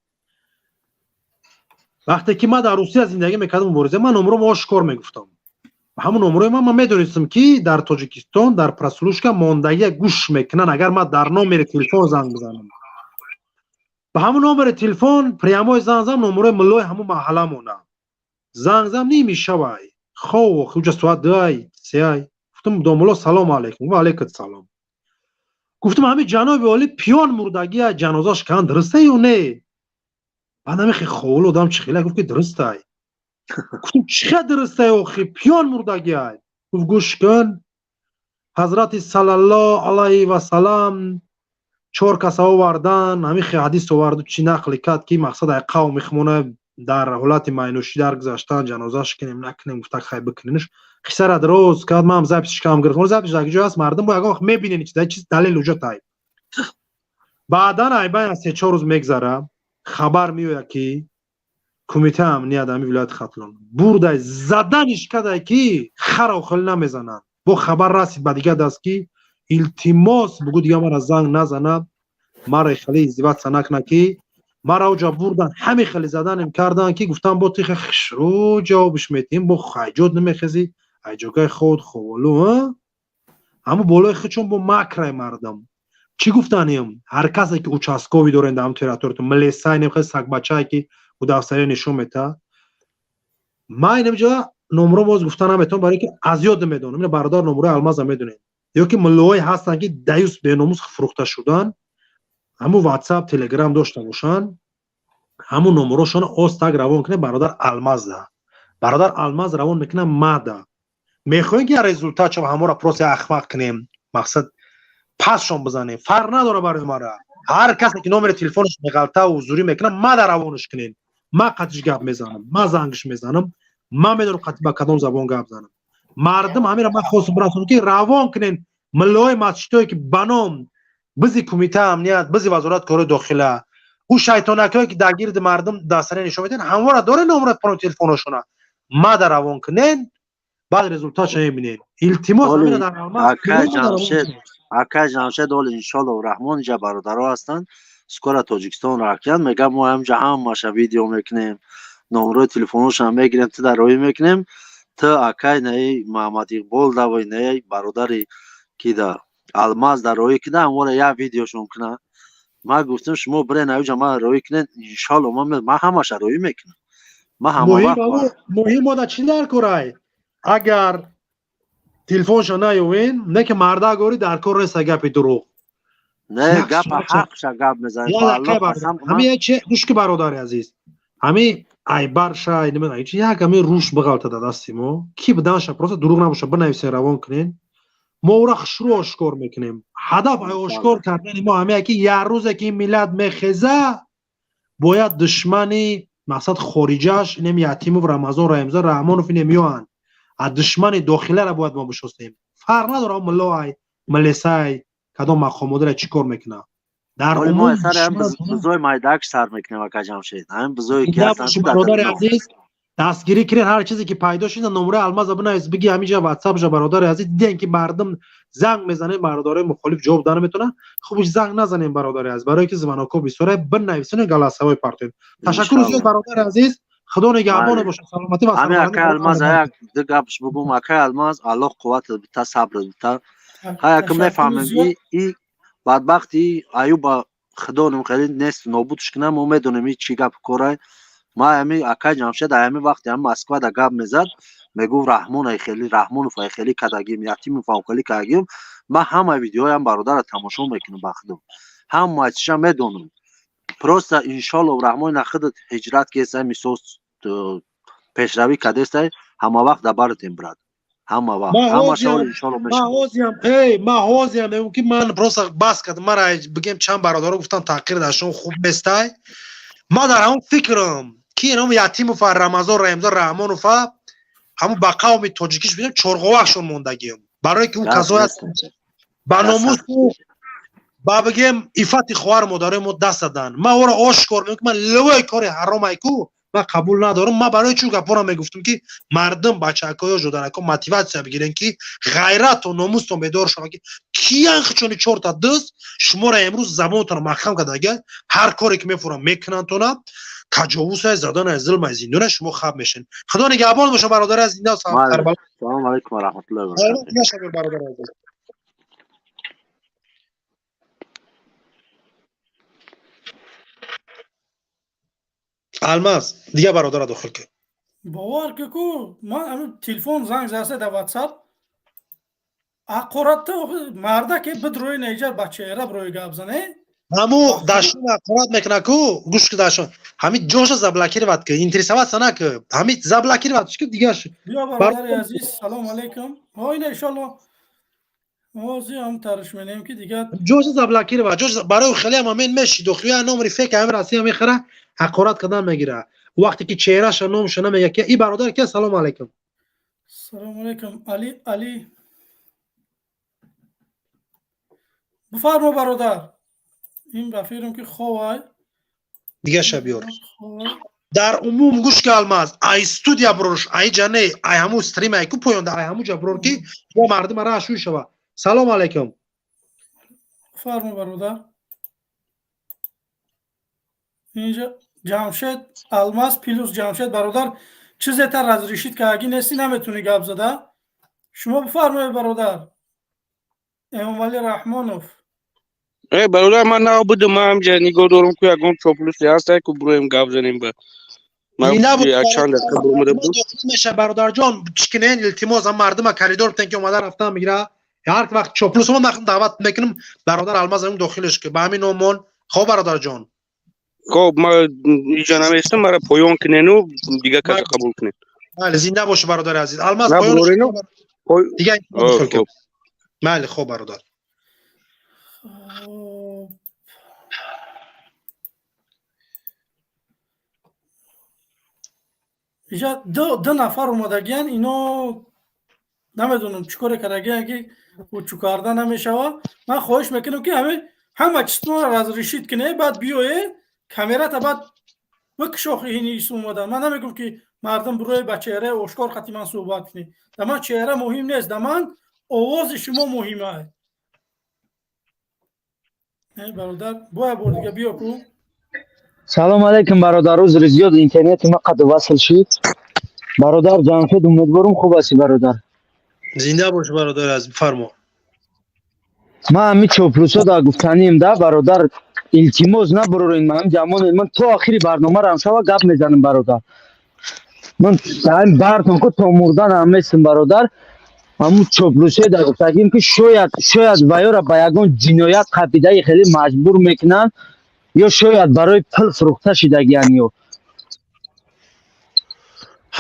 S14: Вақте ки ман дар Русия зиндагӣ мекардам, мубориза, ман номром ошкор мегуфтам. Ҳамон номрои ман медонистам, ки дар Тоҷикистон дар прослушка мондагия гӯш мекунанд. Агар ман дар номери телефон занг бизанам, ба ҳамон номери телефон прямой занг зам, номрои муллои ҳамон маҳалламона занг зам, ними шавай, хов, уҷа соат дуай сеай. Гуфтам: «Домулло, салому алайкум». Ва алайкум салом. Гуфтам: «Ҳамин ҷаноби олӣ пиён мурдагия, ҷанозаш кан, дуруста ё не?» Баъд ҳамин хе ховул одам чӣ хела гуфт, ки дурустай. Гуфтам: «Чӣ хел дурустай, охи пиён мурдагиай?» Гуфт: «Гӯш кун, ҳазрати саллаллоҳу алайҳи васалам чор каса овардан». Ҳамин хе ҳадис оварду, чӣ нақле кард, ки мақсад ай қавми хумона. Дар ҳолати майнӯшӣ даргузаштан, ҷанозаш кунем накунем, гуфта хай бикуненш. Қиссара дроз кард, ман запись ш кам гирифтам. Запись дар ҷой ҳаст, мардум бо ягон вақт мебинен, чиз чиз далел ҳуҷҷат ай. Баъдан айбайн 3-4 рӯз мегзара, хабар меояд, ки кумитаи амният ами вилояти Хатлон бурдай заданиш кадай, ки хара хеле намезананд. Бо хабар расид ба дигар даст, ки илтимос бугӯ, дига мара занг назанад, мара хеле издеваться накунад, ки мара оҷа бурдан, ҳами хеле заданем кардан, ки гуфтам бо тихе хушрӯ ҷавобиш метиҳем, бо хайҷот намехезӣ айҷогаи худ ховолу ҳамо болои худшон бо макрай мардам. Чӣ гуфтанем? Ҳар касе ки участковый дорен дар ҳам территория, милисай немхе, сагбачае ки удавсария нишон мета, ман инамҷа номро боз гуфта наметавонам, барои ки аз ёд намедонам. Ина бародар номрои Алмаза медонем, ё ки муллоҳое ҳастанд, ки даюс беномус фурӯхта шудан, ҳамун Ватсап, Телеграм дошта бошанд, ҳамун номерошонро остак равон кунед бародар Алмазда. Бародар Алмаз равон мекунад мада. Мехоҳем ки результат шава, ҳамонро просто ахмақ кунем, мақсад пасшон бизанем, фарқ надора барои мара. Ҳар касе ки номери телефонаш меғалта ҳузурӣ мекунад, мада равонаш кунед. Ман қатиш гап мезанам, ман зангиш мезанам, ман медонам қати ба кадом забон гап занам. Мардум ҳамира ман хостум бирасонам, ки равон кунен миллоҳои масҷидҳое, ки ба ном бизи кумитаи амният, бизи вазорати корҳои дохила, ӯ шайтонакҳое, ки дар гирди мардум дастаре нишон медиҳанд, ҳамвора дорен номера телефоношона, мада равон кунен, баъд результат ша мебинем. Илтимос, ҳамира дар
S17: Акай Ҷамшед, оли иншолло Раҳмон иҷа бародаро ҳастанд, скоро Тоҷикистон рафтиянд, мегам мо ҳамҷа ҳамаша видео мекунем, номерои телефоношам мегирем, ту дар роҳӣ мекунем, ту акай наи Маҳаммад Иқбол давай, наи бародари ки да Алмаз дар роҳӣ кида, ҳамвора як видеошон куна. Ман гуфтам, шумо бирен аюҷа, ман роҳӣ кунен, иншолло ман ҳамаша роҳӣ мекунам. Ман ҳама
S14: муҳим ода чӣ дар корай? Агар телефоншо наёвен, не ки марда гори дар кор неста гапи дурӯғ.
S17: Не, гапа ҳақша гап мезанем.
S14: Ҳами че гӯш ки, бародари азиз, ҳами айбарша як ҳами рӯш биғалта да дасти мо ки биданша, просто дурӯғ набоша, бинависен, равон кунен, мо ӯра хушрӯ ошкор мекунем. Ҳадаф ай ошкор кардани мо ҳамея, ки як рӯзе ки ин миллат мехеза, бояд душмани мақсад хориҷаш инем Ятимов, Рамазон Раҳимзо, Раҳмонов инем ёанд, а душмани дохиларо бояд мо бишостем. Фарқ надора муллоай, милисай, кадом мақомодара чӣ кор мекунад.
S17: Дар бузои майдак сар мекунем, ака Ҷамшед, ҳамин бузое ки
S14: бародари азиз, дастгирӣ кунед. Ҳар чизе ки пайдо шуда, номраи Алмаза бинавис, биги ҳаминҷа Ватсапша. Бародари азиз, дидем ки мардум занг мезанем, бародарои мухолиф ҷавоб да наметавонанд. Хуб, занг назанем, бародари азиз, барое ки звонок ҳо бисёре. Бинависен, голосовой партоем. Ташаккур зиёд, бародари азиз, худо нигаҳбоне бошад, саломатӣ ва
S17: ҳамин акай Алмаз, як ду гапш бугум. Акай Алмаз, Аллоҳ қувватат бита, сабрат бита. Ҳай, ака, мефаҳмем, и бадбахти Аюба худо хеле нест нобудш кунам, мо медонем и чӣ гап корай. Ма ҳами акай Ҷамшед ҳами вақте ҳами Москва да гап мезад, мегуфт Раҳмон ай хели, Раҳмонов ай хели кадагим, Ятимов ай хели кадагим. Ман ҳама видеоям бародара тамошо мекунам, ба худо ҳама чиша медонам. Просто иншолло Раҳмон на худат ҳиҷрат кесай, мисол пешравӣ кадестай, ҳама вақт дар баратем, брат, ҳама вақт ҳамаша иншолло.
S14: Ман ҳозиям, эй, ман ҳозиям мегӯм, ки ман просто бас кардам. Мара бигем, чанд бародаро гуфтан, таъқир дар шумо хуб нестай. Ман дар ҳамон фикрам, ки инам Ятимова, Рамазон Раҳимзо, Раҳмонова, ҳамун ба қавми тоҷикиш бинем, чорғовакшон мондагиам, барое ки ӯ касое ба номусу ба бигем иффати хоҳар модарои мо даст заданд. Ман ӯро ошкор мегӯм, ки ман лӯи кори ҳаромай ку ман қабул надорам. Ман барои чун гапҳоро мегуфтам, ки мардум, бачакҳо ё жодаракҳо мотиватсия бигирен, ки ғайрату номустон бедор шавад, ки киян хичони чорта дӯст шуморо имрӯз забонтонро маҳкам карда, агар ҳар коре ки мефурам мекунандтона, таҷовузай, заданай, зулмай, зиндона, шумо хаб мешин. Худо нигаҳбон боша, бародари азиз.
S17: Салому алайкум ва раҳматуллоҳи ва
S14: баракатуҳ, бародари азиз. Алмаз, дигар бародара дохил кун.
S1: Бовар ки ку ман ҳамин телефон занг заста дар Ватсап, ҳақоратта мардаке бидрои наиҷар ба чеҳра бирои гап зане.
S14: Ҳаму дашон ҳақорат мекуна ку, гӯш ки, дашон ҳамин ҷоша заблокировать ки, интересоваться наки, ҳамин заблокировать ки дигар.
S1: Биё, бародари азиз, салому алайкум. Ҳо, ина иншолло ҳозир ҳам тарш менем, ки дигар
S14: ҷоша заблокировать, ҷош барои хеле ҳам ҳамин мешид, охи я номери фейк ҳамин Россия мехара, ҳақорат кардан мегира. Вақте ки чеҳраша, номша намега, ки и бародар ки. Салому алайкум.
S1: Салому алайкум, Али, Али, бифармо, бародар. Ин ба фикрам ки ховай.
S14: Дигаша биёр. Дар умум гӯш ки, Алмаз, ай студия бирош, ай ҷане, ай ҳаму стрим, ай ку поёнда, ай ҳаму ҷа бирор, ки бо мардима раҳ шӯй шава. Салому алайкум.
S1: Фармо, бародар. Инҷа Ҷамшед, Алмаз плюс Ҷамшед. Бародар, чизета разрешить каги нести, наметуни гап зада. Шумо бифармоед, бародар Эмомалӣ Раҳмонов.
S12: Э, бародар, ман набудам, ман ҳамҷа нигоҳ дорам, ку ягон чоплусе ҳаста, ку буроем, гап занем. Ба чанд дақиқа буромада будам.
S14: Меша, бародарҷон, чикинен, илтимос, ам мардима коридор битен, ки омада рафтан мегира. Ҳар вақт чоплус омад, ман даъват мекунам бародар Алмаз, ам дохилиш ки ба ҳамин номон. Хоб, бародарҷон.
S12: Хоб, ман иҷа наместам, мара поён кунену дига каса қабул кунед.
S14: Бале, зинда боши, бародари азиз. Алмаз, поён дига. Бале, хоб, бародар.
S1: Иҷа ду нафар омадагиян, ино намедонам чӣ коре кардагиян, ки чӯ карда намешава. Ман хоҳиш мекунам, ки ҳами ҳама чизтонро разрешить кине, баъд биёе, камерата баъд бикшохи. Ҳини ис омадан, ман намегӯм, ки мардум бирои ба чеҳраи ошкор қати ман суҳбат кунӣ. Да ман чеҳра муҳим нест, да ман овози шумо муҳим аст. Бародар, боя бор дига биё ку.
S11: Салом алейкум, бародар. Узри зиёд, интернети ма қад васл шид. Бародар Ҷамшед, умедворум, хуб ҳастӣ, бародар.
S14: Зинда бош, бародар азиз, фармо.
S11: Ман ҳами чоплусо да гуфтанием да, бародар, илтимос, набурорен. Ман ҷамон, ман то охири барнома рамшава гап мезанам, бародар. Ман ҳамин бартон ку то мурдан ҳам местам, бародар. Ҳамун чоплусе да гуфтагим, ки шояд ваёра ба ягон ҷиноят қапидаи хеле маҷбур мекунанд, ё шояд барои пул фурӯхта шидагиян, ё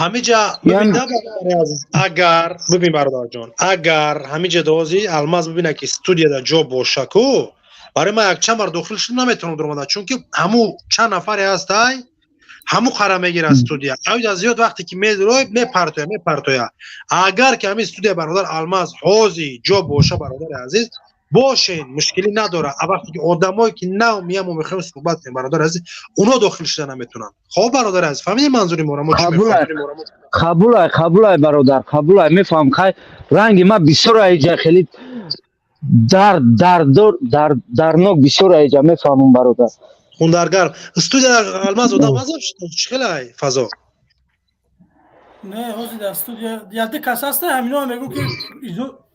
S14: Ҳамиҷа азиз, агар бибин, бародарҷон, агар ҳамиҷа дози Алмаз бибина, ки студияда ҷо боша ку, барои ман якчанд бар дохил шудам, наметавонам дуромада, чунки ҳаму чанд нафаре ҳастай, ҳаму қара мегира студия. Авҷа зиёд вақте ки медурой, мепартоя, мепартоя. Агар ки ҳамин студия, бародар Алмаз, ҳози ҷо боша, бародари азиз, бошен, мушкилӣ надора. А вақте ки одамое ки нав меям, мо мехоҳем суҳбат кунем, бародари азиз, оно дохил шуда наметавонанд. Хоб, бародари азиз, фаҳмидӣ манзури моро? Мо чӣ
S11: Қабулай, қабулай, бародар, қабулай, мефаҳмам. Хай, ранги ма бисёр аиҷа хеле дард, дардор, дарнок бисёр аиҷа, мефаҳмам, бародар.
S14: Хундаргарм студия, Алмаз, одам ҳаст, чӣ хелай фазо?
S1: Не, ҳозир дар студия якду кас ҳаста, ҳамино мегӯм, ки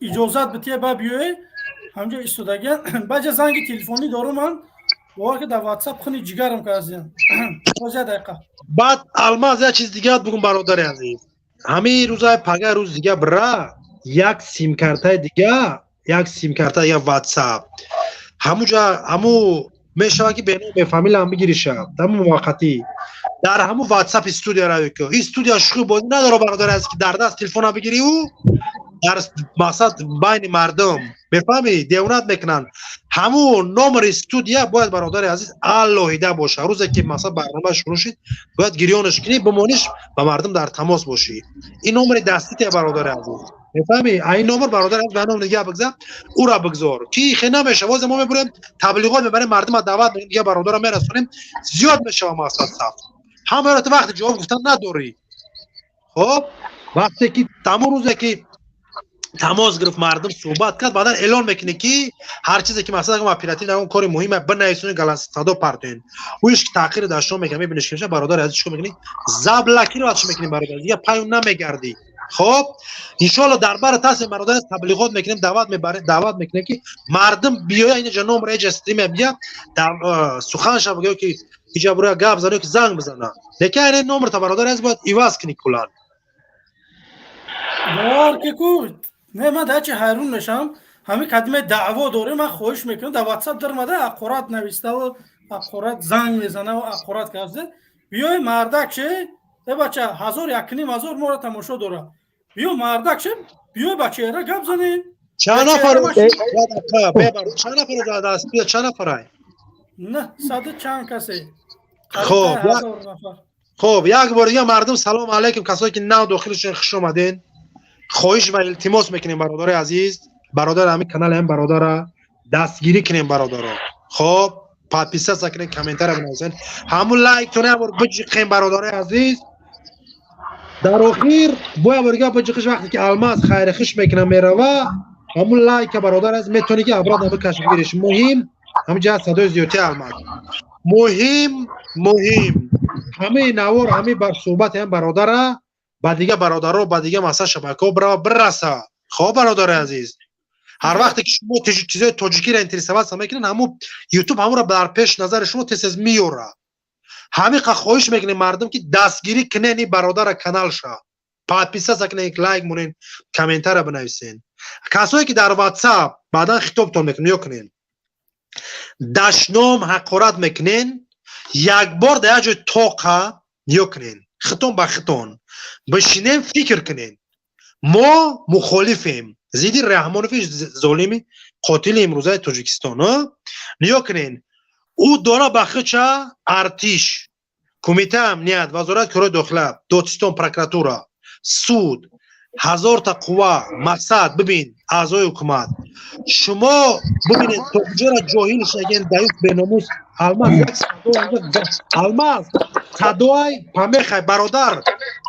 S1: иҷозат бития, ба биёе. Ҳамҷо истодагиян. Баъҷа занги телефонӣ дорум ман, бовар ки дар ватсап хуни ҷигарам кардиям. Боз як дақиқа.
S14: Баъд, Алмаз, як чиз дигаат бугум, бародари азиз. Ҳамин рӯзай, пага рӯз дига бира, як симкартаи дига, як симкарта дига, ватсап ҳамуҷа ҳаму мешавад, ки беном бефамилам бигириша, ҳаму муваққатӣ дар ҳаму ватсапи студия равӣ ку. Ин студия шӯхӣ бозӣ надора, бародари азиз, ки дар даст телефона бигирӣ, дар мақсад байни мардум, мефаҳмӣ, девонат мекунанд. Ҳамун номери студия бояд, бародари азиз, алоҳида боша. Рӯзе ки мақсад барнома шурӯъ шид, бояд гирёнаш кунӣ, бимониш, ба мардум дар тамос бошӣ. Ин номери дастите, бародари азиз, мефаҳмӣ? А ин номер, бародари азиз, ба ном дига бигзар, ӯра бигзор, ки хе намеша. Бозе мо мебурем, таблиғот мебарем, мардума даъват мекунем, дига бародара мерасонем, зиёд мешава мақсад саф. Ҳамаро ту вақти ҷавоб гуфтан надорӣ. Хоб, вақте ки тамом рӯзе ки тамос гирифт, мардум суҳбат кард, баъдан эълон мекунӣ, ки ҳар чизе ки масалан ягон оператив, ягон кори муҳиме, бинависонӣ, садо партоен. Ӯиш ки таъхири дар шумо мекунад, мебиниш ки меша, бародари азиз, чикор мекунӣ? Заблокировать мекунӣ, бародар, дига паюн намегардӣ. Хоб, иншоалло, дар бар тасем, бародар, таблиғот мекунем, даъват мебарем, даъват мекунем, ки мардум биёя инҷа, номер эҷа стриме бия, суханша бигӯя, ки иҷа буроя гап зана, ки занг бизана. Лекин айн номерта, бародари азиз, бояд иваз кунӣ куллан.
S1: Бовар ки ку, не, ман дар чи ҳайрон мешавам, ҳамин кадиме даъво дорем. Ман хоҳиш мекунам, дар ватсап даромада, ҳақорат навиставу ҳақорат занг мезанаву ҳақорат карда. Биёй, мардак ше, э бача, ҳазор, якним ҳазор моро тамошо дора. Биё, мардак ше, биёй, ба чеҳра гап занем.
S14: Чанд нафар, чанд нафар, чанд нафарай?
S1: На саду чанд касе.
S14: Хоб. Хуб, як бор дига мардум, салом алейкум, касое ки нав дохил шуден, хуш омаден. Хоҳиш ва илтимос мекунем, бародари азиз, бародар, ҳамин канали ҳамин бародара дастгирӣ кунем, бародаро. Хоб, подписаться кунем, комментария бинависен, ҳамун лайктон як бор биҷиқем, бародарои азиз. Дар охир бо як бор дига биҷиқиш, вақте ки Алмаз хайрихиш мекунам, мерава, ҳамун лайка, бародар азиз, метавонӣ ки обратно бикаши, бигириш. Муҳим ҳамин ҷиҳат садои зиёдтии Алмаз. Муҳим ҳамаи навор, ҳамаи бар суҳбати ҳам бародара ба дига бародаро, ба дига масалан шабакаҳо бирава, бираса. Хоб, бародари азиз, ҳар вақте ки шумо чизои тоҷикиро интересоваться мекунед, ҳамун Ютуб ҳамонро дар пеш назари шумо тез тез меёра. Ҳамиқа хоҳиш мекунем, мардум, ки дастгирӣ кунен ин бародара, каналша подписаться кунен, лайк монен, комментария бинависен. Касое ки дар WhatsApp баъдан хитобтон мекунем, ё кунен дашном, ҳақорат мекунен, якбор дар як ҷои тоқа ё кунен, хитон ба хитон бишинем, фикр кунен. Мо мухолифем зидди Раҳмонови золими қотили имрӯзаи Тоҷикистон. Ниё кунен, ӯ дора ба хича артиш, кумитаи амният, вазорати корҳои дохила, додситон, прокуратура, суд, ҳазорта қувва. Мақсад, бибин, аъзои ҳукумат, шумо бибинед, то куҷора ҷоҳил шаген, даюс, беномус. Алмаз, як Алмаз, садоай памехай, бародар,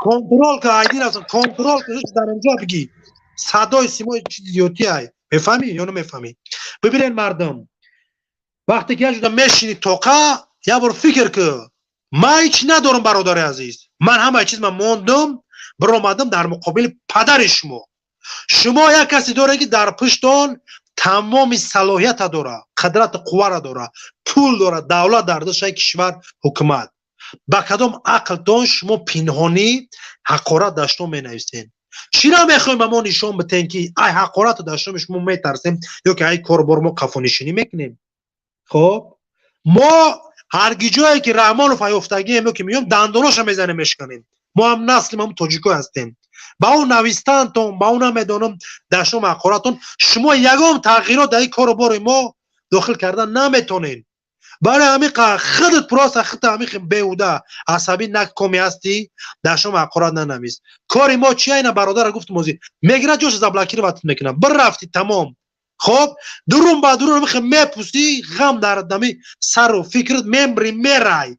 S14: контрол ка, айдин аст, контрол ка, дар инҷо бигӣ, садои симои чи зиёдтиай, мефаҳмӣ ё намефаҳмӣ? Бибинед, мардум, вақте ки як ҷуда мешини тоқа, як бор фикр ку. Ман ҳеч надорам, бародари азиз, ман ҳамаи чиз ман мондум, биромадам дар муқобили падари шумо. Шумо як касе доред, ки дар пуштон тамоми салоҳията дора, қудрату қуввара дора, пул дора, давлат дар дастшаи, кишвар, ҳукумат. Ба кадом ақлтон шумо пинҳонӣ ҳақорат, дашном менависен? Чиро мехоҳем ба мо нишон битен, ки ай ҳақорату дашноми шумо метарсем ё ки ай корбор мо қафонишинӣ мекунем? Хоб, мо ҳарги ҷое ки Раҳмонов ҳаёфтагием ё ки меём, дандоноша мезанем, мешканем. Мо ҳам насли ҳам тоҷико ҳастем. Ба ӯ навистантон, ба ӯ намедонам дашном, ҳақоратон, шумо ягон тағйирот дар ин кору бори мо дохил кардан наметонед. Барои ҳамин худат просто худта ҳамин беҳуда асабӣ накоми ҳастӣ, дашном, ҳақорат нанавис. Кори мо чи? Айна бародара гуфтум, озӣ мегирад, ҷоша заблокировать мекунад, бирафтӣ, тамом. Хоб, дурун ба дурун мехе мепӯсӣ, ғам дар дами сару фикрат, мембри, мерай,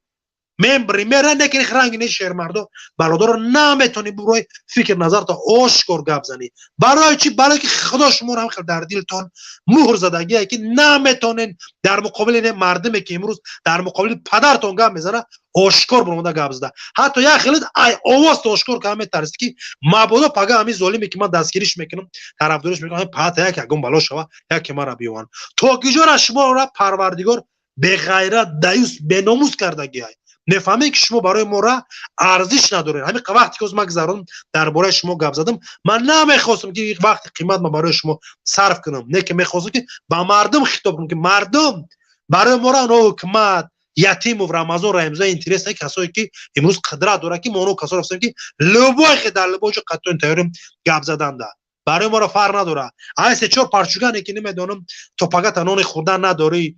S14: мембри, мерай, некини ранги не шермардо, бародаро, наметонӣ бурой фикр назарто ошкор гап занӣ. Барои чӣ? Барои ки Худо шуморо ҳам хел дар дилтон муҳр задагие, ки наметонен дар муқобили не мардуме, ки имрӯз дар муқобили падартон гап мезана, ошкор баромада гап зада. Ҳатто як хеле ай овозто ошкор кара метарсид, ки мабодо пага ҳамин золиме, ки ман дастгириш мекунам, тарафдориш мекунам, паҳта як ягон бало шава, яке мара биёванд. То киҷора шуморо Парвардигор беғайрат, даюс, беномус кардагиай? Мефаҳмед, ки шумо барои мора арзиш надоред. Ҳамин вақте ки ман гузарондам, дар бораи шумо гап задам, ман намехостам, ки вақти қимат ман барои шумо сарф кунам, не ки мехостам, ки ба мардум хитоб кунам, ки мардум барои мора оно ҳукумат, Ятимов, Рамазон Раҳимзода интерес не, касое ки имрӯз қудрат дорад, ки мо оно касоро фистем, ки любой хе дар любой ҷо қатъиён тайёрем гап заданда. Барои моро фарқ надорад. Ай се чор парчугане, ки намедонам, то пагата нони хӯрдан надорӣ,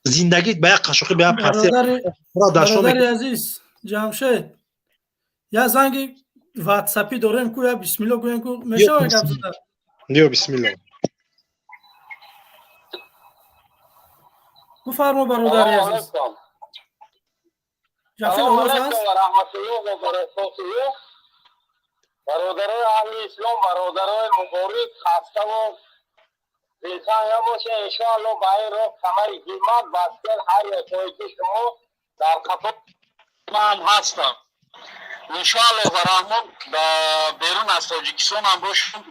S14: зиндагит ба як қашоқӣ, ба як пасти.
S1: Бародари азиз Ҷамшед, як занги ватсапӣ дорем ку, я бисмилло гӯем ку, мешавад гап зада?
S14: Ё, бисмилло.
S1: Бифармо, бародари азиз Ҷамшед, овоз ҳаст?
S18: Бародарои аҳли ислом, бародарои муборик, хаставу дилтанг набошед. Иншоалло, ба ин роҳ камари ҳиммат бастен, ҳар якое ки шумо дар қафо ман ҳастам. Иншоалло, ба Раҳмон берун аз Тоҷикистон ҳам бошам,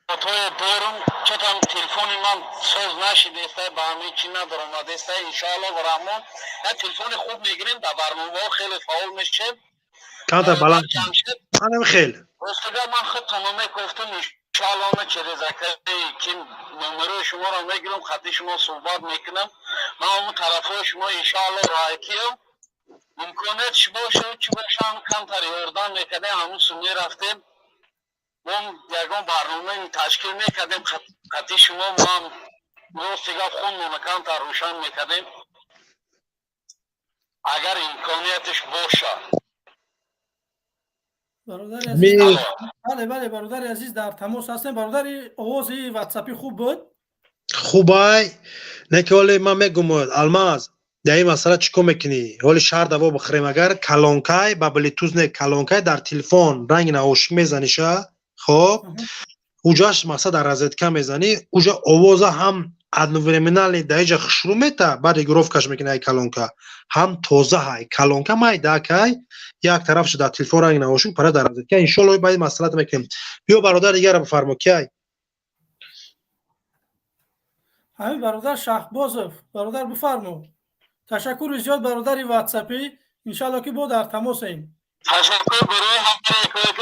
S18: фотое дорум, чотам телефони ман соз нашидеста, ба ҳамин чи надоромадеста. Иншоалло, ба Раҳмон як телефони хуб мегирем, дар барномаҳо хеле фаъол мешавем.
S14: Камтар баланд, манам хел.
S18: Ростига, ман худтонро мекофтам. Иншоалло, ман через акаи ки номерои шуморо мегирам, хати шумо суҳбат мекунам. Ман он тарафҳои шумо, иншоалло, райкиям, имконият боша, чӣ бошам, камтар ёрдам мекардем, ҳамун су мерафтем, мо ягон барнома ташкил мекардем хати шумо, мо ҳам рости гап хунмона камтар рӯшан мекардем. Агар имконияташ бошад.
S1: Бародари азиз, бале, бале, бародари азиз, дар тамос ҳастем. Бародари, овози ватсапӣ хуб буд?
S14: Хубай, не ки ҳоле ман мегум, Алмаз, дар ин масъала чӣ кор мекунӣ? Ҳоли шаҳр даво бихӯрем, агар калонкай ба блютуз, не, калонкай дар телефон ранги наошик мезаниша, хоб, уҷаш мақсад дар розетка мезанӣ, уҷа овоза ҳам одновременно дар иҷа хушрӯ мета, баъд регулировкаш мекунӣ, ай калонка ҳам тоза ҳай, калонка майдакай, як тарафша дар телефон ранги наошик, пара дар розетка. Иншолло, баъд масъалата мекунем. Биё, бародар дигара бифармо, киай?
S1: Ҳамин бародар Шаҳбозов, бародар, бифармо. Ташаккури зиёд, бародари ватсапӣ, иншалло ки бо дар тамосем.
S18: Ташаккур барои ҳар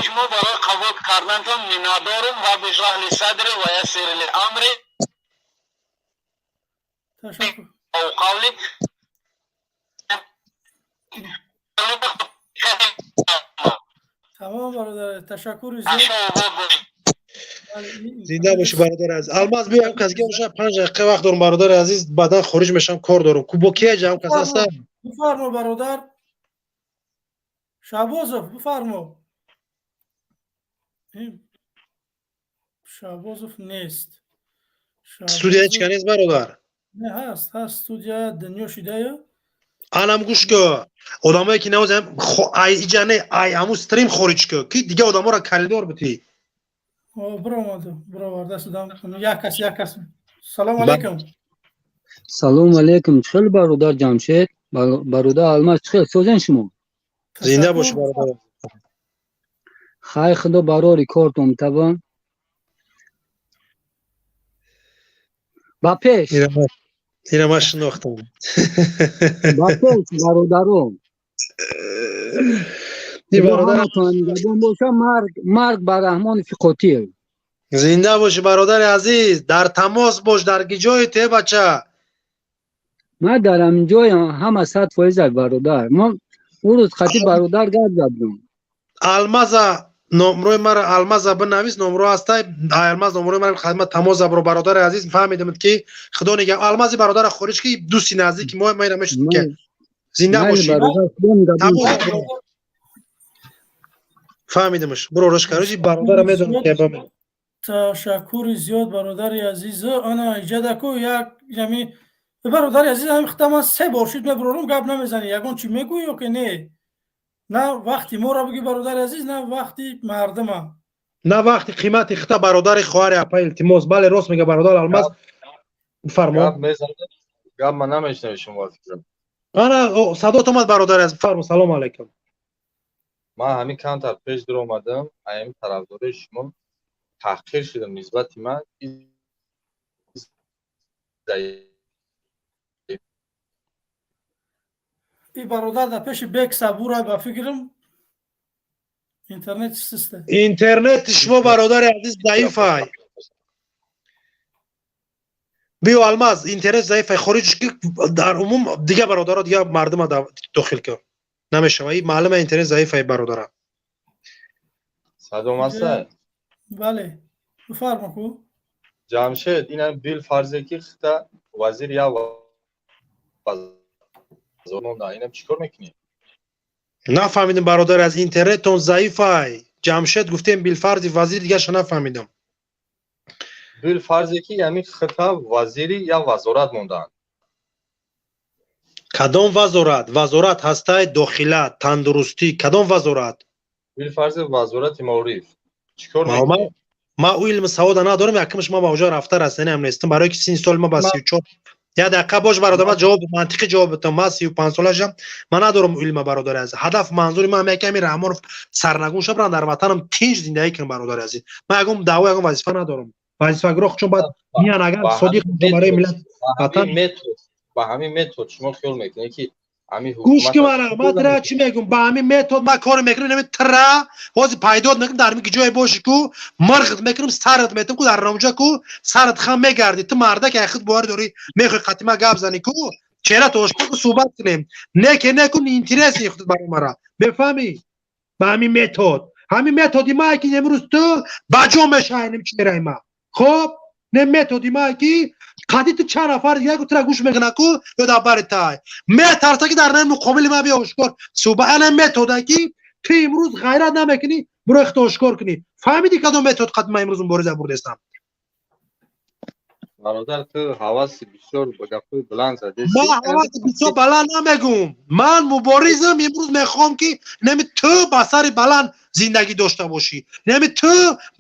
S18: шумо, барои қабул кардантон миннатдорум. Рабби ишрах ли садри ва яссир ли амри.
S1: Ташаккур.
S18: Қавли.
S1: Тамом, бародар, ташаккури зиёд.
S14: Зинда бошӣ, бародари азиз. Алмаз, биё, ҳам кас боша, 5 дақиқа вақт дорум, бародари азиз, баъдан хориҷ мешавам, кор дорум. Бо кия ҷамъ кас ҳаста?
S1: Бифармо, бародар Шаҳбозов, бифармо. Шаҳбозов нест.
S14: Студия ҳеч ка нест, бародар?
S1: Не, ҳаст, ҳаст, студия дунё шидаю.
S14: Анам гӯш ку, одамое ки навозам ай иҷа не, ай ҳамун стрим хориҷ ку, ки дига одаморо коридор битӣ.
S1: Биромаду бироварда шудам, як кас, як кас. Салому алайкум.
S19: Салому алайкум, чӣ хел, бародар Ҷамшед, бародар Алмаз, чӣ хел, созен шумо?
S14: Зинда бошӣ, бародар.
S19: Хай, худо барори кортон тавон. Ба пеш.
S14: Ина ман шинохтам.
S19: Ба пеш, бародарон. Боша, марг, марг ба Раҳмони қотил.
S14: Зинда бошӣ, бародари азиз, дар тамос бош. Дар ки ҷои те, бача?
S19: Ман дар ҳамин ҷоям, ҳама 100% бародар. Ман ӯ рӯз қати бародар гап задам.
S14: Алмаза, номрои мара, Алмаза, бинавис, номро ҳастай, Алмаз, номрои мара, хидмат тамос забро, бародари азиз. Фаҳмидам ки худо нигаҳ. Алмази бародара хориҷ ки дӯсти наздики мо, ман ина мешудам ки зинда бошӣ. Фаҳмидамш, бирораш кароҷи бародара, медонам ки.
S1: Ташаккури зиёд, бародари азиз. Ана иҷадаку як ями бародари азиз, ҳами хита ман се бор шуд мебурорум, гап намезанӣ, ягон чӣ мегӯӣ ё ки не? На вақти моро бигӣ, бародари азиз, на вақти мардума.
S14: На вақти қимати хита, бародари, хоҳари, апа, илтимос. Бале, рост мега бародар Алмаз, фармо.
S5: Гап ман намешнавӣ шумо.
S14: Ана садот омад, бародари азиз, фармо. Салому алайкум.
S5: Ман ҳамин камтар пеш дуромадам, ҳамин тарафдории шумо таҳқир шудам нисбати ман.
S1: И бародар дар пеши бек сабура, ба фикрам интернет систа.
S14: Интернети шумо, бародари азиз, заифай. Биё, Алмаз, интернет заифай, хориҷ ки, дар умум дига бародаро, дига мардума дохил кун. Намешава, и маълума, интернет заифай бародара.
S5: Садом аста?
S1: Бале, бифармо ку.
S5: Ҷамшед, ина бил фарзе ки хита вазир я инам чӣ кор мекунӣ?
S14: Нафаҳмидам, бародар, аз интернеттон заифай. Ҷамшед, гуфтем билфарзи вазир, дигаша нафаҳмидам.
S5: Билфарзе ки ҳамин хита вазири я вазорат мондаанд.
S14: Кадом вазорат? Вазорат ҳастай дохила, тандурустӣ, кадом вазорат?
S5: Билфарзи вазорати маориф, чӣ кор?
S14: Ман ӯ илми савода надорам. Якмиш ман ба оҷо рафта расиданиам нестам, барое ки синни соли ман ба 34. Як дақиқа бош, бародар, ман ҷавоб, мантиқӣ ҷавоб битам. Ман 35 сола шам, ман надорам илма, бародари азиз. Ҳадаф, манзури ман яке ҳамин Раҳмонов сарнагун шаб, дар ватанам тинҷ зиндагӣ кунам, бародари азиз. Ман ягон даъво, ягон вазифа надорам. Вазифагиро чун баъд миян, агар содиқ барои миллат, ватан.
S5: Ба ҳамин метод шумо хиёл мекунед ки ҳамин
S14: Гӯш ки мана, ман тира чӣ мегӯм? Ба ҳамин метод ман кор мекунам, нами тира ҳозир пайдо мекунам, дар ҳамин ҷое бошӣ ку, мирғит мекунам, сарат метам ку, дар рамҷа ку, сарат хам мегардӣ. Ту мардак ай худ боварӣ дорӣ, мехоҳӣ қатъи ман гап занӣ ку, чеҳрат ошкор ку, суҳбат кунем. Не ке не кун, интереси худат барои мара, мефаҳмӣ? Ба ҳамин метод, ҳамин методи ман ки имрӯз ту ба ҷо мешавӣ, ним чеҳраи ман. Хоб, не, методи ман ки Қати ту чанд нафар дигар ку тура гӯш мекунад ку ё дар бари тай. Метарса ки дар муқобили ман биё ошкор суҳбат. Ана метода ки ту имрӯз ғайрат намекунӣ, бирои худто ошкор кунӣ. Фаҳмидӣ кадом метод қати ман имрӯз мубориза бурдестам?
S5: Бародар, ту ҳаваси бисёр ба гапҳои баланд задеси.
S14: Ман ҳаваси бисёр баланд намегӯм. Ман муборизам, имрӯз мехоҳам ки нами ту ба сари баланд зиндагӣ дошта бошӣ, нами ту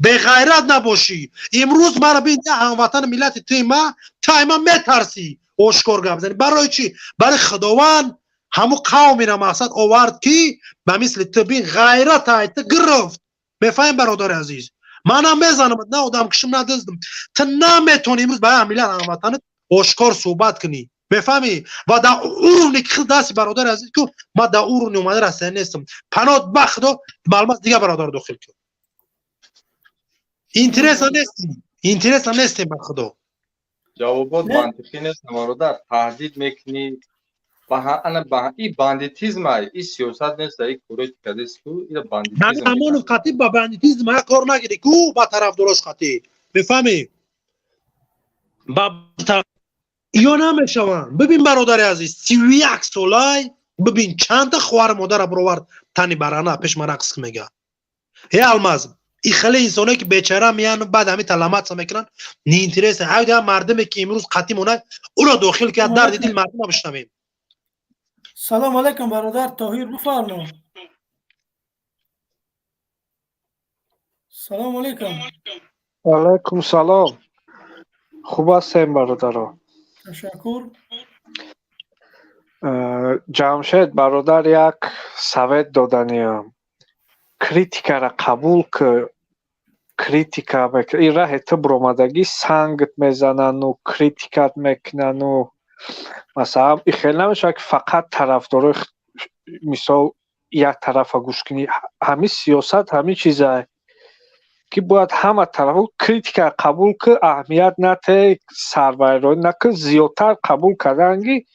S14: беғайрат набошӣ. Имрӯз мара бин, ҳамватани миллати туи ма, ту ай ман метарсӣ ошкор гап зани. Барои чӣ? Барои Худованд ҳамун қавмера мақсад овард ки ба мисли ту бин ғайрат ай ту гирифт. Мефаҳмӣ, бародари азиз? Манам мезанам, на одамкушим, на дуздам. Ту наметавонӣ имрӯз ба як миллат ҳамватанат ошкор суҳбат кунӣ. Мефаҳмӣ? Ва дар уровне ки дасти бародари азиз ку, ман дар уровне омада расида нестам. Паноҳ ба Худо, маълумот дигар бародар дохил кун. Интереса нестем, интереса нестем ба Худо.
S5: Ҷавобот мантиқӣ нест, бародар. Таҳдид мекунӣ ана и бандитизм ай, и сиёсат нест, и кори кардест ку, ира бандитизм.
S14: Ҳамонов қатӣ ба бандитизм ҳа кор нагирӣ ку, ба тарафдорош қатӣ. Мефаҳмӣ? Ба ё намешаванд. Бибин, бародари азиз, 31 солай, бибин чандта хоҳар модара бировард тани барана пеш ма рақс мега. Э Алмаз, и хеле инсоное ки бечара меян, баъд ҳами таламатса мекунанд, неинтересно. Ҳайда мардуме ки имрӯз қатӣ монад, ӯро дохил кард, дарди дил мардума бишнавем.
S1: Салом алейкум, бародар Тоҳир, бифармо. Салом алейкум.
S20: Алайкум салом. Хуб ҳастем, бародаро?
S1: Ташаккур.
S20: Ҷамшед бародар, як совет доданиям. Критикара қабул ки, критика ин раҳе ту биромадагӣ, сангт мезанану критикат мекунану, масалан, и хел намешавад ки фақат тарафдорои мисол як тарафа гӯш кунӣ. Ҳамин сиёсат ҳамин чизае ки бояд ҳама тараф критика қабул ки, аҳамият нате, сарвайронӣ наки, зиёдтар қабул карданги,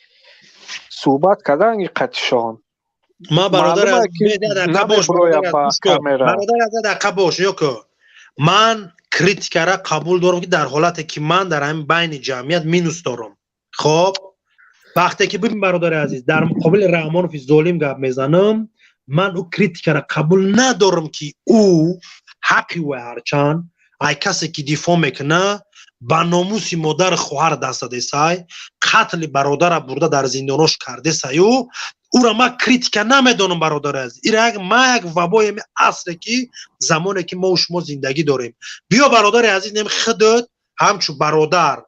S20: суҳбат карданги қатишон.
S14: Ма бародар аз дақа бош, ёко, ман критикара қабул дорам ки дар ҳолате ки ман дар ҳамин байни ҷамъият минус дорам. Хоб, вақте ки бибин, бародари азиз, дар муқобили Раҳмонови золим гап мезанам, ман ӯ критикара қабул надорам ки ӯ ҳаққи вай ҳарчанд ай касе ки дифоъ мекуна, ба номуси модари хоҳар даст задесай, қатли бародара бурда дар зиндонош кардесаю, ӯра ман критика намедонам, бародари азиз. Ира як ма як вабои ами асре ки замоне ки мо шумо зиндагӣ дорем. Биё, бародари азиз, нем худат ҳамчун бародар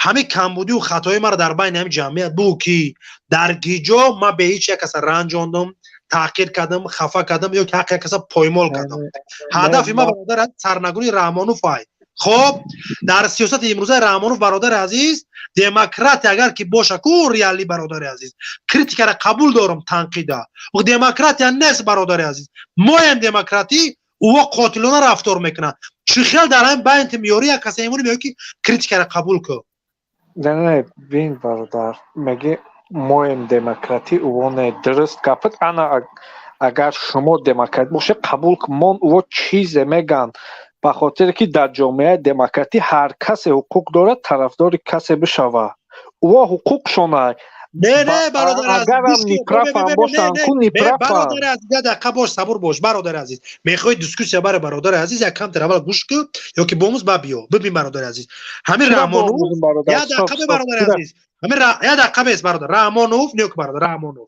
S14: ҳамин камбудию хатои маро дар байни ҳамин ҷамъият бугӯ ки дар гиҷо ман бе ҳеҷ як каса ранҷондам, таъқир кардам, хафа кардам ё ки ҳаққи як каса поймол кардам. Ҳадафи ман, бародар, сарнагуни Раҳмонов ай. Хоб, дар сиёсати имрӯзаи Раҳмонов, бародари азиз, демократия агар ки боша ку реалӣ, бародари азиз, критикара қабул дорам, танқида. Демократия нест, бародари азиз. Моем демократӣ, ӯо қотилона рафтор мекунад. Чӣ хел дар ҳамин байни ту меёрӣ як каса имони меёрӣ ки критикара қабул кун?
S20: Не, не, бин, бародар, меги моем демократӣ, ӯо не, дуруст гапат. Ана агар шумо демократ бошед, қабул мон ӯо чизе мегӯянд, ба хотире ки дар ҷомеаи демократӣ ҳар касе ҳуқуқ дорад тарафдори касе бишавад. Ӯо ҳуқуқшона.
S14: Не, не, бародар,
S20: агарам неправ ам бошанд ку, неправ ам.
S14: Бародари азиз, як дақиқа бош, сабур бош, бародари азиз. Мехоҳӣ дискуссия баре, бародари азиз, як камтар аввал гӯш кун ё ки бомӯз, ба биё. Бибин, бародари азиз, ҳамин Раҳмонов, як дақиқа бе, бародари азиз, ҳамин як дақиқа бес, бародар. Раҳмонов, не ки бародар, Раҳмонов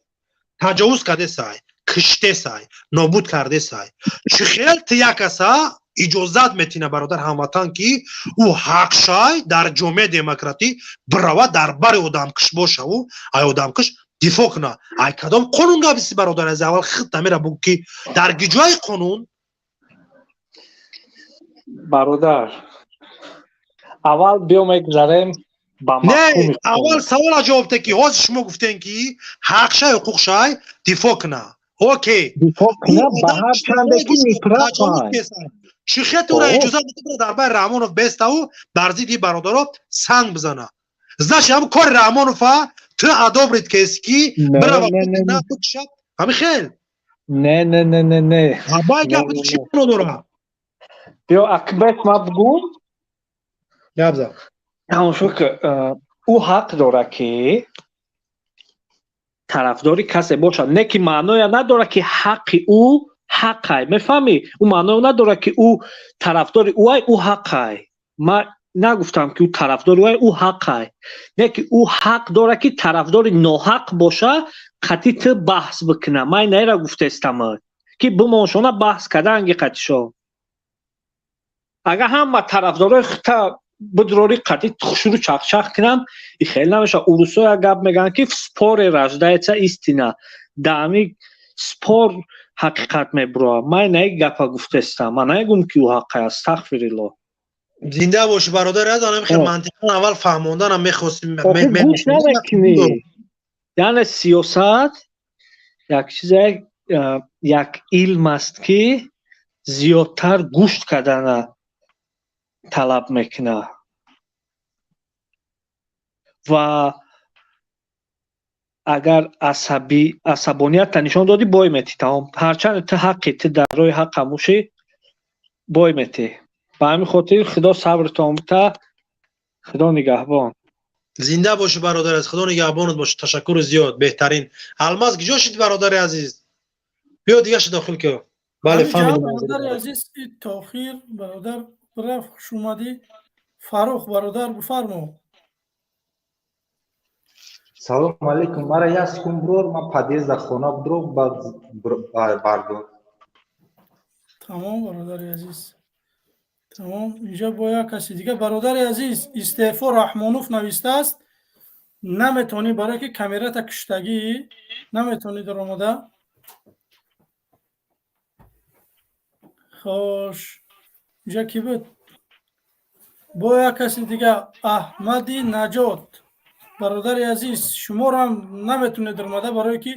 S14: таҷовуз кардесай, киштесай, нобуд кардесай. Чӣ хел ту як каса иҷозат метина, бародар ҳамватан, ки ӯ ҳақшай дар ҷомеаи демократӣ бирава дар бари одамкуш бошаву ай одамкуш дифоъ куна? Ай кадом қонун гаписи, бародар азиз? Аввал худ намера бугӯ ки дар гиҷои қонун.
S20: Бародар, аввал биё мегузарем ба
S14: Не, аввал савола ҷавоб те, ки ҳозир шумо гуфтем ки ҳақшай, ҳуқуқшай дифоъ куна. Окей,
S20: дифоъ куна ба ҳар чанде ки неправ.
S14: Чӣ хел тура иҷозат медиҳад дар байни Раҳмонов беставу бар зидди бародаро санг бизана? Значит, ҳамн кори Раҳмонова ту одобрить кеси ки бирава бикушад, ҳамин хел?
S20: Не, не, не, не, не.
S14: Бай гап чӣ маъно дорад?
S20: Биё, акбек, ма бугум.
S14: Гап зад.
S20: Тамошо ки, ӯ ҳақ дорад ки тарафдори касе бошад, не ки маъноя надорад ки ҳаққи ӯ ҳаққай, мефаҳмӣ? Ӯ маъноя надорад ки ӯ тарафдори ӯай, ӯ ҳаққай. Ман нагуфтам ки ӯ тарафдори ӯай, ӯ ҳаққай, не ки ӯ ҳақ дорад ки тарафдори ноҳақ боша, қатъи ту баҳс бикуна. Ман наира гуфтестам, ки бимоншона баҳс карданги қатишо. Агар ҳама тарафдорои хута бидрори қатъи хушрӯ чахчах кунанд, и хеле намешавад. Урусо як гап мегӯянд ки в споре рождается истина, дар ҳами спор ҳақиқат мебурояд. Ман наи гапа гуфтестам, ман нагӯм ки ӯ ҳаққай, астағфириллоҳ.
S14: Зинда бошӣ, бародар. Аз анам хел мантиқан аввал фаҳмонданам мехостим.
S20: Гӯш намекунӣ. Яъне сиёсат як чизе, як илм аст, ки зиёдтар гӯшт кардана талаб мекунад ва агар асабӣ асабониятта нишон додӣ, бой метӣ, тамом. Ҳарчанд ту ҳаққи, ту дар роҳи ҳаққа мошӣ, бой метӣ. Ба ҳамин хотир Худо сабртон бита, Худо нигаҳбон.
S14: Зинда бошӣ, бародари азиз, Худо нигаҳбонат бошад. Ташаккури зиёд, беҳтарин. Алмаз, киҷо шуд, бародари азиз? Биё, дигаша дохил ку. Бале, фаҳмидам.
S1: Бародари азиз, Тохир бародар рафт, хуш омадӣ. Фаррух бародар, бифармо.
S21: Салом алейкум. Мара як секунд бирор, ман подъезда хона будро, баъд бардор.
S1: Тамом, бародари азиз, тамом. Инҷо бо як каси дига, бародари азиз, истеъфо Раҳмонов навистааст. Наметавонӣ, барое ки камерата куштагӣ, наметавонӣ даромада. Хош, инҷа кӣ буд? Бо як каси дига, Аҳмади Наҷот бародари азиз, шуморо наметавонед даромада, барое ки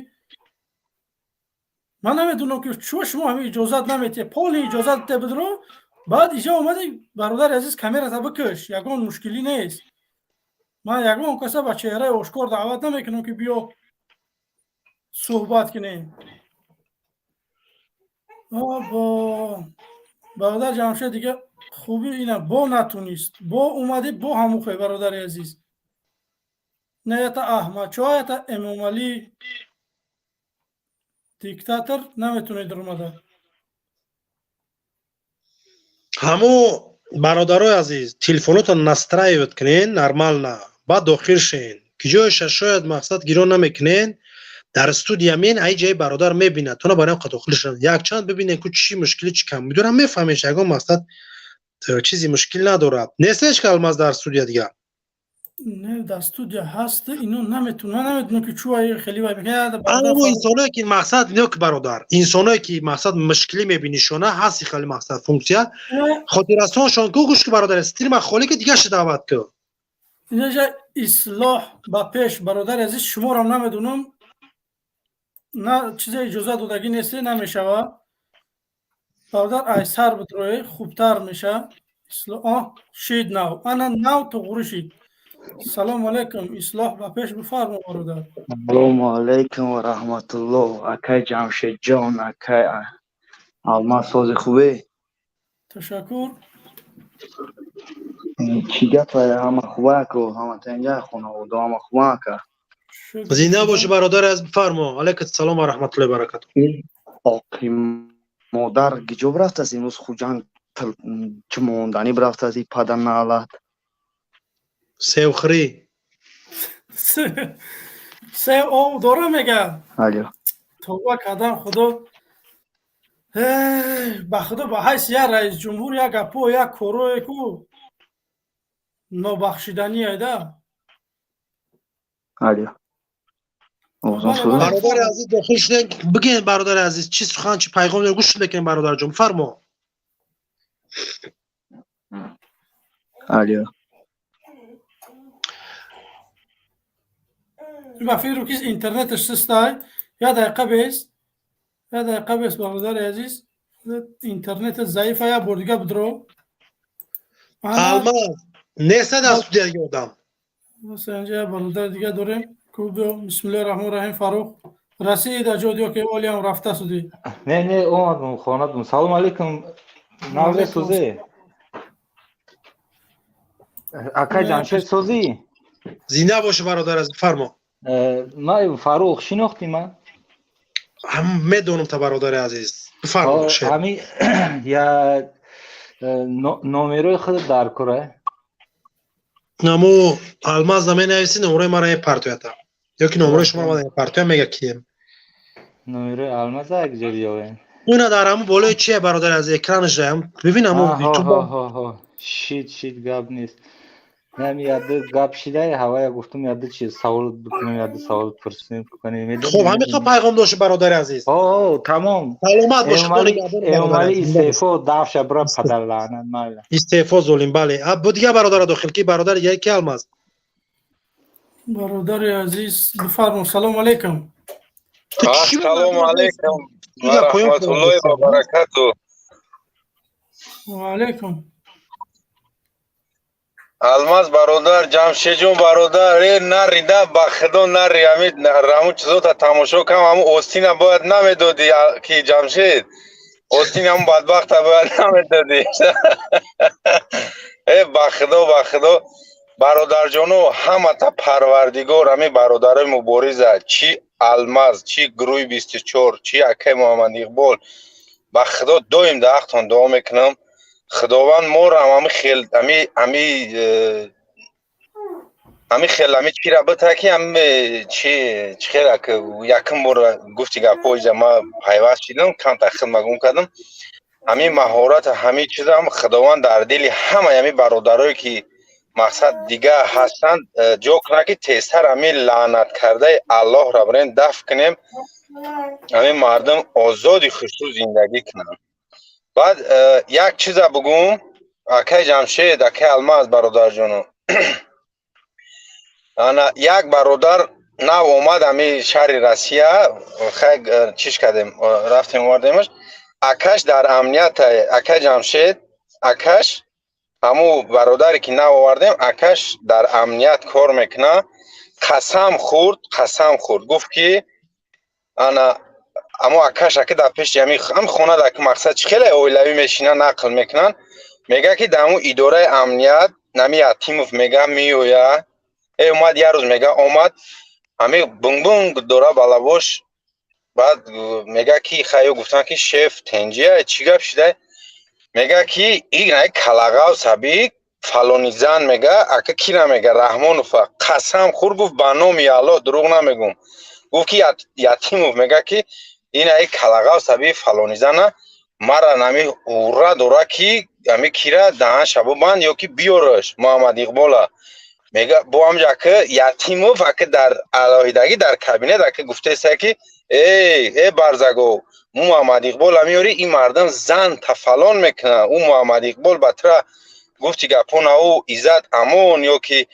S1: ман намедонам ки чӯ шумо ҳамин иҷозат наметиҳед. Поли иҷозат бидро, баъд иҷо омади. Бародари азиз, камерата бикаш, ягон мушкилӣ нест. Ман ягон каса ба чеҳраи ошкор даъват намекунам ки биё суҳбат кунем. Бо бародар Ҷамшед дига хуби ина бо натунист, бо омадӣ, бо ҳамухе, бародари азиз. На ята Аҳмадшоҳ, ята Эмомалӣ диктатор наметавонед даромада.
S14: Ҳамо бародарои азиз, телефонотон настраивать кунен нормально, баъд дохил шен. Ки ҷояша шояд мақсад гирон намекунен, дар студия мен ай ҷаи бародар мебинад, тона барои қа дохил шен. Якчанд бибинен ку чӣ мушкили, чӣ кам медорам, мефаҳмеш, ягон мақсад чизи мушкил надорад. Нестеш ки Алмаз дар студия дига?
S1: Не, дар студия ҳаст, ино наметавонам, ман намедонам ки чӯ ай хеле вай мекунад.
S14: Амо инсоное ки мақсад ино ки бародар, инсоное ки мақсад мушкилӣ мебинишона, ҳасти хеле мақсад функсия хотиррасоншон ку, гӯш ки бародар, стрима холӣ ки дигаша даъват ку.
S1: Инҷа ислоҳ ба пеш, бародари азиз, шуморам намедонам, на чизе иҷозат додагӣ несте, намешава. Бародар, айсар бидроe, хубтар меша. Шид нав, ана нав туғрӣ шид. Салому алайкум, ислоҳ ба пеш, бифармо, бародар.
S8: Салому алайкум ва раҳматуллоҳ, акай Ҷамшедҷон, акай Алмаз, сози хубе?
S1: Ташаккур.
S8: Чӣ гапа, ҳама хуба аку, ҳама танҷа, хонавода ҳама хуба ака?
S14: Зинда бошӣ, бародари азиз, бифармо. Алайкум салом ва раҳматуллоҳи баракатуҳ.
S8: Оқи модар гиҷо рафтааст имрӯз? Хуҷанд чӣ монданӣ рафтааст, падар наалат.
S14: Севхӯрӣ.
S1: Сев об дора мега.
S8: Алё.
S1: Тавба кардам, Худо ба Худо, ба ҳайси як раисҷумҳур як гапо, як корое ку нобахшиданӣ айда.
S8: Алё.
S14: Бародари азиз, дохил шудем, бигӯед, бародари азиз, чӣ сухан, чӣ пайғом доред, гӯш мекунем, бародарҷон, бифармо.
S8: Алё.
S1: Ба фикру ки интернеташ систай, як дақиқа бес, як дақиқа бес, бародари азиз, интернет заифа, як бор дига бидро.
S14: Алмаз неста дар студияги одам.
S1: Инҷа бародар дига дорем. Ку биё, бисмиллоҳи раҳмони раҳим. Фаррух расида ҷо диё ки олиам рафта судӣ?
S21: Не, не, омадам, хонадум. Салом алейкум, навзе сузе. Акай Ҷамшед, созӣ?
S14: Зинда бошӣ, бародар азиз, фармо.
S21: Ман Фаррух, шинохтӣ ман?
S14: Медонам та, бародари азиз, бифармо.
S21: Ҳами я номерои худат дар кора.
S14: Намо Алмаз наменависи, номерои мара мепартоята ё ки номерои шуморо ман мепартоям, мега кием.
S21: Номерои Алмаза як ҷо биёвем.
S14: Уна дар ҳамун болои чие, бародари азиз, экранаш даям, бибин ҳамун.
S21: Шид, шид, гап нест. Нами яды гап шидай, ҳавая гуфтум, яды чи савол бикунем, яды савол пурсем.
S14: Хоб, ҳамиқа пайғом дошти, бародари азиз?
S21: О, тамом.
S14: Саломат бош.
S21: Эмомалӣ истеъфо дафша бира, падар лаънат, майла.
S14: Истеъфо, золим, бале. Бо дигар бародара дохил ки, бародари дигари ки, Алмаз?
S1: Бародари азиз, бифармо, салому алейкум.
S4: Ассалому алейкум ва раҳматуллоҳи ва баракату.
S1: Ва алейкум.
S4: Алмаз бародар, Ҷамшедҷон бародар, э нарида, ба худо нари, ами раму чизота тамошо кам, ҳаму остина бояд намедодӣ ки Ҷамшед, остин ҳаму бадбахта бояд намедодӣ. Э ба худо, ба худо, бародарҷоно, ҳамата парвардигор, ами бародарои мубориза, чи Алмаз, чи гурӯҳи 24, чи акай Муҳаммад Иқбол, ба худо доим дар ҳақтон дуо мекунам. Худованд морам ами хел ами хел ами чира бита ки ами чи чи хел якум бор гуфти гапҳоиҷа ма пайваст шидам, камтар хидма гум кардам. Ҳамин маҳорат, ҳамин чизам худованд дар дили ҳамаи ҳамин бародарое ки мақсад дигар ҳастанд ҷо кунад, ки тезтар ҳамин лаънаткардаи Аллоҳро бирем дафт кунем, ҳамин мардум озоди хушрӯ зиндагӣ кунанд. Баъд як чиза бугум, акай Ҷамшед, акай Алмаз, бародарҷоно, ана як бародар нав омад ҳамин шаҳри Россия, хай чиш кардем, рафтем, овардемаш, акаш дар амният, акай Ҷамшед, акаш ҳамун бародаре ки нав овардем, акаш дар амният кор мекунад. Қасам хӯрд, қасам хӯрд, гуфт ки ана амо акаш ака дар пеши ҳами хона дар мақсад чи хеле оилавӣ мешинанд, нақл мекунанд, мега ки дар ҳамун идораи амният нами Ятимов мега меоя, э омад, як рӯз мега омад, ҳами бунг-бунг дора балабош. Баъд мега ки хайё гуфтанд ки шеф, тенҷия, чӣ гап шида? Мега ки ин калағав саби фалони зан, мега ака кира, мега Раҳмонова, қасам хӯрд, гуфт ба номи Аллоҳ дурӯғ намегум, гуфт ки Ятимов мега ки ин ай калағав саби фалони зана мара нами ура дора ки ами кира даҳан шабубанд ё ки биёраш Муҳаммад Иқбола. Мега бо ҳамҷа ака Ятимов ака дар алоҳидагӣ дар кабинет ака гуфтеста ки эй, э барзаго, ӯ Муҳаммад Иқбола меёрӣ, ин мардум зан тафалон мекунад, ӯ Муҳаммад Иқбол ба тура гуфти гапона, ӯ иззат амон ё ки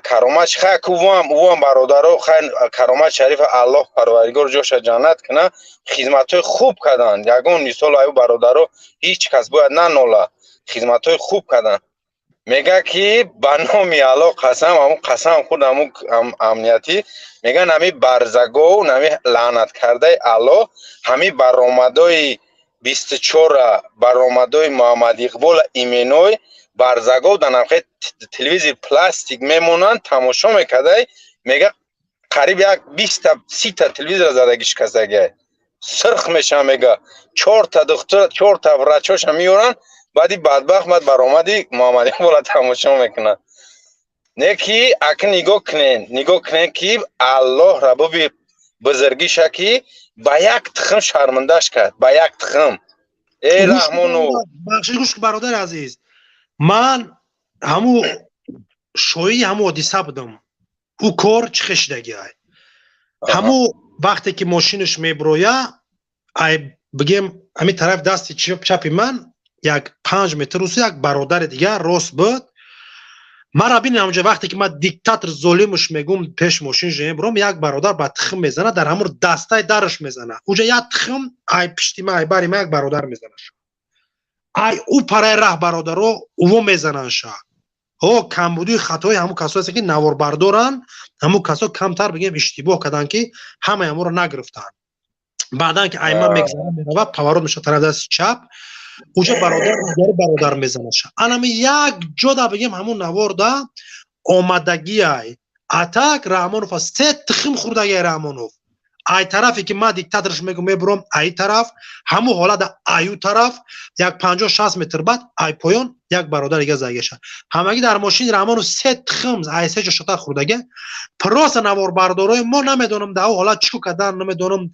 S4: каромат хай ку ӯам бародаро, хай каромат шарифа Аллоҳ парвардигор ҷоша ҷаннат куна, хизматҳои хуб карданд. Ягон мисол аю бародаро ҳеҷ кас бояд нанола, хизматҳои хуб карданд. Мега ки ба номи Аллоҳ қасам, ҳамун қасам хӯрд ҳамун амниятӣ, меган ҳами барзагов, ҳами лаънаткардаи Аллоҳ, ҳами баромадои 24-а, баромадои Муҳаммад Иқбола именой барзагов дар намхе телевизор пластик мемонанд, тамошо мекардай. Мега қариб як 20-та, 30-та телевизора задаги шикастагиай, сирх мешавам. Мега чорта духтур, чорта врачоша меёранд, баъди бадбахт баъд баромади Муҳаммад Иқбола тамошо мекунад. Не ки ака нигоҳ кунен, нигоҳ кунен ки Аллоҳ рабуби бузургиша ки ба як тухм шармандаш кард, ба як тухм, э Раҳмону.
S14: Бахшиш, гӯш, бародари азиз, ман ҳамун шоҳиди ҳамун ҳодиса будам. Ӯ кор чӣ хешидагиай, ҳамун вақте ки мошинаш меброя, ай бигем ҳамин тараф дасти чапи ман як 5 метр усу як бародари дигар рост буд. Мара бинем, ҳамҷа вақте ки ман диктатор золимуш мегум, пеш мошин мебурам, як бародар ба тухм мезана, дар ҳамун дастаи дараш мезана. Уҷа як тухм ай пишти ма, ай бари ма як бародар мезана, ай ӯ параи раҳ бародаро уво мезананд ша. О камбудии хатои ҳамун касое ки наворбардоранд, ҳамун касо камтар бигем иштибоҳ карданд, ки ҳамаи ҳамонро нагирифтанд. Баъдан ки айман мегзара, мерава, поворот мешавад тараф дасти чап. Уҷа бародар дигари бародар мезанаша. Анами як ҷода бигем, ҳамун наворда омадагиай. Атак Раҳмонов се тухм хӯрдагиай. Раҳмонов ай тарафе ки ман диктаторш мегум, мебуром ай тараф, ҳамун ҳолата аю тараф як 50-60 метр баъд ай поён як бародар дига загеша. Ҳамагӣ дар мошини Раҳмонов се тухм ай се ҷо шота хӯрдага. Просто наворбардорои мо намедонам дар ӯ ҳолат чӣ кардан, намедонам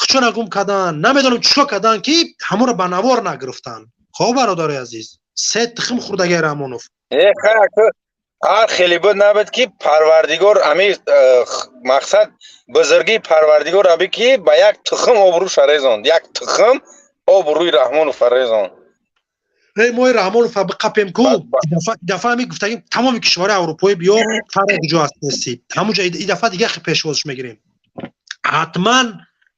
S14: чона гум кардан, намедонам чӣ кардан, ки ҳамонро ба навор нагирифтанд. Хоб, бародарои азиз, се тухм хӯрдагиай Раҳмонов.
S4: Ҳар хеле буд набуд, ки Парвардигор ами мақсад бузургии Парвардигор аби, ки ба як тухм обрӯша резонд, як тухм обрӯи Раҳмонова резонд.
S14: Эй, мои Раҳмонова биқапем ку дафа ами гуфтагим, тамоми кишварҳои аврупоӣ биё, фарқ куҷо аст нести, ҳамуҷа и дафа дига пешвозш мегирем, ҳатман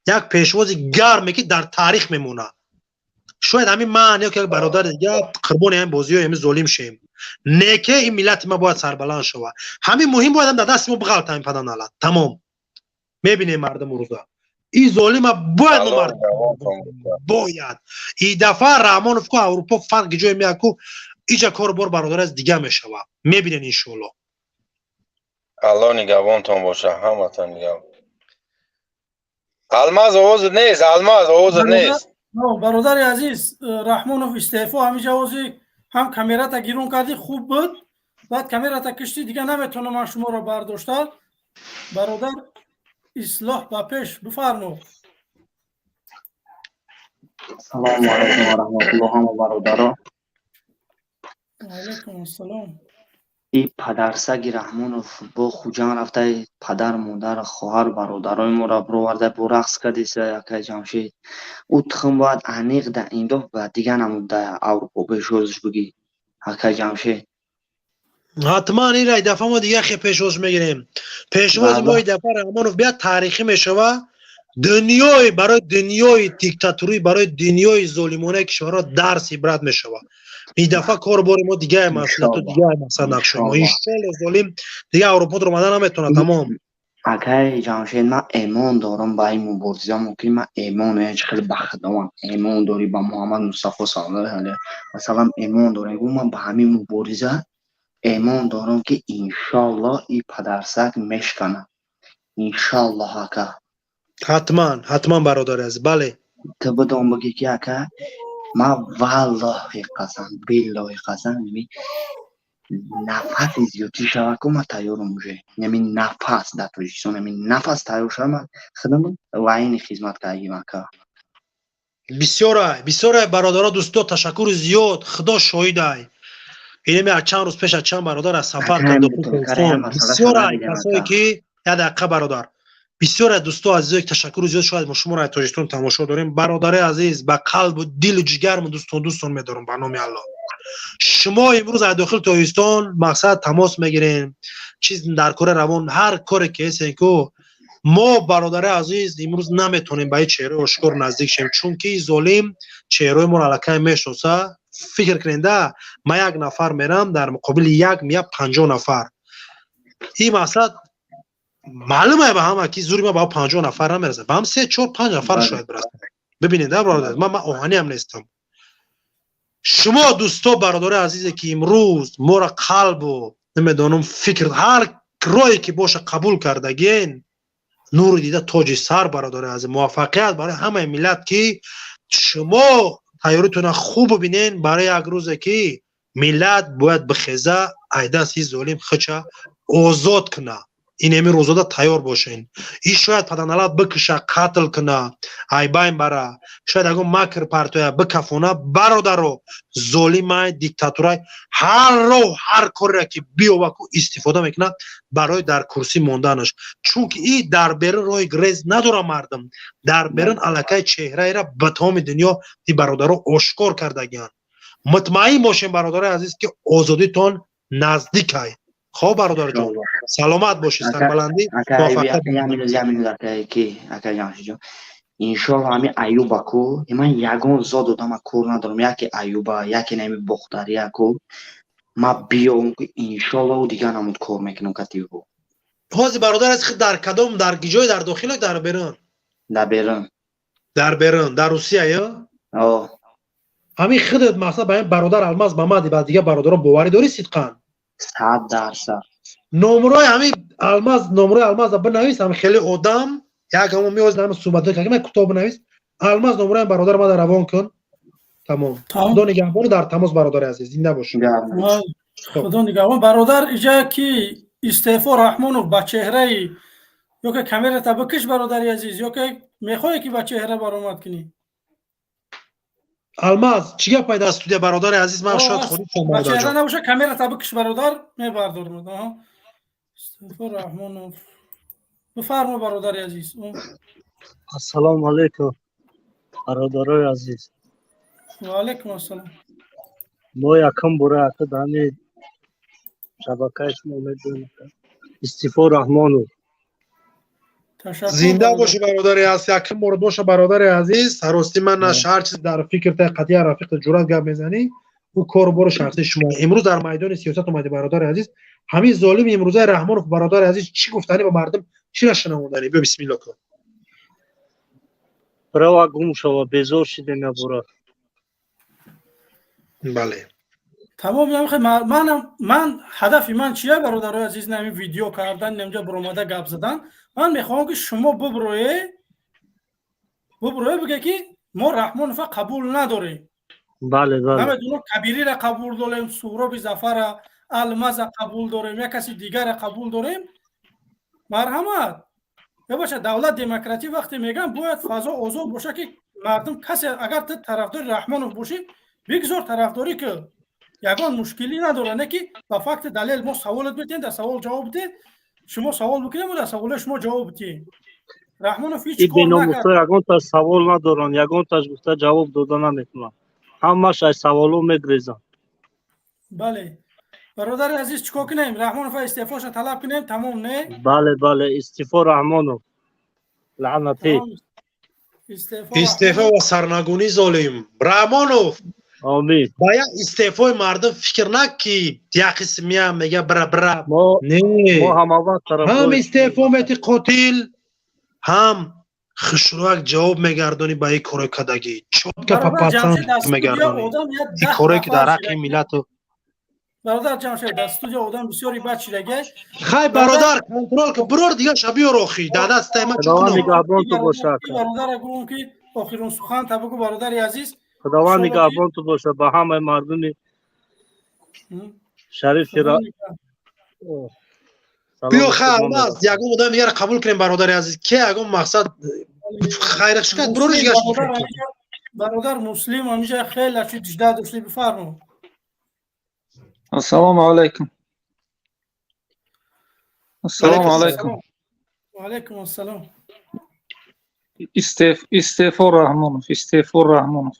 S14: як пешвози гарме, ки дар таърих мемонад. Шояд ҳамин ман ё як бародари дига қурбони ҳамин бозиҳои ҳамин золим шем, неке ин миллати ма бояд сарбаланд шавад. Ҳамин муҳим бояд дар дасти мо биғалта ҳамин паданалат. Тамом, мебинем мардум рӯза и золима бояд мо мардум бояд и дафа Раҳмонов ку Аврупо фарқи ҷое меяд ку, иҷа кор бор бародар аз дига мешавад, мебинен, иншоалло.
S4: Алло нигаҳбонтон боша, ҳаматон нигаҳбон. Алмаз, овозат нест, Алмаз, овозат нест.
S1: Бародари азиз, Раҳмонов истеъфо. Ҳамиҷа ози ҳам камерата гирон кардӣ, хуб буд, баъд камерата киштӣ, дига наметавонам ман шуморо бардошта. Бародар Ислоҳ, ба пеш бифармо.
S8: Салому алайкум ва раҳматуллоҳ, ҳама бародаро.
S1: Алайкум ассалом.
S8: И падарсаги Раҳмонов бо Хуҷанд рафта, падар, модар, хоҳар, бародарои моро бироварда, бо рақс кардеса. Акай Ҷамшед, ӯ тухм бояд аниқ да индоф ба дига намуд да Аврупо пешвозш бигӣ, акай Ҷамшед.
S14: Ҳатман ира дафъа мо дига хе пешвоз мегирем. Пешвози мо дафъа Раҳмонов бият таърихӣ мешава. Дунёи барои дунёи диктатурӣ, барои дунёи золимонаи кишварҳо дарс ибрат мешава. Ин дафъа кор бори мо дигае масъулияту дигае мақсад нақшо мо. Иншолло, золим дига Аврупо омада наметавонад, тамом.
S8: Акай Ҷамшед, ман эмон дорам ба ин мубориза, мумкин ман эмон хеле ба Худованд эмон дорӣ, ба Муҳаммад Мустафо саллаллоҳу алайҳи васалам эмон дорем. Ман ба ҳамин мубориза эмон дорам, ки иншоаллоҳ и падарсаг мешканад, иншоаллоҳ, ака.
S14: Ҳатман, ҳатман, бародари азиз, бале.
S8: Ту бидон, бигӣ ки, ака, ман валлоҳи қасам, биллоҳи қасам, нафаси зиёдтӣ шавад ку, ман тайёрам уже. Ями нафас дар Тоҷикистон, ями нафас тайёр шавад, ман худам военный хизмат кардагим, ака.
S14: Бисёрай, бисёрай, бародаро, дӯсто, ташаккури зиёд, Худо шоҳидай. Инами аз чанд рӯз пеш аз чанд бародар аз сафар кард. Бисёрай касое ки, як дақиқа, бародар, бисёре дӯсто азизое, ташаккури зиёд. Шояд мо шуморо аз Тоҷикистон тамошо дорем. Бародари азиз, ба қалбу дилу ҷигарму дӯстон медорам, ба номи Аллоҳ. Шумо имрӯз аз дохили Тоҷикистон мақсад тамос мегирем, чиз дар кори равон, ҳар коре ки ҳестем ку, мо, бародари азиз, имрӯз наметавонем ба ин чеҳраи ошкор наздик шем, чунки золим чеҳраи моро аллакай мешноса. Фикр куненда, ман як нафар мерам, дар муқобили як мия 50 нафар. Ин мақсад маълум е ба ҳама, ки зури ма ба 50 нафар намерасад, ба ҳам се, чор, панҷ нафар шояд бирасад. Бибинед, бародар, ман оҳаниам нестам. Шумо дӯсто, бародари азизе, ки имрӯз моро қалбу намедонам фикр, ҳар роҳе ки боша, қабул кардагиен, нури дида, тоҷи сар, бародари азиз, муваффақият барои ҳамаи миллат, ки шумо тайёритона хуб бибинен барои як рӯзе, ки миллат бояд бихеза, айдасти золим хича озод куна. Ин еми рӯзода тайёр бошен. И шояд паданалат бикиша, қатл куна, айбайн бара, шояд ягон макр партоя, бикафона. Бародаро, золимай, диктатурай, ҳар роҳ, ҳар кореро ки биёваку истифода мекунад барои дар курсӣ монданаш, чунки и дар берун роҳи грез надора. Мардум дар берун аллакай чеҳраеро ба тамоми дунё и бародаро ошкор кардагианд. Мутмаин бошем, бародарои азиз, ки озодитон наздикай. Хоб, бародарҷон, саломат бошед, сарбаландӣ.
S8: Иншоалло, ҳами Аюба ку, ман ягон зод одама кор надорам, яке Аюба, яке нами Бохтария ку, ма биёвам ку, иншоалло, ӯ дигар намуд кор мекунам катибу.
S14: Ҳозир, бародар аз дар кадом, дар ҷой, дар дохил ё дар берун?
S8: Дар берун.
S14: Дар берун, дар Русия ё?
S8: О.
S14: Ҳамин худат мақсад ба ин бародар Алмаз Мамади, ба дигар бародарон боварӣ дорӣ сидқан?
S8: 100%.
S14: Номрои ҳамин Алмаз, номрои Алмаза бинавис. Ҳам хеле одам як ҳамо меоз, ҳама суҳбатҳо ки ман кӯтоҳ бинавис. Алмаз, номрои бародар мада равон кун. Тамом, Худо нигаҳбону, дар тамос, бародари азиз, зинда бош.
S1: Худо нигаҳбон, бародар. Иҷа ки истеъфо Раҳмонов ба чеҳраи ё ки камерата бикиш, бародари азиз, ё ки мехоҳе ки ба чеҳра баромад кунӣ?
S14: Алмаз, чӣ гап пайда студия, бародари азиз? Ман шояд хурид шудам.
S1: Ба чеҳра набоша, камерата бикиш, бародар, мебардорам. Истеъфо Раҳмонов, бифармо, бародари азиз.
S7: Ассалому алайкум, бародарои азиз.
S1: Ва алайкум ассалом.
S7: Мо якум бора ака дар ҳамин шабакаи шумо медонем. Истеъфо Раҳмонов.
S14: Зинда бошӣ, бародари аз, якум бор боша, бародари азиз. Рости ман на ҳар чиз дар фикр та қатъия рафиқ ҷуръат гап мезанӣ, ӯ кору бору шахсии шумо. Имрӯз дар майдони сиёсат омадӣ, бародари азиз. Ҳамин золими имрӯзаи Раҳмонов, бародари азиз, чӣ гуфтанӣ ба мардум, чӣ нашунавонданӣ? Биё, бисмилло кун.
S7: Права гум шава, безор шидем я бора.
S14: Бале.
S1: Тамом. Манам, ман ҳадафи ман чия, бародарои азиз? Нами видео кардан, намҷа баромада гап задан. Ман мехоҳам, ки шумо бубурое, биге, ки мо Раҳмонова қабул надорем.
S7: Бале, бале.
S1: Намедонам, Кабирира қабул дорем, Суҳроби Зафара, Алмаза қабул дорем, як каси дигара қабул дорем, марҳамат. Ё боша, давлат демократӣ вақте мегӯям, бояд фазо озод боша, ки мардум касе агар ту тарафдори Раҳмонов бошӣ, бигзор тарафдорӣ ки, ягон мушкилӣ надора, не ки ба факти далел мо саволат метиҳем, дар савол ҷавоб бидиҳед. Шумо савол бикунем, дар саволои шумо ҷавоб бидиҳем. Раҳмонов ҳеҷ
S7: И
S1: кор
S7: беномусҳо
S1: накард.
S7: Ягонташ савол надоранд, ягонташ гуфта ҷавоб дода наметавонанд, ҳамаш аз саволо мегрезанд.
S1: Бале, бародари азиз, чӣ кор кунем? Раҳмонова истеъфоша талаб кунем, тамом, не?
S7: Бале, истеъфо Раҳмонов, лаънатӣ.
S1: Истеъфо.
S14: Истеъфо ва сарнагунӣ, золим Раҳмонов.
S7: Омин.
S14: Ба як истеъфои мардум фикр нак, ки як қисмия мега бра бра, не.
S7: Мо ҳамавақт
S14: ҳам
S7: тарафдори
S14: истеъфо мети, қотил, ҳам хушрӯяк ҷавоб мегардонӣ ба ин корои кадагӣ, чётко
S1: Бародар
S14: по пацан
S1: Ҷамшед, дар студия
S14: мегардонӣ
S1: одам як
S14: ин
S1: 10
S14: корое ки дар
S1: нафар
S14: ҳаққи миллату.
S1: Бародар Ҷамшед, дар студия одам бисёри бад шидагай.
S14: Хай, бародар, контрол ки, бирор дига шабиёр, охи дар дастай ман чӣ
S7: Худованд
S14: кунам?
S7: нигаҳбон ту боша, ака.
S1: Бародара гӯм, ки охирун сухан та бигӯ, бародари азиз.
S7: Худованд
S1: Иншолло ки
S7: нигаҳбон ту боша, ба ҳамаи мардуми шарифи.
S1: Худо
S14: Биё, хай, Алмаз, ягон одам дигар қабул кунем, бародари азиз, ки ягон мақсад хайрхушкат бирори дигар.
S1: Бародар Муслим ҳамиша хеле чӣ жда дошти, бифармо.
S22: Ассалому алайкум. Ассалому алайкум.
S1: Ва алайкум ассалом.
S22: Истеъфо Раҳмонов, истеъфо Раҳмонов.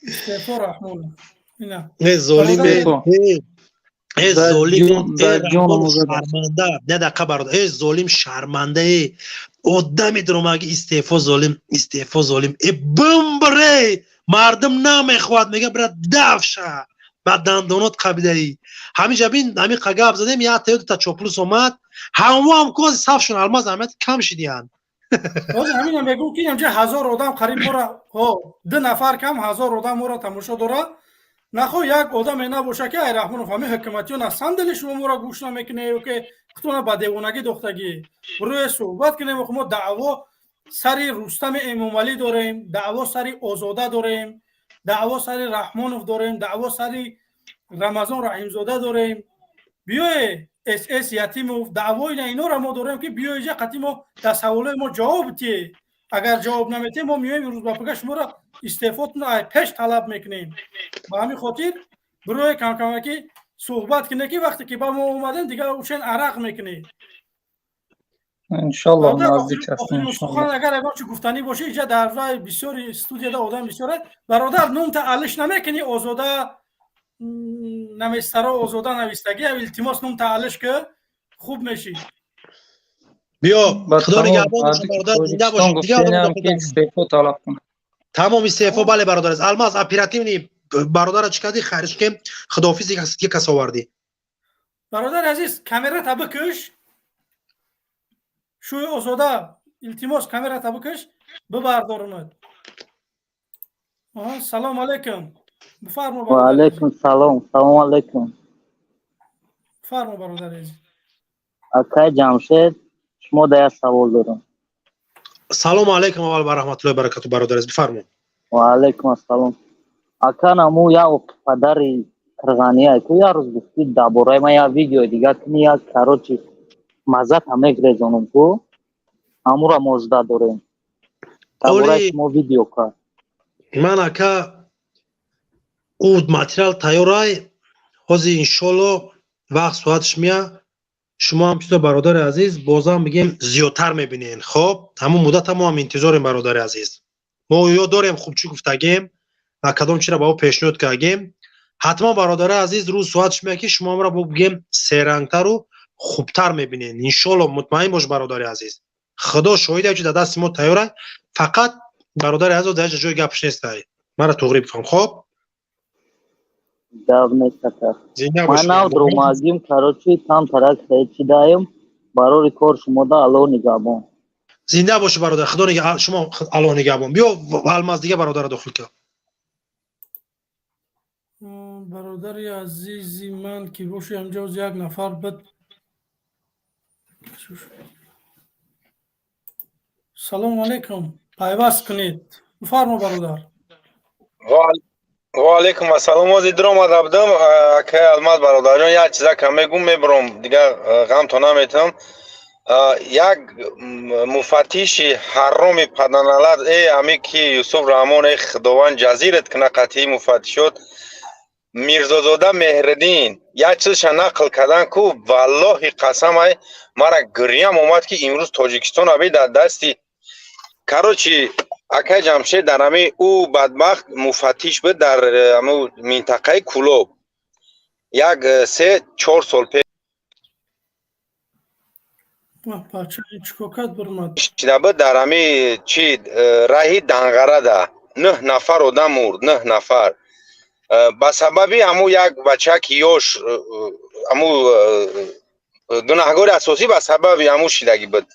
S1: Истеъфо Раҳмонов, ина.
S14: Э, золим, э, золим,
S22: Дар
S14: э,
S22: ҷону
S14: Раҳмонов,
S22: музада.
S14: Шарманда, не дақа, бародар, э, золим, шарманда, э, одами дуромаги, истеъфо, золим, истеъфо, золим, э, бумбре, мардум намехоҳад, мега, брат, дафша ба дандонот қабидаӣ. Ҳамиҷа бин, ҳамин қа гап задем, як та та чоплус омад, ҳамво ҳам кози сафшон, Алмаз, аҳамияти кам шидиянд.
S1: Ҳозир ҳаминам мегӯм, ки инҷа 1000 одам қариб мора, ҳо, ду нафар кам, 1000 одам моро тамошо дорад. Нахо як одаме набоша, ки ай Раҳмонов, ҳамин ҳукуматиён аз самом деле шумо моро гӯш намекунед ё ки худтона ба девонагӣ дохтагӣ. Рӯе суҳбат кунем. Мо даъво сари Рустами Эмомалӣ дорем, даъво сари Озода дорем, даъво сари Раҳмонов дорем, даъво сари Рамазон Раҳимзода дорем, биёе СС Ятимов, даъвои на инора мо дорем, ки биёиҷа қати мо дар саволои мо ҷавоб диҳе. Агар ҷавоб наметиҳем, мо меоем имрӯз ба пага шуморо истеъфотон ай пеш талаб мекунем. Ба ҳамин хотир бирои камкамаки суҳбат кунед, ки вақте ки ба мо омадем, дигар учен арақ мекунед.
S22: Иншаллоҳ, наздик ҳастем.
S1: Охирин сухан, агар ягон чи гуфтанӣ бошӣ, иҷа дар вай бисёри студияда одам бисёре. Бародар, нумта алиш намекунӣ, Озода наместаро, Озода навистагӣ, илтимос, нумта алиш ки, хуб мешӣ.
S14: Биё,
S22: Ба
S14: Худо
S22: тамом
S14: нигаҳбон боша,
S22: мардуми
S14: бародар, зинда бош.
S22: Тоҷикистон
S14: Дигар одам
S22: гуфтениам, ки истеъфо талаб кунад.
S14: Тамом, истеъфо, бале, бародар азиз. Алмаз, оперативный бародара чӣ кардӣ? Хайриш ки, худоҳофиз, як кас овардӣ.
S1: Бародари азиз, камерата бикиш, шӯи Озода, илтимос, камерата бикиш, бибардорумад. Салом алейкум, бифармо.
S2: Ва алейкум салом, салом алейкум.
S1: Бифармо, бародари азиз.
S2: Акай Ҷамшед, шумо да як савол дорам.
S14: Салому алейкум аввал ва раҳматуллоҳи баракату, бародар азиз, бифармо.
S2: Ва алейкум ассалом. Ака, наму як падари қирғания ку як рӯз гуфтӣ, дар бораи ман як видеои дига кунӣ, як, короче, маззата мегрезонам ку, ҳамура мо жда дорем, дар бораи шумо видео кард.
S14: Ман, ака, ӯ материал тайёрай, ҳозир иншолло вақт соатш мия, шумо ҳам чизо, бародари азиз, бозам бигем, зиёдтар мебинен. Хоб, ҳамун муддата мо ҳам интизорем, бародари азиз. Мо ёд дорем, хуб, чӣ гуфтагем ва кадом чиро ба ӯ пешниҳод кардагем. Ҳатман, бародари азиз, рӯз соатш меяд, ки шумо ҳамро бигем, серангтару хубтар мебинен, иншолло. Мутмаин бош, бародари азиз, худо шоҳиде, чи дар дасти мо тайёрай. Фақат, бародари азиз, дар ҷои гапш нестай, мара туғрӣ бифаҳм, хоб.
S2: Гап нест, ака. Ман нав дромагим, короче, там тарак чидаем барори кор шумода. Аллоҳ нигаҳбон.
S14: Зинда боши, бародар, худо шумо, Аллоҳ нигаҳбон. Биё, Алмаз, дига бародара дохил кар.
S1: Бародари азизи ман, ки боши, ҳамҷоз як нафар буд. Салому алейкум, пайваст кунед, бифармо, бародар.
S4: Ва алейкум ассалом. Ҳозир дуромада будам, акай Алмаз. Бародарҷон, як чиза кам мегум, мебурам, дигар ғамто наметавам. Як муфаттиши ҳароми паданалат, э ами ки Юсуф Раҳмон, э худованд ҷазират куна қатъии муфаттишот. Мирзозода Меҳриддин як чизша нақл кардан ку, валлоҳи қасам, ай мара гирьям омад, ки имрӯз Тоҷикистон аби дар дасти, короче, акай Ҷамшед, дар ҳами ӯ бадбахт муфаттиш буд дар ҳаму минтақаи Кулоб як 3-4 сол пеш шида буд. Дар ҳами чи раҳи Данғарада нӯҳ нафар одам мурд, нӯҳ нафар, ба сабаби ҳаму як бачаки ёш, ҳаму гунаҳгори асосӣ ба сабаби ҳаму шидагӣ буд.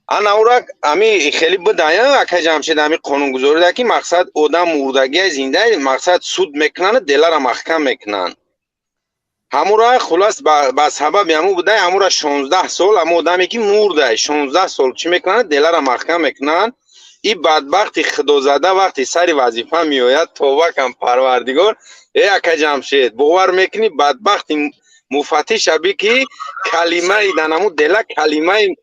S4: Ана урак ами хеле будая, акай Ҷамшед, ами қонунгузорида, ки мақсад одам мурдагия зинда, мақсад суд мекунанд, делара маҳкам мекунанд. Ҳамура хулас ба сабаби ҳаму будай, ҳамура 16 сол, ҳаму одаме ки мурдай, 16 сол чӣ мекунанд, делара маҳкам мекунанд. И бадбахти худозада вақти сари вазифа меояд, товба кан, парвардигор, э акай Ҷамшед, бовар мекунӣ, бадбахти муфаттиш аби ки калимаи данаму дела калимаи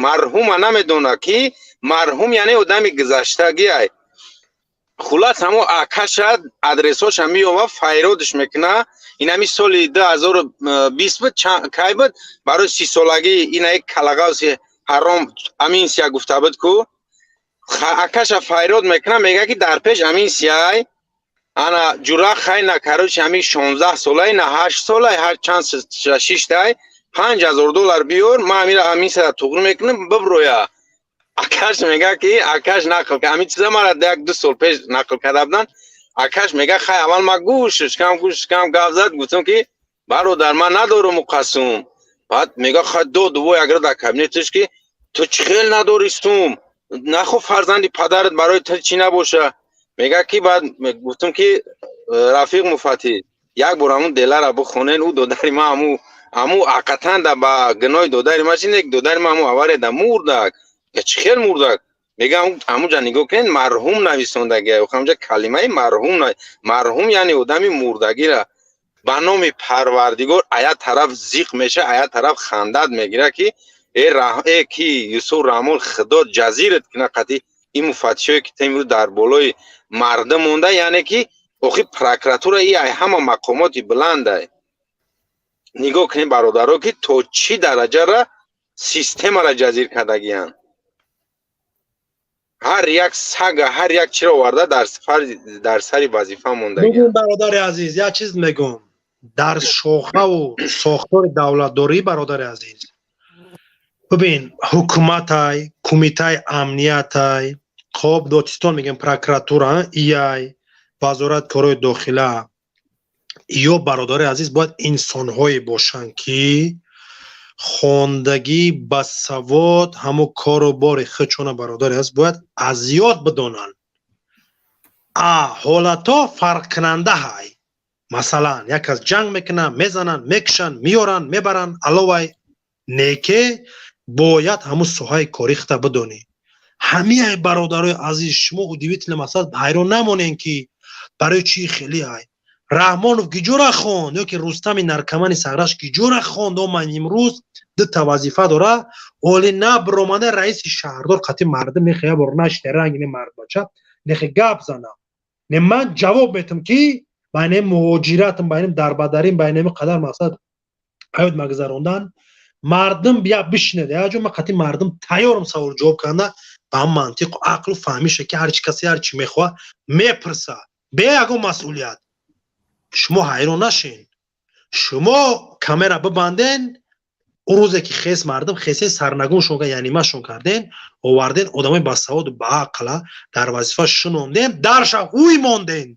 S4: марҳума намедона, ки марҳум яъне одами гузаштагиай. Хулас, ҳамо акаша адресоша меёва, файродш мекуна. Инами соли 2020 буд, кай буд, барои 30-солагӣ инаи калағавси ҳаром Аминсия гуфта буд ку, акаша файрод мекуна, мега ки дар пеш Аминсияй ана ҷура хайна, короче, ҳами 16 солай на 8 солай, ҳар чанд шиштай, 5000 доллар биёр, ман амира Аминсияра туғри мекунам, биброя. Акаш мега ки, акаш нақл ҳамин чиза мара як ду сол пеш нақл карда буданд. Акаш мега, хай, аввал ма гӯшш кам, гӯшш кам, гап зад, гуфтам ки бародар, ман надорам уқасум. Баъд мега, хай, дод вой агар дар кабинеташ, ки ту чӣ хел надори сум, нахо фарзанди падарат барои ту чӣ набоша. Мега ки, баъд гуфтам ки рафиқ муфаттиш, як бор ҳамун делара бихонен, ӯ додари ма ҳаму ҳаму ҳақиқатан да ба гуноҳи додари ма чи нек, додари ма ҳаму аварияда мурдак, чӣ хел мурдак. Мега, ҳамунҷа нигоҳ кунед, марҳум нависондагия, ҳамунҷа калимаи марҳум, марҳум яъне одами мурдагира. Ба номи парвардигор, ая тараф зиқ меша, ая тараф хандат мегира, ки э э ки Юсуф Раҳмон, худо ҷазират куна қатъи ин муфаттишое ки имрӯз дар болои мардум монда, яъне ки охи прокуратура и ай ҳама мақомоти баландай. Нигоҳ кунед, бародаро, ки то чӣ дараҷара системаро ҷазир кардагиянд. Ҳар як сага, ҳар як чиро оварда дар сари вазифа мондагиянд.
S14: Бародари азиз, як чиз мегӯм: дар шохаву сохтори давлатдорӣ, бародари азиз, бибин, ҳукуматай, кумитаи амниятай, хоб, додситон мегӯем, прокуратура, ияй, вазорат корҳои дохила, ё, бародари азиз, бояд инсонҳое бошанд, ки хондагӣ, басавод, ҳамун кору бори худшона, бародари азиз, бояд аз ёд бидонанд. А ҳолатҳо фарқкунанда ҳай. Масалан, як кас ҷанг мекунад, мезананд, мекушанд, меоранд, мебаранд, аловай неке бояд ҳамун соҳаи кори худта бидонӣ. Ҳамиай, бародарои азиз, шумо удивительно, масалан, ҳайрон намонем, ки барои чӣ хеле ай Раҳмонов гиҷора хонд ё ки Рустами наркомани саграш гиҷора хонд. Оман имрӯз дута вазифа дора, оли на биромада раиси шаҳрдор қати мардум нехе я бор нашида, ранги не мардбача нехе гап зана. Не, ман ҷавоб метам, ки байни муҳоҷиратм, байни дарбадарим, байни қадар мақсад ҳаёт магузарондан мардум бия бишинед яҷо. Ман қати мардум тайёрам савол ҷавоб карда, ба ҳам мантиқу ақлу фаҳмиша, ки ҳарчи касе ҳарчи мехоҳад мепурса, бе ягон масъулият. Шумо ҳайрон нашен, шумо камера бибанден. Ӯ рӯзе ки хес мардум хесе сарнагуншон, яънимашон карден, оварден одамои басаводу баақла дар вазифа шунонден, дарша ҳуй монден.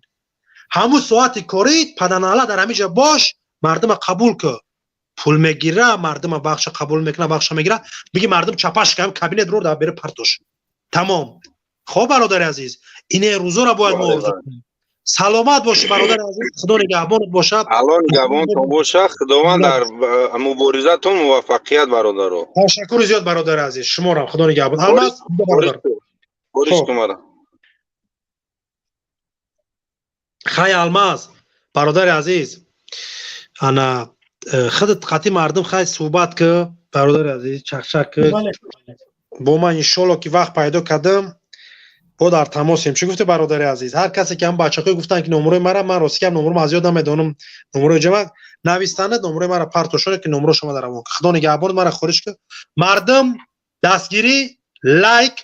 S14: Ҳамун соати корӣ паданала дар ҳамин ҷа бош, мардума қабул кӯ, пул мегира, мардума бахша қабул мекуна, бахша мегира, биги мардум чапаш кам кабинет ро дар бере партош, тамом. Хоб, бародари азиз, ине рӯзоро бояд мо орзу кунем. Саломат бошӣ, бародари азиз, Худо нигаҳбонат бошад.
S4: Алло нигаҳбонтон бошад, Худованд дар муборизатон муваффақият, бародаро.
S14: Ташаккури зиёд, бародари азиз, шуморам Худо нигаҳбон. Алмаз, бародар.
S4: Борис кумара.
S14: Хай, Алмаз, бародари азиз, ана худат қатъи мардум хай суҳбат ки, бародари азиз, чақчақ ки бо ман. Иншолло, ки вақт пайдо кардам, бо дар тамосем. Чӣ гуфти, бародари азиз? Ҳар касе ки ҳам бачаҳое гуфтанд, ки номерои мара, ман рости гап номером аз ёд намедонам, номерои ҷамъ навистанад, номерои мара партошоне, ки номеро шума дар равон. Худо нигаҳбон, мара хориш ки мардум дастгирӣ, лайк,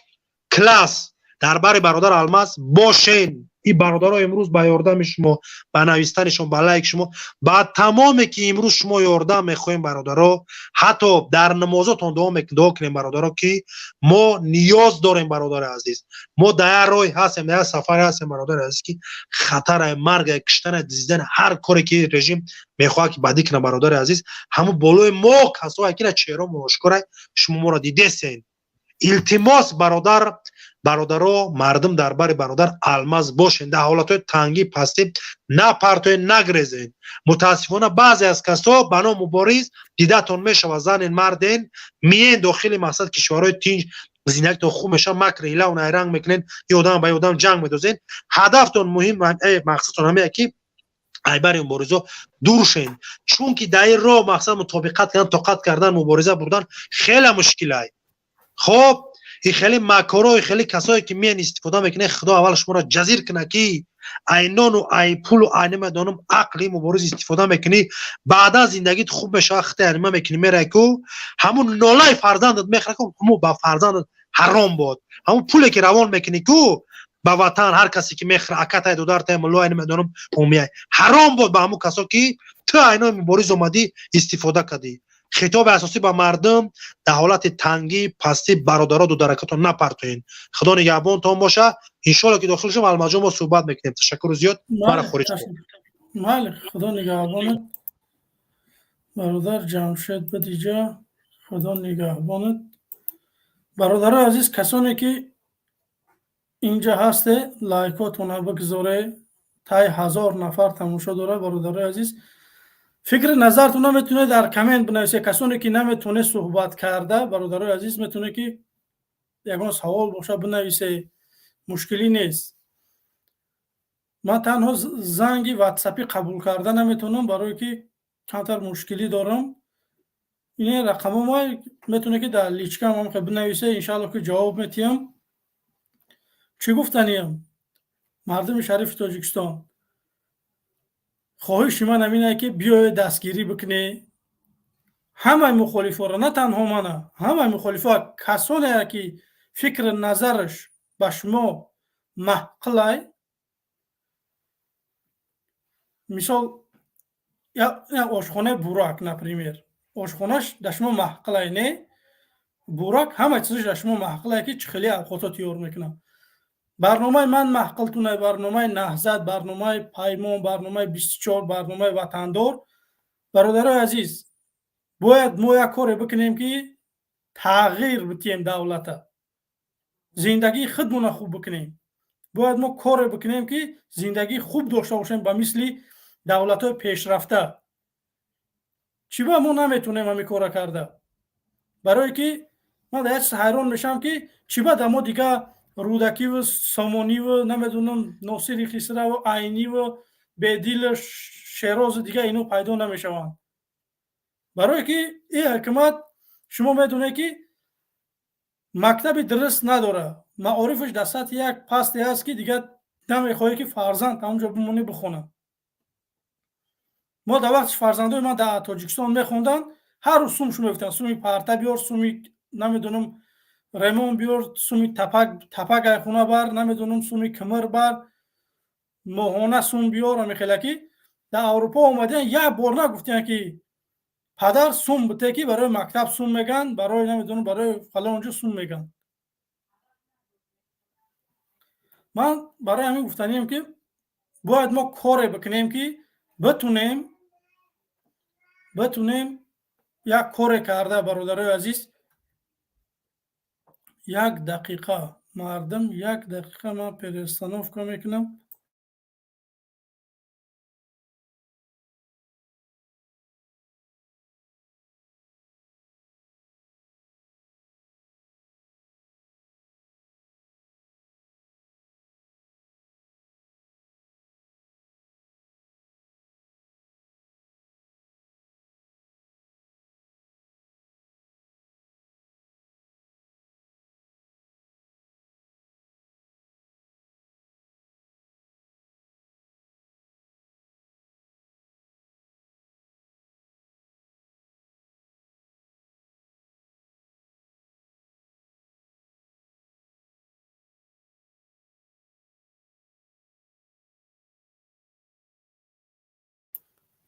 S14: класс дар бари бародар Алмаз бошен. Ин бародаро имрӯз ба ёрдами шумо, ба навистани шумо, ба лайк шумо, ба тамоме ки имрӯз шумо ёрдам мехоҳем, бародаро, ҳатто дар намозотон дуо кунем, бародаро, ки мо ниёз дорем. Бародари азиз, мо дар як роҳе ҳастем, дар як сафаре ҳастем, бародари азиз, ки хатара, марга, киштана, дизидани, ҳар коре ки режим мехоҳад ки бадӣ кунад, бародари азиз, ҳамун болои мо касое ки на чеҳрамо ошкора, шумо моро дидесен. Илтимос, бародар, бародаро, мардум дар бари бародар Алмаз бошен, дар ҳолатҳои тангӣ, пастӣ напартоен, нагрезен. Мутаассифона, баъзе аз касо ба ном мубориз дидатон мешавад, занен, марден, миен дохили мақсад кишварҳои тинҷ, зиндагитон хуб мешавад, макр, ҳилаву найранг мекунен, и одам ба одам ҷанг медозен. Ҳадафтон муҳим, мақсадтон ҳамея, ки айбари муборизо дур шен, чунки дар ин роҳ мақсад мутобиқат кардан, тоқат кардан, мубориза бурдан хеле мушкилай. Хоб, и хеле макоро, и хеле касое ки меян истифода мекунед, Худо аввал шуморо ҷазир кунад, ки ай нону, ай пулу, ай намедонам ақли мубориз истифода мекунӣ, баъдан зиндагит хуб мешавад, хита янима мекунӣ, мерай ку ҳамун нолаи фарзандат мехӯра ку, ҳамун ба фарзандат ҳаром бод. Ҳамун пуле ки равон мекунӣ ку ба ватан, ҳар касе ки мехӯра, акатай, додартай, муллоай, намедонам, ҳомияй, ҳаром бод ба ҳамун касо, ки ту айнои мубориз омадӣ, истифода кардӣ. Хитоби асосӣ ба мардум: дар ҳолати тангӣ, пастӣ, бародаро, дударакатон напартоен. Худо нигаҳбонтон боша. Иншолло, ки дохил шум, Алмаҷон, мо суҳбат мекунем. Ташаккури зиёд, мара хориҷ.
S1: Майли, Худо нигаҳбонат, бародар Ҷамшед Бадиҷа, Худо нигаҳбонат. Бародарои азиз, касоне ки инҷа ҳасте, лайкотона бигзоре, тай 1000 нафар тамошо дора. Бародарои азиз, фикри назартона метавонед дар коммент бинависед. Касоне ки наметавонед суҳбат карда, бародарои азиз, метавонед ки ягон савол боша бинависе, мушкилӣ нест. Ман танҳо занги ватсапӣ қабул карда наметавонам, барое ки камтар мушкилӣ дорам. Ин рақамо ма метавонед ки дар личкам бинависе, иншаалло ки ҷавоб метиҳам. Чӣ гуфтаниям, мардуми шарифи Тоҷикистон, хоҳиши ман ҳамин ки биёед дастгирӣ бикунед ҳамаи мухолифоро, на танҳо мана, ҳамаи мухолифо, касоне ки фикри назараш ба шумо маъқулай. Мисол, ошхонаи Бурак, например, ошхонаш дар шумо маъқулай, не Бурак, ҳама чизаш дар шумо маъқулай, ки чӣ хеле авқото тиёр мекунам. Барномаи ман маъқултунай, барномаи Наҳзат, барномаи Паймон, барномаи 24, барномаи Ватандор. Бародарои азиз, бояд мо як коре бикунем, ки тағйир битиҳем давлата, зиндагии худмона хуб бикунем. Бояд мо коре бикунем, ки зиндагии хуб дошта бошем ба мисли давлатҳои пешрафта. Чӣ ба мо наметонем ҳамин кора карда? Барое ки ман дар як чиз ҳайрон мешавам, ки чӣ ба дар мо дига Рӯдакиву Сомониву, намедонам, Носири Хисраву Айниву Бедилу Шерозу дига ино пайдо намешаванд? Барое ки ин ҳукумат, шумо медонед, ки мактаби дуруст надорад, маорифаш дар сатҳи як пасте ҳаст, ки дигар намехоҳӣ, ки фарзанд ҳамонҷо бимонӣ, бихонад. Мо дар вақти фарзандои ман дар Тоҷикистон мехонданд, ҳар рӯз сум шу мегуфтанд: суми парта биёр, суми, намедонам, ремон биёр, суми тапак, тапак айхона бар, намедонам, суми кимир бар, моҳона сум биёр. Амихела ки дар Аврупо омадиян, як бор нагуфтиян, ки падар, сум бите, ки барои мактаб сум меган, барои, намедонам, барои фалонҷо сум меган. Ман барои ҳамин гуфтанием, ки бояд мо коре бикунем, ки битунем як коре карда. Бародарои азиз, як дақиқа, мардум, як дақиқа, ман перестановка мекунам.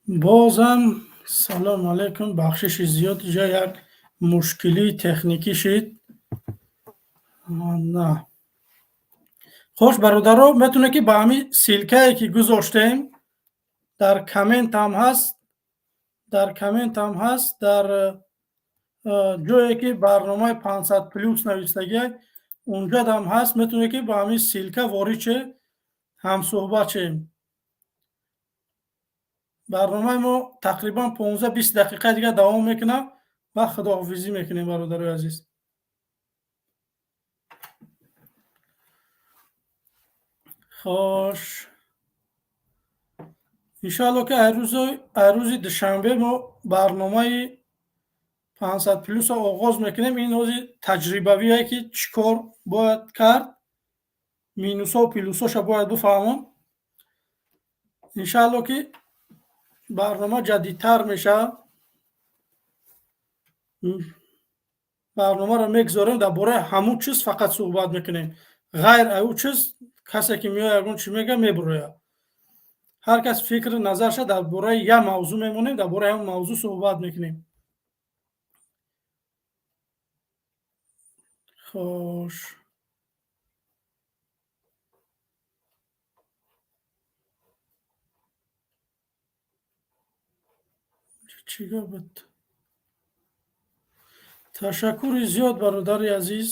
S1: Бозам салому алайкум, бахшиши зиёд, иҷа як мушкилии техникӣ шид. На, хош, бародаро, метавонед, ки ба ҳамин ссылка е, ки гузоштем, дар комментам ҳаст, дар комментам ҳаст, дар ҷое ки барномаи 500 плюс навистагиа, унҷадам ҳаст, метавонед, ки ба ҳамин ссылка ворид ше, ҳамсӯҳбат шем. Барномаи мо тақрибан 15-20 дақиқаи дигар давом мекунад ва худоҳофизӣ мекунем, бародарои азиз. Хош, иншоалло, ки ай рӯзи душанбе мо барномаи 500 плюсро оғоз мекунем. Ин ҳози таҷрибавие, ки чӣ кор бояд кард, минусҳо плюсҳоша бояд бифаҳмон. Иншоалло, ки барнома ҷадидтар мешавад. Барномаро мегузорем, дар бораи ҳамун чиз фақат суҳбат мекунем. Ғайр аз ӯ чиз касе ки меояд, ягон чӣ мега, мебурояд. Ҳар кас фикру назарша дар бораи як мавзӯъ мемонем, дар бораи ҳамон мавзӯъ суҳбат мекунем. Хош, чӣ гап буд? Ташаккури зиёд, бародари азиз.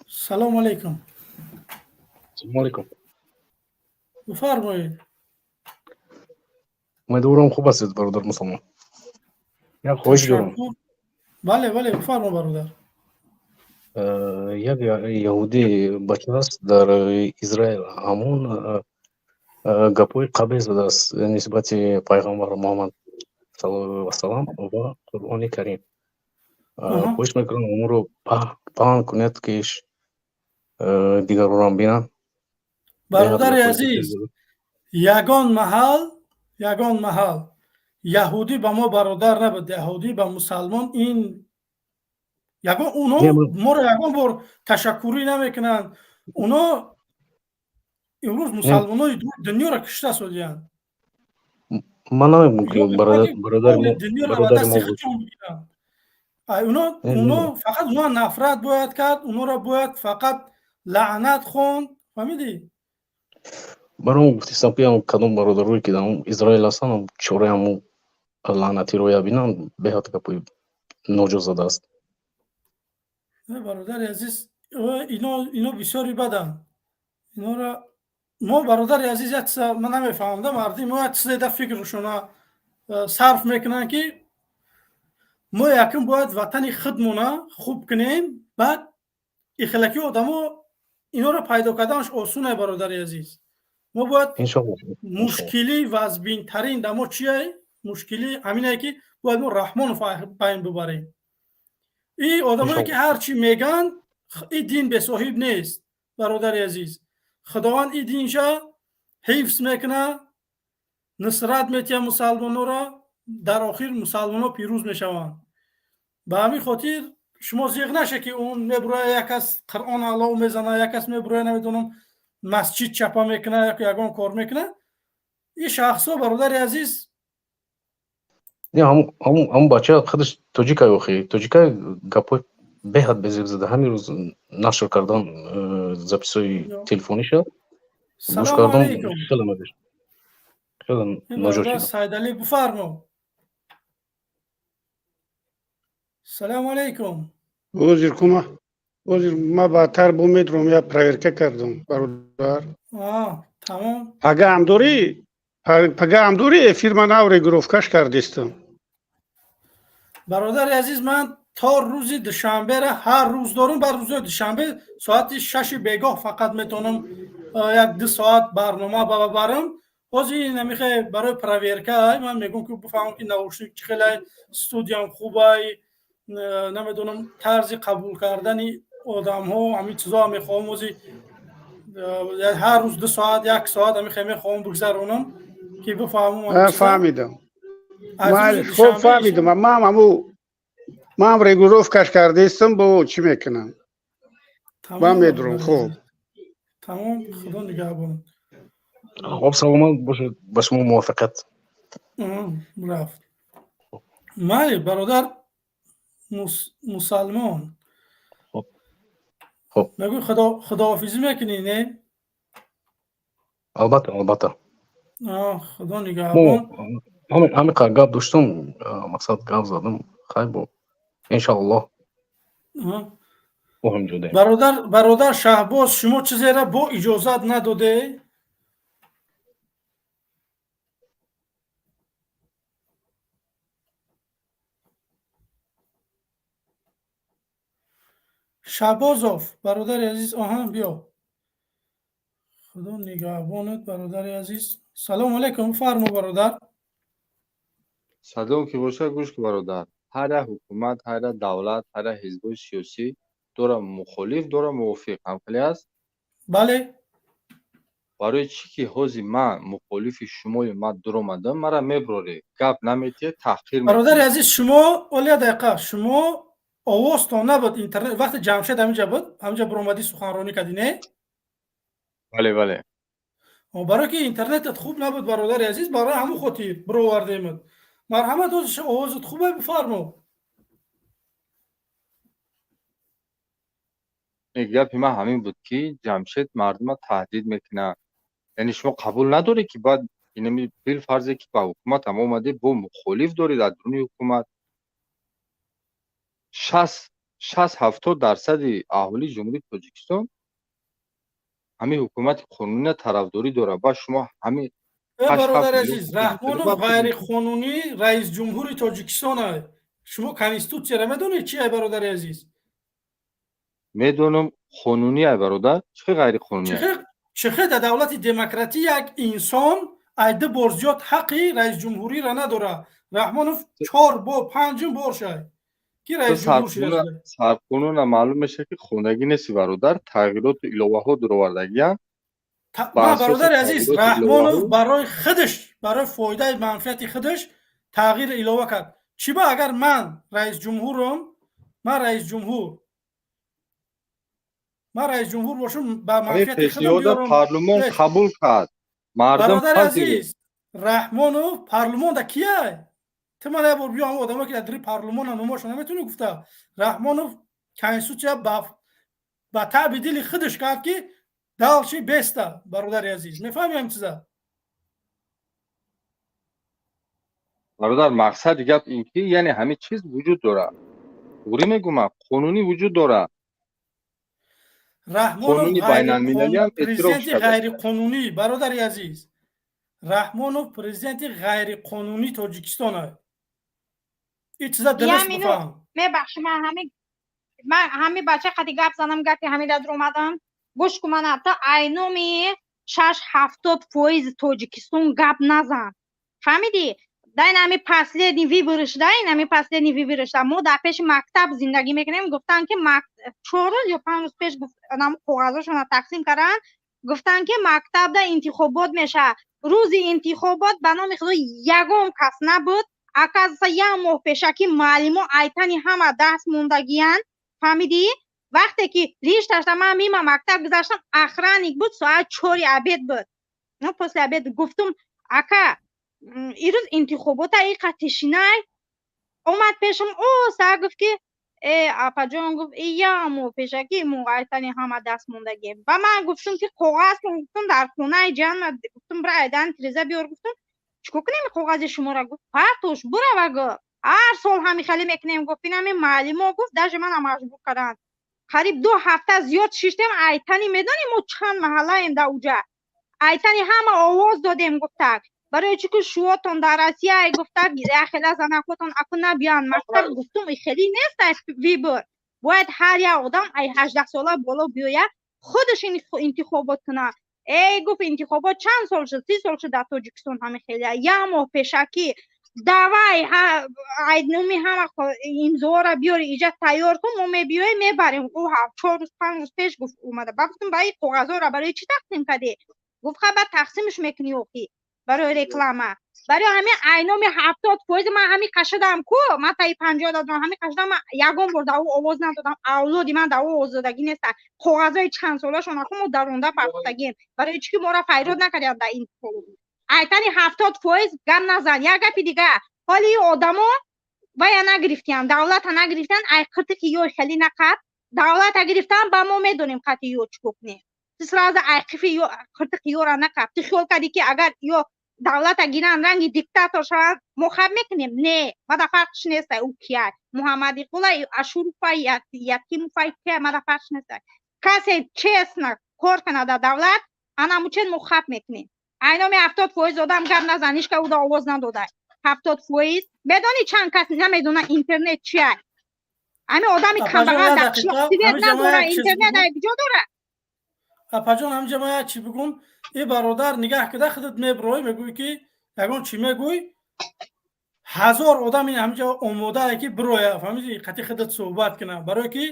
S1: Салому алайкум.
S6: Салому алайкум.
S1: Бифармоед.
S6: Умедворам, хуб ҳастед, бародар мусалмон. Як хоҳиш дорам.
S1: Бале, бале, бифармо, бародар.
S6: Як яҳудӣ бача аст дар Израил, ҳамон гапҳои қабеҳ задааст нисбати пайғамбар Муҳаммад саллаллоҳу васалам ва Қуръони Карим. Хоҳиш мекунам, онро паҳн кунед, ки дигаронам бинанд.
S1: Бародари азиз, ягон маҳал, ягон маҳал яҳудӣ ба мо бародар набуд. Яҳудӣ ба мусалмон ин ягон, уно моро ягон бор ташаккурӣ намекунанд. Уно имрӯз мусалмонои дунёро кишта содиянд.
S6: Ман намегӯям, ки бародари мо буд.
S1: Уно фақат уно нафрат бояд кард, уноро бояд фақат лаънат хонд, фаҳмидӣ? Баром
S6: гуфтистам, ки кадом бародарое, ки дар Израил ҳастанд, чораи ҳамун. Лаънатиро бинам, беҳад гапои ноҷо задааст.
S1: Бародари азиз, ино бисёри баданд. Инора мо, бародари азиз, як чиза ман намефаҳмам, да, мардим мо як чизе да фикршона сарф мекунанд, ки мо якум бояд ватани худмона хуб кунем, баъд ихелаки одамо инора пайдо карданаш осоне, бародари азиз. Мо бояд мушкили вазбинтарин да мо чие? Мушкили ҳамине, ки бояд мо Раҳмонов байн бибарем. И одамое, ки ҳар чӣ мегӯянд, и дин бесоҳиб нест, бародари азиз. Худованд и динша ҳифз мекуна, нусрат метиҳа мусалмонора, дар охир мусалмонҳо пирӯз мешаванд. Ба ҳамин хотир шумо зиғ наша, ки он мебуроя, як кас Қуръон алов мезана, як кас мебуроя, намедонам, масҷид чапа мекуна, ягон кор мекуна. И шахсҳо, бародари азиз.
S6: Ҳамун бача худаш тоҷикай, охи тоҷикай, гапҳои беҳад безеб зада. Ҳамин рӯз нашр кардан записҳои телефониша гӯш кардам, хеле надошт, хеле ноҷор шудам.
S1: Сайдалӣ, бифармо. Салому алайкум.
S9: Ҳозир кума, ҳозир ма баъдтар бо медром, я проверка кардам, бародар.
S1: Тамом.
S9: Пага ҳам дорӣ? Пага ҳам дорӣ эфир? Ман нав регулировкаш кардистам.
S1: Бародари азиз, ман то рӯзи душанбера ҳар рӯз дорум. Бар рӯзои душанбе соати 6-и бегоҳ фақат метавонам 1-ду соат барнома бабарам. Ҳозир намихе барои проверка ман мегӯм, ки бифаҳмам, ки наушник чӣ хелай, студиям хубай, намедонам, тарзи қабул кардани одамҳо, ҳамин чизҳо мехоҳам. Ҳозир ҳар рӯз 2 соат, як соат ҳамихе мехоҳам бигзаронам, ки бифаҳмам.
S9: Фаҳмидам, хуб фаҳмидам. Ман ҳаму ман регулировкаш кардистам, бо чӣ мекунам, ман медурам, хуб.
S1: Тамом, худо нигаҳбон.
S6: Хоб, саломат бошед, ба шумо муваффақият.
S1: Рафт. Майли, бародар мусалмон.
S6: Хоб.
S1: Мегӯй, худоҳофизӣ мекунӣ, не?
S6: Албатта, албатта.
S1: Худо нигаҳбон.
S6: Ҳамин қадр гап доштум, мақсад гап задам. Хайр, бо иншоаллоҳ бо ҳам ҷудаем.
S1: Бародар Шаҳбоз, шумо чизеро бо иҷозат надоде? Шаҳбозов, бародари азиз, оҳа, биё. Худо нигаҳбонат, бародари азиз. Салому алайкум, фармо, бародар.
S5: Салом ки боша, гӯш ки, бародар. Ҳар як ҳукумат, ҳар як давлат, ҳар як ҳизбҳои сиёсӣ дора мухолиф, дора мувофиқ. Ҳамхеле аст?
S1: Бале.
S5: Барои чӣ ки ҳозир ман мухолифи шумои ман дуромадам, мара меброрӣ, гап наметиҳе, таҳқир.
S1: Бародари азиз, шумо олия дақиқа, шумо овозтон набуд интернет вақте Ҷамшед ҳаминҷа буд, ҳаминҷа буромадӣ, суханронӣ кардӣ, не?
S5: Бале, бале.
S1: Барое ки интернетат хуб набуд, бародари азиз, барои ҳамун хотир бировардемат. Марҳамат, ҳозир овозат хубе, бифармо.
S5: Гапи ман ҳамин буд, ки Ҷамшед мардума таҳдид мекунад. Яъне шумо қабул надоред, ки баъд инами билфарзе, ки ба ҳукумат ҳам омадӣ, бо мухолиф дорӣ дар дуруни ҳукумат. 60-70 дарсади аҳолии Ҷумҳурии Тоҷикистон ҳамин ҳукумати қонунӣ тарафдорӣ дорад. Баъд шумо ҳамин
S1: Бародари азиз, Раҳмонов ғайриқонунӣ раис ҷумҳури Тоҷикистон. Шумо конститутсияро медонед чи, ай, бародари азиз?
S5: Медонам, қонунӣ, ай, бародар, чӣ ғайриқонунӣ?
S1: Чӣ хел дар давлати демократӣ як инсон ай ду бор зиёд ҳаққи раисҷумҳуриро надорад? Раҳмонов чор бор, панҷум бор шай ки раисҷумҳур шуда.
S5: Сарқонуна маълум мешавад, ки хондагӣ нести, бародар, тағйироту иловаҳо дуровардагиянд.
S1: Бародари азиз, Раҳмонов барои худаш, барои фоидаи манфиати худаш тағйир илова кард. Чӣ ба агар ман раисҷумҳурам, ман раисҷумҳур, ман раисҷумҳур бошам, ба манфиати худам биёрам?
S5: Парлумон қабул кард, мардум.
S1: Бародари азиз, Раҳмонов парлумонда кияй? Ту ман як бор биё, ҳамон одамо, ки дар дари парлумона номошо наметавонӣ гуфта. Раҳмонов конститутсия ба таъби дили худаш кард, ки дальше беста. Бародари азиз, мефаҳми ҳамин чиза?
S5: Бародар, мақсади гап ин ки, яъне ҳамин чиз вуҷуд дорад. Туғрӣ мегӯм, қонунӣ вуҷуд дорад.
S1: Раҳмонов
S5: Қонуни байналмилалиам эътироф
S1: президенти
S5: шудааст.
S1: ғайриқонунӣ, бародари азиз. Раҳмонов президенти ғайриқонунии Тоҷикистон аст. Ин чиза дуруст бифаҳм.
S3: Мебахши, ман ҳами бача қади гап занам, гапи ҳамида дуромадам. Гӯш ку, мана та айноми 60-70% Тоҷикистон гап назан, фаҳмидӣ? Дай ҳами последний выбор шда, ин ҳами последний выбор шда, мо дар пеши мактаб зиндагӣ мекунем. Гуфтанд, ки 4 рӯз ё 5 рӯз пеш нам коғазошона тақсим карданд, гуфтанд, ки мактабда интихобот мешавад. Рӯзи интихобот, ба номи Худо, ягон кас набуд. Оказывается, як моҳ пешакӣ муаллимо айтани ҳама даст мондагиянд, фаҳмидӣ? Вақте ки лишташта ман мима мактаб гузаштам, охранник буд, соат 4-и обед буд, ну, после обед. Гуфтум: «Ака, ирӯз интихобота иқа тишинай». Омад пешам, о саа, гуфт, ки: «Э, апаҷон», гуфт, «и як моҳ пешакӣ мо айтани ҳама даст мондагием». Ба ман гуфтум, ки коғаз, гуфтум, дар хонаи ҷанна, гуфтум, бира айдан тиреза биёр. Гуфтум: «Чикор кунем коғази шуморо?» Гуфт: «Партош, бурава». Гуфт: «Ҳар сол ҳами хеле мекунем». Гуфт: «Инами муаллимо», гуфт, «даже мана маҷбур карданд». Қариб 2 ҳафта зиёд шиштем айтани. Медонем, мо чанд маҳаллаем дар уҷа, айтани ҳама овоз додем. Гуфтак: «Барои чӣ ки шуотон дар Россия?» Гуфтак: «Яхела занакотон аку набиёянд мактаб». Гуфтум: «И хеле нест выбор, бояд ҳар як одам ай 18 сола боло биёяд, худаш интихобот кунад». Эй, гуфт, интихобот чанд сол шуд, 30 сол шуд, дар Тоҷикистон ҳами хеле як моҳ пешакӣ. Давай, айнуми ҳама имзоро биёри, иҷа тайёр кун, мо мебиёем, мебарем. Ӯ 4 рӯз, 5 рӯз пеш, гуфт, омада. Ба гуфтум: «Ба ин коғазҳоро барои чӣ тақсим кардӣ?» Гуфт: «Ха, баъд тақсимш мекунӣ, охи, барои реклама». Барои ҳамин айноми 70% ман ҳами қашадам ку, ман таи 50 додам, ҳами қашадам. Ман ягон бор дар ӯ овоз надодам, авлоди ман дар ӯ овоз додагӣ неста. Коғазҳои чанд солашон аку мо даронда партогим. Барои чӣ ки моро файрод накардиям дар интихобот? Айтани 70% гап назан. Як гапи дига: ҳоли одамо вая нагирифтиян, давлата нагирифтан, ай қиртиқи ё хеле нақаб. Давлата гирифтан, ба мо медонем қати ё чӣ кунем. Ту сразу ай қифи ё қиртиқи ёра нақаб. Ту хиёл кардӣ, ки агар ё давлата гиранд, ранги диктатор шаванд, мо хаб мекунем? Не, мада фарқш неста ӯ кия, Муҳаммад Иқбола, Ашурфай, Ятимуфай, кия, мада фарқш неста. Касе честно кор кунад дар давлат, анамучен мо хаб мекунем. Айноми 70% одам гап назан, ҳичка уда овоз надода. 70% медонӣ чанд кас намедона интернет чия? Ҳамин одами камбағал дар қишлоқ свет надора, интернет ай куҷо дора?
S1: Апаҷон, ҳаминҷа ман як чӣ бигӯм. И бародар, нигаҳ кида, худат мебурой, мегӯӣ, ки ягон чӣ мегӯй, ҳазор одам ин ҳаминҷа омодае, ки бироя, фаҳмиди, қати худат суҳбат кунам. Барое ки,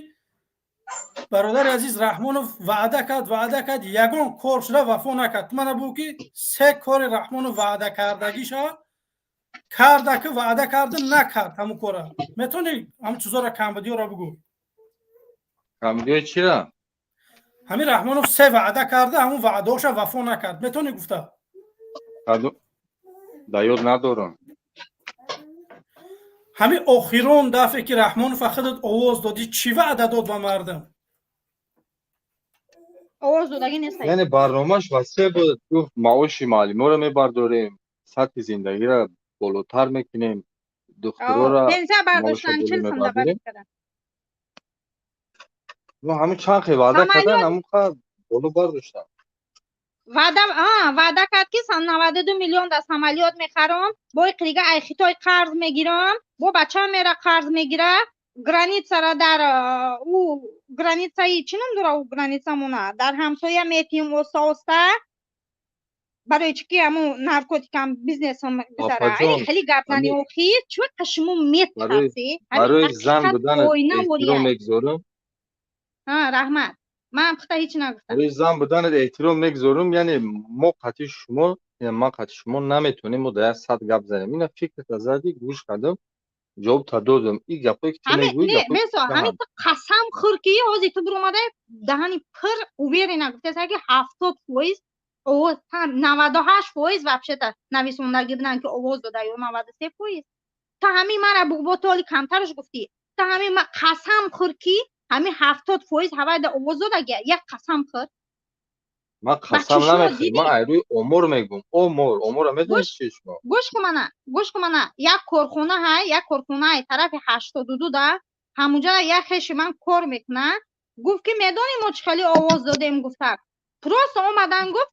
S1: бародари азиз, Раҳмонов ваъда кард, ваъда кард, ягон кор шуда вафо накард. Мана бу, ки се кори Раҳмонов ваъда кардагиша карда, ки ваъда карда накард ҳамун кора. Метавонӣ ҳамун чизоро, камбудиёро бигӯ?
S5: Камбудиёи чира?
S1: Ҳамин Раҳмонов се ваъда карда, ҳамун ваъдаоша вафо накард. Метавонӣ гуфта?
S5: Да ёд надорам.
S1: Ҳамин охирон дафъе, ки Раҳмонова худат овоз додӣ, чӣ ваъда дод ба мардум?
S3: Овоз додагӣ нест.
S5: Яъне барномааш васеъ буд. Гуфт: «Маоши муаллиморо мебардорем, сатҳи зиндагиро болотар мекунем, духтурора
S3: Пенсия бардоштан, 40 сом.
S5: Мебардорем». Ҳамин чанд хел ваъда кардан, ҳамун боло бардоштан.
S3: Ваъда кард, ки 92 миллион да самолёт мехарам, бо иқрига ай Хитой қарз мегирам, бо бачам мера қарз мегира, границара дар ӯ границаи, чӣ ном дора ӯ границамона, дар ҳамсоя метиҳем оста оста, барои чӣ ки ҳамун наркотикам бизнесам гузара. Хеле гап зани. Охир чӣ шумо метарсӣ?
S5: Барои зан буданат эҳтиром мегузорам.
S3: Раҳмат, ман пухта ҳеҷ нагуфтам.
S5: Барои зан буданат эҳтиром мегузорам. Яъне мо қати шумо, ман қати шумо наметавонем мо дар як сат гап занем. Ина фикрта задӣ, гӯш кардам, ҷавобта додам. Ин гапое ки ту мегӯӣ.
S3: Ҳамин ту қасам хӯр, ки ҳозир ту биромадай, даҳани пир, уверена гуфтеса, ки 70% овоз, 98% вообще-то нависондагӣ буданд, ки овоз дода, ё 93%. Ту ҳамин мара бо толи камтараш гуфтӣ. Ту ҳамин қасам хӯр, ки ҳамин 70% ҳавайда овоз додагия. Як қасам хӯр.
S5: Ман қасам намехӯрам, ман ай рӯи омор мегӯм. Омор, омора медонед чи шумо?
S3: Гӯш кун мана, гӯш кун мана. Як корхона ҳай, як корхона ҳай тарафи 82 да, ҳамунҷа як хеши ман кор мекунад. Гуфт, ки медонӣ мо чӣ хеле овоз додем, гуфтак. Просто омадан, гуфт,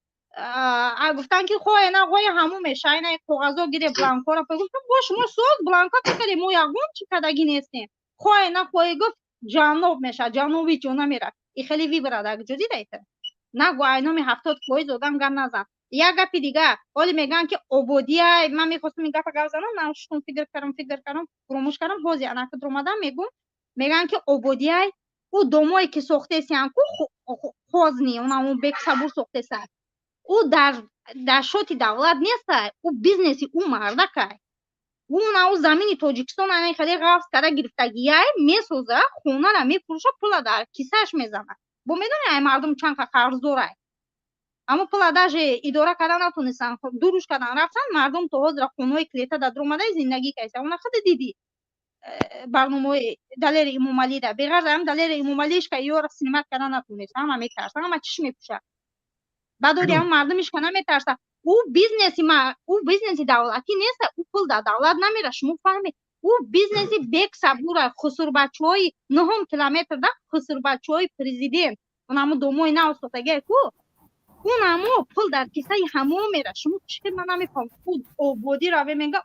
S3: гуфтан, ки хоҳе на хоҳе ҳамун меша, ина коғазо гире, бланкора. Гуфтам, бо шумо соз бланка фикаре, мо ягон чӣ кардагӣ нестем. Хоҳе на хоҳе, гуфт, ҷаноб меша, ҷаноби ҷо намера. И хеле выбора дар ҷо дидаита? Нагу, ай номи 70% одам гап назан. Як гапи дига, ҳоли мегӯянд, ки ободия. Ман мехостам ин гапа гап занам, наштум, фикр кардам, фикр кардам, фуромӯш кардам. Ҳозир анакд омадам, мегӯм. Мегӯянд, ки ободияй, ӯ домое ки сохтесиян ку, хозни онамон бексабур сохтеса, ӯ дар шоти давлат нестай, ӯ бизнеси ӯ мардакай. Ӯ на ӯ замини Тоҷикистон ана хеле ғафз карда гирифтагияй, месоза, хонара мефурӯша, пула дар кисааш мезанад. Бо медони, ай мардум чанд қа қарздорай? Аммо пула даже идора карда натонистан, дуруш кардан рафтан. Мардум то ҳозира хонаҳои клета дар дуромадаи зиндагӣ кайса. Она худи диди барномаҳои Далери Имомалида. Беғарз ам Далери Имомалишка ёра снимать карда натонист, ҳама метарса, ҳама чиш мепӯшад. Баъд оди ҳам мардумишка наметарса. Ӯ бизнеси ма, ӯ бизнеси давлатӣ неста, ӯ пул дар давлат намера, шумо фаҳмед. Ӯ бизнеси бексабура, хусурбачаҳои нуҳум километрда, хусурбачаҳои президент, онамо домои нав сохтагия ку, унамо пул дар кисаи ҳамо мера. Шумо чӣ, ман намефаҳмам. Ӯ ободӣ раве мега,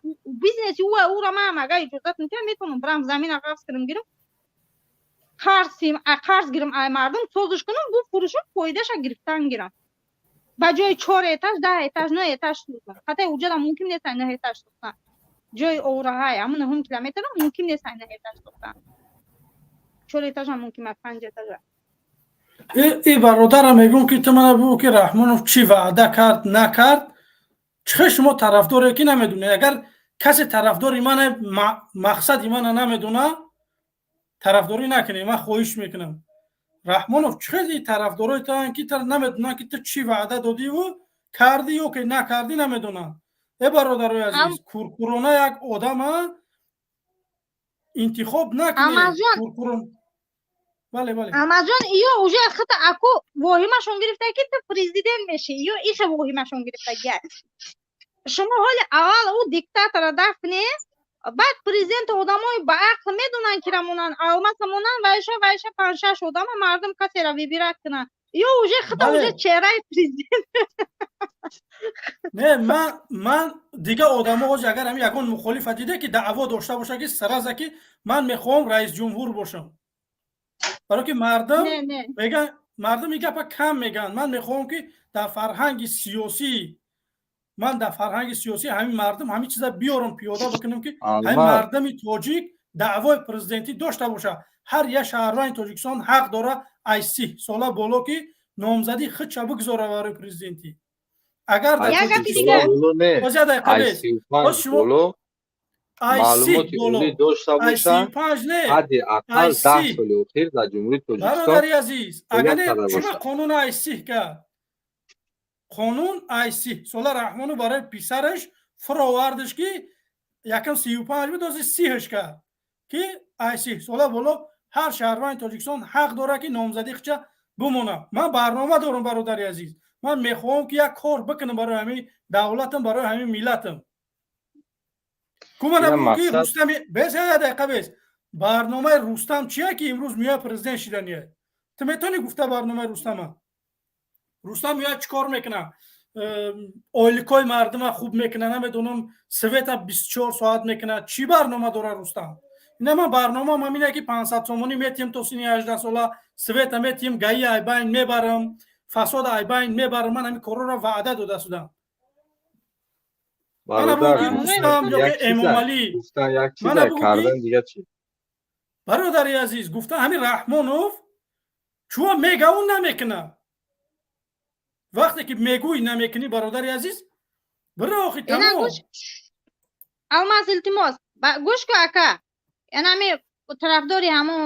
S3: бизнеси ӯ. Ӯра ман агар иҷозат метиҳам, метавонам бирам замина ғафз кунам, гирам, қарз гирам ай мардум, созиш кунам, бу фурӯшам, фоидаша гирифтан гирам. Ба ҷои чор этаж 10 этаж, нӯ этаж сохтан. Ҳатто уҷада мумкин нест ай нӯ этаж сохтан. Ҷои овраҳай ҳамун нӯҳум километра мумкин нест ай нӯ этаж сохтан. Чор этажам мумкин аст, панҷ этажа.
S1: И бародарам мегӯм, ки ту мана бугӯ, ки Раҳмонов чӣ ваъда кард, накард. Чихе шумо тарафдоре, ки намедонед? Агар касе тарафдори мана, мақсади мана намедона, тарафдорӣ накунед, ман хоҳиш мекунам. Раҳмонов чихе тарафдорои таан, ки намедонанд, ки ту чӣ ваъда додиву кардӣ ё ки накардӣ, намедонанд. Э, бародарои азиз, куркурона як одама интихоб накунед. Бале, бале.
S3: Алмазҷон, ё уже хата аку воҳимашон гирифта, ки ту президент мешӣ, ё иха воҳимашон гирифтагия. Шумо ҳоли аввал ӯ диктатора дафне, баъд президент. Одамои ба ақл медонанд, ки рамонанд, алмаса монанд, вайша вайша панҷ-шаш одама мардум касера выбирать кунанд. Ё уже хата уже чеҳраи президент.
S1: Не, ман дига одамо ҳози агар ҳами ягон мухолифа диде, ки даъво дошта боша, ки сараза, ки ман мехоҳам раисҷумҳур бошам, баро ки мардум меган, мардум ин гапа кам мегӯянд. Ман мехоҳам, ки дар фарҳанги сиёсӣ, ман дар фарҳанги сиёсӣ ҳамин мардум ҳамин чиза биёрам, пиёда бикунам, ки ҳамин мардуми тоҷик даъвои президентӣ дошта боша. Ҳар як шаҳрванди Тоҷикистон ҳақ дора ай 30 сола боло, ки номзадӣ худша бигзора барои президентӣ. Агар дар
S5: Тоҷикистон маълумоти олӣ дошта бошанд, ҳадди ақал 10 соли охир дар Ҷумҳурии Тоҷикистон.
S1: Бародари азиз, агар чима қонун ай 30 кард, қонун ай 30 сола Раҳмону барои писараш фуровардаш, ки якам 35 буд, ози 30-аш кард, ки ай 30 сола боло ҳар шаҳрванди Тоҷикистон ҳақ дорад, ки номзадӣ худша бимонад. Ман барнома дорам, бародари азиз. Ман мехоҳам, ки як кор бикунам барои ҳамин давлатам, барои ҳамин миллатам. Кумана ки Рустами бес, як дақиқа бес. Барномаи Рустам чия, ки имрӯз меояд, президент шидания? Ту метавонӣ гуфта барномаи Рустама? Рустам меояд, чӣ кор мекунад? Ойликои мардума хуб мекунад, намедонам, света 24 соат мекунад. Чӣ барнома дорад Рустам? Ина ман барномаам ҳамина, ки 500 сомонӣ метиҳем то синни 18 сола, света метиҳем, ГАИ айбайн мебарам, фасод айбайн мебарам. Ман ҳамин корҳоро ваъда дода шудам. Рустам ё Эмомалӣ. Бародари азиз, гуфта ҳамин Раҳмонов чӯ мега, ӯ намекунад. Вақте ки мегӯй, намекунӣ, бародари азиз, бира охи, тамом.
S3: Алмаз, илтимос, гӯш ку, ака. Янами тарафдори ҳамо,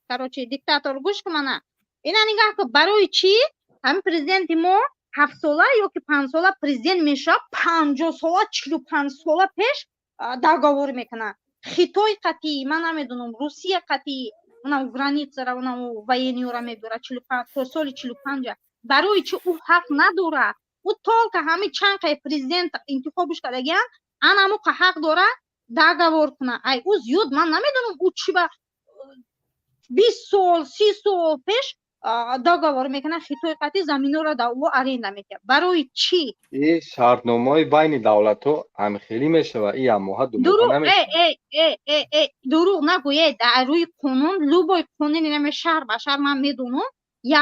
S3: короче, диктатор, гӯш ку мана. Ина нигаҳ ку, барои чӣ ҳамин президенти мо 7 сола ё ки 5 сола президент мешавад, 50 сола, 45 сола пеш договор мекунад Хитой қатӣ, ман намедонам, Русия қатӣ, унам границара, унам военныйра мебиёрад то соли 45-а. Барои чи ӯ ҳақ надорад? Ӯ только ҳамин чанд қай президент интихобш кардагиан, анамуқа ҳақ дора договор куна. Ай ӯ зиёд ман намедонам, ӯ чи ба 20 сол, 30 сол пеш договор мекунад Хитой қати, заминора да ӯ аренда мекунад. Барои чӣ?
S5: И шартномаҳои байни давлатҳо ҳамхелӣ мешавад, и якмоҳа, думоҳа
S3: Дурӯғ
S5: намешавад.
S3: Э, э, э, э, дурӯғ нагӯе. Дар рӯи қонун, любой қонун, инаме шаҳр ба шаҳр ман медонам,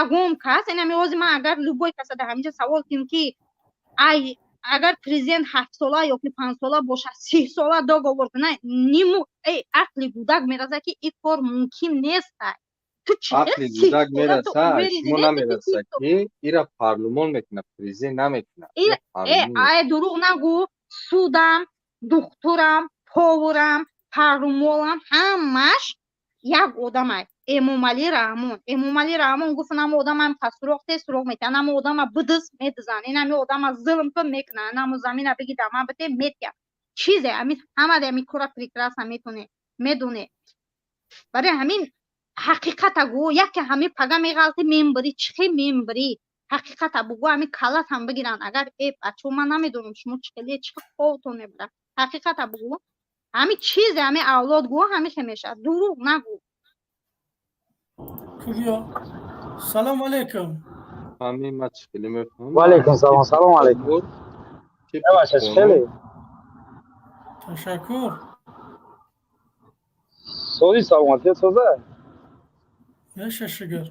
S3: ягон кас, инаме ҳозир ман агар любой каса дар ҳаминҷа савол кунем, ки ай агар президент 7-сола ё ки 5-сола бошад, 30-сола договор кунад, ниму ақли гудак мерасад, ки ин кор мумкин нест. Ту чӣ
S5: Ақли
S3: си
S5: гудак
S3: сола ту
S5: мераса,
S3: уверенный
S5: шумо
S3: нести, ки
S5: намераса,
S3: 30 сол
S5: ки ира парлумон мекунад, президент намекунад, ира парлумон мекунад.
S3: Ай, дурӯғ нагӯ. Судам, духтурам, поварам, паррумолам, ҳамаш як одамай, Эмомалӣ Раҳмон. Эмомалӣ Раҳмон гуфт: намо одамам қа суроғ те, суроғ метиҳад, намо одама бидиз, медизанд, инами одама зулм кун, мекунанд, намо замина биги, да ман бите, метиҳад. Чизе ҳамин ҳамаде ҳамин кора прекрасно метоне, медоне. Барои ҳамин ҳақиқата гӯ. Яке ҳамин пага меғалти, мембирӣ, чӣ мембирӣ? Ҳақиқата бугӯ, ҳамин калат ҳам бигиранд. Агар э бачо, ман намедонам шумо чӣ хеле, чӣ ховтон мебарад. Ҳақиқата бугӯ, ҳамин чизе ҳамин авлод гӯ, ҳамин хе мешавад. Дурӯғ нагӯ.
S1: Кубиё, салому алейкум.
S5: Ҳамин ман чӣ хеле мефаҳмам.
S10: Ва алейкум салом, салому алейкум.
S5: Тибқи
S10: Бабаша,
S5: қонун
S10: хеле
S1: Ташаккур.
S10: Сози, саломатият соза.
S1: Меша, шукр.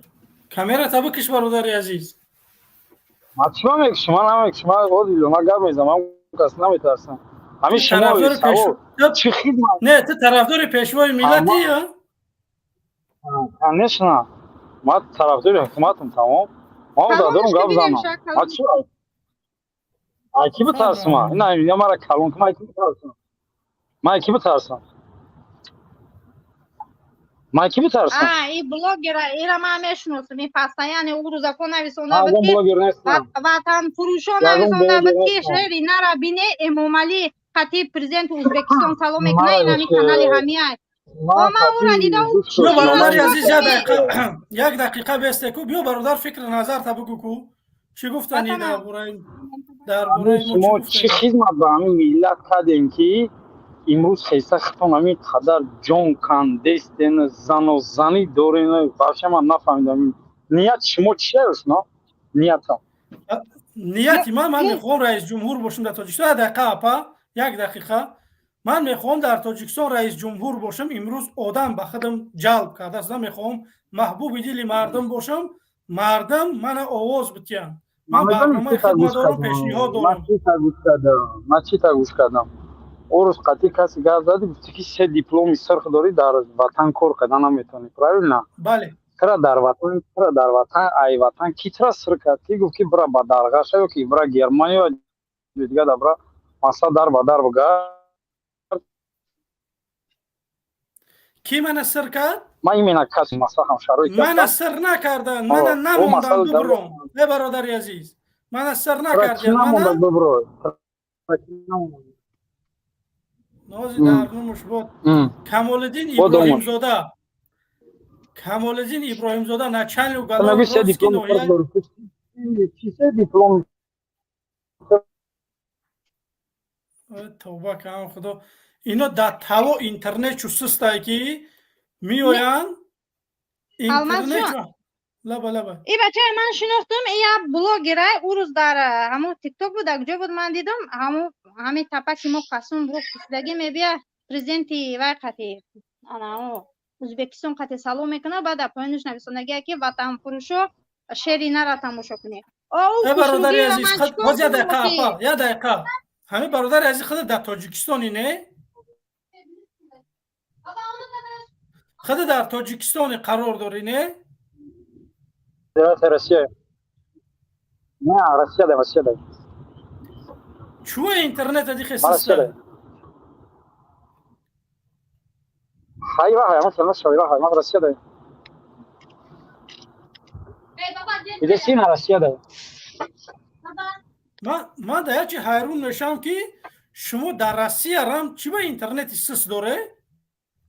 S1: Камерата бикиш, бародари азиз.
S10: Ман чӣ мекушам? Ман намекушам, ман одилона гап мезанам, ман кас наметарсам. Ҳамин шумо
S1: Тарафдори
S10: савол
S1: пеш
S10: чӣ хидмат?
S1: Не, ту тарафдори пешвои миллатӣ ё?
S10: Конечно, ман тарафдори ҳукуматам, тамом. Ман дадорам гап занам. Ман чӣ, ай кӣ битарсам? Ина ина мара калон кун, ман кӣ битарсам? Ман кӣ битарсам? Ман кӣ битарсам?
S3: А, и блогера, ира ман мешиносам. Ин постоянно ӯ рӯзако нависонда
S10: Ман
S3: буд,
S10: ягон
S3: ки
S10: блогер нестам.
S3: ватанфурӯшо
S10: Ягон
S3: нависонда
S10: блогер
S3: буд, ки
S10: нестам.
S3: шери нара бине, Эмомалӣ қати президенти Ӯзбекистон салом мекунад, ин ҳамин канали ҳамиай. О, ман ӯра дида, ӯ
S1: Биё, бародари азиз, як дақиқа, як дақиқа бесте ку. Биё, бародар, фикри назарта бугӯ ку. Чӣ гуфтанӣ дар бораи мо?
S10: Шумо
S1: чӣ
S10: чӣ
S1: гуфтанӣ?
S10: хизмат ба ҳамин миллат кардем, ки имрӯз хеста хитон ҳамин қадар ҷон кандестен, занозанӣ дорен? Вообще ман нафаҳмидам, нияти шумо чия но ниятам.
S1: Нияти ман мехоҳам раисҷумҳур бошам дар Тоҷикистон. Як дақиқа, апа, як дақиқа. Ман мехоҳам дар Тоҷикистон раисҷумҳур бошам. Имрӯз одам ба худам ҷалб кардааст. Ман мехоҳам маҳбуби дили мардум бошам, мардум мана овоз битиҳанд. Ман барномаи хидмат дорам, пешниҳод дорам.
S10: Ман чӣ та гӯш кардам? О рӯз қатъи касе гап зади, гуфти, ки се дипломи сирх дорӣ, дар ватан кор карда наметавонӣ, правильно?
S1: Бале.
S10: Тра дар ватан, тра дар ватан, ай ватан ки тра сир кард, ки гуфт, ки бира ба дарғаша ё ки бира Германия, дига да бира маса дар ба дар бигард.
S1: Ки мана сир кард?
S10: Ман именно каси маса ҳамшароит.
S1: Мана сир накардан, мана намондан бубуром. Э, бародари азиз, мана сир накардиям.
S10: Мана бубурой.
S1: Нози дар нумуш буд Камолиддин Иброҳимзода, Камолиддин Иброҳимзода, начальник уголовно-розыскной ноҳия.
S10: Диплом.
S1: Тавба кардам, худо, ино дар таво интернет чу сустае, ки меоянд интернет. Лаба, лаба.
S3: И бачаи ман шинохтум, и як блогерай. Ӯ рӯз дар ҳамун Тикток буд, куҷо буд, ман дидам, ҳамун ҳамин тапаки мо қасум пӯшидагӣ мебия, президенти вай қати, ана Ӯзбекистон қати салом мекунад. Баъд дар поёнаш нависондагия, ки ватанфурӯшо, шери нара тамошо кунед.
S1: Бародари азиз, боз як дақиқа, апа, як дақиқа. Ҳамин бародари азиз, худ дар Тоҷикистони, не, худ дар Тоҷикистоне қарор дорӣ, не?
S10: Россия, не, Россияда, Россияда.
S1: Чӯ интернета дихе систа?
S10: Хайва хай, ман филмаш шавира хай, ман Россияда. Идесина Россияда.
S1: Ман дар як чи ҳайрон мешавам, ки шумо дар Россия рам чӣ ба интернети сис доре?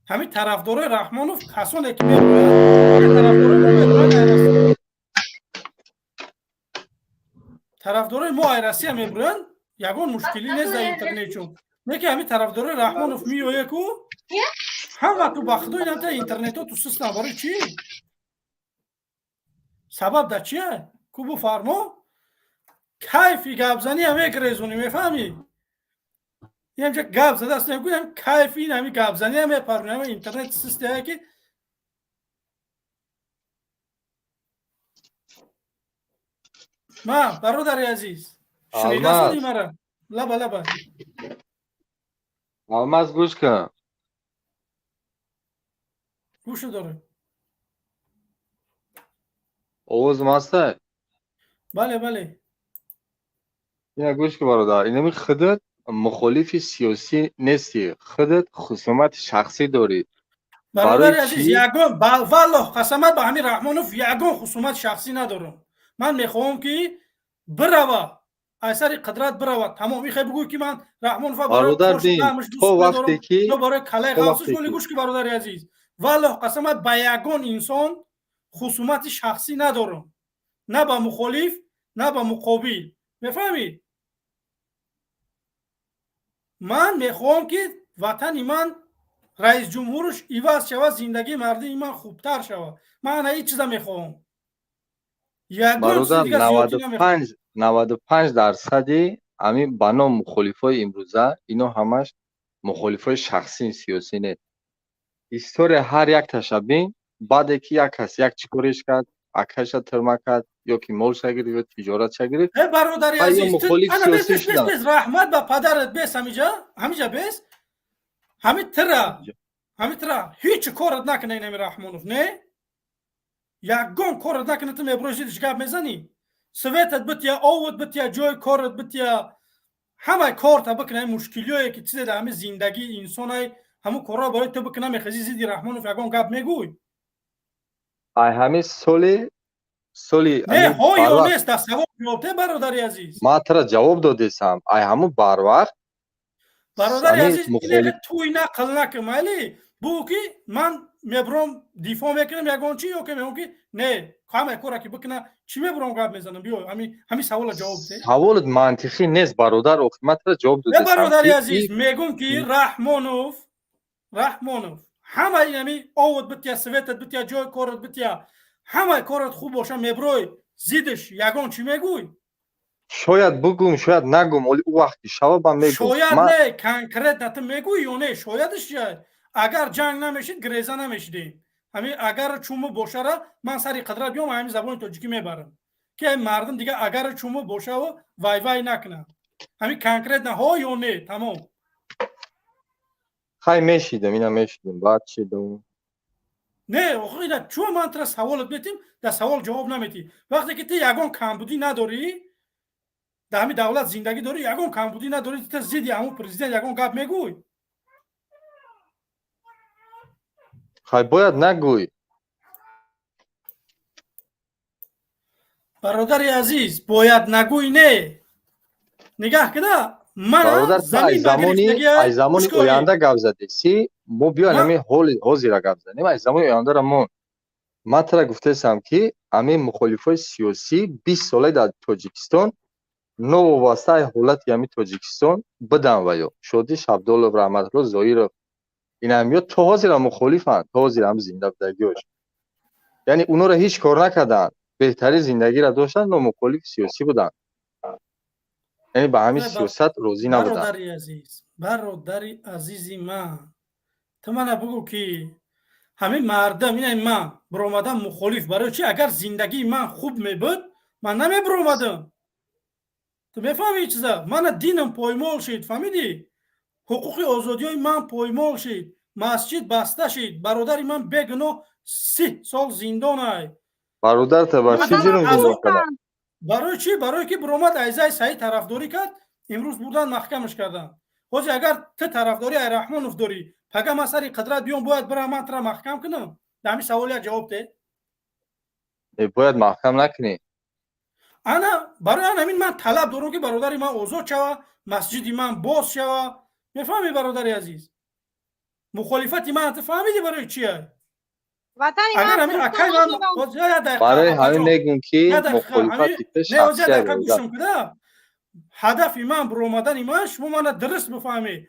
S1: Ҳамин тарафдорои Раҳмонов, касоне ки мегӯянд, тарафдорои. Тарафдорои мо ай Россия мебуранд, ягон мушкилӣ нест дар интернетчун. Не ки ҳамин тарафдорои Раҳмонов меояд ку, ҳама ту ба худо инамта интернетҳо ту систан. Барои чӣ? Сабаб дар чия? Ку буфармо, кайфи гапзанӣ ҳам мегрезонӣ, мефаҳмӣ? Инамҷа гап задааст, гӯям кайфи ин ҳами гапзанӣ ҳам мепаронӣ, ҳама интернет систия ки ма. Бародари азиз, шунидасони мара? Лаба лаба.
S5: Алмаз, гӯш кун.
S1: Гӯшу дорем.
S5: Овозам ҳастай?
S1: Бале, бале.
S5: Ина гӯш кун, бародар, инами худат мухолифи сиёсӣ нестӣ, худат хусумати шахсӣ дорӣ.
S1: Бародари азиз, ягон, валлоҳ қасамат ба ҳамин Раҳмонов, ягон хусумати шахсӣ надорам. Ман мехоҳам ки бирава, аз сари қудрат бирава, тамом. Ихе бугӯй ки ман Раҳмонова барои
S5: вақте ки
S1: барои калаи ғавсуш воли. Гӯш ки, бародари азиз, валлоҳ қасамат ба ягон инсон хусумати шахсӣ надорам, на ба мухолиф, на ба муқобил, мефаҳмӣ? Ман мехоҳам ки ватани ман раисҷумҳурш иваз шавад, зиндагии мардуми ман хубтар шавад. Ман ана ин чиза мехоҳам.
S5: Бародар, 95% ҳамин ба ном мухолифои имрӯза, ино ҳамаш мухолифои шахсии сиёсӣ не. История ҳар якташа бин, баъде ки як кас як чӣ кореш кард, акаша тирма кард, ё ки молша гирифт, ё тиҷоратша гирифт.
S1: Э, бародари азиз, бес, раҳмат ба падарат, бес ҳамиҷа, ҳамиҷа бес. Ҳами тира ҳеҷ корат накуна инами Раҳмонов, не? Ягон корат накуна, ту меброи зидиш гап мезанӣ? Светат бития, овот бития, ҷои корат бития, ҳамаи корта бикуна, мушкилиое ки чизе дар ҳами зиндагии инсонай, ҳамун корро барои ту бикуна, мехези зидди Раҳмонов ягон гап мегӯй?
S5: Ай ҳами соли соли
S1: Не, ҳо ё нест, дар савол ҷавоб те, бародари азиз.
S5: Ман тара ҷавоб додесам, ай ҳамун барвақт.
S1: Бародари азиз, туй нақл накун, майли, бугӯ ки ман мебуром дифоъ мекунам ягон чи, ё ки мегӯм ки не, ҳамаи кора ки бикуна, чӣ мебуром гап мезанам? Биё, ҳамин савола ҷавоб де.
S5: Саволат мантиқӣ нест, бародар, охи ман тара ҷавоб
S1: додесам. Бародари азиз, мегӯм ки Раҳмонов ҳамаи ҳами овод бития, светат бития, ҷои корат бития, ҳамаи корат хуб боша, меброй зидиш ягон чӣ мегӯй?
S5: Шояд бугум, шояд нагум, оли ӯ вақт ки шава ман мегум.
S1: Шояд не, конкретно ту мегӯй ё не? Шоядаш чия? Агар ҷанг намешид, греза намешидем. Ҳамин агар чуму бошара, ман сари қудрат биём, ҳамин забони тоҷикӣ мебарам, ки мардум дига агар чуму бошаву вай вай накунад. Ҳамин конкретно ҳо ё не, тамом.
S5: Хай, мешидам, ина мешидам, баъд шидам.
S1: Не, охир ина чун ман тра саволат метим, дар савол ҷавоб наметӣ. Вақте ки ту ягон камбудӣ надорӣ, дар ҳамин давлат зиндагӣ дорӣ, ягон камбудӣ надорӣ, ту зидди ҳамун президент ягон гап мегӯй?
S5: Хай, бояд нагӯй.
S1: Бародари азиз, бояд нагӯй не, нигаҳ кида.
S5: Бародар, аз замони оянда гап задеси, мо биён ҳамин ҳоли ҳозира гап занем, аз замони ояндара мон. Ман тара гуфтаистам ки ҳамин мухолифои сиёсӣ 20 солаи дар Тоҷикистон новобастаи ҳолати ҳамин Тоҷикистон бидан ва ё Шодӣ Шабдолов, Раҳматулло Зоиров, инамё то ҳозира мухолифанд, то ҳозира ҳам зинда будагиош. Яъне онҳоро ҳеҷ кор накарданд, беҳтарин зиндагиро доштанд, но мухолифи сиёсӣ буданд. Яъне ба ҳамин сиёсат розӣ набуданд.
S1: Бародари азиз, бародари азизи ман, ту мана бугӯ ки ҳамин мардам, ина ман биромадам мухолиф барои чи? Агар зиндагии ман хуб мебуд, ман намебиромадам. Ту мефаҳмӣ чиза? Мана динам поймол шид, фаҳмидӣ? Ҳуқуқи озодиҳои ман поймол шид, масҷид баста шид, бародари ман бегуноҳ 30 сол зиндонай.
S5: Бародарта ба чӣ ҷурм зиндон карданд?
S1: Барои чӣ? Барое ки биромад айзаи Саид тарафдорӣ кард, имрӯз бурдан маҳкамаш карданд. Ҳозир агар ту тарафдорӣ ай Раҳмонов дорӣ, пага ман сари қудрат биём, бояд бирам ман тура маҳкам кунам? Дар ҳамин савол як ҷавоб де.
S5: Бояд маҳкам накунӣ.
S1: Ана барои ан ҳамин ман талаб дорам ки бародари ман озод шава, масҷиди ман боз шава. Мефаҳмӣ, бародари азиз? Мухолифати ман ту фаҳмидӣ барои чия?
S3: Ватани
S1: Агар
S3: ман
S1: ҳамин
S3: фурӯхта
S1: акай ман
S3: нашавам.
S1: ҳозир як дақиқа,
S5: Барои ҳамин
S1: апаҷон,
S5: мегӯм, ки
S1: як дақиқа, ҳамин
S5: мухолифати ту
S1: не, ҳозир як
S5: шахсия
S1: дақиқа
S5: бародар.
S1: гӯшам куда. Ҳадафи ман биромадани ман, шумо мана дуруст бифаҳмед.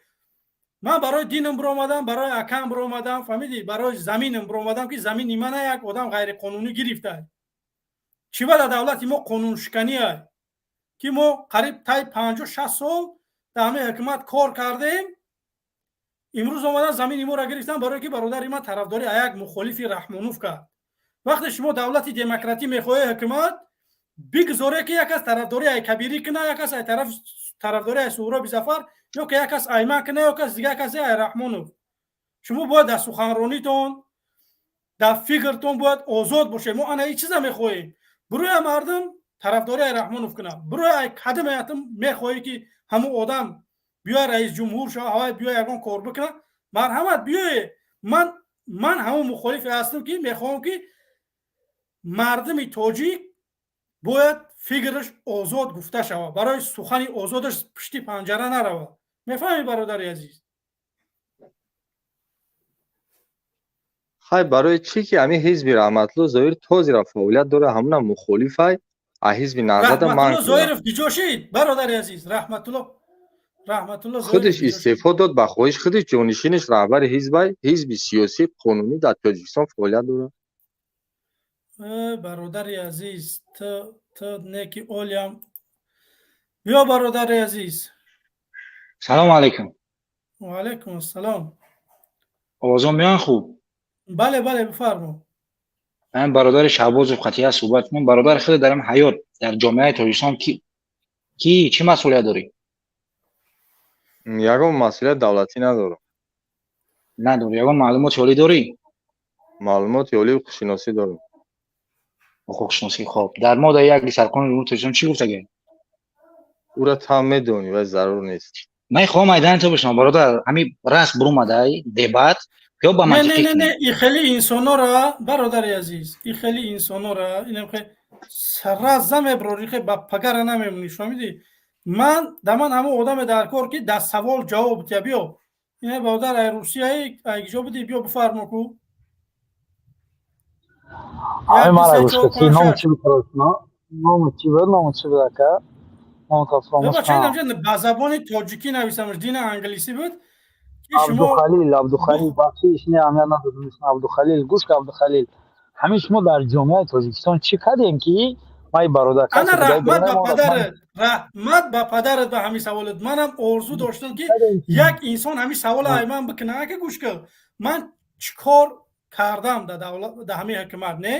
S1: Ман барои динам биромадам, барои акам биромадам, фаҳмидӣ? Барои заминам биромадам, ки замини мана як одам ғайриқонунӣ гирифта. Чӣ ба дар давлати мо қонуншиканӣ, ки мо қариб таи 50-60 сол дар ҳамин ҳукумат кор кардем, имрӯз омадан замини моро гирифтан, барое ки бародари ман тарафдори як мухолифи Раҳмонов кард. Вақте шумо давлати демократӣ мехоҳед, ҳукумат бигзоре, ки як кас тарафдори ай Кабирӣ куна, як кас ай тараф тарафдори ай Суҳроби Зафар, ё ки як кас ай ман куна, ё кас дигар касе ай Раҳмонов. Шумо бояд дар суханронитон, дар фикртон бояд озод бошед. Мо ана ин чиза мехоҳем. Бироя мардум тарафдори ай Раҳмонов кунад, бироя ай кадамаятм мехоҳӣ, ки ҳамун одам биёя раис ҷумҳур шава, ҳавай биёя ягон кор бикунад, марҳамат, биёе. Ман ҳамун мухолифе ҳастам, ки мехоҳам, ки мардуми тоҷик бояд фикраш озод гуфта шавад, барои сухани озодаш пушти панҷара наравад. Мефаҳмӣ, бародари азиз?
S5: Хай, барои чӣ ки ҳамин ҳизби Раҳматулло Зоир тозира фаъолият дора, ҳамуна мухолифай, а ҳизби Наҳзата манъ
S1: Раҳматулло
S5: кунад.
S1: Зоиров киҷо шид, бародари азиз? Раҳматулло Зоиров
S5: Худаш
S1: киҷо шид?
S5: истеъфо дод, ба хоҳиши худаш ҷонишинаш раҳбари ҳизбай, ҳизби сиёсии қонунӣ дар Тоҷикистон фаъолият дорад.
S1: Бародари азиз, ту неки олиям. Биё, бародари азиз.
S13: Салому алайкум.
S1: Ва алайкум ассалом.
S13: Овозон меоян хуб?
S1: Бале, бале, бифармо.
S13: Ман бародари Шаҳбозов қатъия суҳбат кунам. Бародари хеле дар ҳаёт дар ҷомеаи Тоҷикистон ки чӣ масъулият дорӣ?
S5: Ягон масъулият давлатӣ надорам.
S13: Надорӣ. Ягон маълумоти олӣ дорӣ?
S5: Маълумоти олии ҳуқуқшиносӣ дорам.
S13: Ҳуқуқшиносӣ. Хоб, дар моддаи яки Сарқонуни Ҷумҳурии Тоҷикистон чӣ гуфтагӣ?
S5: Ура ту ҳам медонӣ, вай зарур нест.
S13: Ман хоҳам айдани ту бишнавам, бародар. Ҳамин раст бурумадай дебат ё ба
S1: Не, не,
S13: мантиқӣ
S1: не, не,
S13: кунем.
S1: И хеле инсонора, бародари азиз, и хеле инсонора инам хе сара замеброри, хе ба пагара намемонӣ, фаҳмидӣ? Ман да ман ҳамон одаме дар кор, ки дар савол ҷавоб тия. Биё, ина бародар ай Русияи, ай киҷо будӣ, биё бифармо ку.
S10: Ай
S1: Як, ду,
S10: мара
S1: се,
S10: гӯш
S1: чор,
S10: кун, ки
S1: панҷ,
S10: номи
S1: шаш.
S10: чӣ буд просто? Номи чӣ буд, номи чӣ буд, ака? Номата фаромӯш
S1: Бача,
S10: кардам.
S1: инам ба забони тоҷикӣ нависамаш, дина англисӣ буд, ки шумо
S10: Абдухалил, Абдухалил, бахшиш, не, аҳамият надодам. Абдухалил, гӯш кун, Абдухалил. Ҳамин шумо дар ҷомеаи Тоҷикистон чӣ кардем, ки ман бародар
S1: Ана,
S10: касе будай
S1: раҳмат ба
S10: берунам,
S1: падарат, раҳмат ба падарат ба ҳамин саволат. Манам орзу доштам, ки як инсон ҳамин савола ай ман бикунад. Ака, гӯш кун, ман чӣ кор кардам дар давлат, дар ҳамин ҳукумат? Не,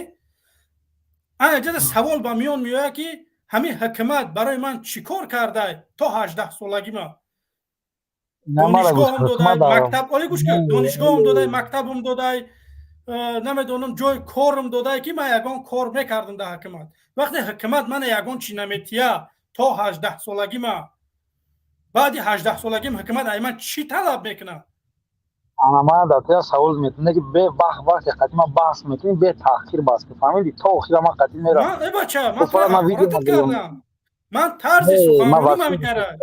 S1: ана ҷада савол ба миён меояд, ки ҳамин ҳукумат барои ман чӣ кор кардай то 18-солагима?
S10: На, мара гӯш
S1: Донишгоҳам
S10: кун,
S1: додай,
S10: ҳукумат дар
S1: мактаб, оли, гӯш кун, донишгоҳам додай, мактабам додай, намедонам, ҷои корам додай, ки ман ягон кор мекардам дар ҳукумат. Вақте ҳукумат мана ягон чӣ наметия то 18-солагима, баъди 18-солагим ҳукумат ай ман чӣ талаб мекунад?
S10: Ана, ман дар тия савол метунам, ки бе вақт, вақте қатъи ман баҳс мекунем, бе таъхир баҳс кун, фаҳмидӣ? То охира ман қатъи мерам.
S1: Ман, э бача, ман
S10: Фақат ман видео
S1: ҳақоратат
S10: мегирам.
S1: кардам? Ман тарзи
S10: Не, ман
S1: суханроним
S10: вообще
S1: ҳамин.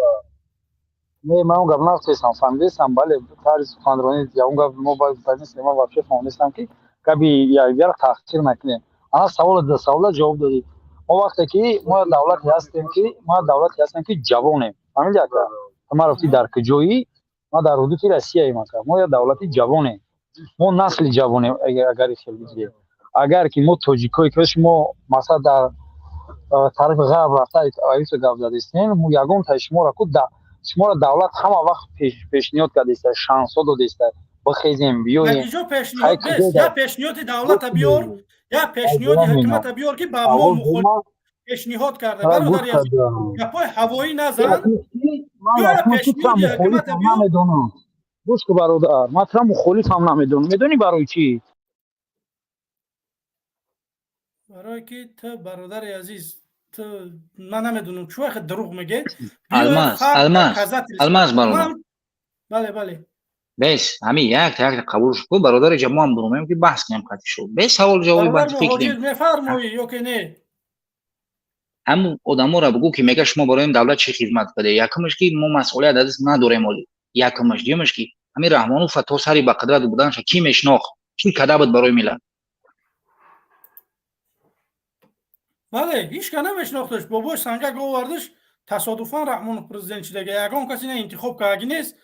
S10: Не, ман он гап нафтесам, фаҳмидесам, бале, тарзи суханронӣ, он гап мо бояд нестем. Ман вообще фаҳмидесам, ки габи якдигара таъхир накунем. Ана, савол да савола ҷавоб додӣ. Мо вақте ки мо давлате ҳастем, ки мо давлате ҳастем, ки ҷавонем, фаҳмидӣ, ака? Ман рафти дар куҷоӣ? Ма дар ҳудуди Россияем, ака. Мо як давлати ҷавонем, мо насли ҷавонем. Агар хел бигирем, агар ки мо тоҷикое ки шумо масалан дар тарафи ғарб рафта аюса гап задистем, мо ягон таи шуморо ку шуморо давлат ҳама вақт пешниҳод кардааст, шансҳо додааст, бихезем, биёем.
S1: Натиҷо пешниҳод нест. Я пешниҳоди давлата биёр, я пешниҳоди ҳукумата биёр, ки ба мо мухолиф пешниҳод карда. Бародари азиз, гапҳои ҳавоӣ назан. Биёя пешниҳоди ҳукумата биёр.
S10: Намедонам, гӯш ку, бародар, ман тура мухолифам намедонам. Медонӣ барои чӣ?
S1: Барое ки ту, бародари азиз, ту ман намедонам, чӣ вақт дурӯғ мегӯӣ.
S13: Алмаз, Алмаз, Алмаз, бародар.
S1: Бале, бале.
S13: Бес, ҳамин якта якта қабул шуд ку, бародари ҷа, мо ҳам бурумем, ки баҳс кунем қатъи шуд. Бес савол ҷавоби
S1: Бародар
S13: мантиқӣ
S1: Муҳоҷир,
S13: кунем.
S1: мефармоӣ ё ки не?
S13: Ҳамун одаморо бугӯ, ки мега шумо барои ин давлат чӣ хизмат кардед. Якумаш, ки мо масъулият аз даст надорем оли. Якумаш, дуюмаш, ки ҳамин Раҳмонов то сари ба қудрат буданаша кӣ мешинохт? Чӣ карда буд барои миллат?
S1: Бале, ҳичка намешинохташ. Бобош сангак овардаш, тасодуфан Раҳмонов президент шидаги. Ягон кас ина интихоб кардаги нест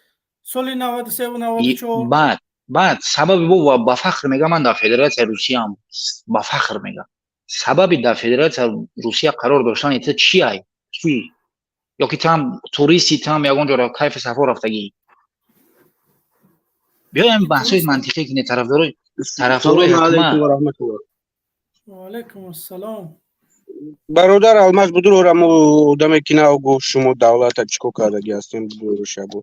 S1: соли 93-ву 94.
S13: Баъд сабаби бо ба фахр мегам, ман дар Федератсияи Русияам, ба фахр мегам. Сабаби дар Федератсияи Русия қарор доштани ту чи ай? Чи ё ки там туристи, там ягон ҷо кайфи сафо рафтагӣ? Биёем, баҳсҳои мантиқӣ кунед, тарафдорои ҳукумат.
S1: Ваалайкум ассалом.
S12: Бародар Алмаз, будурора, мо одаме ки нав гуфт, шумо давлата чӣ кор кардагӣ ҳастем, будурошабо.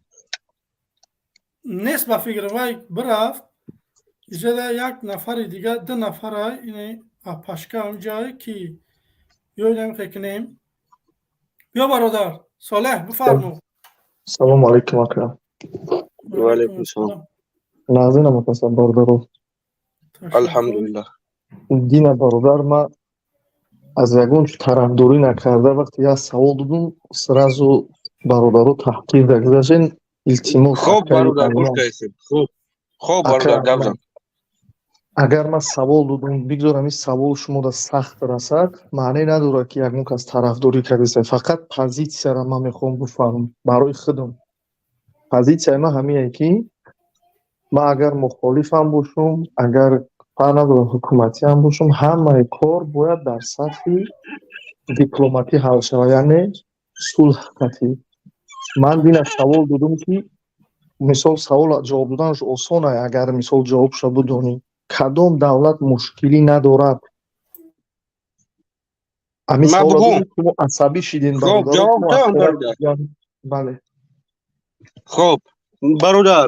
S1: Нест ба фикр, вай бирафт. Иҷода як нафари дига, ду нафара ин апашка онҷае ки ё намехе кунем. Биё, бародар Солеҳ, бифармо.
S15: Салому алайкум, акрам.
S12: Ваалайкум салом.
S15: Нағзина мутасаб, бародаро?
S12: Алҳамдулиллаҳ.
S15: Дина, бародар, ма аз ягон тарафдорӣ накарда, вақте як савол додум, сразу бародаро таҳқир дагзашен. Илтимос.
S12: Хоб, бародар, гӯш кардед. Хуб, хоб, бародар, гап зан.
S15: Агар ман савол додум, бигзор ҳамин савол шумода сахт расад, маъне надорад, ки ягон кас тарафдорӣ кардеста. Фақат позитсияро ман мехоҳам бифаҳмам барои худам. Позитсияи ман ҳамине, ки ман агар мухолифам бошум, агар фарқ надорад, ҳукуматиам бошум, ҳамаи кор бояд дар сатҳи дипломатӣ ҳал шавад, яъне сулҳ қатъӣ. Ман дина савол додум, ки мисол, савол ҷавоб доданаш осон, агар мисол ҷавобша бидонӣ, кадом давлат мушкилӣ надорад? Ҳамин саволро шумо асабӣ шидин.
S12: Бале. Хоб, бародар,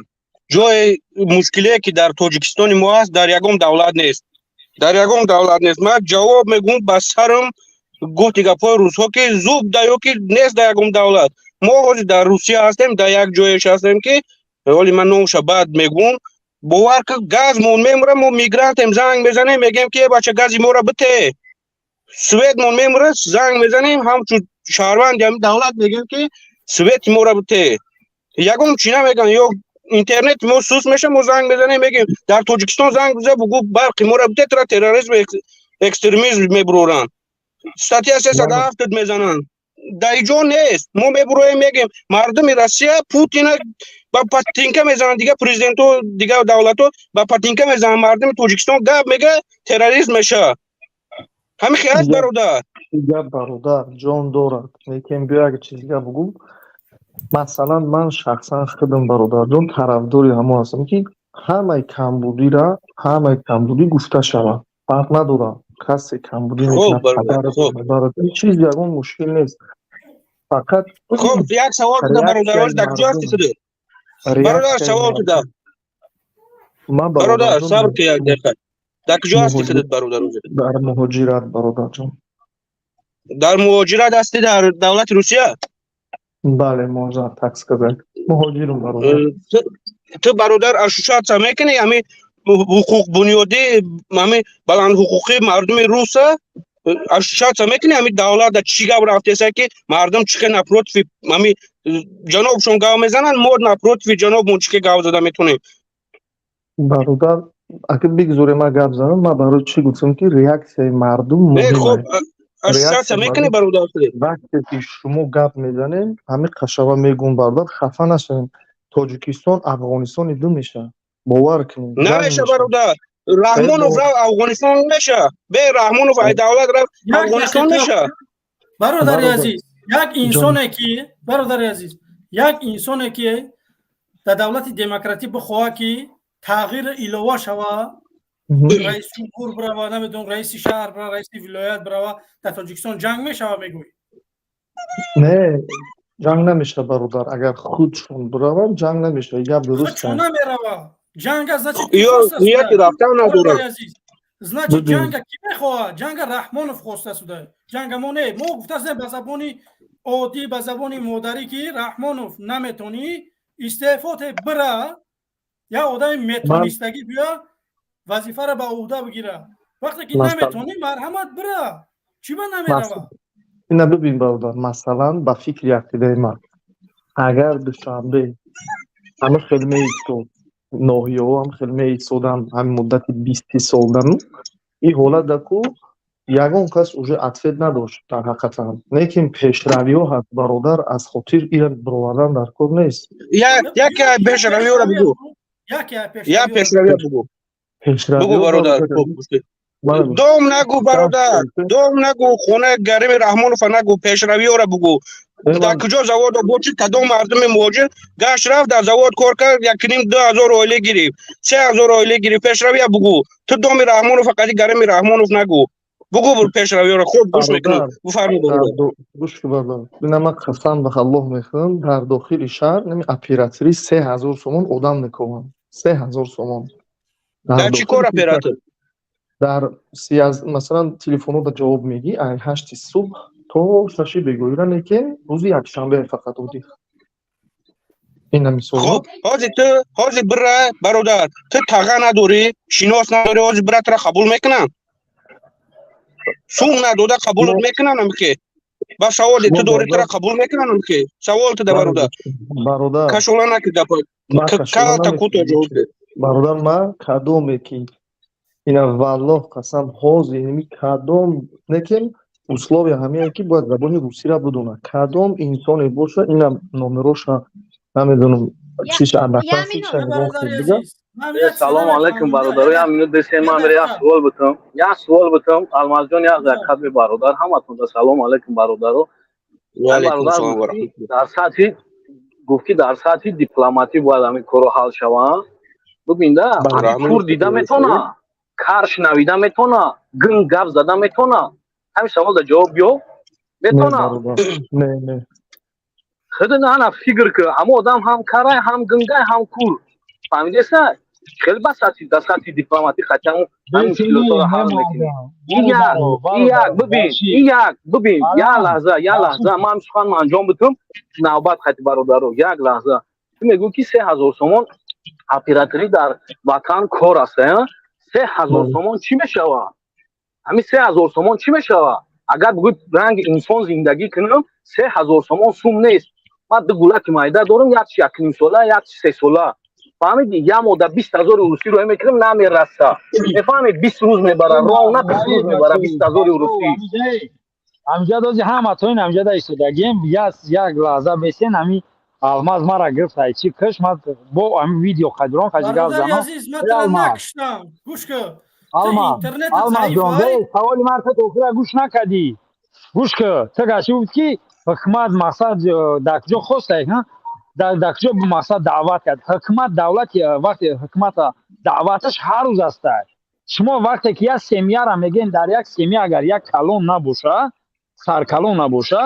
S12: ҷои мушкилие ки дар Тоҷикистони мо ҳаст, дар ягон давлат нест, дар ягон давлат нест. Ман ҷавоб мегӯм, ба сарам гуфти гапҳои русҳо, ки зуб даё, ки нест дар ягон давлат. Мо ҳозир дар Русия ҳастем, дар як ҷоеш ҳастем, ки ҳоли ман номша баъд мегӯм. Бовар ки, газмон мемура, мо мигрантем, занг мезанем, мегӯем, ки э бача, гази моро бите. Светмон мемура, занг мезанем, ҳамчун шаҳрванди ҳамин давлат мегӯем, ки свети моро бите. Ягон чӣ намегӯям. Ё интернети мо сус меша, мо занг мезанем, мегӯем. Дар Тоҷикистон занг биза, бугӯ барқи моро бите, тура терроризм, экстремизм мебуроранд, статья 370 мезананд. Дар иҷо нест. Мо мебуроем, мегӯем, мардуми Россия Путина ба патинка мезананд, дигар президентҳо, дигар давлатҳо ба патинка мезананд, мардуми Тоҷикистон гап мега, терроризм меша. Ҳамин хел аст, бародар.
S15: Гап, бародар, ҷон дорад, лекин биё, як чиз дига бугӯ. Масалан, ман шахсан худам, бародарҷон, тарафдори ҳамон ҳастам, ки ҳамаи камбудира, ҳамаи камбудӣ гуфта шавад. Фарқ надорад, касе камбудӣ мекунад, падарат, ин чиз ягон мушкил нест, фақат
S12: Хоб, як савол туда, бародар. Дар куҷо ҳасти худат, бародар? Савол туда, бародар, сабр ки як дақиқа. Дар куҷо ҳасти худат, бародар?
S15: Дар муҳоҷират, бародарҷон.
S12: Дар муҳоҷират ҳастӣ, дар давлати Русия?
S15: Бале, можно так сказать, муҳоҷирум, бародар.
S12: Ту, бародар, ощущаться мекунӣ ҳамин ҳуқуқбунёдӣ, ҳамин баландҳуқуқии мардуми руса ощущаться мекунӣ? Ҳамин давлат дар чӣ гап рафтеса, ки мардум чӣ хел напротив ҳамин ҷанобшон гап мезананд, мо напротив ҷанобмон чӣ хел гап зада метавонем?
S15: Бародар, агар бигзоре ман гап занам. Ман барои чӣ гуфтам, ки реаксияи мардум муҳим.
S12: Ощущаться мекунӣ, бародар?
S15: Вақте ки шумо гап мезанем, ҳамин қашава мегӯм, бародар, хафа нашавем, Тоҷикистон Афғонистони ду мешавад, бовар кунед.
S12: Намеша, бародар. Раҳмонов рафт, Афғонистон меша? Бе Раҳмонов ай давлат рафт, Афғонистон меша?
S1: Бародари азиз, як инсоне ки, бародари азиз, як инсоне ки дар давлати демократӣ бихоҳад, ки тағйир илова шава, раиси ҷумҳур бирава, намедонам, раиси шаҳр бирава, раиси вилоят бирава, дар Тоҷикистон ҷанг мешава, мегӯӣ?
S15: Не, ҷанг намешава, бародар. Агар худшон бираванд, ҷанг намешава, гап дуруст.
S1: Худшон намерава, ҷанга значит
S12: Ё нияти рафтан надорад.
S1: Значит, ҷанга ки мехоҳад? Ҷанга Раҳмонов хоста суда, ҷанга мо не. Мо гуфтастем ба забони оддӣ, ба забони модарӣ, ки Раҳмонов, наметонӣ, истеъфоте, бира, як одами метонистагӣ биё, вазифаро ба ӯҳда бигира. Вақте ки наметонӣ, марҳамат, бира. Чӣ ба намерава?
S15: Ина бибин, бародар, масалан, ба фикри ақидаи ман, агар Душанбе ҳама хел меистод, ноҳияҳо ҳам хел меистоданд, ҳамин муддати 20 солдану ин ҳолат даку. Ягон кас уже ответ надошт дар ҳақиқатан. Лекин пешравиҳо ҳаст, бародар, аз хотир ира бировардан дар кор нест.
S12: Яке пешравиҳоро бугӯ. Я пешравиҳо бугӯ. Бугӯ, бародар. Дом нагӯ, бародар, дом нагӯ, хонаи гарими Раҳмонова нагӯ, пешравиҳоро бугӯ. Дар куҷо завод бочи, кадом мардуми муҳоҷир гашт рафт дар завод кор кард, якним 2000 оила гирифт, 3000 оила гирифт? Пешравия бугӯ. Ту доми Раҳмонов, фақати гарими Раҳмонов нагӯ, бугӯ пешравиҳоро. Хуб, гӯш мекунам, буфармо.
S15: Гӯш ки, бародар, бина, ман қасам ба Аллоҳ мехӯрам, дар дохили шаҳр нами оператори 3000 сомон одам мекобанд, 3000 сомон.
S12: Дар чӣ кор оператор?
S15: Дар, масалан, телефонҳода ҷавоб мегӣ, ай 8-и субҳ то 6-и бегоҳира, лекин рӯзи якшанбе фақат отдых. Ина мисол.
S12: Хоб, ҳозир ту, ҳозир бира, бародар, ту таға надорӣ, шинос надорӣ, ҳозир бира, тура қабул мекунанд? Сум надода қабулот мекунанд амхе? Ба саволе ту дорӣ, тура қабул мекунанд амхе? Савол ту да, бародар.
S15: Бародар,
S12: кашола наки гапа, калта кӯтоҳ ҷавоб де.
S15: Бародар, ман кадоме ки ина, валлоҳ қасам, ҳозир ини кадом, лекин условия ҳамие ки бояд забони русиро бидонад. Кадом инсоне боша, ина номероша намедонам, чиш.
S16: Салому алайкум, бародаро. Як минут десем, ман як суол бутам, як суол бутам. Алмазҷон, як дақиқа, бародар, ҳаматонда салому алайкум, бародаро. Дар сатҳи, гуфт ки дар сатҳи дипломатӣ бояд ҳамин корро ҳал шаванд. Бубинда, кур дида метона, кар шунавида метона, гин гап зада метона? Ҳамин саволда ҷавоб биё. Метона? Худи ана фикр ки ҳама одам ҳам карай, ҳам гингай, ҳам кур. Фаҳмидеса? Хеле ба сатҳи, дар сатҳи дипломатӣ хати ҳамин мушкилотро ҳал мекунӣ. Ин як, ин як, бибин, ин як, бибин, як лаҳза, як лаҳза, ман сухан анҷом битум, навбат хати, бародаро, як лаҳза. Ту мегӯӣ ки 3000 сомон операторӣ дар ватан кор аст. 3000 сомон чӣ мешавад? Ҳамин 3000 сомон чӣ мешавад? Агар бигӯй ранги инсон зиндагӣ кунам, 3000 сомон сум нест. Ман ду гулаки майда дорам, якчи якнимсола, якчи сесола. Фаҳмиди? Як моҳ дар 20 0-и русӣ роҳӣ мекунам, намераса. Мефаҳмед? 20 рӯз мебара, ровна 20 рӯз мебара 20 0-и русӣ.
S10: Ҳамҷа дози ҳаматоин ҳамҷада истодагием, як лаҳза бесен, ҳами Алмаз мара гирифт, ай чи киш, ман бо ҳами видео қадирон қаҷи гап занам. Алмаз, Алмаз ҷон, саволи ман ту охира гӯш накардӣ. Гӯш ки, ту гашти гуфт ки ҳукумат мақсад дар куҷо хостай, дар куҷо мақсад даъват кард ҳукумат, давлати. Вақте ҳукумата даъваташ ҳар рӯз астай. Шумо вақте ки як семьяра мегӯем, дар як семья агар як калон набоша, саркалон набоша,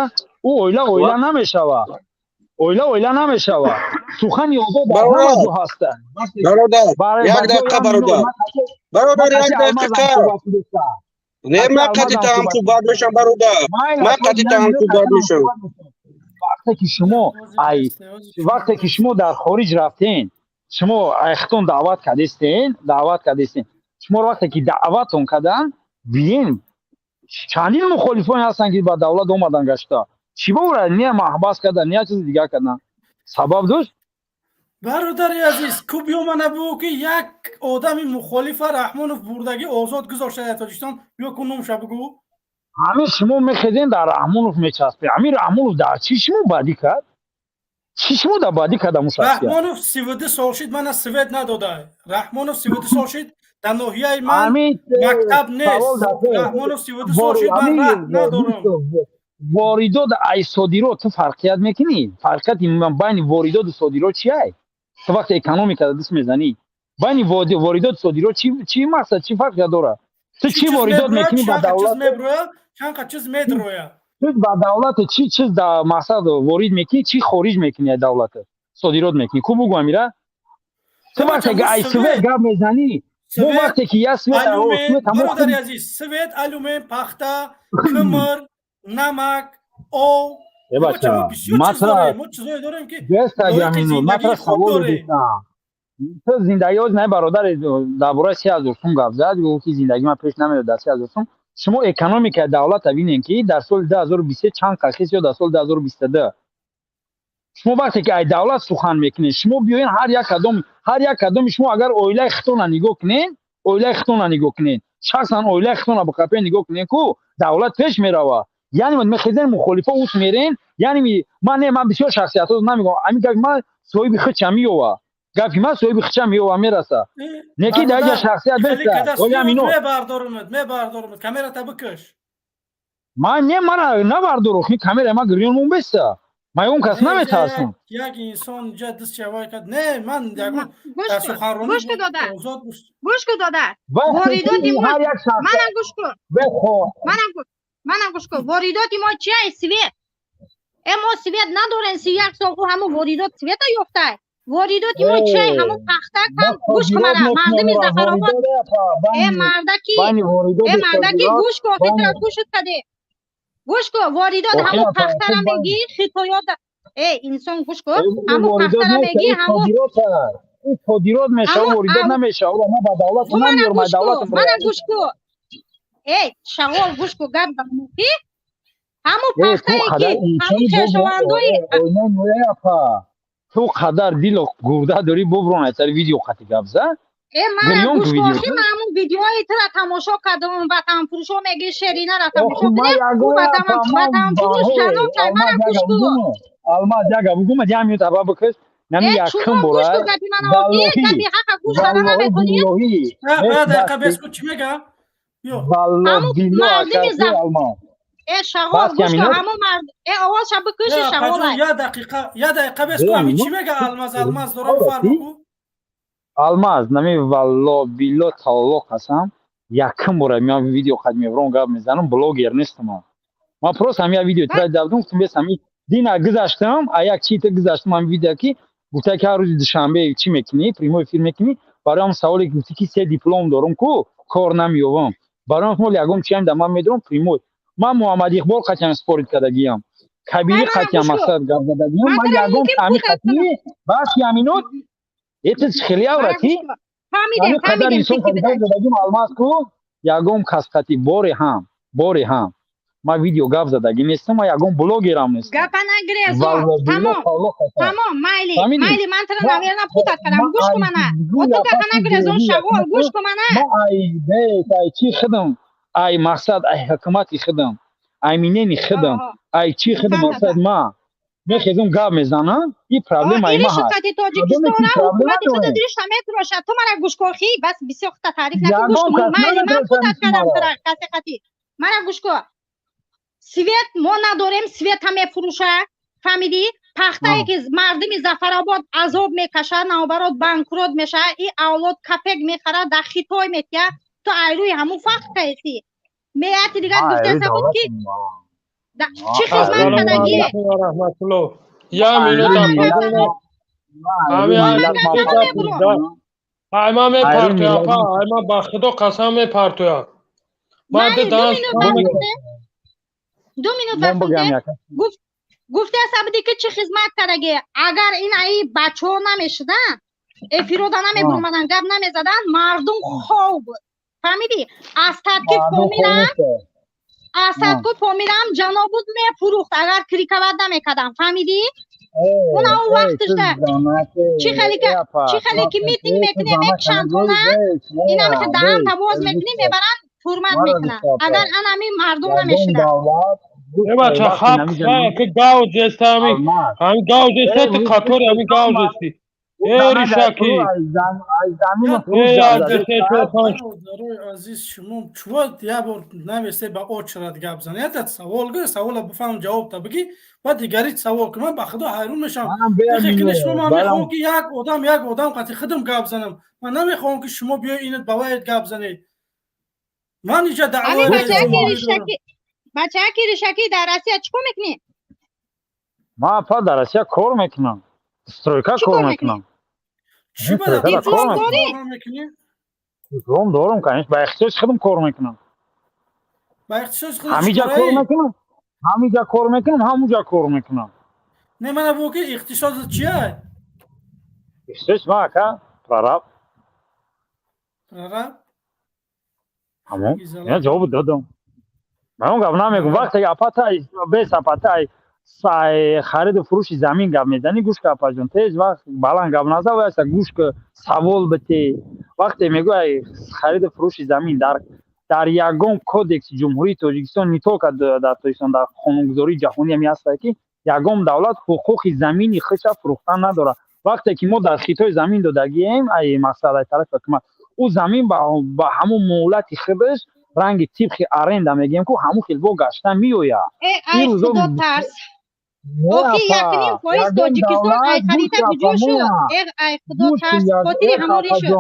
S10: ӯ оила оила намешавад, оила оила намешавад. Сухани озод дар ҳама ҷо ҳастанд.
S12: Бародар, як дақиқа, бародар, бародар, як дақиқа. Не, ман қати таам суҳбат мешам, бародар, ман қати таам суҳбат мешам.
S10: Вақте ки шумо ай, вақте ки шумо дар хориҷ рафтен, шумо айхтон даъват кардестен, даъват кардестен. Шуморо вақте ки даъватон кардан, биен, чандин мухолифоне ҳастанд, ки ба давлат омадан гашта. Чӣ ба ура не маҳбас кардан, не чизи дигар кардан? Сабаб дошт.
S1: Бародари азиз, ку биё мана бугӯ, ки як одами мухолифа Раҳмонов бурдагӣ озод гузошта дар Тоҷикистон. Биё ку, номша бугӯ.
S10: Ҳамин шумо мехезен, дар Раҳмонов мечаспед. Ҳамин Раҳмонов дар чӣ шумо бадӣ кард? Чӣ шумо дар бадӣ кард ҳамун шахсият?
S1: Раҳмонов 32 сол шид, мана свет надода. Раҳмонов 32 сол шид, дар ноҳияи ман мактаб нест. Раҳмонов 32 сол шид, ман раҳ надорам.
S10: Воридот ай содирот ту фарқият мекунӣ? Фарқияти байни воридоту содирот чи ай? Ту вақте экономикада даст мезанӣ, байни воридоту содирот чӣ мақсад, чӣ фарқият дорад? Ту чӣ воридот мекунӣ ба давлат?
S1: Чанд чиз медрояд.
S10: Ту ба давлате чӣ чиз да мақсад ворид мекунӣ, чӣ хориҷ мекунӣ, аз давлата содирот мекунӣ? Ку бугӯ, амира. Ту вақте ай свет гап мезанӣ, мо вақте ки я свет
S1: Бародари азиз, свет, алюмин, пахта, кимр, намак, об. Мо чизое дорем, ки
S10: савол. Ту зиндагӣ оз най, бародар, дар бораи 3000 сум гап зад, гуфт ки зиндагӣ ман пеш намеояд дар 3000 сум. Шумо экономикаи давлата бинем, ки дар соли 2023 чанд қахис ё дар соли 2022. Шумо вақте ки ай давлат сухан мекунед, шумо биёен, ҳар як кадом, ҳар як кадоми шумо агар оилаи хитона нигоҳ кунед, оилаи хитона нигоҳ кунед. Шахсан оилаи худтона бикапен, нигоҳ кунен, ку давлат пеш мерава. Яъне мехезен, мухолифо ус мерен. Яъне ман не, ман бисёр шахсиятҳо намегӯям. Ами гапи ман соҳиби худша меёва, гапи ман соҳиби худша меёва, мераса. Не ки дар ҷа шахсият беста. Оям ино
S1: мебардорумад, мебардорумад, камерата бикаш.
S10: Ман не, мана набардору, камера ма гирён мон беста. Ман ягон кас наметарсам.
S1: Як инсон ҷа даст чавай кард. Не, ман ягон дар суханронӣ
S3: гӯш ку, дода, гӯш ку, дода, воридоти мо, манам гӯш ку, манам гӯш ку, воридоти мо чия? Свет. Мо свет надорем 31 сол. Ку ҳамун воридот света ёфтай. Воридоти мо чиай? Ҳамун пахта кам. Гӯш ку мана, мардуми Зафаробод, э мардаки, э мардаки, гӯш ку, охитра гӯшут каде, гӯш ку, воридот ҳамун пахтара мегӣ, хитоёда. Э инсон, гӯш ку, ҳамун пахтара мегӣ, ҳамун
S10: содирот мешава, воридот намешава. Ма ба давлат намеёрам, давлат.
S3: Мана гӯш ку, э шағол, гӯш ку, гап ки ҳамун пахтае ки ҳамун хешовандои
S10: Ту қадар дилу гурда дорӣ, буброн, сари видео қати гап за.
S3: Э, мана гӯш ку, охи ман ҳамун видеои тура тамошо кардам, ватанфурӯшо меги, Шеринара тамошо кунем, ватанфурӯш ҷаноб, мана гӯш ку.
S10: Алмаз, яга бугума, як минут аба бикаш. Нами якум бора.
S3: Гӯш ку гапи мана, охи гапи ҳақа гӯш када наметонӣ.
S1: Дақиқа бес ку, чӣ мега?
S10: Валло билlo, алмаз.
S3: Э шағол, гӯш ку, ҳамун мард, э овозша бикуши, шағолай.
S1: Я дақиқа, я дақиқа бес ку, ҳами чӣ мега Алмаз? Алмаз дорам, фармо ку.
S10: Алмаз, нами валло билло таолло қасам, якум бора меам видео қад мебром, гап мезанам, блогер нестам ман, просто ҳами як видео тира дабдум, гуфтам бес, ҳами дина гузаштам, а як чита гузаштам, ҳами видео ки гуфта ки ҳар рӯзи душанбе чӣ мекунӣ, прямой эфир мекунӣ. Барои ҳам саволе гуфтӣ ки се диплом дорум ку кор намеёвам, барои ҳам ягон чиам да ман медорам прямой. Ман Муҳаммад Иқбол қатиам спорить кардагиям, Кабири қатиам мақсад гап задагиям, ман ягон ами қатӣ бас яминот это хеле аврати ами қадар инсон гап задагим. Алмаз ку, ягон кас қати боре ҳам, боре ҳам ман видео гап задагӣ нестам, ман ягон блогерам нестам.
S3: Гапа нагирезо, тамом, тамом, майли, майли, ман тара наверно путат кардам. Гӯш ку мана, ту гапа нагирезон, шағол, гӯш ку мана.
S10: Ман ай ай чи худам, ай мақсад, ай ҳукумати худам, ай минени худам, ай чи худам, мақсад ма мехезум, гап мезанам, и проблема ма ҳаст.
S3: Тоҷикистона ҳукумати худа диришта метурошад. Ту мара гӯш ку, хи бас, бисёр хута таъриф накун. Гӯш ку, майли, ман путат кардам тара касе қати. Мара гӯш ку, свет мо надорем, света мефурӯша, фаҳмидӣ? Пахтае ки мардуми Зафаробод азоб мекашад, наоборот банкрот мешавад, и авлод капек мехарад, дар Хитой метия. Ту айрӯи ҳамун фахр каеси. Меяти дигар гуфтеса буд ки чӣ хизмат кардагӣ.
S11: Я минута, айма мепартоям, айма ба худо қасам мепартоям.
S3: 2 минут вақт. Гуфтеса буди ки чӣ хизмат кардагӣ. Агар ин аи бачаҳо намешуданд, эфирода намебуромаданд, гап намезаданд, мардум хов буд, фаҳмидӣ? Аз Татки Помирам, аз Татку Помирам ҷанобуд мефурӯхт, агар критиковать намекардам, фаҳмидӣ? Уна он вақташда чӣ хеле ки митинг мекунем, мекушандона, инам даҳан боз мекунем, мебаранд, ҳурмат мекунанд. Агар анами мардум намешуданд.
S11: Бача, хаб ки гав ҷеста, ами ҳами гав ҷеста, ту қатори ами гав ҷести, э ришаки.
S1: Азиз, шумо чуво як бор наместе ба очрат гап зан, ята савол гӯ, савола бифаҳм, ҷавобта бигӣ, баъд дигари савол кун. Ман ба худо ҳайрон мешавам, шумо. Ман мехоҳам ки як одам, як одам қати худам гап занам. Ман намехоҳам ки шумо биё инат ба ваят гап занед. Ман иҷа даъва.
S3: Бачаки ришакӣ, дар Россия чӣ кор мекунӣ?
S10: Ман, апа, дар Россия кор мекунам, стройка кор мекунам.
S3: Диплом дорӣ?
S10: Диплом дорам, конечно, ба ихтисоси худам кор мекунам.
S1: Ба ихтисоси худ.
S10: Ҳамиҷа кор мекунам, ҳамиҷа кор мекунам, ҳамуҷа кор мекунам.
S1: Не, мана бо ки ихтисосат чия?
S10: Ихтисоси ман, ака, прораб.
S1: Прораб.
S10: Ҳамон я ҷавоб додам. Ман он гап намегум. Вақте апатай бес, апатай сай хариду фурӯши замин гап мезанӣ, гӯш ка, апаҷон, тез вақт баланд гап наза, вайса гӯш ка, савол бите. Вақте мегӯй хариду фурӯши замин дар Дар ягон кодекси Ҷумҳурии Тоҷикистон, не только дар Тоҷикистон, дар қонунгузории ҷаҳонӣ ҳам ҳаста, ки ягон давлат ҳуқуқи замини худша фурӯхтан надорад. Вақте ки мо дар Хитой замин додагием, ай мақсад, ай тарафи ҳукумат, ӯ замин ба ҳамун муҳлати худаш, ранги тибқи аренда мегӯем ку, ҳамун хел бо гашта меояд.
S3: Э, ай Худо тарс. Охи, 1,5% Тоҷикистон ай харита куҷо шуд? Э, ай Худо тарс, хотири ҳамори шуд.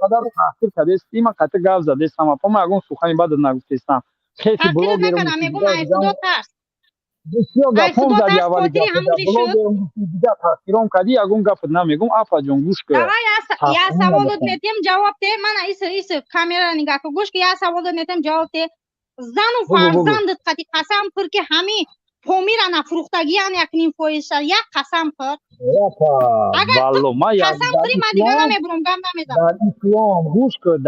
S10: Қадар таҳқир кардести, ман қатъи гап задестам, апа, ман ягон сухани бадат нагуфтестам. Хеси
S3: Таҳқират накардам, мегӯм, ай Худо тарс.
S10: Бисёр
S3: Ай
S10: гапон
S3: Худо
S10: зади.
S3: тарс,
S10: Аввали
S3: хотири ҳамори шуд.
S10: блогерам дига таҳқиром кардӣ, ягон гапат намегӯм, апаҷон, гӯш кун.
S3: Давай, я саволот метем, ҷавоб те. Мана ис ис камера нигоҳ кун, гӯш ки, я саволот метем, ҷавоб те. Зану
S10: Бугу, бугу.
S3: фарзандат қати қасам хӯр, ки ҳами Помира нафурӯхтагиян 1,5%-ша, як қасам хӯр.
S10: Апа,
S3: Агар ту
S10: валло, ман
S3: қасам
S10: дар
S3: хӯрӣ, ман дига
S10: ислом
S3: намебурам, гап намезанам.
S10: Дар ислом, гӯш кун,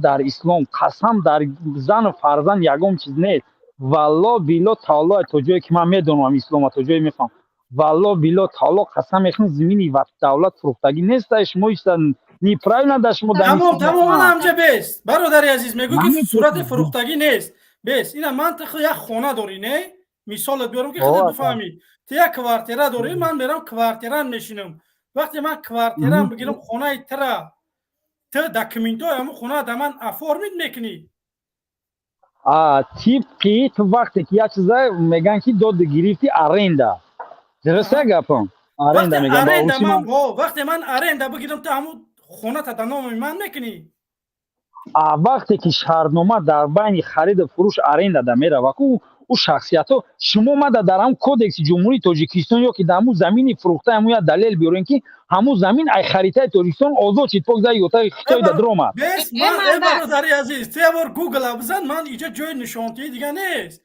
S10: дар ислом қасам дар зану фарзанд ягон чиз нест. Валло, било, таоло, то ҷое ки ман медонам ислома, то ҷое мефаҳмам, валло, било, таоло, қасам мехӯрам, замини ва давлат фурӯхтагӣ нест. Шумо иста неправильно да шумо дар
S1: Тамом, тамом, ана ҳамҷа бес. Бародари азиз, мегӯ ки сурати
S10: Намепурсӣ.
S1: фурӯхтагӣ нест. Бес, ина ман ту як хона дорӣ, не? Мисолат биёрам, ки худат бифаҳмӣ. Ту як квартира дорӣ, ман мерам квартиран мешинам. Вақте ман квартиран бигирам хонаи тира, ту документҳои ҳамун хона да ман оформить мекунӣ?
S10: А тибқи ту вақте ки як чиза мегӯянд, ки доду гирифти аренда, дуруст гапам, аренда
S1: Вақте
S10: мегӯям ба
S1: аренда
S10: русӣ.
S1: ман
S10: Ман
S1: ҳо, вақте ман аренда бигирам, ту ҳамун хоната да номи ман мекунӣ?
S10: А вақте ки шартнома дар байни хариду фурӯш, аренда да мерава ку, ӯ шахсиятҳо шумо мада дар ҳамун кодекси Ҷумҳурии Тоҷикистон ё ки дар ҳамун замини фурӯхта ҳамун як далел биёрем, ки ҳамун замин ай харитаи Тоҷикистон озод шид, пок за ётаи Хитой да дуромад.
S1: Бес,
S3: Э,
S1: ман, э,
S3: мардак.
S1: бародари азиз, ту як бор Гугла бизан, ман иҷа ҷои нишонтии дига нест.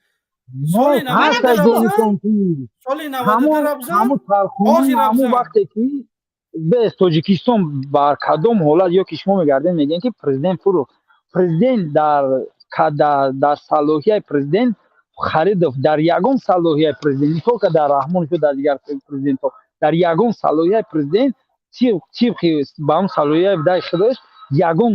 S1: Соли
S10: Ҳаста
S1: 92
S10: ҷои
S1: бизан,
S10: нишонтӣ.
S1: соли 92
S10: ҳамон
S1: бизан,
S10: ҳамун тархони
S1: ҳозира
S10: ҳамун
S1: бизан.
S10: Вақте ки бес Тоҷикистон бар кадом ҳолат ё ки шумо мегардем, мегӯем, ки президент фурӯхт, президент дар салоҳияи президент харидов, дар ягон салоҳияи президент, не только дар Раҳмонов ё дар дигар президентҳо, дар ягон салоҳияи президент тибқи ба ҳамн салоҳияи дай худаш ягон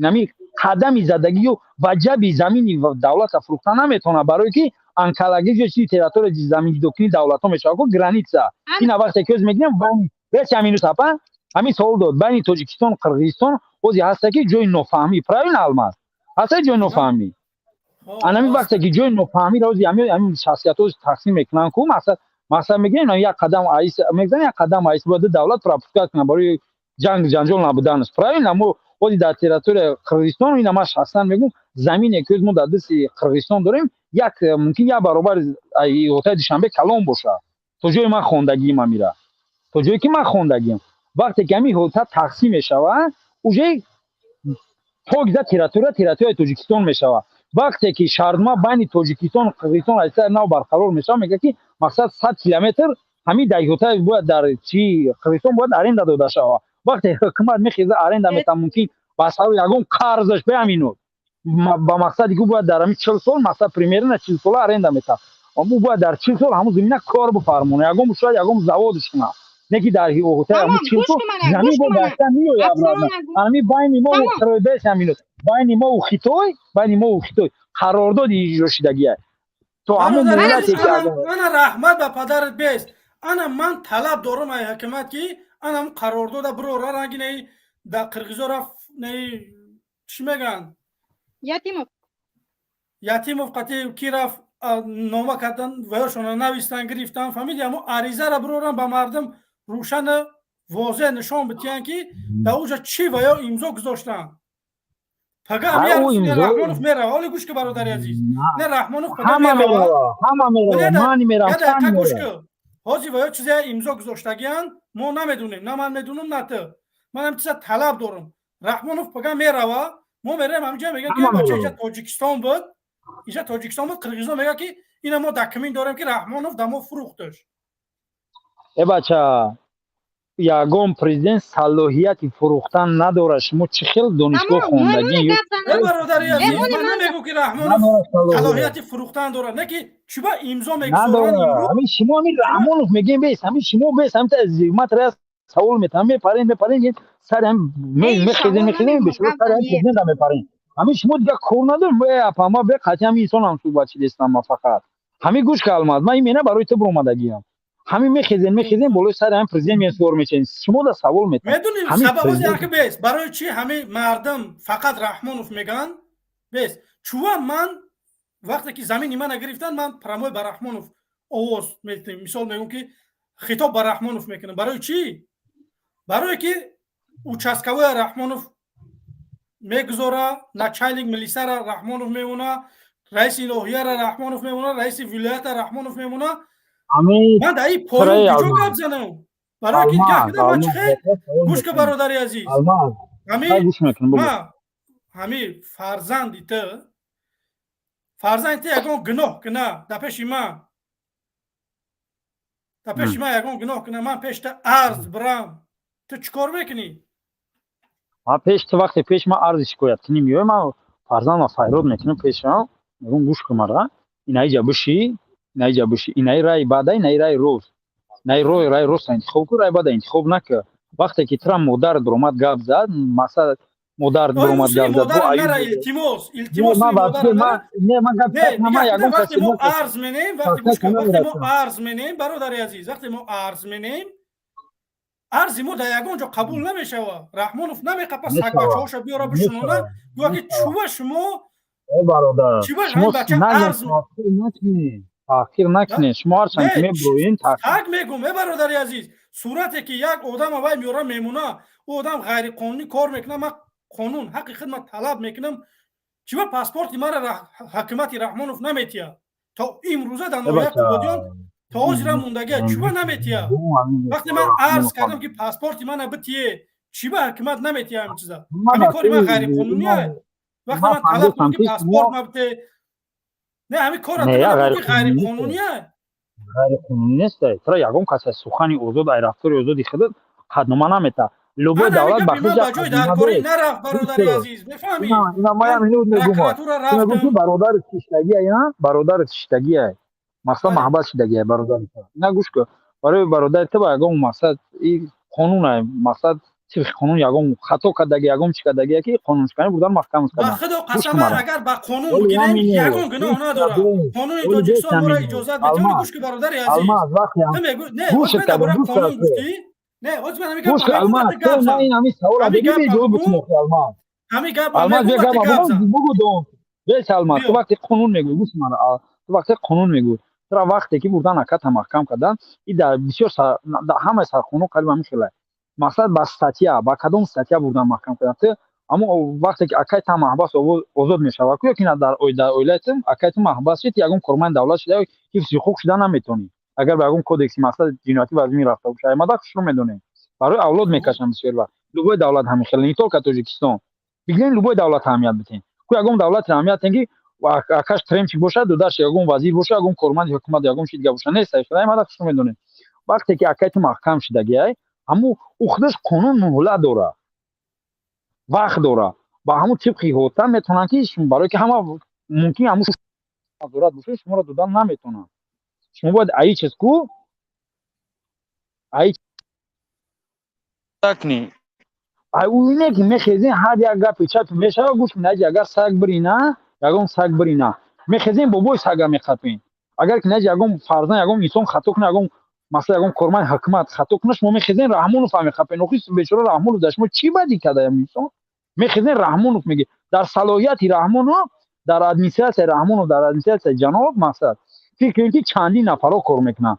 S10: нами қадами задагӣ ё ваҷаби замини давлата фурӯхта наметавонад, барое ки анкалаги ё чизи территория заминҷудокунии давлатҳо мешавад ку, граница. Ина вақте ки оз мегирем байни бес ҳаминус, апа, ҳамин савол дод, байни Тоҷикистон, Қирғизистон ози ҳаста ки ҷои нофаҳмӣ, правильно, Алмаз, ҳаста ҷои нофаҳмӣ. Анами вақте ки ҷои нофаҳмиро ози ҳамин шахсиятҳо тақсим мекунанд ку, мақсад мегирем, як қадам аис мегзанем, як қадам аис бояд давлат пропускать кунад барои ҷанг ҷанҷол набуданаш, правильно. Мо ози дар территорияи Қирғизистон, ина ман шахсан мегӯм, замине ки оз мо дар дасти Қирғизистон дорем, як мумкин як баробар иҳотаи Душанбе калон бошад, то ҷои ман хондагиим амира, то ҷое ки ман хондагиам. Вақте ки ҳамин иҳота тақсим мешавад, уже покиза территорияи Тоҷикистон мешавад. Вақте ки шартнома байни Тоҷикистон, Қирғизистон аз сари нав барқарор мешавад, мегӯяд, ки мақсад 100 километр ҳамин дар иҳота бояд дар чи Қирғизистон бояд аренда дода шавад. Вақте ҳукумат мехеза, аренда метавад, мумкин ба сабаби ягон қарзаш беаминуд ба мақсади ки бояд дар ҳамин 40 сол, мақсад примерно 40 сола аренда метавад, ӯ бояд дар 40 сол ҳамун замина кор бифармонад, ягон шояд ягон заводш кунад, не ки дар иҳотаи ҳамун 40 сол замин бо гаштан меояд. Ҳамин байни мо ҳаминуд, байни мову Хитой қарордоди иҷрошидагия то ҳамун муҳлате ки
S1: Ана раҳмат ба падарат. Бест, ана ман талаб дорам ай ҳакимат, ки ана ҳамун қарордода бирора, ранги неи да қирғизо рафт, неи чӣ мегӯянд?
S3: Ятимов.
S1: Ятимов қати ки рафт, нома кардан, ваёшона навистан, гирифтан, фаҳмиди, ҳамун аризаро бироран, ба мардум рӯшана возеҳ нишон бидиҳанд, ки дар уҷа чӣ ва ё имзо гузоштанд. Пага Раҳмонов мерава. Оли гӯш ки, бародари азиз, не, Раҳмонов пага мерава. Гӯш ки, ҳозир ва ё чизе имзо гузоштагиянд, мо намедонем, на ман медонам, на ту. Ман ҳам чиза талаб дорам. Раҳмонов пага мерава, мо меравем ҳамҷа, мегӯям, ки бача, иҷа Тоҷикистон буд, иҷа Тоҷикистон буд. Қирғизон мегӯяд, ки ина мо документ дорем, ки Раҳмонов да мо фурӯхташ.
S10: Э бача, ягон президент салоҳияти фурӯхтан надорад. Шумо чӣ хел донишгоҳ хондагӣ?
S1: Э бародари азиз, ман намегӯ, ки Раҳмонов салоҳияти фурӯхтан дорад, не ки чиба имзо мегузоранд.
S10: Ҳамин шумо ҳамин Раҳмонов мегӯем, бес ҳамин шумо, бес ҳамин ман савол метавам, мепарем, мепарем, сари ҳам мехезем, мехезем, бешуро сари ҳам президента мепарем. Ҳамин шумо дигар кор надорем, апа, ма бе қатъи ҳамин инсон ҳам суҳбат шидестам. Ма фақат ҳамин гӯш ка, Алмаз, ман имена барои ту биромадагиам. Ҳамин мехезен, мехезен, болои сари ҳамин президент месувор мешавем. Шумо да савол метавон.
S1: Медонем сабабози яке бес, барои чӣ ҳамин мардум фақат Раҳмонов мегӯянд. Бес чува ман вақте ки замини мана гирифтан, ман прямой ба Раҳмонов овоз метем. Мисол мегӯм ки хитоб ба Раҳмонов мекунам. Барои чӣ? Барое ки участковой Раҳмонов мегузора, начальник милисара Раҳмонов мемона, раиси ноҳияра Раҳмонов мемона, раиси вилоята Раҳмонов мемона. Ман дар ин поён куҷо гап занам? Барое ки ман чихе гӯш ка, бародари азиз, ҳами ҳами фарзанди ту, фарзанди ту ягон гуноҳ куна, дар пеши ман ягон гуноҳ куна, ман пеши ту арз бирам, ту чӣ кор мекунӣ?
S10: Ман пеш ту, вақте пеш ман арзи шикоят кунӣ меои, ман фарзандма файрод мекунам пешам, мегӯм: гӯш кун мара, инаиҷа биши, инаиҷа биши, инаи раи бада, инаи раи рост, инаи рой, раи роста интихоб кун, раи бада интихоб накун. Вақте ки тура модарат биромад гап зад, мақсад модарат биромад гап зад.
S1: Илтимос, илтимос, вақте мо арз менем, вақте мо арз менем, бародари азиз, вақте мо арз менем, арзи мо дар ягон ҷо қабул намешавад. Раҳмонов намеқапа сагбачаҳоша биёра бишунона, гӯя ки чува шумо
S10: Бародар, шумо таъхир накунед, шумо ҳарчанд ки мебуроен.
S1: Так мегум, э бародари азиз, сурате ки як одама вай меёра мемона, ӯ одам ғайриқонунӣ кор мекунад, ман қонун ҳаққи хидмат талаб мекунам, чиба паспорти мара ҳакимати Раҳмонов наметиҳад? То имрӯза дар ноҳияи Қубодиён то ҳозира мондагия, чиба наметиҳад? Вақте ман арз кардам ки паспорти мана битие, чиба ҳакимат наметиҳад ҳамин чиза? Ҳамин кори ман ғайриқонуние? Вақте ман талаб кунам ки паспорт ма бите, не, ҳамин кора ғайриқонуние?
S10: Ғайриқонунӣ нест. Тра ягон кас аз сухани озод, ай рафтори озоди худат қаднома намета. Любой давлат
S1: ба ҷои даркорӣ нарафт, бародари азиз, мефаҳмӣ?
S10: Маям инро мегӯм, бародари шиштагия, бародари шиштагия, мақсад маҳбас шидагия бародари. Ина гӯш кун, барои бародари ту ба ягон мақсад и қонун, мақсад тибқи қонун ягон хато кардаги, ягон чӣ кардагия ки қонуншиканӣ бурдан, маҳкам
S1: кардан. Ба худо қасам, агар ба қонун бигирем, ягон гуноҳ надорам. Қонуни Тоҷикистон моро иҷозат медиҳад. Гӯш ки, бародари азиз, не, қонун гуфтӣ, не, ҳозир ман ҳамин
S10: гап, ҳамин савола бигӯ,
S1: ҳамин гап.
S10: Алмаз, бия, гап бугу, дон бес. Алмаз, ту вақте қонун мегӯӣ, гӯш мана, ту вақте қонун мегӯӣ, тура вақте ки бурдан аката маҳкам кардан, и дар бисёр ҳамаи сарқонун қариб ҳамин хела. Мақсад ба статья, ба кадом статья бурдан маҳкам кардан ту? Аммо вақте ки акай та маҳбас озод мешавад ку, ё ки дар оилаи ту акай ту маҳбас шид, ягон корманди давлат шуда, ҳифзи ҳуқуқ шуда наметавонӣ, агар ба ягон кодекси мақсад ҷиноятӣ вазмин рафта боша. Аймада хушрӯ медонем, барои авлод мекашам. Бисёр вақт любой давлат ҳамин хела, не только Тоҷикистон. Бигирем, любой давлат аҳамият битем ку, ягон давлатро аҳамият тем ки акаш тремчик бошад, додаш ягон вазир бошад, ягон корманди ҳукумат, ягон чи дига бошад, нест. Аймада хушрӯ медонем, вақте ки акай ту маҳкам шидагиай, ҳамун ӯ худаш қонун муҳлат дора, вақт дора, ба ҳамун тибқи иҳота метавонанд ки, барое ки ҳама мумкин ҳамун назорат бошад, шуморо додан наметавонанд. Шумо бояд аи чиз ку, аи кунӣ, ай ки мехезем, ҳар як гапи чапи мешава. Гӯш кунед, агар саг бирина, ягон саг бирина, мехезем, бобои сага меқапем. Агар ки наҷи ягон фарзанд, ягон инсон хато куна, ягон масалан ягон корманди ҳукумат хато куна, шумо мехезем, Раҳмонов меқапем. Охи бечора Раҳмонов дар шумо чӣ бадӣ карда инсон? Мехезем, Раҳмонов меги. Дар салоҳияти Раҳмонов, дар администратсияи Раҳмонов, дар администратсияи ҷаноб, мақсад фикр кунед ки чандин нафарҳо кор мекунанд.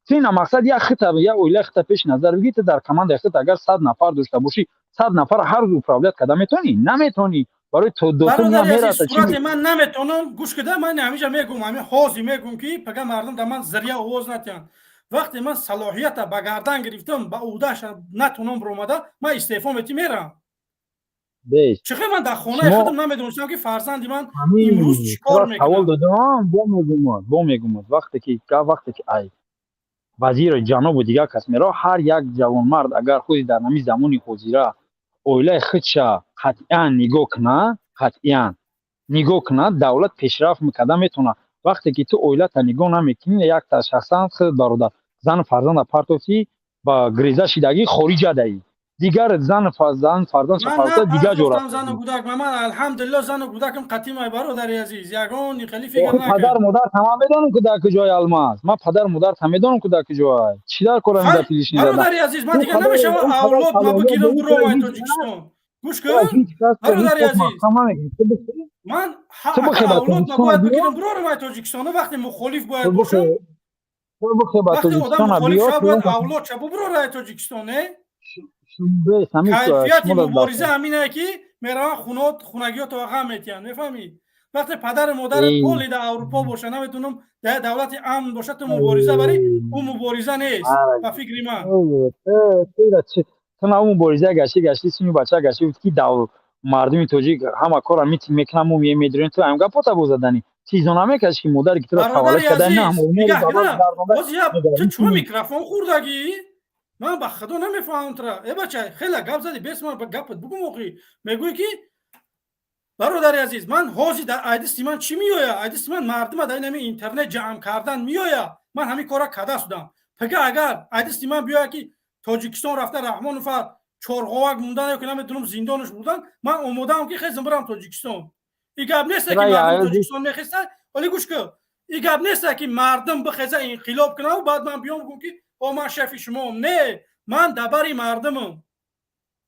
S10: Сина мақсад як хита, як оила хита пеш назар бигир. Ту дар командаи хит агар 100 нафар дошта бошӣ, 100 нафар ҳар рӯз управлять карда метавонӣ? Наметавонӣ. Барои
S1: сурате ман наметавонам. Гӯш кида, ман ҳамиҷа мегӯм, ҳамин ҳозир мегӯм ки пага мардум дар ман зария овоз натиҳанд. Вақте ман салоҳията ба гардан гирифтам, ба ӯҳдаша натонам биромада, ман истеъфо метӣ, мерам. Чӣ хел ман дар хонаи худам намедонистам ки фарзанди ман имрӯз чӣ кор мекунад?
S10: Савол додам, бо мегумад, бо мегумад. Вақте ки ай вазири ҷанобу дигар кас мерав, ҳар як ҷавонмард агар худи дар ҳамин замони ҳозира оилаи худша қатъиян нигоҳ кунад, қатъиян нигоҳ кунад, давлат пешрафт мекарда метавонад. Вақте ки ту оилата нигоҳ намекунӣ, якта шахсан худ, бародар, зану фарзанда партофтӣ, ба греза шидагӣ хориҷа даӣ. Дигар зан зан фарзанд
S1: Ман
S10: фарзанд
S1: на
S10: дигар ҷо
S1: партофтам зану
S10: рафтагӣ.
S1: кӯдак. Ман алҳамдулилло, зану кӯдакам қатимай, бародари азиз. Ягон хеле фикр
S10: Охи
S1: накун.
S10: падар модар тамам медонам, ки дар куҷои Алмаз. Ман падар модар там медонам, ки дар куҷоай. Чӣ дар корам
S1: Хай,
S10: дар лишний задан?
S1: бародари азиз, ман
S10: Ӯ
S1: дигар
S10: қадар
S1: намешава
S10: ӯ қадар
S1: авлод ма
S10: салоҳият
S1: бигирам,
S10: дорӣ,
S1: буромай
S10: ҳеҷ
S1: Тоҷикистон. Гӯш
S10: кас
S1: кун,
S10: ҳеҷ кас ҳеҷ
S1: бародари
S10: кас
S1: азиз.
S10: маҳкам намекунад. Ту бихе
S1: Ман
S10: ту бихе
S1: ака
S10: ба
S1: авлод ма
S10: Тоҷикистон
S1: бояд
S10: биё.
S1: бигирам, бурорам Тоҷикистон. Вақте мухолиф
S10: Ту
S1: бояд
S10: бихе
S1: бошам,
S10: ту бихе ба
S1: вақте одам
S10: Тоҷикистон
S1: мухолиф
S10: биё,
S1: шава,
S10: ту
S1: бояд авлод ша бубурорай Тоҷикистон, не?
S10: бес ҳамин
S1: Кайфияти
S10: шумо дар
S1: мубориза ҳаминае, ки мераванд хунот хунагиёто ғам метиҳанд, мефаҳмӣ? Вақте падару модарат поли дар Аврупо боша, намедонам, дар як давлати амн боша, ту мубориза барӣ, ӯ мубориза нест, ба фикри ман.
S10: Ту на мубориза гашти гашти сини бача гашти гуфт, ки дав мардуми тоҷик ҳама кора митинг мекунам, мо медурем, ту ҳам гапота бозадани чизо намекаши, ки модари ки туро таваллуд
S1: Бародари
S10: карда на
S1: азиз,
S10: модари
S1: нигаҳ
S10: баба
S1: кунам,
S10: гардонда.
S1: боз я ту чӯ микрофон хӯрдагӣ? Ман ба худо намефаҳмам тура. Э бача, хеле гап зади, бес ман ба гапат бугум. Охи мегӯӣ, ки бародари азиз, ман ҳозир дар айдисти ман чӣ меоя? Айдисти ман мардума дар ин ҳамин интернет ҷамъ кардан меоя. Ман ҳамин кора карда шудам. Пага агар айдисти ман биёя, ки Тоҷикистон рафта Раҳмонова чорғовак мондан ё ки намедонам зиндонаш бурдан, ман омодаам, ки хезм бирам Тоҷикистон. И гап неста, ки мардуми Тоҷикистон мехеста. Оли гӯш кун, и гап неста, ки мардум бихеза, инқилоб кунаву баъд ман биём гӯм, ки о, ман шефи шумоам. Не, ман дабари мардумам.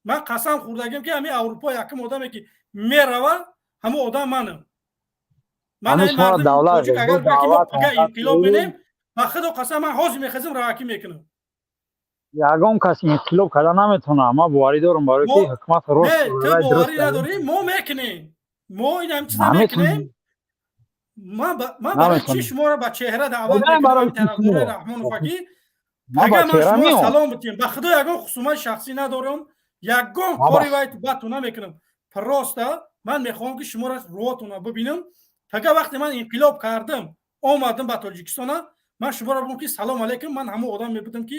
S1: Ман қасам хӯрдагим, ки ҳамин Аврупо якум одаме, ки мерава, ҳамон одам манам. Ман
S10: ҳамин
S1: ҳамин
S10: шуморо
S1: мардуми
S10: давлат
S1: тоҷик
S10: бо
S1: агар бигӯяд, ки мо
S10: даъват
S1: пага инқилоб менем, ба худо қасам, ман ҳозир мехезам, равакӣ мекунам.
S10: Ягон кас инқилоб карда наметавонад, ман боварӣ дорам, барое ки
S1: Мо
S10: ҳукумат рост
S1: не, ту
S10: рай
S1: боварӣ
S10: дуруст
S1: надорӣ, мо мекунем, мо ин ҳамин чиза мекунем.
S10: наметавонем.
S1: Ман барои чӣ
S10: Наметавонем.
S1: шуморо ба чеҳра даъват
S10: Медонем
S1: мекунам,
S10: барои
S1: ҳамин
S10: чӣ шумо
S1: тарафдорои Раҳмонова, ки
S10: ман ба
S1: пага ман
S10: чеҳра
S1: шуморо
S10: меом.
S1: салом битиҳам. Ба худо, ягон хусумати шахсӣ надорам, ягон
S10: Ман ба
S1: кори вай бату намекунам. Просто ман мехоҳам, ки шуморо рӯҳотонро бибинам. Пага вақте ман инқилоб кардам, омадам ба Тоҷикистона, ман шуморо бигӯм, ки салом алейкум, ман ҳамон одам мебудам, ки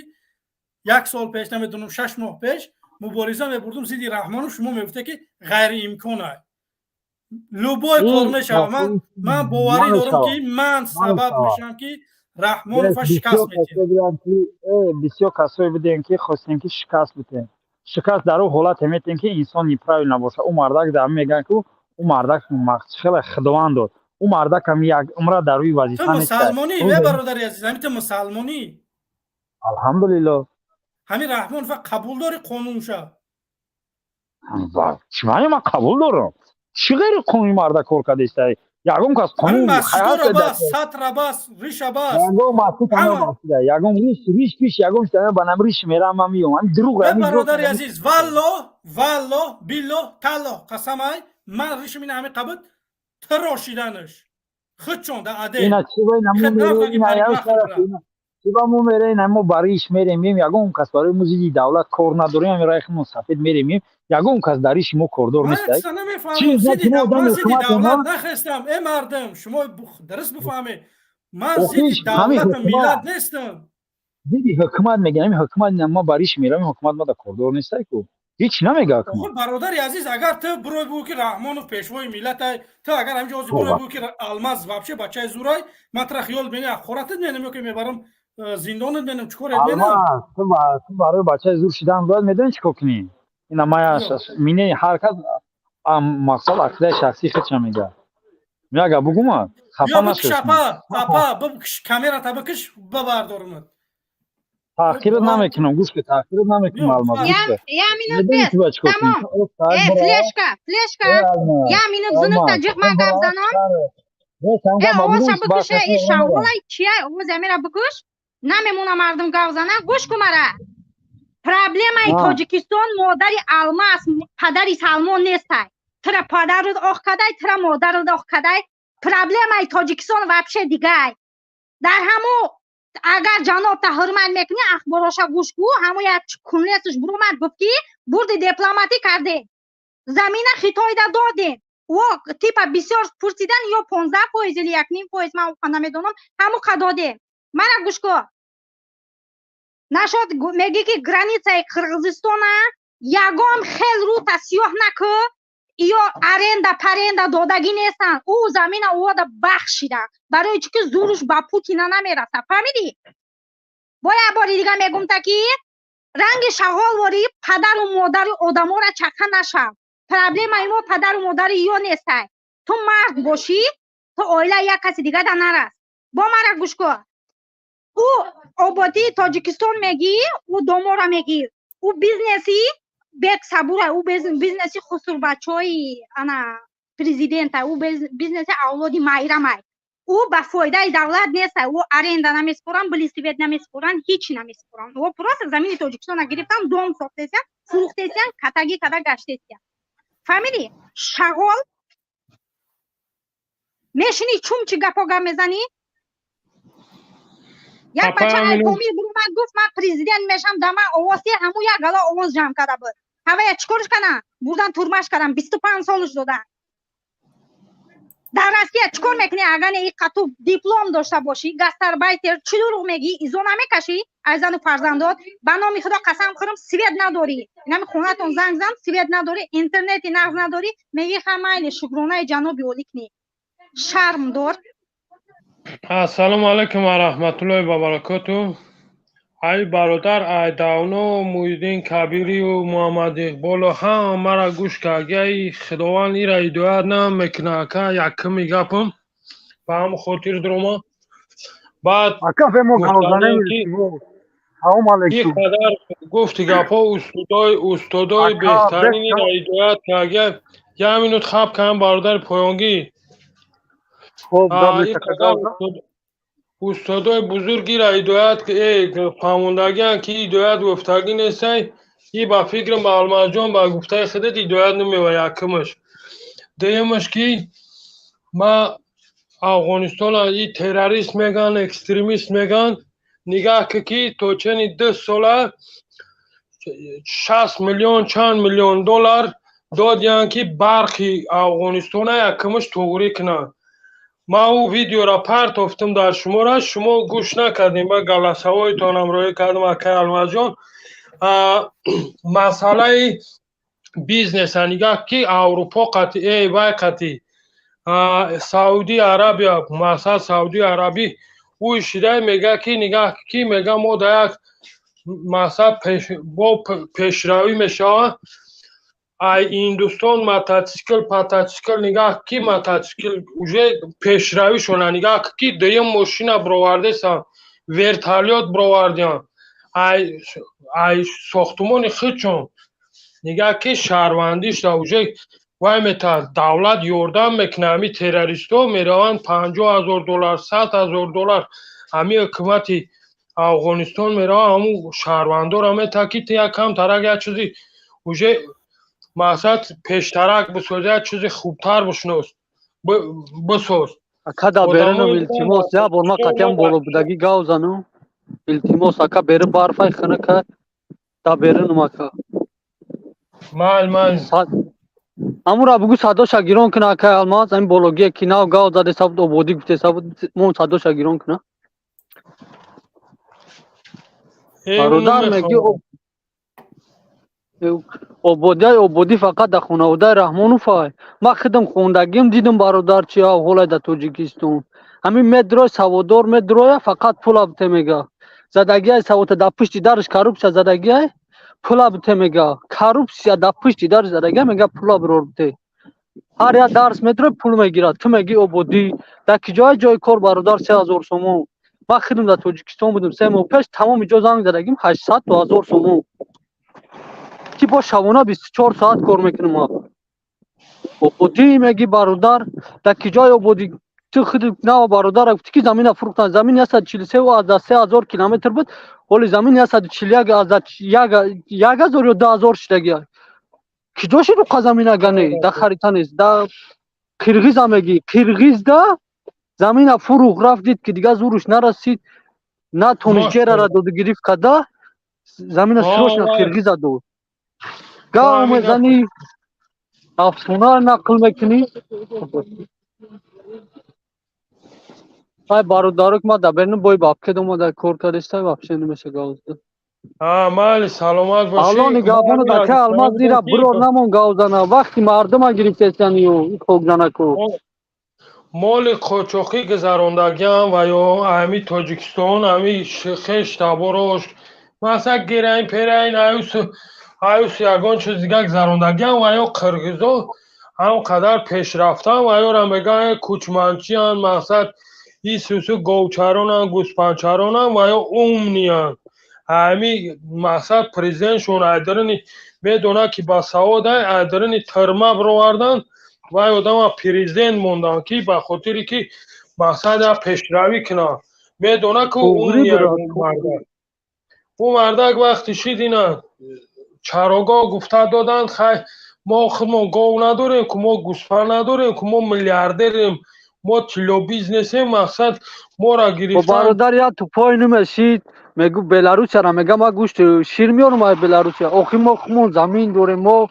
S1: як сол пеш, намедонам, 6 моҳ пеш мубориза мебурдум зидди Раҳмонов, шумо мегуфте, ки ғайриимкон ай. Любой кор мешава. Ман боварӣ дорам, ки ман сабаб мешавам, ки Раҳмонова шикаст метиҳам.
S10: Бисёр касое будем, ки хостем, ки шикаст битем. Шикаст дар ӯ ҳолате метем, ки инсон неправильно боша. Ӯ мардак дар мегӯянд, ки ӯ мардак хеле худованд дод, ӯ мардакам як умра дар рӯи
S1: Ту
S10: вазифа нест.
S1: мусалмонӣ, е бародари азиз, ҳамин ту мусалмонӣ?
S10: Алҳамдулилло.
S1: Ҳамин Раҳмонова қабул дорӣ қонунша?
S10: Чӣ маъне ман қабул дорам? Чӣ ғайри қонуни марда кор кардааст? Ягон кас
S1: Ҳамин
S10: қонун
S1: масҷидоро бас, сатра бас, риша бас.
S10: Ягон масҷид
S1: Ҳама.
S10: Ягон риш риш пиш ягон ба нам риш мерам, ман миём, ҳамин дурӯғ.
S1: Е
S10: Ҳамин
S1: бародари азиз, валлоҳ, валлоҳ, биллоҳ, таллоҳ, қасамай, ман ришам ина ҳамин қабд тарошиданаш худчон дар адел.
S10: Ина чӣ ба ина
S1: Хед
S10: мо
S1: нафтаги
S10: ина
S1: парикмахер бира.
S10: Чӣ ба мо мерем, ина мо ба риш мерем, мем, ягон кас барои мо зидди давлат кор надорем, ҳамин райхи мо сафед мерем, мем, ягон кас дар риши мо кордор
S1: Ман
S10: нест.
S1: чиза намефаҳмам, зидди ман зидди давлат нахестам. Э мардум, шумо дуруст бифаҳмед, ман зидди давлату миллат нестам.
S10: Зидди ҳукумат мегӯям, ҳамин ҳукумат ма ба риш мерам, ҳукумат ма да кордор нестай ку, ҳеҷ намега ҳукумат.
S1: Охир, бародари азиз, агар ту бурой бигӯ, ки Раҳмонов пешвои миллатай, ту агар ҳаминҷо ҳозир бурой бигӯ, ки Алмаз вообще бачаи зурай, ман тура хиёл мене ҳақоратат менам ё ки мебарам зиндонат менам, чӣ корет менам?
S10: Алмаз, ту барои бачаи зур шидан бояд медонӣ чӣ кор кунӣ? Ина мая мине ҳар кас мақсад ақидаи шахсии худша мега. Мега бугума хафа
S1: Ё бикш,
S10: нашед.
S1: Апа, апа, бикш, камерата бикш, бабардорумат.
S10: Таъхират намекунам, гӯш ки, таъхират намекунам, Алмаз, гӯш
S3: Я,
S10: ки.
S3: я минут
S10: Медонӣ
S3: бес.
S10: ту бояд чӣ кор кунӣ?
S3: Тамом. Э, флешка, флешка. Я минут зинукта ҷиқ ман гап занам. Э, овозша бикуше, и шаволай чия, овоз амира бикуш. Намемона мардум гап занам. Гӯш ку мара. Проблемаи Тоҷикистон модари Алмаз, падари Салмон нестай. Тра падарут ох кадай, тра модарут ох кадай. Проблемаи Тоҷикистон вообще дигай. Дар ҳамо агар ҷанобта ҳурмат мекунӣ, ахбороша гӯш ку, ҳамо як кунлесш буромад, гуфт, ки бурди дипломатӣ кардем, замина Хитойда додем. О типа бисёр пурсидан, ё 15% или 1,5%, ман уқа намедонам, ҳамуқа додем. Мара гӯш ку, нашод мегӣ, ки границаи Қирғизистона ягон хел рута сиёҳ накӯ, ё аренда паренда додагӣ нестанд. Ӯ замина ӯода бахшида, барои чӣ ки зуруш ба Путина намераса, фаҳмидӣ? Бо як бори дига мегумта, ки Ранги шағолворӣ падару модари одаморо чақа нашав. Проблемаи мо падару модари ё нестай. Ту мард бошӣ, ту оила як каси дига да нарас. Бо мара гӯш кун. Ӯ ободии Тоҷикистон мегӣ, ӯ домора мегӣ. Ӯ бизнеси бек сабура, ӯ бизнеси хусурбачои ана президента, ӯ бизнеси авлоди майрамай. Ӯ ба фоидаи давлат нест, ӯ аренда намеспоранд, пили свет намеспоранд, ҳеч намеспоранд. Ӯ просто замини Тоҷикистона гирифтан, дом сохтесиян, фурӯхтесиян, катагӣ када гаштесиян. Фаҳмидӣ? Шағол мешинӣ, чумчи гапо гап мезанӣ. Як бача Айпомир бурумад, гуфт: «Ман президент мешам», да ман овоз, ҳамун як гала овоз ҷамъ карда буд. Ҳавая чӣ корш карданд? Бурдан турмаш кардан, 25 солш додан. Дар Россия чӣ кор мекунӣ, агар не иқату диплом дошта бошӣ, гастарбайтер? Чӣ дурӯғ мегӣ? Изо намекашӣ аз зану фарзандот? Ба номи Худо қасам хӯрам, свет надорӣ. Инами хонатон занг зан, свет надорӣ, интернети нағз надорӣ. Мегӣ: «Ха, майли, шукронаи ҷаноби олӣ кунӣ». Шарм дор.
S11: Ассалому алайкум ва раҳматуллоҳи ва баракоту. Ай бародар, ай давно Муҳиддин Кабирию Муҳаммад Иқболу ҳамаро гӯш кардаи, Худованд ира ҳидоят намекуна, ака. Якуми гапам ба ҳамн хотир дурома. Баъд қадар гуфти гапҳо, устодои беҳтарин ира ҳидоят карда. Як минут хаб кам, бародари поёнгӣ. Устодои бузургира ҳидоят фаҳмондагиан, ки ҳидоят гуфтагӣ нестай. И ба фикрам, ба Алмазҷон, ба гуфтаи худат ҳидоят намева. Якумаш. Дуюмаш, ки ма Афғонистона и террорист меган, экстремист меган. Нигаҳ ки, ки то чени 2 сола 60 миллион, чанд миллион доллар додиянд, ки барқи Афғонистона якумаш туғрӣ кунанд. Ман ӯ видеоро партофтам дар шумора, шумо гӯш накардем. Ба голосовой тонам роӣ кардам, акай Алмазҷон. Масъалаи бизнеса нигаҳ, ки Аврупо қати э вай қати Саудии Арабия, масалан, Саудии Арабӣ ӯ шидай мега, ки нигаҳ, ки мега, мо дар як масалан бо пешравӣ мешавад. Ай Ҳиндустон мотоцикл, патоцикл, нигаҳ, ки мотоцикл уже пешравишона. Нигаҳ, ки дуюм мошина бировардесан, вертолёт бировардиан ай сохтумони худшон. Нигаҳ, ки шаҳрвандишда уже вай метавад, давлат ёрдам мекунад. Ҳами террористҳо мераванд, 50 000 доллар, 100 000 доллар ҳами ҳукумати Афғонистон меравад, ҳамун шаҳрвандоро метавад, ки ту як кам тарак, як чизи уже мақсад пештарак бисоз, як чизи хубтар бишнос, бисоз.
S7: Ака, да берунам, илтимос, як бор ма қатъиян болобудагӣ гав занам. Илтимос, ака, берун барфай хинака, да берунам, ака.
S11: Майл, майл.
S7: Ҳамура бугӯ, садоша гирон куна, акай Алмаз, ҳамин бологие ки нав гав задеса буд, ободӣ гуфтеса буд, мо садоша гирон куна. Бародар, меги ободиай, ободӣ фақат дар хонаводаи Раҳмонов ай. Ман худам хондагим, дидам, бародар, чи аҳволай дар Тоҷикистон. Ҳамин медрой, саводдор медроя, фақат пула бите мега. Задагиай савота, дар пушти дарш коррупсия задагиай, пула бите мега. Коррупсия дар пушти дарш задагиай, мега пула бирор бите. Ҳар як дарс медрой, пул мегирад. Ту мегӣ ободӣ дар ки ҷое ҷои кор, бародар, 3000 сомон. Ман худам дар Тоҷикистон будам 3 моҳ пеш, тамоми ҷо занг задагим, 800 то 1000 сомон, ки бо шабона 24 соат кор мекунам. Ободӣ мегӣ, бародар, дар ки ҷои ободӣ? Ту худ нава, бародар, гуфтӣ, ки замина фурӯхтан. Замин 143,3 ҳазор километр буд, ҳоли замин 141,1 ҳазор ё 2000 шидагия. Ки ҷо шид уқа замина гане? Да харита нест. Да Қирғиза мегӣ, Қирғизда замина фурӯх, рафт, дид, ки дига зуруш нарасид, натонист, ҷерара доду гирифт када, замина срочно Қирғиза дод. Гав мезанӣ, афсона нақл мекунӣ. Ай бародарок, ма да берну бой бабкед омада кор кардистай, вообще немеша гав зада.
S11: Майли, саломат бошӣ.
S7: Алло нигаҳбону дака Алмаз, ира бирор намон гав зана, вақти мардума гирифтесанию хокзанаку.
S11: Моли қочоқӣ гузарондагиам ва ё ҳами Тоҷикистон, ҳами хеш таборош. Масалан, героин пероин аюс аюс ягон чиз дига гузарондагиам, ва ё қирғизо ҳам қадар пешрафтан, ва ёра мегӯянд кучманчиян, мақсад исусу говчаронан, гӯспанчаронан, ва ё умниян. Ҳами мақсад президентшон айдарини медонад, ки ба савод айдарини тирма бировардан, вай одама президент мондан, ки ба хотире ки мақсад я пешравӣ кунад. Медонад, ки умния ӯ мардак. Вақти шид, ина чарогоҳ гуфта доданд. Хай, мо худмон гов надорем, ку мо гӯспанд надорем, ку мо миллиардерем, мо тилло бизнесем, мақсад мора гирифтан.
S7: Бародар, я тупой намешид, мегу Беларусияра мега, ма гӯшти шир меёрам ай Беларусия. Охи мо худмон замин дорем, мо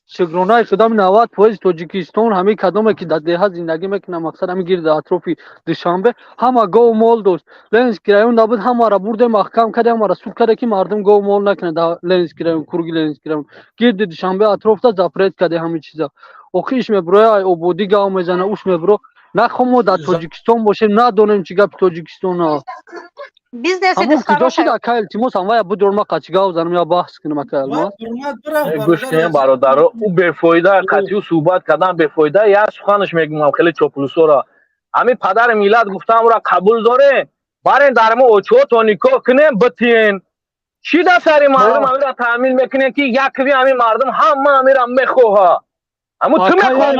S7: шукронаи худам 90% Тоҷикистон, ҳамин кадоме ки дар деҳа зиндагӣ мекунад, мақсад ҳамин гирди атрофи Душанбе ҳама гов мол дошт. Ленинский район набуд, ҳамаро бурдем, маҳкам кардем, ҳамаро суд карде, ки мардум гов мол накунад дар Ленинский район, круги Ленинский район, гирди Душанбе атрофта запрет карде ҳамин чиза. Охи иш мебуроя, ай ободӣ гав мезана, уш мебуро. Нахо мо дар Тоҷикистон бошем, надонем чӣ гапи Тоҷикистон.
S3: Бизнеси
S7: ҳамон куҷо шид, ака? Илтимос, ҳамвая будор, ма қачи гав занам я баҳс кунам, ака Алмаз.
S16: Гӯш кунем, бародаро, ӯ бефоида, қатъиу суҳбат кардан бефоида. Як суханаш мегӯям, хеле чоплусора. Ҳамин падари миллат гуфтам, ӯра қабул дорем, барен дар мо очиҳото никоҳ кунем, битиен. Чӣ дар сари мардум ҳамира таъмин мекунем, ки якви ҳамин мардум ҳама ҳамира мехоҳа? Аммо ту мехоҳӣ,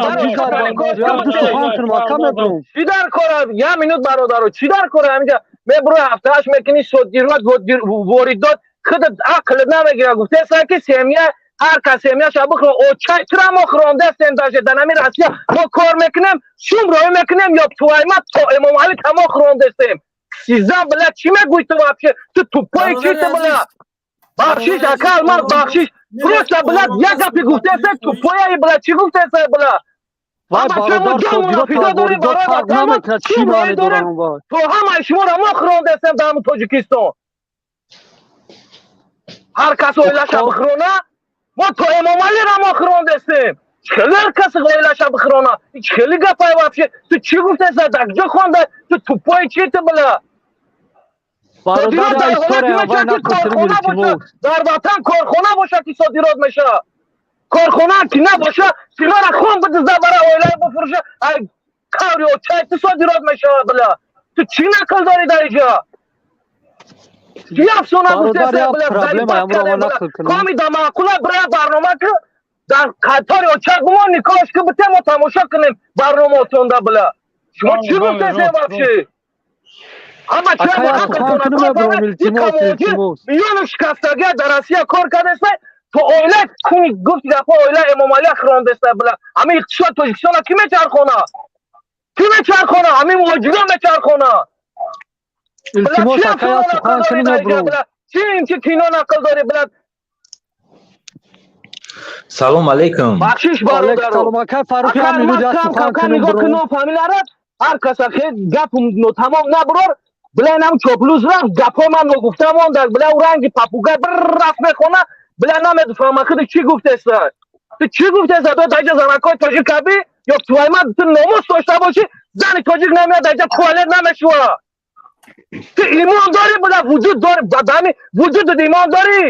S16: чӣ дар кора? Як минут, бародаро, чӣ дар кора? Ҳаминҷа мебурои, ҳафтааш мекунӣ, содирот, воридот, худат ақлат намегира. Гуфтеса, ки семья, ҳар кас семьяша бихӯ, очай тура мо хӯрондастем. Даже дар ҳамин Россия мо кор мекунем, шум роҳӣ мекунем, ё туайма то Эмомалӣ тамо хӯрондастем. Сиза, бля, чӣ мегӯӣ ту вообще? Ту тупой чӣ ту, бля? Бахшиш, ака Алмаз, бахшиш. Просто, бля, як гапи гуфтеса, тупоя, бля, чӣ гуфтеса, бля?
S7: Вай бародар, содирот воридот фарқ намекунад, чӣ маъне дорад?
S16: То ҳамаи шуморо мо хӯрондастем дар ҳамин Тоҷикистон. Ҳар кас оилаша бихӯрона, мо то Эмомалиро мо хӯрондастем. Хеле ҳар кас оилаша бихӯрона, хеле гапай вообще. Ту чӣ гуфтеса? Дар куҷо хонда? Ту тупой чӣ ту, бля?
S7: Бародар, история вай
S16: корхона боша, дар ватан корхона боша, ки содирот мешавад. Корхона ки набоша, сигара хом бидизда, бара оилаи бифурӯша, ай каври очай ту содирот мешавад, бля. Ту чӣ нақл дорӣ дар иҷа? Чӣ афсона гуфтеса, бля? Коми да маъқула бира, барнома ки дар қатори очак бумон, никоҳш ки бите, мо тамошо кунем барномаотонда, бля. Шумо чӣ гуфтесе вообще? Ҳама миёну шикастагия дар Россия кор кардеста, то оила куни гуфти гапо, оила Эмомалия хӯрондеста, бля. Ҳамин иқтисод Тоҷикистона ки мечархона? Ки мечархона? Ҳамин муҳоҷирон мечархона.
S7: Илтимос, акая, сухан кунем, бро.
S16: Чи ин чи кино нақл дорӣ, бля?
S17: Салом алейкум.
S16: Бахшиш, бародаро.
S7: Акай Фаррух, як минут як сухан кунем,
S16: нигоҳ
S7: бро.
S16: Кунам фамилияра, ҳар каса хе гап нотамом набурор, бля. Нам чоплус рафт, гапҳо ман ногуфта мондак, бля. У ранги попугай бир рафт мехона, бля, намедуфаҳма худи чӣ гуфтеса. Ту чӣ гуфтеса? То даҷа занакҳои тоҷик каби ё туайма, ту номус дошта бошӣ, зани тоҷик намеяд даҷа, туалет намешува. Ту имон дорӣ, бля? Вуҷуд дорӣ? Бадами вуҷудат имон дорӣ?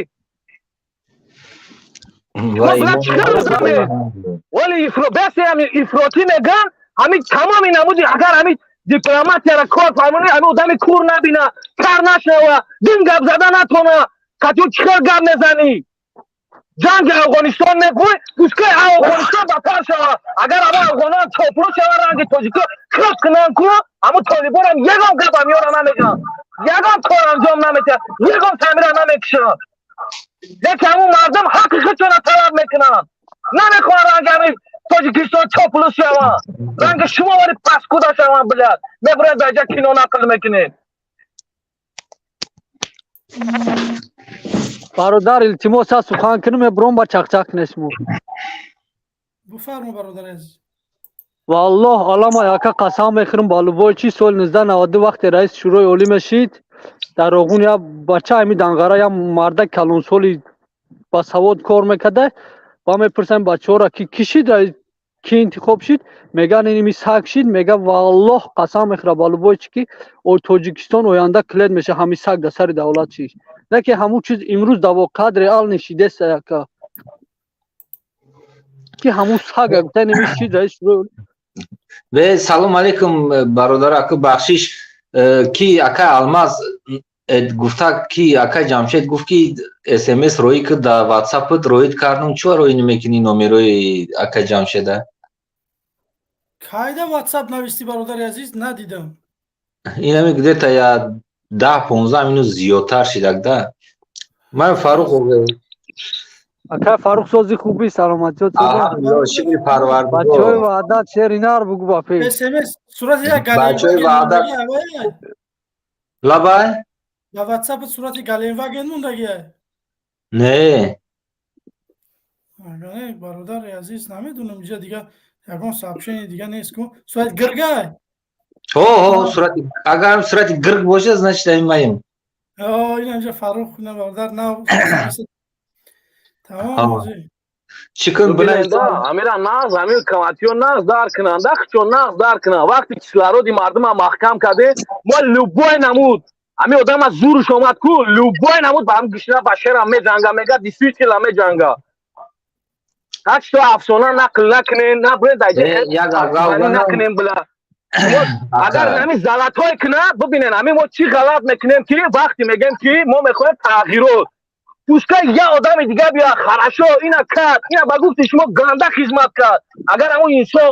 S17: Ва
S16: бля,
S17: имон
S16: чӣ одаме? Вале басе ҳами ифротӣ меган, ҳамин тамоми намуди, агар ҳамин дипломатияра кор фармонӣ, ҳамин одами кур набина, кар нашнава, дин гап зада натона, катю чӣ хел гап мезанӣ? Ҷанги Афғонистон мегӯй, пускай Афғонистон баттар шава. Агар ҳама афғонон чоплу шава, ранги тоҷико хилт кунанд ку, ҳамун толибонам ягон гап амёра намегӯянд, ягон кор анҷом наметиҳанд, ягон тамира намекушанд. Лекин ҳамун мардум ҳаққи худшона талаб мекунанд, намехоҳанд ранги ҳамин Тоҷикистон чоплус шаванд, ранги шумо вари паскуда шаванд, блядь. Мебуред, дар ҷа кино нақл мекунед.
S7: Бародар, илтимос, аз сухан кунем, мебуром, ба чақчақ кунед шумо.
S1: Буфармо, бародари азиз.
S7: Валлоҳ алама, яка қасам мехӯрам ба любой чи, соли 1992 вақте раиси Шӯрои Олӣ мешид, дар Роғун як бача ҳами Данғара, як мардак калонсоли ба савод кор мекарда, ба мепурсам бачаҳоро, ки кӣ шид, Ки интихоб шид, меган иними саг шид, мега валлоҳ қасам мехӯра ба любой чи ки Тоҷикистон оянда клет меша, ҳами саг да сари давлат шид. Не ки ҳамун чиз имрӯз да воқеат реал нишидеста, яка ки ҳамун сага гуфта иними шид раис.
S17: Ве, салом алейкум, бародар, аку бахшиш, ки ака Алмаз гуфта, ки ака Ҷамшед гуфт, ки СМС роӣ ки да ватсапат роид кардум, чӯ роӣ намекунӣ номерои ака Ҷамшеда?
S1: Кайда ватсап навистӣ, бародари азиз, надидам.
S17: Инами где-то я 10-15 минут зиёдтар шидак да. Ман Фарух.
S7: Ака Фарух, сози, хуби, саломатиёт?
S17: Алҳамдулиллоҳ, шукри Парвардигор.
S7: Бачаҳои Ваҳдат, шери нар бугу ба пеш.
S1: СМС сурати як
S17: Бачаҳои Ваҳдат, лабай.
S1: Ба ватсап сурати Галенваген мондагия?
S17: Не.
S1: Бародари азиз, намедонам, иҷа дига ягон сообщение дига нест ку, сурати гиргай.
S17: Ҳо, ҳо, сурати, агар сурати гирг бошад, значит, ами маем.
S1: Инамҷа Фарух, бародар, нав тамом.
S17: Чӣ кун?
S16: Амира нағз, амир каматиё нағз дар кунанд, ахчо нағз дар кунанд. Вақте кислороди мардума маҳкам карде, мо любой намуд ами одама зуруш омад ку, любой намуд ба ҳам гишна ба шерам меҷанга, мега, действительно меҷанга. Так что афсона нақл накунен, набурен, накунем била. Агар ҳами залатҳое кунад, бибинен, ҳами мо чӣ ғалат мекунем, ки вақте мегӯем, ки мо мехоҳем тағйирот, пускай я одами дига бия, хорошо, ина кард, ина ба гуфти шумо ганда хизмат кард. Агар ҳамон инсон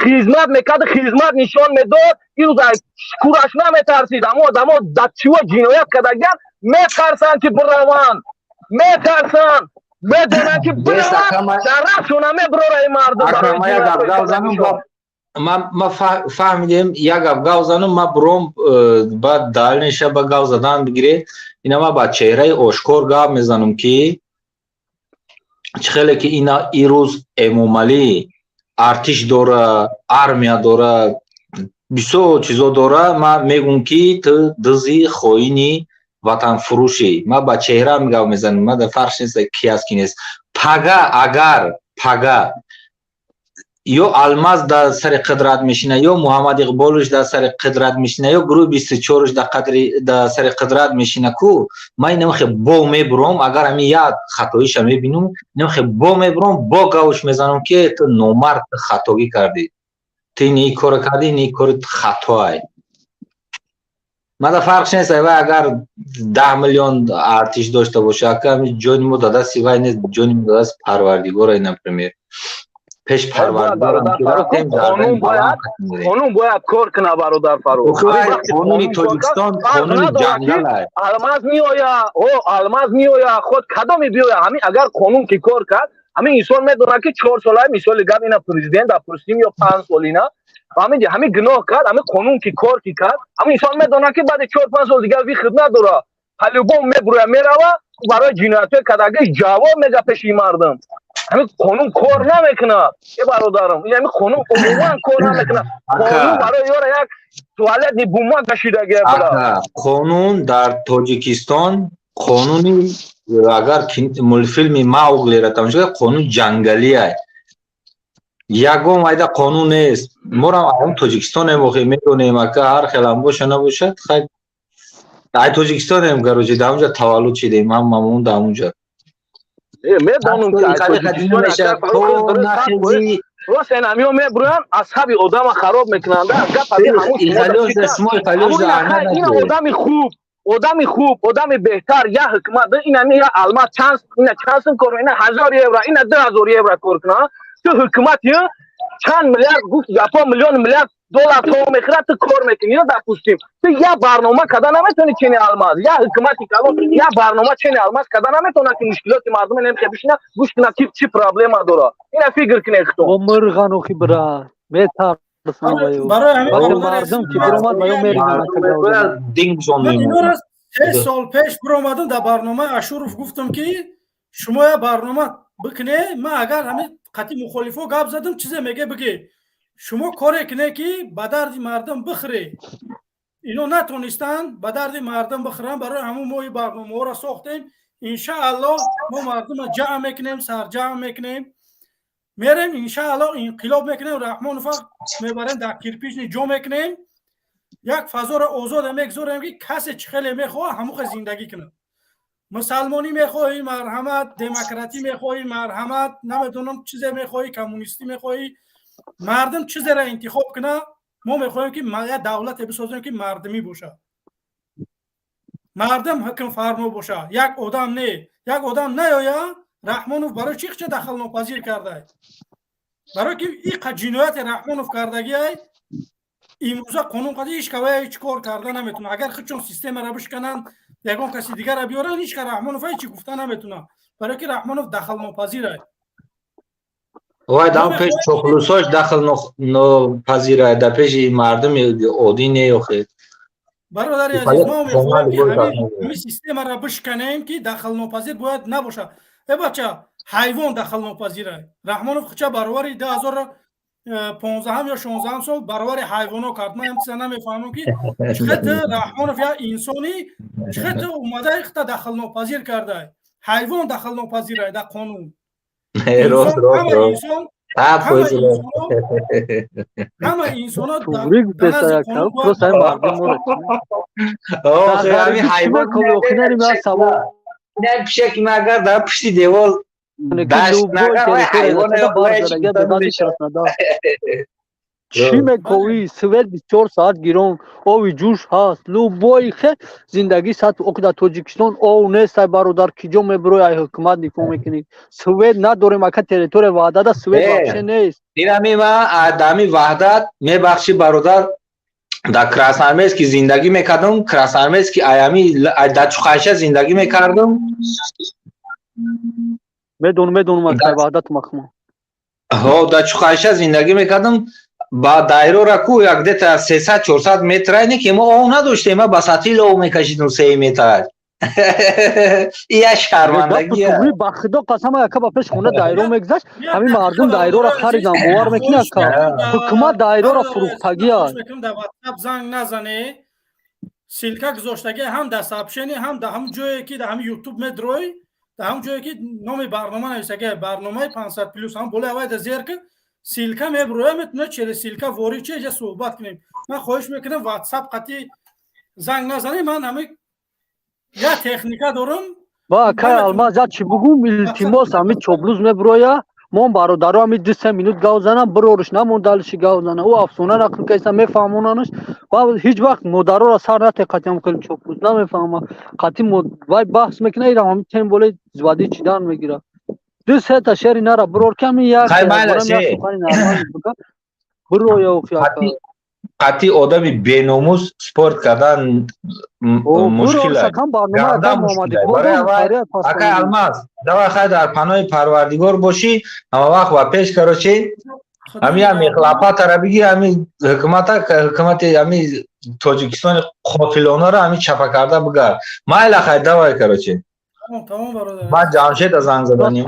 S16: хизмат мекард, хизмат нишон медод, ирӯз кураш наметарсид. Ҳамон одамо дар чиво ҷиноят кардагиан, метарсанд, ки бираванд, метарсанд, медонанд, ки бираванд, шарафшона мебарора ин мардум.
S17: Ма фаҳмидем, як гап гав занам, ма буром, баъд дальнейша ба гав задан бигире. Ина ма ба чеҳраи ошкор гап мезанам, ки чӣ хеле ки ина ирӯз Эмомалӣ артиш дора, армия дора, бисёр чизо дора, ман мегӯм, ки ту дызи, хоини, ватанфурӯшӣ. Ман ба чеҳраам гап мезанам, ма фарқ нест, ки аст, ки нест. Пага, агар пага ё Алмаз дар сари қудрат мешина, ё Муҳаммад Иқболович дар сари қудрат мешина, ё гурӯҳи 24-уш дар сари қудрат мешина ку, ман инамхе бо мебуром. Агар ҳамин як хатоиша мебинум, инамхе бо мебуром, бо гавш мезанам, ки ту номард, хатогӣ кардӣ, ту ини кора кардӣ, ини кори хатоай. Мада фарқ нест, вай агар 10 миллион артиш дошта боша, ака, ҷони мо дар дасти вай нест, ҷони мо дар дасти Парвардигора, например, пеш.
S16: Қонун бояд кор кунад, бародар Фарух.
S17: Қонуни Тоҷикистон қонуни ҷангал.
S16: Алмаз меоя, о Алмаз меоя, худ кадоме биёя, ҳамин агар қонун ки кор кард, ҳамин инсон медонад, ки 4 сола, мисоли гап, ина президент допустим, ё 5 солина, ҳамин ҳамин гуноҳ кард, ҳамин қонун ки кор ки кард, ҳамин инсон медонад, ки баъди 4-5 сол дигар выход надорад, по-любому мебуроя, мерава, барои ҷиноятҳои кардагиш ҷавоб мега пеши мардум. Ҳамин қонун кор намекунад, э бародарам, ин ҳамин қонун умуман кор намекунад. Қонун барои ёра як туалетный бумага шидагия.
S17: Қонун дар Тоҷикистон қонуни, агар мультфилми Мауглиро тамошо кунед, қонун ҷангалиай, ягон вайда қонун нест. Морам ам тоҷикистонем, охи медонем, ака, ҳар хелам боша, набошад, хай, ай тоҷикистонем, короче, дар онҷа таваллуд шидем, ҳамамон дар онҷа.
S16: Медонам ки рост ҳамиё мебуранд, асаби одама хароб мекунанд. Гап ина одами хуб, одами хуб, одами беҳтар, я ҳукмат, ина я алмаз чанд, ина чанд сум кор, ина 1000 евро, ина 2000 евро кор кунад. Ту ҳукумати чанд миллиард, гуфт гапо, миллион миллиард доллар то мехӯрад, ту кор мекунӣ, ё допустим, ту як барнома карда наметавонӣ, чени алмаз, як ҳукумати калон як барнома чени алмаз карда наметавонад, ки мушкилоти мардуме немхе бишина, гӯш кунад, ки чӣ проблема дорад. Ина фикр кунед худтон.
S7: Мырған охи, бира, метарсам. Мардум ки биромад, ва ё меринанд.
S1: 3 сол пеш биромадам дар барномаи Ашуров, гуфтам, ки шумо як барнома бикуне, ман агар ҳамин қатъи мухолифо гап задам, чизе меге, биге, шумо коре куне, ки ба дарди мардум бихӯре. Ино натонистанд ба дарди мардум бихӯранд, барои ҳамун мо ин барномаҳоро сохтем. Иншааллоҳ, мо мардума ҷамъ мекунем, сарҷамъ мекунем. Мерем, иншаалло, инқилоб мекунем, Раҳмонова мебарем, дар кирпичный ҷо мекунем, як фазоро озода мегузорем, ки касе чӣ хеле мехоҳа, ҳамухе зиндагӣ кунад. Мусалмонӣ мехоҳӣ, марҳамат, демократӣ мехоҳӣ, марҳамат, намедонам, чизе мехоҳӣ, коммунистӣ мехоҳӣ, мардум чизеро интихоб кунад. Мо мехоҳем, ки як давлате бисозем, ки мардумӣ бошад, мардум ҳукмфармо бошад, як одам не, як одам наёя. Раҳмонов барои чӣ хча дахлнопазир кардай? Барое ки иқа ҷинояте Раҳмонов кардагиай, имрӯза қонун қади ҳеч кавая ҳеч кор карда наметавонад. Агар худшон системаро бишкананд, ягон каси дигарро биёранд, ҳеч ка Раҳмонов ҳеч чи гуфта наметавонад, барое ки Раҳмонов дахлнопазирай.
S17: Вай дар пеш чоплусош дахл нопазирай, дар пеши мардуми оддӣ не охе.
S1: Бародари азиз, мо мехоҳем, ки ҳамин системаро бишканем, ки дахлнопазир бояд набошад. Э бача, ҳайвон дахлнопазирай. Раҳмонов хуча баробари 2015-ам ё 16-ам сол баробари ҳайвоно кард. Ман ҳам чиза намефаҳмам, ки чихел Раҳмонов як инсони, чихел ту омадай хита дахлнопазир кардай. Ҳайвон дахлнопазирай дар қонун.
S17: Рост, рост, рост.
S1: Ҳама инсонот
S7: Туғри гуфтеса яка, просто ҳамин мардум моро.
S17: Ҳайвон
S7: савол.
S17: Пишаки ма агар дар пушти девол дашт нагар, ҳайвон.
S7: Чӣ мековӣ? Свет 24 соат гирон, ови ҷӯш ҳаст, любой хе зиндагӣ сатҳ оки. Дар Тоҷикистон ов нест, ай бародар, ки ҷо мебирои, ай ҳукумат нифо мекунӣ? Свет надорем, ака, территория Ваҳдата свет вообще нест.
S17: Инами ма дами Ваҳдат, мебахшӣ, бародар, дар Красноармейский зиндагӣ мекардам, Красноармейский аями дар Чуқайша зиндагӣ мекардам.
S7: Медонам, медонам, ака, Ваҳдат махма.
S17: Ҳо, дар Чуқайша зиндагӣ мекардам. Ба дайрора ку як где-то 300-400 метра не, ки мо ов надоштем, ма ба сатил ов мекашидем, 3 метр. Я шармандагӣ.
S7: Ба худо қасам, ака, ба пеш хона дайро мегузашт, ҳамин мардум дайрора харидан, бовар мекунӣ, ака? Ҳукумат дайрора фурӯхтагӣ аст.
S1: Дар WhatsApp занг назане, ссылка гузоштагӣ ҳам дар сообщение, ҳам дар ҳамн ҷое ки дар ҳамин Ютуб медрой, дар ҳамн ҷое ки номи барнома нависагӣ, барномаи 500 плюс, ҳам болои авайда зер ки ссылка меброя, метавона через ссылка ворид чи, иҷа суҳбат кунем. Ман хоҳиш мекунам, WhatsApp қатъи занг назанем, ман ҳами я техника дорам.
S7: Ва акай Алмаз, я чӣ бугум, илтимос, ҳами чоблуз меброя, мо бародаро ҳами 2-се минут гав занам, бирориш намон, далиши гав зана, ӯ афсона нақл кайса, мефаҳмонанаш. Ва ҳеҷ вақт модароро сар нате, қатъиам хеле чоплуз намефаҳма, қатъи вай баҳс мекуна, ира ҳами тем боле звади чидан мегира. Ду сета шери нара бирор, ки ҳами як сухани нормал бироя.
S17: Қатъи одами беномус спорт кардан мушкил. Акай Алмаз, давай, хай, дар паноҳи Парвардигор бошӣ ҳама вақт ва пеш, короче, ҳами як мехлапатара бигир, ҳами ҳукумата, ҳукумати ҳами Тоҷикистони қотилонаро ҳами чапа карда бигард. Майла, хай, давай, короче.
S1: Тамом, бародар.
S17: Ман Ҷамшеда занг заданем.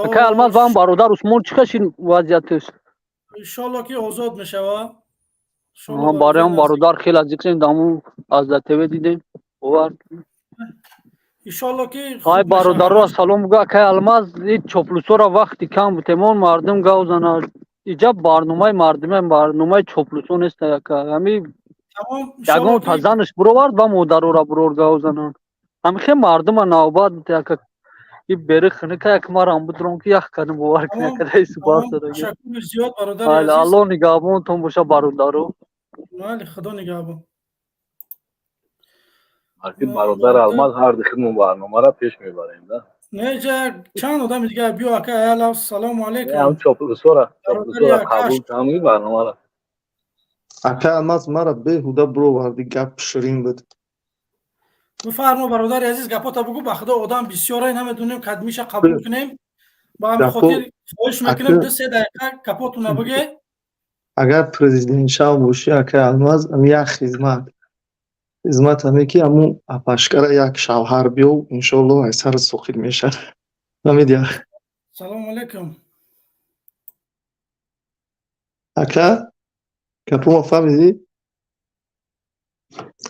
S7: Акай Алмаз, вам бародар Усмон чӣ кашид вазъияташ?
S1: Иншолло, ки озод мешава.
S7: Бароям бародар хеле зикрем, даму аз ТВ дидем, бовар.
S1: Иншолло, ки
S7: Ай бародаро, салом буга. Акай Алмаз, и чоплусора вақти кам бутемон, мардум гав зана. Иҷа барномаи мардуме, барномаи чоплусо нест, ака. Ҳами ягон та занаш буровард ва модарора бурор, гав занан. Ҳами хе мардума навбат ака, и бери хунука як марам будром, ки ях кардем, бовар кунӣ, ака, раиси басадаги.
S1: Ташаккури зиёд, бародари азиз.
S7: Аллоҳ нигаҳбонтон боша, бародаро.
S1: Майли, Худо нигаҳбон.
S18: Аки бародар Алмаз, ҳар ди хидмон барномаро пеш мебарем, да?
S1: Не, ҷа чанд одами дигар биё, ака Алав, салому алейкум.
S18: Ҳам чоплусора, чоплусора қабул кунам барномаро.
S15: Ака Алмаз, мара беҳуда бироварди, гап ширин буд.
S1: Бифармо, бародари азиз, гапота бугӯ. Ба худо, одам бисёре, намедонем кадмиша қабул кунем, ба ҳамин хотир хоҳиш мекунем, 2-се дақиқа гапотуна буге.
S15: Агар президент шав бошӣ, акай Алмаз, як хизмат, хизмат ҳаме ки ҳамун апашкара як шавҳар биёв, иншоалло, ай сар соқит мешавад. Фаҳмиди?
S1: Салому алейкум.
S15: Ака, гапома фаҳмидӣ?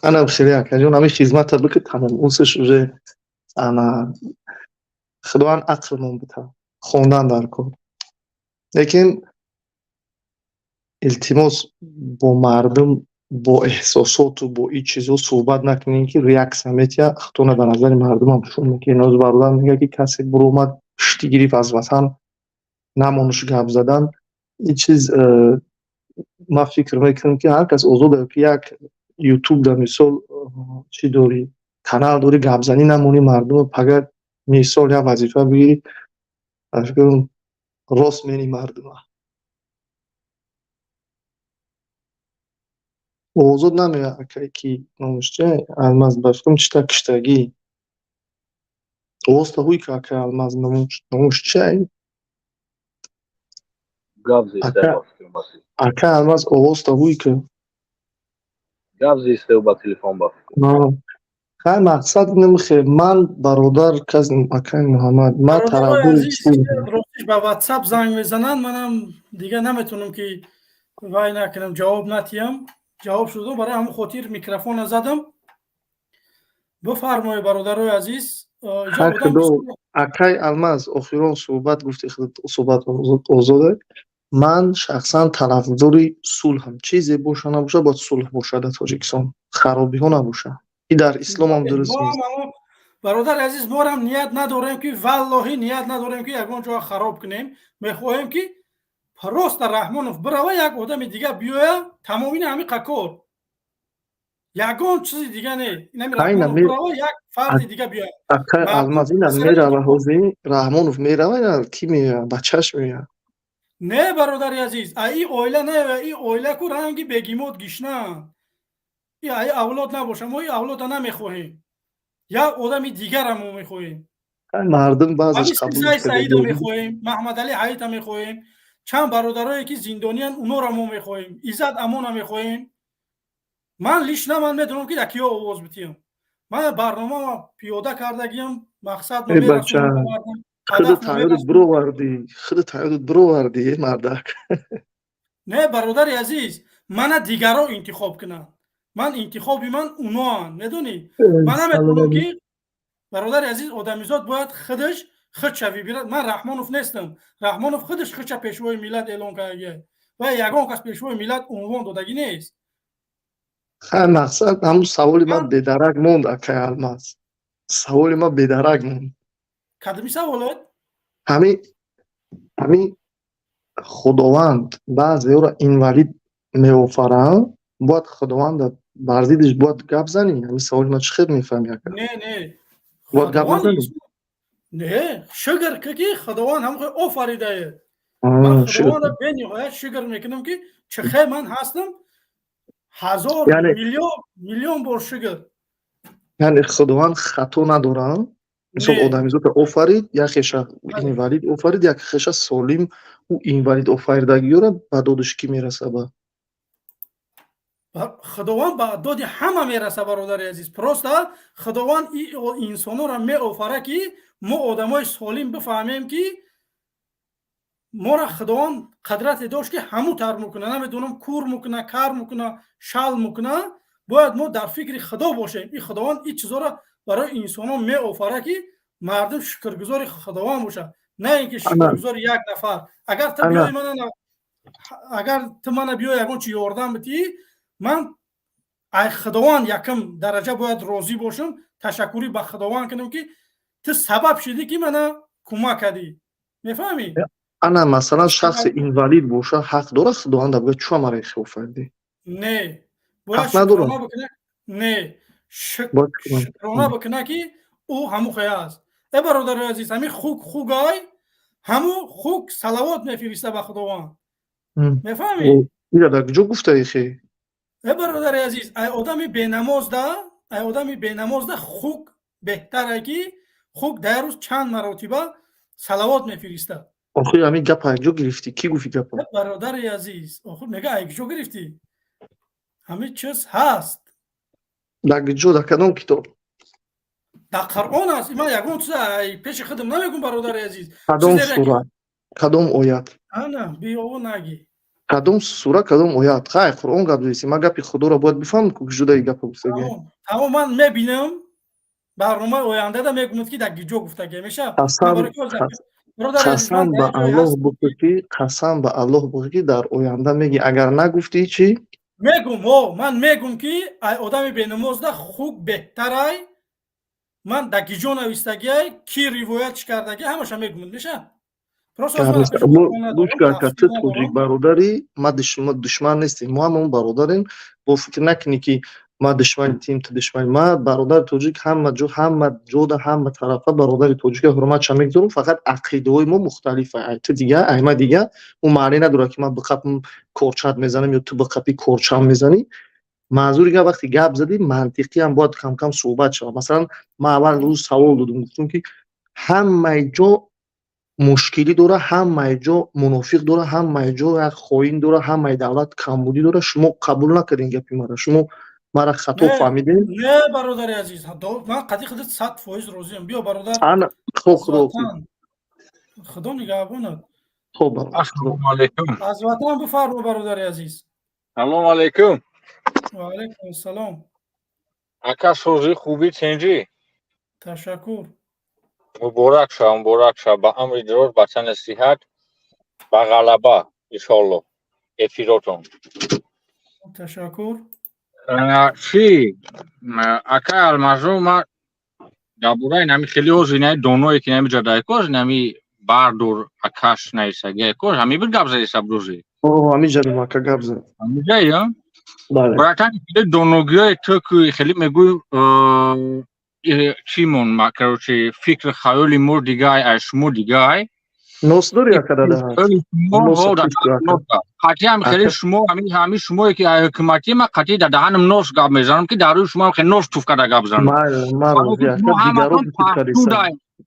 S15: Ана хеле, акаҷон, ҳамин хизмата бикӣ, тамом, усш уже ана. Худованд ақлмон бита, хондан дар кор. Лекин илтимос, бо мардум бо эҳсосоту бо ин чизҳо суҳбат накунем, ки реаксия метиҳад, худтона дар назари мардумам шум мекунед. Ноз бародар мегӯяд, ки касе буромад, пишти гирифт аз ватан, намонаш гап задан. Ин чиз ман фикр мекунам, ки ҳар кас озод аст, ки як ютуб да мисол чӣ дорӣ, канал дорӣ, гапзанӣ намонӣ мардумо, пага мисол як вазифа бигирӣ, рост мени мардума. Озод намеояд, акай, ки номаш чи, Алмаз, ба фикрам, чита киштагӣ. Овозта ҳуй ка, акай Алмаз, номуш чиай?
S18: Гап зисте ба фикрам ба телефон.
S15: Акай Алмаз, овозта ҳуй ка.
S18: Гап зисте ба телефон ба фикрам.
S15: Хай, мақсад намехе ман бародар каз акай Муҳаммад, ман
S1: Бародарои азиз, ростиш ба WhatsApp занг мезананд, манам дига наметавонам ки вай накунам, ҷавоб натиҳам. Ҷавоб шуду, барои ҳамон хотир микрофона задам. Бифармоед, бародарои азиз.
S15: Акай Алмаз, охирон суҳбат гуфти, суҳбат озода. Ман шахсан тарафдори сулҳам. Чизе боша набоша, бояд сулҳ бошад дар Тоҷикистон, харобиҳо набошад. И дар исломам дуруст нест.
S1: Бародари азиз, морам ният надорем ки, валлоҳи, ният надорем ки ягон ҷо хароб кунем. Мехоҳем ки просто Раҳмонов бирава, як одами дига биёя, тамом, ина ҳамин кор. Ягон чизи дига не. Инами Раҳмонов бирава, як фарди дига биёя.
S15: Акай Алмаз, ина мерава, ҳозир Раҳмонов мерава, ина ки меоя? Бачаш меоя.
S1: Не, бародари азиз, а и оила не, и оила ку ранги бегимот гишнаанд. И ай авлод набоша, мо и авлода намехоҳем. Як одами дигара мо мехоҳем.
S15: Мардум баъзеш
S1: қабул Саида мехоҳем, Маҳмадали Ҳаита мехоҳем, чанд бародарое ки зиндониян, унора мо мехоҳем, Иззат Амона мехоҳем. Ман лично ман медонам, ки дар киё овоз битиҳам. Ман барномама пиёда кардагиам, мақсад
S15: Худо тайёрат бировардӣ, худо тайёрат бировардӣ, мардак.
S1: Не, бародари азиз, мана дигаро интихоб кунанд. Ман интихоби ман уноанд, медонӣ? Ман наметавонам ки, бародари азиз, одамизод бояд худаш худша выбирать. Ман Раҳмонов нестам. Раҳмонов худаш худша пешвои миллат эълон кардагия ва ягон кас пешвои миллат унвон додагӣ нест.
S15: Хай, мақсад, ҳамун саволи ман бедарак монд, акай Алмаз, саволи ман бедарак монд.
S1: Кадоми саволот?
S15: Ҳами Худованд баъзеҳоро инвалид меофаранд, бояд Худованд бар зиддиш бояд гап занӣ? Ҳамин саволи ман чӣ хел мефаҳми, ака?
S1: Не, не.
S15: Бояд гап назанӣ?
S1: Не, шукр ки Худованд ҳам офаридае. Ман Худовандро бениҳоят шукр мекунам, ки чӣ хел ман ҳастам, ҳазор миллион миллион бор шукр.
S15: Яъне Худованд хато надорад? Мисол, одамизодро офарид, як хеша инвалид офарид, як хеша солим. Ӯ инвалид офаридагиёро ба додаш кӣ мераса ба?
S1: Худованд ба доди ҳама мераса, бародари азиз. Просто Худованд инсонҳоро меофара, ки мо одамои солим бифаҳмем, ки моро Худованд қадрате дошт, ки ҳаму тар мекуна, намедонам, кур мекуна, кар мекуна, шал мекуна. Бояд мо дар фикри Худо бошем. И Худованд ин чизҳоро барои инсонҳо меофара, ки мардум шукргузори Худованд бошад, на ин ки шукргузори як нафар. Агар ту биёи мана, агар ту мана биёи ягон чи ёрдам битӣ, ман ай Худованд якум дараҷа бояд розӣ бошам, ташаккурӣ ба Худованд кунам, ки ту сабаб шудӣ, ки мана кӯмак кардӣ, мефаҳмӣ?
S15: Ана, масалан, шахси инвалид боша, ҳақ дорад Худованда бигӯяд, чӯ маро ихе офаридӣ?
S1: Не, бояд шукрона бикуна. Не, шукрона бикуна, ки ӯ ҳаму хе аст. Э, бародарои азиз, ҳамин хук хугай, ҳаму хук салавот мефириста ба Худованд, мефаҳмӣ?
S15: Ира дар куҷо гуфтаи хе?
S1: Э, бародари азиз, ай одами бенамозда, ай одами бенамозда хук беҳтаре, ки хук дар рӯз чанд маротиба салавот мефиристад.
S15: Охир ҳамин гапа як ҷо гирифтӣ? Кӣ гуфти гапа?
S1: Бародари азиз, охир мега, як ҷо гирифтӣ? Ҳамин чиз ҳаст.
S15: Дар ҷо, дар кадом китоб?
S1: Дар Қуръон аст. Ман ягон чиз пеши худам намегум, бародари азиз.
S15: Кадом сура, кадом оят?
S1: Ана биёву наги.
S15: Кадом сура, кадом оят? Хай, Қуръон гап зедисӣ, ман гапи Худоро бояд бифаҳмам, ку ҷудаи гапа гуфтагӣ.
S1: Тамом, ман мебинам. Барномаи ояндада мегӯмад, ки дар гиҷо гуфтагӣ меша.
S15: Қасам ба Аллоҳ бухӯр, ки қасам ба Аллоҳ бухӯр, ки дар оянда мегӣ. Агар нагуфтӣ чӣ?
S1: Мегум, о, ман мегум, ки ай одами бенамозда хук беҳтарай. Ман дар гиҷо навистагиай, ки ривоятш кардагӣ, ҳамаша мегумад меша.
S15: Гӯш кар, ту тоҷик бародарӣ, ма душман нестем, мо ҳамаон бародарем. Бо фикр накунӣ, ки ма душмани тим, ту душмани ма. Бародари тоҷик ҳама ҷо, ҳама ҷода, ҳама тарафа бародари тоҷика ҳурматша мегузорам. Фақат ақидаҳои мо мухталифа. Ай ту дига, ай ма дига. Ӯ маъне надорад, ки ман биқапам корчат мезанам ё ту биқапи корчам мезанӣ. Манзури гап, вақте гап задӣ, мантиқиам бояд камкам суҳбат шавад. Масалан, ман аввал рӯз савол додум, гуфтум, ки ҳамаи ҷо мушкилӣ дора, ҳамаи ҷо мунофиқ дора, ҳамаи ҷо як хоин дора, ҳамаи давлат камбудӣ дора. Шумо қабул накардин гапи мара, шумо мара хато фаҳмидем.
S1: Не, бародари азиз, ман қади худат 100% розиам. Биё, бародар.
S15: Ана, хоб, худо.
S1: Худо нигаҳбонат.
S15: Хоб.
S19: Ассалому алайкум.
S1: Аз ватан бифармо, бародари азиз.
S19: Салому алайкум.
S1: Ва алайкум ассалом.
S19: Ака, созӣ, хубӣ, тинҷӣ?
S1: Ташаккур.
S19: Муборак шав, муборак шав, ба амри дуруст, ба тани сиҳат, ба ғалаба, иншоалло, эфиротон.
S1: Ташаккур.
S19: Чӣ, ака Алмазо, ма дар бораи нами хеле ҳозир инаи доное, ки нами ҷадаи кош, нами бардор акаш наисагиай кош, ҳами бир гап задиса брӯзи.
S15: О, ҳами ҷадим, ака, гап зад.
S19: Ҳамиҷая? Братан, хеле доногиҳои ту, ки хеле мегӯй, чӣ мон, короче, фикри хаёли мо дигай, ай шумо дигай.
S15: Нос дори, ака, дадаҳа?
S19: Қатъиам хеле шумо, ҳами шумое, ки ҳукуматӣ, ма қатъи дар даҳанам нос гап мезанам, ки дар рӯи шумо хеле нос туф карда гап занам.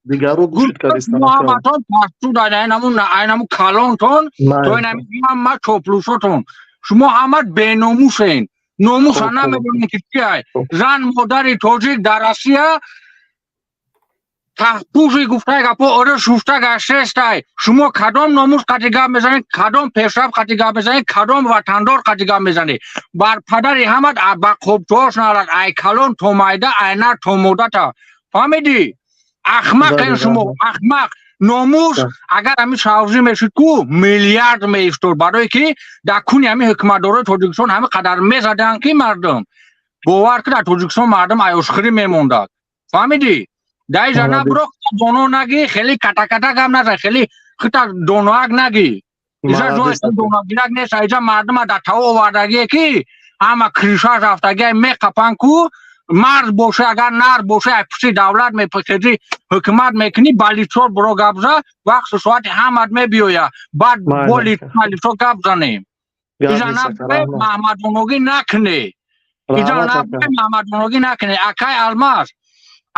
S15: Дигаро гӯшт кардистан.
S19: Ҳаматон пастудай, айнаму калонтон то инами ҳама чоплусотон. Шумо ҳама беномусен, номуса намедонед, ки чиай. Зан модари тоҷик дар Россия таҳпӯши гуфтаи гапо оре шуфта гаштестай. Шумо кадом номус қати гап мезанед, кадом пешрафт қати гап мезанед, кадом ватандор қати гап мезанед? Бар падари ҳамат ба қобчош нарад, ай калон то майда, ай нар то модата. Фаҳмидӣ? Ахмақен шумо, ахмақ. Номус агар ҳамин шавзӣ мешуд, ку миллиард меистод, барое ки дар куни ҳамин ҳукуматдорои Тоҷикистон ҳамин қадар мезаданд, ки мардум бовар ки дар Тоҷикистон мардум аёшхӯрӣ мемондад. Фаҳмидӣ? Даиҷа набуро, доно нагӣ, хеле катаката гап назан, хеле хита доноак нагӣ. Иҷа ҷои доногирак нест. Иҷа мардума дар таво овардагие, ки ҳама кришаш рафтагия меқапанд. Ку мард боше, агар нар боше, ай пушти давлат мепехезӣ, ҳукумат мекунӣ, ба лицо буро гап за. Вақту соати ҳамат мебиёя, баъд бо лицо гап занем. Иҷа набуре, маҳмадоногӣ накунӣ, иҷа набуре, маҳмадоногӣ накунӣ. Акай Алмаз,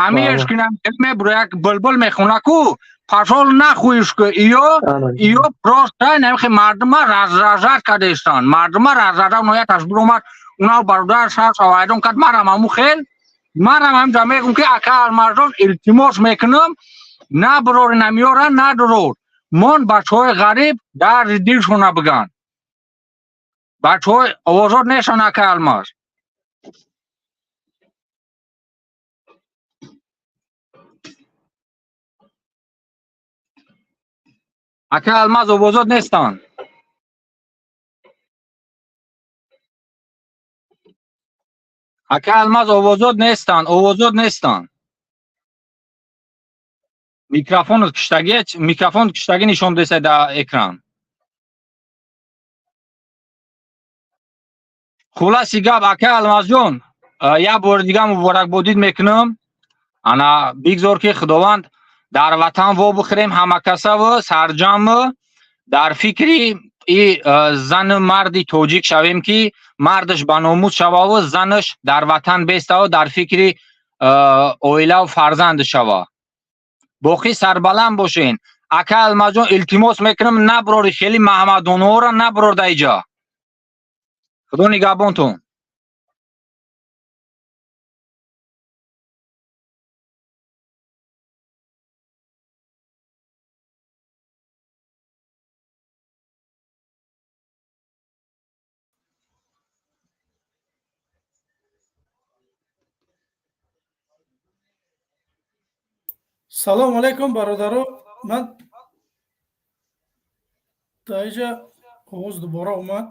S19: амиеш кинам мебуро, як булбул мехона, ку пашол нахуиш, ку иё просто намехе мардума раздражать кардестан, мардума раздражать. Нояташ биромад, уна бародар сар савайдон кард. Марам ҳаму хел, марам ҳамҷа мегум, ки ака Алмазҷон, илтимос мекунам, набурори, намеёра, надурор мон. Бачаҳои ғариб дарди дилшона биган. Бачаҳои овозот нестан, ака Алмаз. Ака Алмаз, овозот нестанд. Ака Алмаз, овозот нестанд, овозот нестанд. Микрофон киштаги, микрофон киштаги нишон деса дар экран. Хулоси гап, ака Алмазҷон, як бори дига муборакбодид мекунам. Ана бигзор, ки Худованд дар ватан во бихӯрем ҳамакасаву сарҷамъу дар фикри и зану марди тоҷик шавем, ки мардаш ба номус шававу занаш дар ватан беставу дар фикри оилаву фарзанд шава. Боқӣ сарбаланд бошен. Ака Алмазҷон, илтимос мекунам, наброри хеле маҳмадоноро, наброр дар иҷа. Худо нигаҳбонтон.
S1: Салому алайкум, бародаро. Ман дар инҷа овоз дубора омад.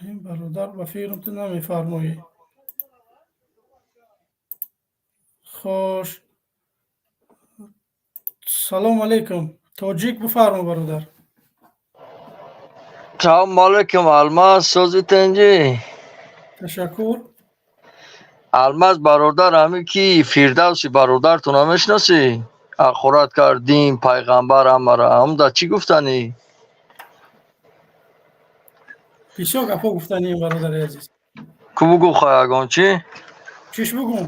S1: Раҳим бародар, ба фикрам, ту намефармоӣ. Хош, салому алайкум, тоҷик, бифармо, бародар.
S20: Салому алайкум, Алмаз, сози, тинҷӣ?
S1: Ташаккур.
S20: Алмаз бародар, ҳамин ки Фирдавси бародартон намешиносӣ? Ҳақорат кард дин, пайғамбар, ҳамаро. Ҳамда чӣ гуфтанӣ?
S1: Бисёр гапҳо гуфтанием, бародари азиз.
S20: Ку бугӯ, хай, ягон чӣ?
S1: Чиш бугӯм?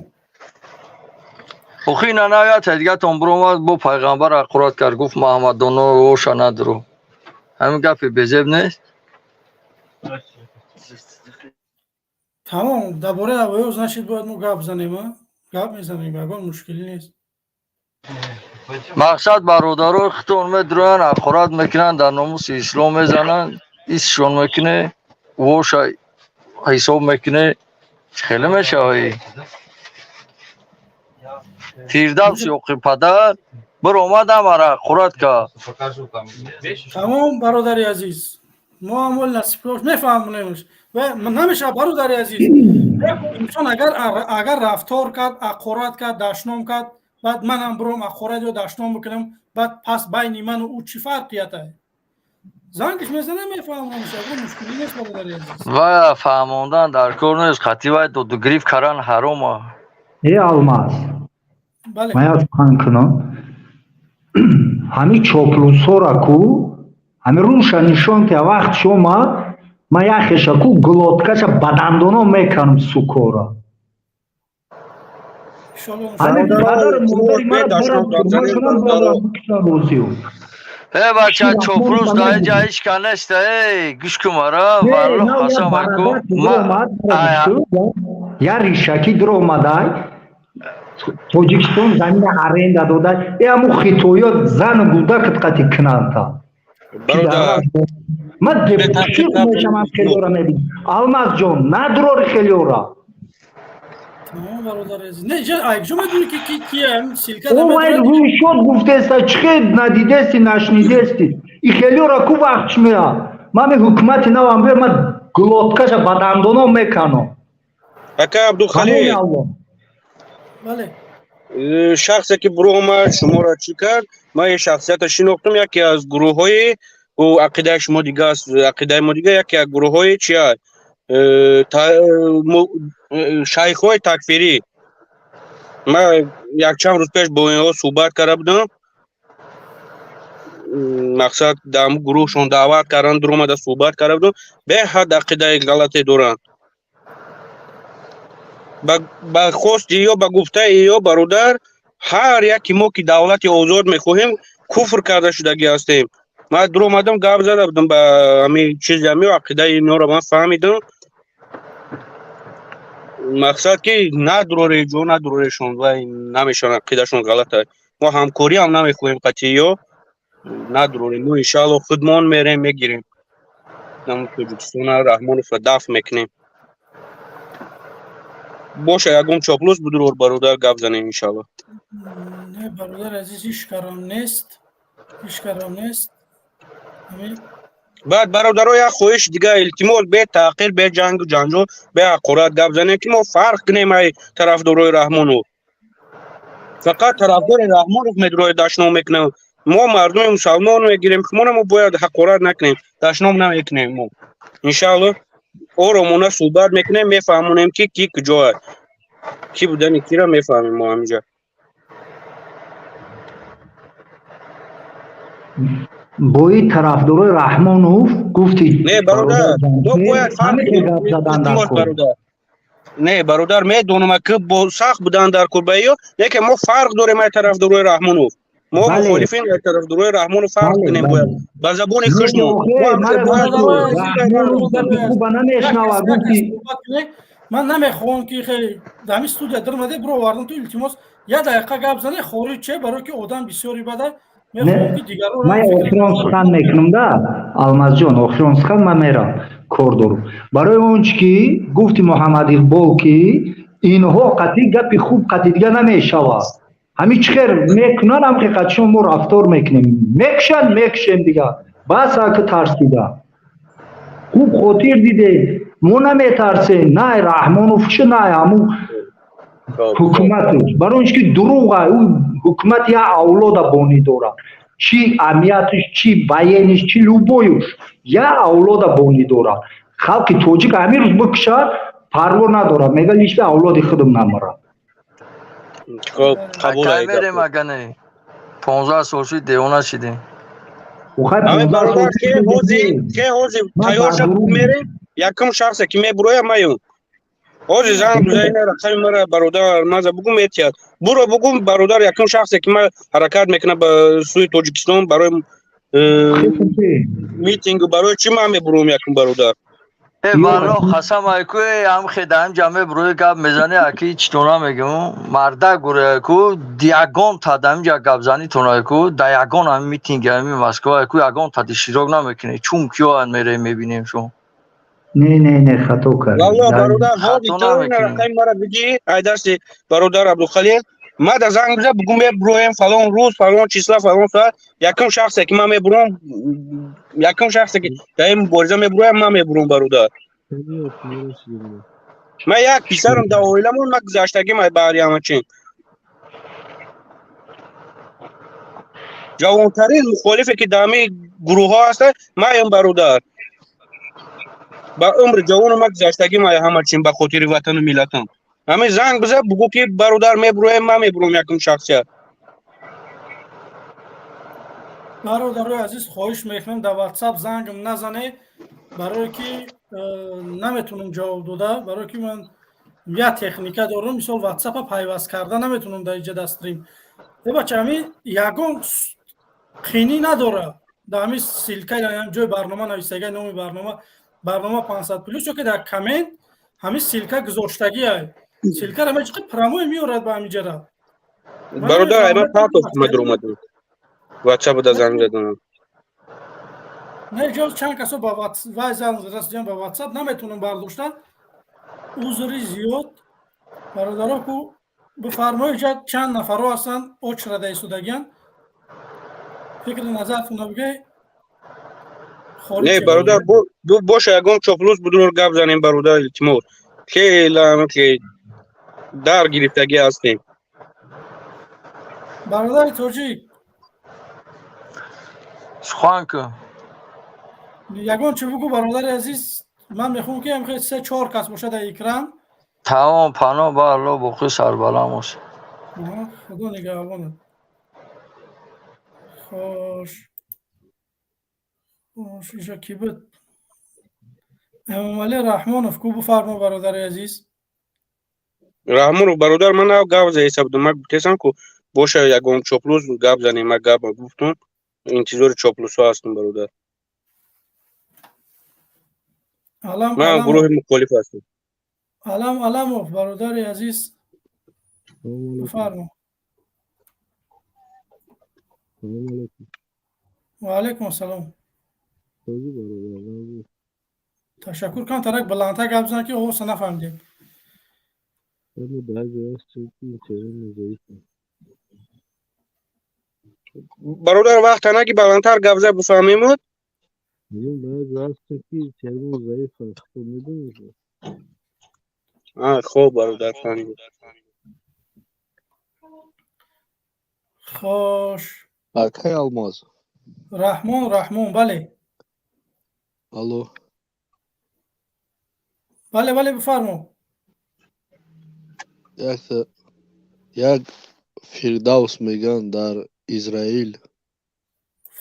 S20: Охи ина навията дигатон биромад, бо пайғамбар ҳақорат кард, гуфт Маҳаммаддоно оша надуру. Ҳамин гапи безеб нест?
S1: Тамом, дар бораи авоё, значит, бояд мо гап занем, а гап мезанем, ягон мушкилӣ нест.
S20: Мақсад, бародаро, хитон медуроянд, ҳақорат мекунанд, дар номуси ислом мезананд, исшон мекунӣ, воша ҳисоб мекунӣ, хеле мешавӣ. Фирдавс ёқи падар биромад, ҳамара ҳақорат кард.
S1: Тамом, бародари азиз, мо ҳам оли насибкош мефаҳмонемш. Ва намешавад, бародари азиз, инсон агар рафтор кард, ҳақорат кард, дашном кард, баъд манам биром ҳақорат ё дашном бикунам, баъд пас байни ману ӯ чӣ фарқият? Зангиш мезанам, мефаҳмонамш, ягон мушкилӣ нест, бародари азиз.
S20: Ва фаҳмондан дар кор нест, қатъи вай додугирифт кардан ҳарома.
S21: Э, Алмаз.
S1: Бале.
S21: Ман як сухан кунам. Ҳамин чоплусҳоро ку, ҳамин рӯша нишон ки вақт шома, ман яхеша ку глоткаша ба дандоно меканам, сукора. Ҳамин падару модари мара барам, тюрьма шунам, барам бикушам рӯзиё.
S20: Э, бача, чоплус дар инҷа ҳеҷ ка неста, э, гӯш кун мара,
S21: Не,
S20: валлоҳ
S21: на, як
S20: қасам аку,
S21: бародар
S20: ма
S21: дуромад,
S20: ая
S21: я ришакӣ дуромадай, Тоҷикистон замина аренда дода, э, ҳамун хитоиё зану гудакат қати кунанта.
S12: Бародар,
S21: Ман
S12: бетаъқиб
S21: депушиқ мешавам, хелёра мебинам. Алмазҷон, надурори хелёра.
S1: Тамом, бародари азиз, не, ҷа айкҷо медонӣ ки ки кия ссылка
S21: О, вай рӯйшод гуфтеста, чихе надидести, нашнидести. И хелёра ку вақтш меа. Ман ми ҳукумати навам биёр, ман глоткаша ба дандоно меканам.
S12: Ака Абдухалил.
S21: Аллоҳ.
S1: Бале.
S12: Шахсе ки биромад, шуморо чӣ кард, ман ин шахсиятро шинохтам, яке аз гурӯҳҳои ӯ, ақидаи шумо дига аст, ақидаи мо дига, яке аз гурӯҳҳои чия, шайхҳои такфирӣ. Ман якчанд рӯз пеш бо инҳо суҳбат карда будам. Мақсад, дар гурӯҳшон даъват кардан, дуромада суҳбат карда будам. Беҳад ақидаи ғалате доранд. Ба хости ё ба гуфтаи ё бародар, ҳар яке мо ки давлати озод мехоҳем, куфр карда шудагӣ ҳастем. Ман дуромадам, гап зада будам ба ҳамин чизи, ҳамин ақидаи инҳоро ман фаҳмидам. Мақсад ки надуроре ҷо надурорешон, вай намешаванд, ақидашон ғалата. Мо ҳамкорӣ ҳам намехоҳем қатъи ё надурорем. Мо иншаалло худмон мерем, мегирем Тоҷикистона, Раҳмоновро дафн мекунем. Боша, ягон чоплус будур, бародар, гап занем иншаалло.
S1: Не, бародари азиз, ҳеҷ карам нест, ҳеҷ карам нест.
S12: Баъд, бародаро, як хоҳиш дига, илтимос, бе таъқир, бе ҷангу ҷанҷол, бе ҳақорат гап занем, ки мо фарқ кунем ай тарафдорои Раҳмонов. Фақат тарафдори Раҳмонов медурои, дашном мекунам. Мо мардуми мусалмон мегирем, мо мо бояд ҳақорат накунем, дашном намекунем. Мо иншаалло оромона суҳбат мекунем, мефаҳмонем, ки ки куҷоа, ки будани кира мефаҳмем мо ҳаминҷа.
S21: Бо ин тарафдорои Раҳмонов гуфти.
S12: Не, бародар, мо бояд фарқ кунем. Бародар, не, бародар, медонам, ки бо сахт будан дар кор ба ё, лекин мо фарқ дорем ай тарафдорои Раҳмонов. Мо мухолифин ай тарафдорои Раҳмонов, фарқ кунем бояд ба забони хушмон.
S21: Намешнава гуфти.
S1: Ман намехоҳам ки хеле дар ҳамин студия даромаде, бировардам ту, илтимос, як дақиқа гап зане, хориҷ че, барое ки одам бисёри бада, мехоҳам ки дигарро.
S21: Ман охирон сухан мекунам да, Алмазҷон, охирон сухан, ман мерам, кор дорам. Барои он чи ки гуфти Муҳаммад Иқбол, ки Инҳо қатъи гапи хуб қатъи дига намешавад. Ҳамин чӣ хел мекунанд, ҳам қатъишон мо рафтор мекунем. Мекушанд, мекушем дига. Бас ака тарсида. Хуб хотир дидед, мо наметарсем, на Раҳмонов чӣ, на ҳамун ҳукуматаш. Барои ин ки дурӯға, ӯ ҳукумат як авлода бонӣ дорад. Чӣ амнияташ, чӣ военныйш, чӣ любойуш, як авлода бонӣ дорад. Халқи тоҷик ҳамин рӯз бикушад, парво надорад, мега лишь бы авлоди худам намирад.
S12: Хоб, қабул.
S20: Кай мерем, ага не? 15 сол шуд, девона шидем.
S12: Ами бародар, ке ҳозир, ке ҳозир тайёр шад, мерем. Якум шахсе ки мебуроя, маюм. Ҳозир занг бизанед, рақами мара бародар Алмаза бугум, метиҳад. Буро бугум, бародар, якум шахсе ки ма ҳаракат мекунам ба сӯи Тоҷикистон барои митингу барои чӣ ман мебуром якум, бародар.
S20: Э, валло қасам, айку ам хедаам ҷаме бурои гап мезани, аки читона мегум, марда гуреку ягон тадам ҷа гапзани тонайку да ягон ами митинги ами Москва айку ягон тад иштирок намекунӣ, чун киёан мерем мебинем шумо.
S21: Не, не, не, хато кард.
S12: Валло бародар, ҳозир
S20: Хато
S12: то
S20: намекунӣ.
S12: рақами мара бигӣ, ай дасти бародар Абдухалил ма да занг биза, бугум мебуроем фалон рӯз, фалон числа, фалон соат. Якум шахсе ки ман мебуром, якум шахсе ки дар ин мубориза мебуроям, ман мебуром, бародар. Ман як писарам дар оиламон, ман гузаштагим ай баҳри ҳамачин. Ҷавонтарин мухолифе ки дар ҳамин гурӯҳҳо ҳастанд, маем, бародар. Ба умри ҷавону ман гузаштагим ай ҳамачин ба хотири ватану миллатам. Ҳамин занг биза, бугӯ ки бародар мебуроем, ман мебуром якум шахсият.
S1: Бародарои азиз, хоҳиш мекунам, дар WhatsApp зангам назане, барое ки наметунам ҷавоб дода, барое ки ман як техника дорам, мисол WhatsApp пайваст карда наметунам дар иҷа дар стрим. Э бача, ҳамин ягон қинӣ надора. Дар ҳамин ссылка, ҷои барнома нависага, номи барнома, барнома 500 плюс, ё ки дар коммент ҳамин ссылка гузоштагиай. Ссылкаро мечиқи, прямой меорад ба ҳамин ҷара.
S12: Бародар, ай ман партоф ма дуромадам. WhatsApp да занг заданам.
S1: Не, ҷо чанд касо ба вай занг задастиям ба WhatsApp, наметунам бардошта. Узри зиёд. Бародаро, ку бифармоед, ҷа чанд нафаро ҳастанд, очрада истодагиян. Фикри назартона бигӯй.
S12: Не, бародар, боша ягон чоплус будур гап занем, бародар, илтимос. Хеле ки дар гирифтагӣ ҳастем.
S1: Бародари тоҷик.
S20: Сухан кун.
S1: Ягон чӣ бугӯ, бародари азиз, ман мехоҳам ки ҳам се чор кас бошад дар экран.
S20: Тамом, паноҳ ба Аллоҳ, боқӣ сарбаланд бош.
S1: Худо нигаҳбонат. Хош. Хош, иҷа ки буд? Эмомалӣ Раҳмонов, ку бифармо, бародари азиз.
S12: Раҳмонов, бародар, ман нав гап заиса будам. Ман гуфтесам ку боша ягон чоплус гап занем, ман гап гуфтум. Интизори чоплусҳо ҳастам, бародар.
S1: Алам
S12: Ман
S1: Аламов,
S12: гурӯҳи мухолиф ҳастам.
S1: Алам Аламов, бародари азиз, бифармо.
S8: Салом алейкум.
S1: Ва алайкум ассалом.
S8: Созӣ, бародар, нағзӣ?
S1: Ташаккур, камтарак баландтар гап зан, ки овоза нафаҳмидем.
S8: Мо дар ҷое ҳастем, ки интернет заиф аст.
S12: Бародар, вақт анаки баландтар гап зад, бифаҳмемуд.
S8: Мегӯям, дар ҷое ҳастем, ки интернет заиф аст. Хуб медонед?
S12: Хуб, бародар, фаҳмидем.
S1: Хош.
S22: Акай Алмаз.
S1: Раҳмон, Раҳмон, бале.
S22: Алло.
S1: Бале, бале, бифармо.
S22: Якта як Фирдавс мегӯянд дар Израил.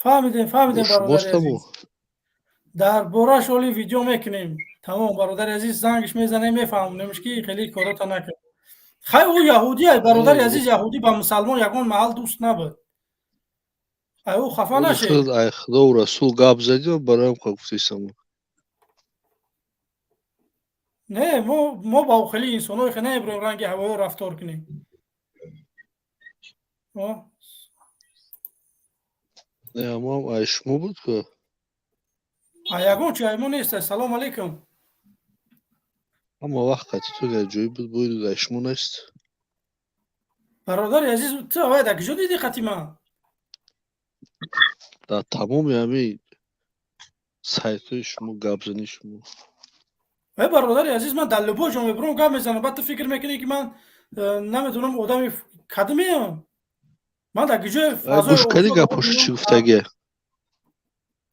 S1: Фаҳмидем, фаҳмидем, бародари
S22: Шумостаму?
S1: азиз. Дар бораш оли видео мекунем. Тамом, бародари азиз, зангш мезанем, мефаҳмонемш ки хеле корота накард. Хай, ӯ яҳудӣ ай, бародари азиз, яҳудӣ ба мусалмон ягон маҳал дӯст набуд. Ай ӯ хафа нашед.
S22: Худ ай Худову Расул гап задима, бароям ка гуфтисам.
S1: Не, мо ба ӯ хеле инсонои хе наеброем, ранги ҳавоё рафтор кунем. О,
S22: Не, амам ай шумо буд ку?
S1: А ягон чи ай мо нест. Салом алейкум.
S22: Ҳама вақт қати ту ҷои буд, боиду дар шумо нест.
S1: Бародари азиз, ту авай дар куҷо дидӣ қати ман?
S22: Дар тамоми ҳамин сайтҳои шумо, гапзании шумо.
S1: Э, бародари азиз, ман дар любой ҷо мебурам, гап мезанам. Баъд ту фикр мекунӣ, ки ман намедонам одами кадомеам. Ман дар куҷои фазои
S22: Гӯш кардӣ
S1: озод
S22: гапошо, чӣ гуфтагия?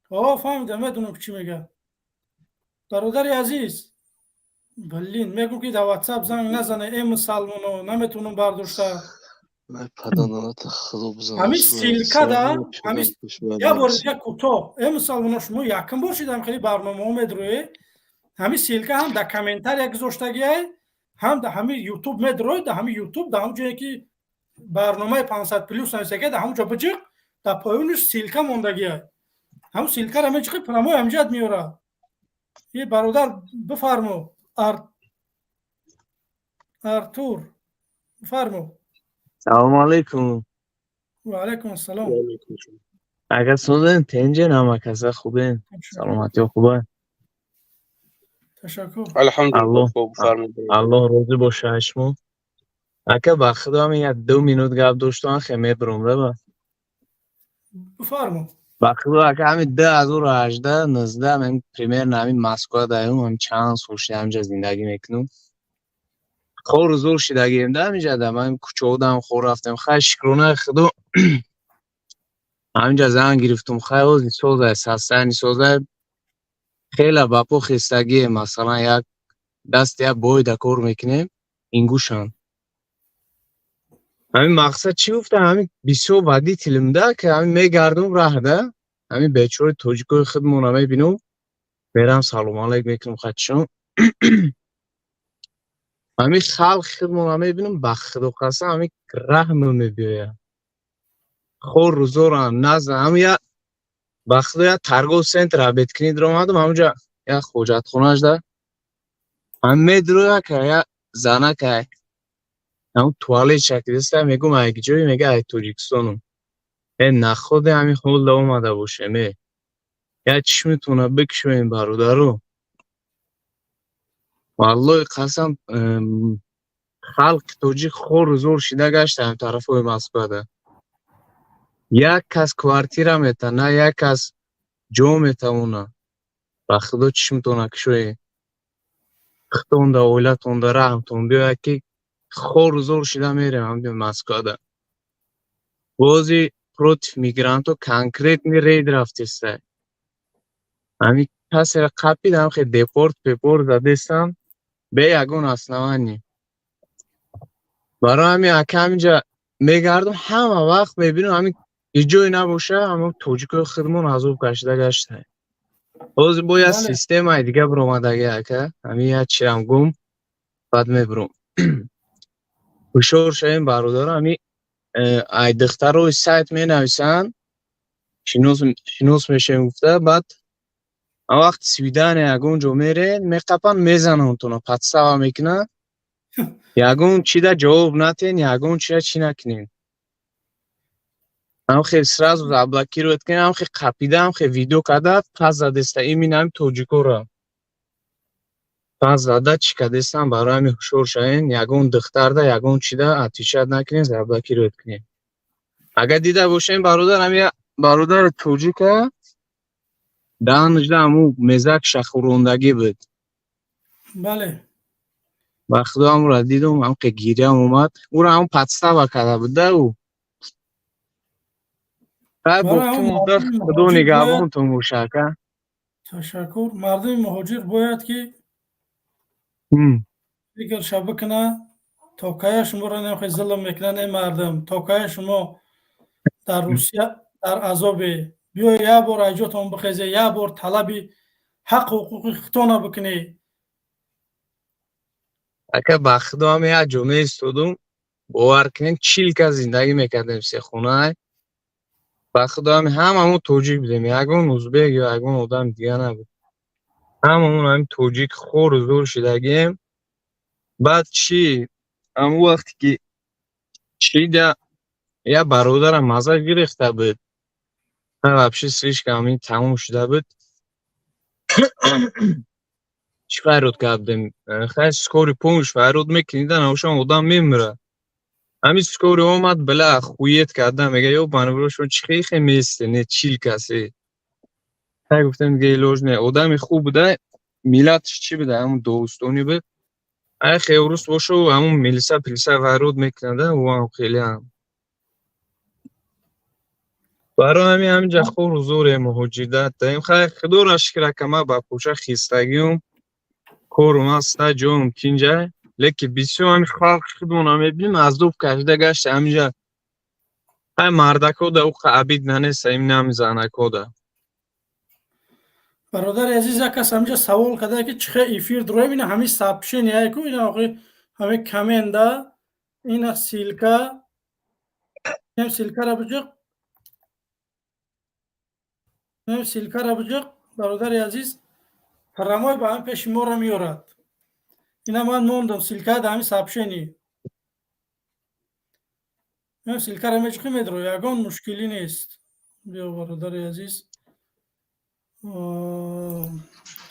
S1: О, фаҳмидам, медонам, чӣ мега. Бародари азиз, блин, мегӯм, ки дар Ватсап занг назане, э мусалмоно, наметавонам бардошта.
S22: Ай, паданалата худо бизанад.
S1: Ҳамин ссылка да ҳамин я бори дига кӯтоҳ, э мусалмоно, шумо якум бошед, ҳам хеле барномаҳо медроед. Ҳамин ссылка ҳам дар комментария гузоштагиай, ҳам дар ҳамин Ютуб медроед, дар ҳамин Ютуб, дар ҳамон ҷое ки барномаи 500 плюс нависагия, дар ҳамон ҷо биҷиқ, дар поёниш ссылка мондагиай. Ҳамон ссылка ра меҷиқи, прямой ҳамҷият меёрад. Е бародар, бифармо, Артур, бифармо.
S2: Салому алейкум.
S1: Ва алайкум ассалом.
S2: Ака, созен, тенҷен, ҳама каса хубен? Саломатиё хуба?
S1: Ташаккур.
S12: Алҳамдулиллоҳ, хуб, фармудед.
S2: Аллоҳ розӣ боша аз шумо. Ака, ба худо, ҳамин як 2 минут гап доштам, хе мебурам даба.
S1: Бифармо.
S2: Ба худо, ака, ҳамин 2018, 19, ман примерно ҳамин Москва даём, ҳамин чанд сол шуда ҳаминҷа зиндагӣ мекунам. Хору зор шидагием да ҳаминҷа, да ман кӯчаодам хор рафтем. Хай, шукронаи худо, ҳаминҷа зан гирифтум. Хай, ози созай, састани созай, хеле ба по хестагием. Масалан, як дасти як бойда кор мекунем, ингушанд. Ҳамин мақсад чӣ гуфтам, ҳамин бисёр водитель м да, ки ҳамин мегардум раҳ да, ҳамин бечори тоҷикои худмонро мебинум, мерам салому алейк мекунам хатишон. Ҳамин халқи худмонро мебинам, ба худо қасам, ҳамин раҳмам мебиёяд. Хору зорам наза ҳамин як, ба худо, як торговый центр обед кунӣ даромадам, ҳамунҷа як ҳоҷатхонаш да ҳамин медурояд, ка як занакай ҳамун туалет шакидаста. Мегӯм, ай киҷое? Мега, ай Тоҷикистонам. Э, находе ҳамин ҳолда омада бошем, э, як чишмитона бикушоем, бародаро. Валлоҳи қасам, халқи тоҷик хору зор шида гашта ҳамин тарафҳои Москвада. Як кас квартира мета, на як кас ҷо метавона. Ба худо, чишмтона кушоед, худтонда, оилатонда раҳмтон биёяд, ки хору зор шида мерем ҳамин Москвада. Бози против мигрантҳо конкретный рейд рафтеста. Ҳамин касеро қапид, ҳамхе депорт пепорт задестам бе ягон основание. Барои ҳамин, ака, ҳаминҷа мегардум, ҳама вақт мебинам, ҳамин ҳеҷ ҷое набоша, ҳамон тоҷикои худмон азоб кашида гаштаем. Ҳозир бо як системаи дига биромадаги, ака, ҳамин як чирам гум, баъд мебурам. Ҳушёр шавем, бародаро. Ҳамин ай духтарои сайт менависанд, шинос мешавем гуфта, баъд он вақт свидание ягон ҷо меред, меқапанд, мезананд, подстава мекунанд. Ягон чида ҷавоб натен, ягон чида чӣ накунед. Ҳамхе сразу заблокировать кунед, ҳамхе қапида, ҳамхе видео карда пас задеста, именно ҳамин тоҷикоро. Пас зада чӣ кардестам. Барои ҳамин ҳушёр шавем, ягон духтарда, ягон чида отвечать накунед, заблокировать кунед. Агар дида бошем, бародар, ҳамин бародари тоҷика даҳанашда ҳамун мезак шахӯрондагӣ буд.
S1: Бале.
S2: Ба худо, ҳамонро дидум, ҳамқе гирьям омад. Ӯро ҳамун подстава карда буд да ӯ. Хай, боқӣ монда, худо нигаҳбонтон боша, ака.
S1: Ташаккур. Мардуми муҳоҷир бояд ки фикрша бикуна, то кая шуморо намехоҳ зулм мекунанд, эй мардум, то кая шумо дар Русия дар азобе. Биё, як бор айҷотон бихезе, як бор талаби ҳаққу ҳуқуқи худтона бикунӣ.
S2: Ака, ба худо, ҳамин як ҷо меистодум, бовар кунед, 40 кас зиндагӣ мекардем сехонаа. Ба худо, ҳамин ҳамамон тоҷик будем, ягон узбек ё ягон одами дига набуд. Ҳамамон ҳамин тоҷик хору зор шидагием. Баъд чӣ, ҳамун вақте ки чида як бародарам маза гирифта буд, вообще слишком ҳамин тамом шуда буд. Чӣ файрод кардем? Хай, скорый помощь файрод мекунида, наошам одам мемира. Ҳамин скорый омад, бля, хует карда, мега: «Ёбаный в рот, шумо чӣ хе месте, не чил касе». Хай, гуфтем, дига илоҷ не. Одами хуб буда, миллатш чӣ буда, ҳамун догустонӣ буд. Ай хеврус бошу, ҳамун милиса пилиса файрод мекунада, ӯам хелеам. Барои ҳамин ҳаминҷа хору зоре муҳоҷират даем. Хай, худоро шукр, ака, ман ба пӯша хистагиюм, корум ҳаста, ҷоем тинҷа, лекин бисёр ҳамин халқи худмона мебинем, азоб кашида гашта ҳаминҷа. Хай, мардакода уқа обид нанеста, ин нами занакода.
S1: Бародари азиз, як кас ҳаминҷа савол карда, ки чӣ хел эфир дороем. Ина ҳамин сообщение ку, ина охи ҳамин коммента, ина ссылка, ин ссылкара биҷиқ, ин ссылкара биҷиқ, бародари азиз, прямой ба ҳамин пеши моро меорад. Ина ман мондам ссылка дар ҳамин сообщение. Ин ссылкара меҷиқӣ, медро, ягон мушкилӣ нест. Биё, бародари азиз,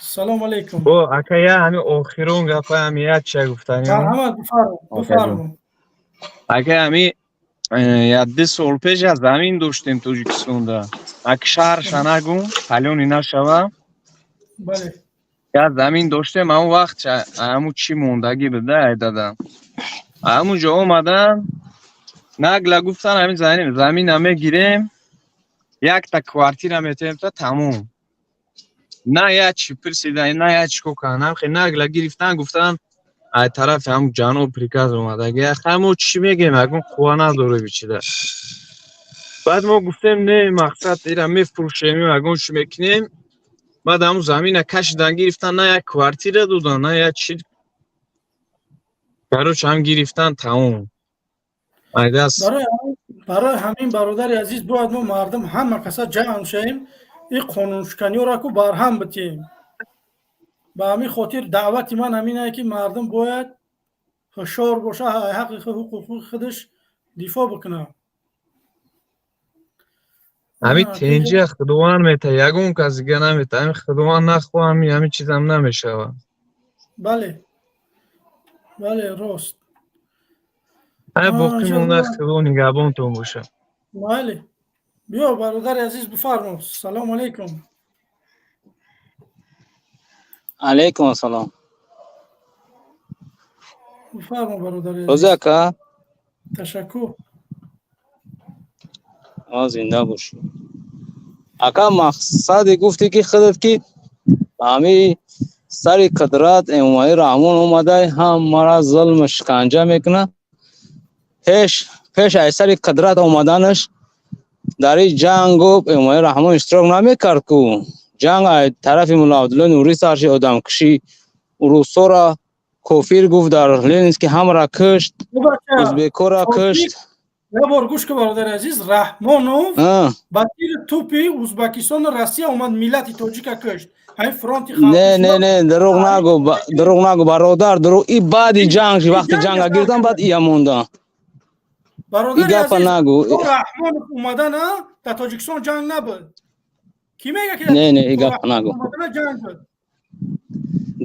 S1: салому алейкум.
S2: Бо ака, я ҳамин охирон гапа, ҳами як чия гуфтанем.
S1: Марҳамат, бифармо, бифармо.
S2: Ака, ҳами як ду сол пеш аз замин доштем Тоҷикистонда. Ак шаҳрша нагум, ҳалёни нашава.
S1: Бале.
S2: Як замин доштем, ҳамун вақт ҳамун чӣ мондагӣ буда, ай дада. Ҳамун ҷо омадан, нагла гуфтан, ҳамин замина мегирем, якта квартира метаем та тамом. На як чӣ пурсида, на як чӣ кор кардан, хе нагла гирифтан, гуфтан ай тарафи ҳамун ҷаноб приказ омадаги. Хай, мо чӣ мегем, ягон қувва надорем ичида. Баъд мо гуфтем, не, мақсад ира мефурӯшем, ягон чӣ мекунем. Баъд ҳамун замина кашидан, гирифтан, на як квартира додан, на як чӣ. Короче, ҳам гирифтан, тамом. Ай даст.
S1: Барои ҳамин, бародари азиз, бояд мо мардум ҳама каса ҷамъ шавем, ин қонуншиканиёро ку барҳам битиҳем. Ба ҳамин хотир даъвати ман ҳамин ае, ки мардум бояд ҳушёр боша, ҳаққи ҳуқуқи худаш дифоъ бикунад.
S2: Ҳамин тенҷия Худованд мета, ягон кас дига намета. Ҳамин Худованд нахоҳ, ҳамин чизам намешавад.
S1: Бале, бале, рост.
S2: Ай, боқӣ монда, Худо нигаҳбонтон бошад.
S1: Бале, биё, бародари азиз, бифармо. Салому алейкум.
S4: Алейкум ассалом.
S1: Бифармо, бародари
S4: Розӣ
S1: азиз.
S4: ака?
S1: Ташаккур.
S4: Зинда бошӣ. Ака, мақсаде гуфтӣ, ки худат, ки ҳами сари қудрат Эмомалӣ Раҳмон омада, ҳамаро зулму шиканҷа мекунад. Пеш аз сари қудрат омаданаш дар ин ҷангу Эмомалӣ Раҳмон иштирок намекард ку. Ҷанг аз тарафи Мулло Абдулло Нурӣ сар шид, одамкушӣ, урусҳоро кофир гуфт, дар Ленинский ҳамаро кушт, узбекҳоро кушт.
S1: Як бор гӯш кун, бародари азиз, Раҳмонов ба тири тӯпи Узбекистону Россия омад, миллати тоҷика кушт. Ҳамин фронти
S4: Не, не, не, дурӯғ нагӯ, дурӯғ нагӯ, бародар, дурӯғ. И баъди ҷанг, вақти ҷанга гирифтан, баъд ия монда.
S1: Бародари
S4: гапа
S1: азиз,
S4: нагӯ.
S1: То Раҳмонов омадана дар Тоҷикистон ҷанг набуд. Кӣ мега, ки
S4: Не, не, и
S1: то
S4: гапа нагӯ.
S1: омадана ҷанг буд?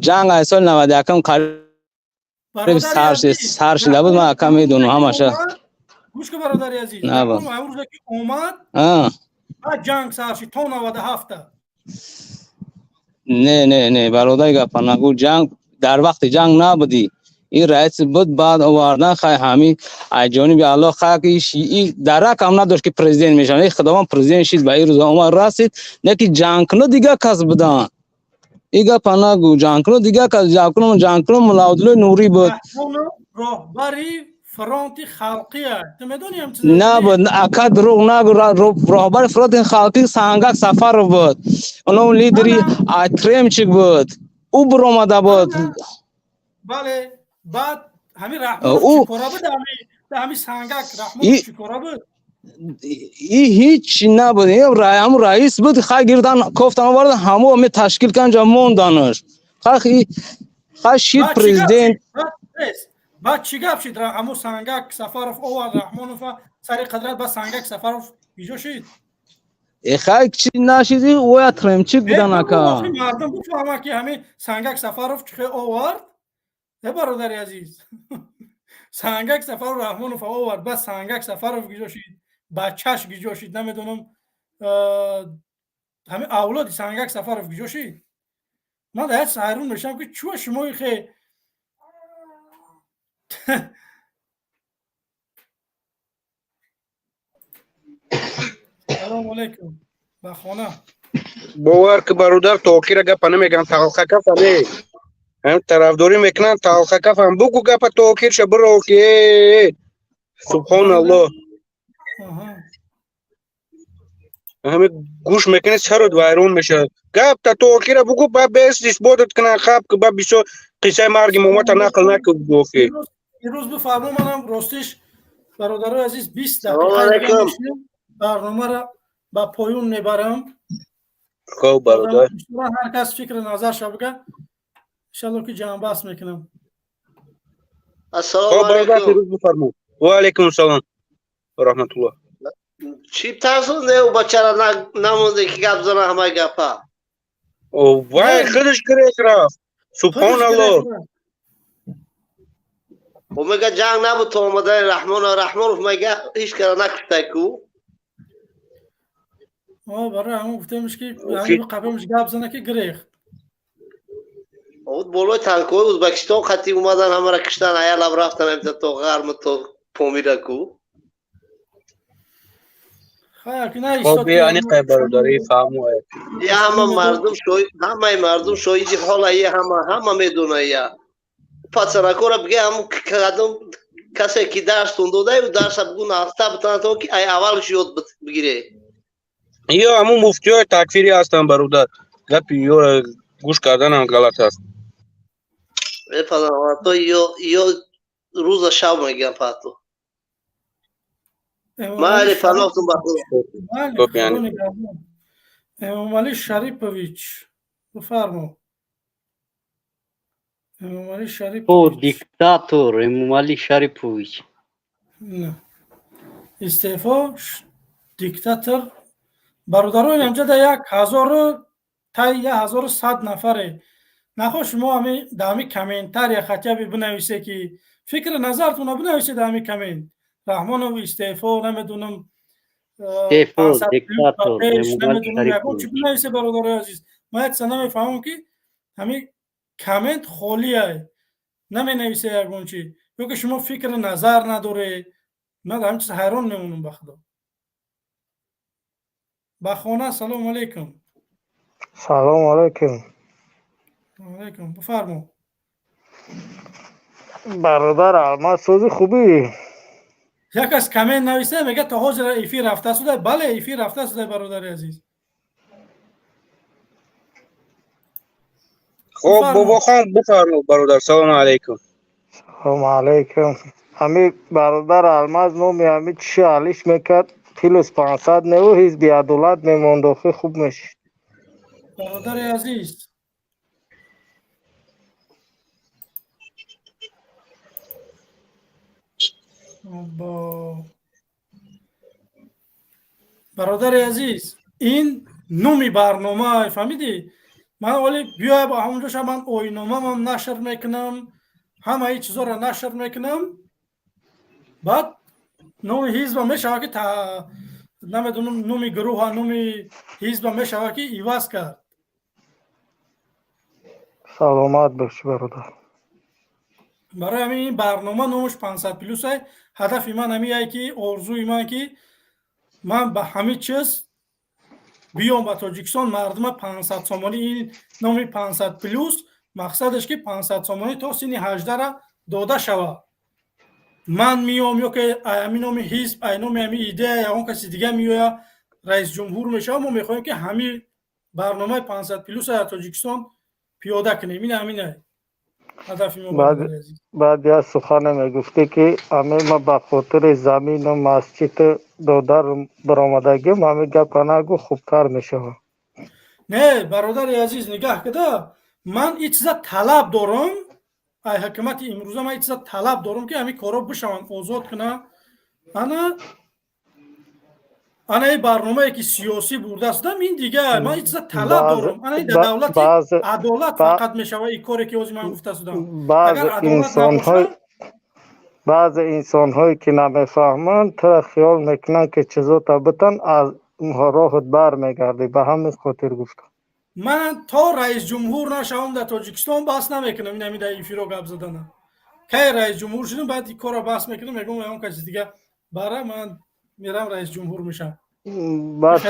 S4: Ҷанг аз соли 91-м қариб
S1: Бародари азиз,
S4: сар шуда буд, ман ака медонам ҳамаша.
S1: Гӯш кун, бародари азиз,
S4: Набуд.
S1: Раҳмонов ҳамон рӯзе ки омад, баъд ҷанг сар шид то 97-та.
S4: Не, не, не, бародари, гапа нагӯ. Ҷанг дар вақти ҷанг набудӣ. Ин раис буд, баъд овардан. Хай, ҳами аз ҷониби Аллоҳ, хай, ки и дарак ҳам надошт, ки президент мешавад. Худованд президент шид, ба ин рӯза омад, расид. Не ки ҷангкуно дигар кас буданд. И гапа нагӯ. Ҷангкуно дигар кас, ҷангкуно Мулло Абдуллои Нурӣ буд.
S1: Раҳмонов роҳбари фронти халқия, ту медонӣ ҳам чиз?
S4: Набуд, ака, дурӯғ нагӯ. Роҳбари фронти халқӣ Сангак Сафаров буд, оно лидери Атремчик буд, ӯ биромада буд.
S1: Бале, баъд ҳамин Раҳмонов чӣ кора буд? Ҳами Сангак Раҳмонов чӣ кора буд?
S4: И ҳеҷ набуд, ҳамун раис буд. Хай, гирдан, кофтан, овардан, ҳамо ме ташкил кан, ҷа монданаш. Хай, шид президент.
S1: Баъд чӣ гап шид? Ҳамун Сангак Сафаров овард Раҳмонова сари қудрат, ба Сангак Сафаров иҷо шид.
S4: Эхай чи нашиди, оя тремчик будан ака.
S1: Мардум бифаҳма ки ҳамин Сангак Сафаров чихе овард. Э бародари азиз. Сангак Сафаров Раҳмонов овард, баъд Сангак Сафаров гиҷо шид, бачаш гиҷо шид, намедонам ҳамин авлоди Сангак Сафаров гиҷо шид. Ман дар ҳайрон мешавам ки чӯ шумо хе Салому алейкум. Ба хона.
S12: Бовар ки бародар то охира гапа намеган, талхакафа не. Ҳам тарафдорӣ мекунанд, талхакафам бугу гапа то охирша биро ки субҳоналлоҳ. Ҳами гӯш мекунӣ сарот вайрон мешавад. Гап та то охира бугу ба бес исботат кунанд хаб ки ба бисёр қиссаи марги момата нақл накун бугу охир.
S1: Имрӯз бифармо манам ростиш бародарои азиз 20 дақиқа барномаро ба поён мебарам.
S12: Хоб бародар.
S1: Ҳар кас фикри назарша бига, иншалло ки ҷамъбаст мекунам.
S9: Ассалому алайкум.
S12: Бифармо. Ва алайкум салом ва раҳматуллоҳ.
S9: Чӣ тарсонде ӯ бачара намонде ки гап зана ҳамаи гапа?
S12: О, вай худаш гирек рафт. Субҳоналлоҳ.
S9: О мега ҷанг набуд то омадани Раҳмонов, Раҳмонов мега ҳеҷ кара накуштай ку?
S1: О, барои ҳамон гуфтемш ки ҳамин қабемш гап зана ки гирехт.
S9: О, болои танкҳои Ӯзбекистон қатӣ омадан ҳамаро киштан, аялаб рафтан ҳамита то ғарм то Помира ку.
S12: Хоб аниқай бародари фаҳмо.
S9: Я ҳама мардум шоҳид, ҳамаи мардум шоҳиди ҳола я ҳама ҳама медона я. Пацанакора биге ҳамун кадом касе ки дарстон додаю дарса бугу нафта бутан то ки ай аввалш ёд бигире.
S12: Ё ҳамун муфтиҳои такфирӣ ҳастанд бародар. Гапи ёро гӯш карданам галат аст.
S9: Э то ё ё рӯза шаб мегӯям пато. Майли паноҳтун ба
S12: Худо.
S1: Эмомалӣ Шарипович бифармо. Эмомалӣ Шарипович.
S14: О, диктатор Эмомалӣ Шарипович.
S1: Истеъфо диктатор. Бародарон инҷа да як ҳазору тай 1100 нафаре. Нахо шумо ҳами да ҳами комментария хотя бы бинависе ки фикри назартонро бинависе да ҳами коммент. Раҳмонов истеъфо намедонам
S14: Истеъфо диктатор
S1: намедонам ягон чӣ бинависе бародарои азиз. Ман як чиза намефаҳмам ки ҳами коммент холиай наменависе ягон чӣ ё ки шумо фикри назар надоре. Ман дар ҳамин чиз ҳайрон мемонам ба худо. Ба хона салому алейкум.
S23: Салому алейкум.
S1: Алейкум бифармо.
S23: Бародар Алмаз сӯзи хубӣ.
S1: Як кас коммент нависта мега то ҳозир эфир рафта суда. Бале эфир рафта суда бародари азиз.
S12: Хоб бобохон бифармо бародар. Салому алейкум.
S23: Салому алейкум. Ҳами бародар Алмаз номи ҳами чиши алиш мекард плюс 500 неву ҳизби адолат мемонд охи хуб мешид.
S1: Бародари азиз бародари азиз ин номи барнома фаҳмидӣ? Ман оли биёя ба ҳамонҷоша ман оинномамам нашр мекунам, ҳамаи чизоро нашр мекунам. Баъд номи ҳизба мешава ки намедонам номи гурӯҳа номи ҳизба мешава ки иваз кард.
S23: Саломат бошӣ бародар.
S1: Барои ҳамин ин барнома номаш 500 плюс ай. Ҳадафи ман ҳамин ки орзуи ман ки ман ба ҳамин чиз биём ба Тоҷикистон мардума 500 сомонӣ ин номи 500 плюс мақсадаш ки 500 сомонӣ то синни 18-ра дода шавад. Ман миём ё ки ҳамин номи ҳизб ай номи ҳамин идея ягон каси дига меоя раисҷумҳур мешавад. Мо мехоҳем ки ҳамин барномаи 500 плюс дар Тоҷикистон пиёда кунем. Ин ҳамин ай ҳадафи мо.
S23: Баъд як сухане мегуфтӣ ки ҳаме ма ба хотири замину масҷиду додарам баромадагим ҳамин гапа нагӯ хубтар мешавад.
S1: Не бародари азиз нигаҳ кида ман ин чиза талаб дорам ай ҳукумати имрӯза ман ин чиза талаб дорам ки ҳамин корҳо бишаванд озод кунанд. Ана Ана ин барномае ки сиёсӣ бурдастам, ин дига ман ин чиза талаб дорам. Ана ин дар давлати адолат фақат мешава ин коре ки ҳозир ман гуфта судам. Агар адолат набошад,
S23: Баъзе инсонҳое ки намефаҳманд, тура хиёл мекунанд, ки чизота битан, аз роҳат бармегардӣ. Ба ҳамин хотир гуфтам.
S1: Ман то раисҷумҳур нашавам, дар Тоҷикистон баҳс намекунам. Ин ҳами дар эфиро гап задана. Кай раисҷумҳур шудам, баъд ин корро баҳс мекунам, мегӯям, ягон каси дига бара, ман мерам, раисҷумҳур мешавам.
S23: Баъд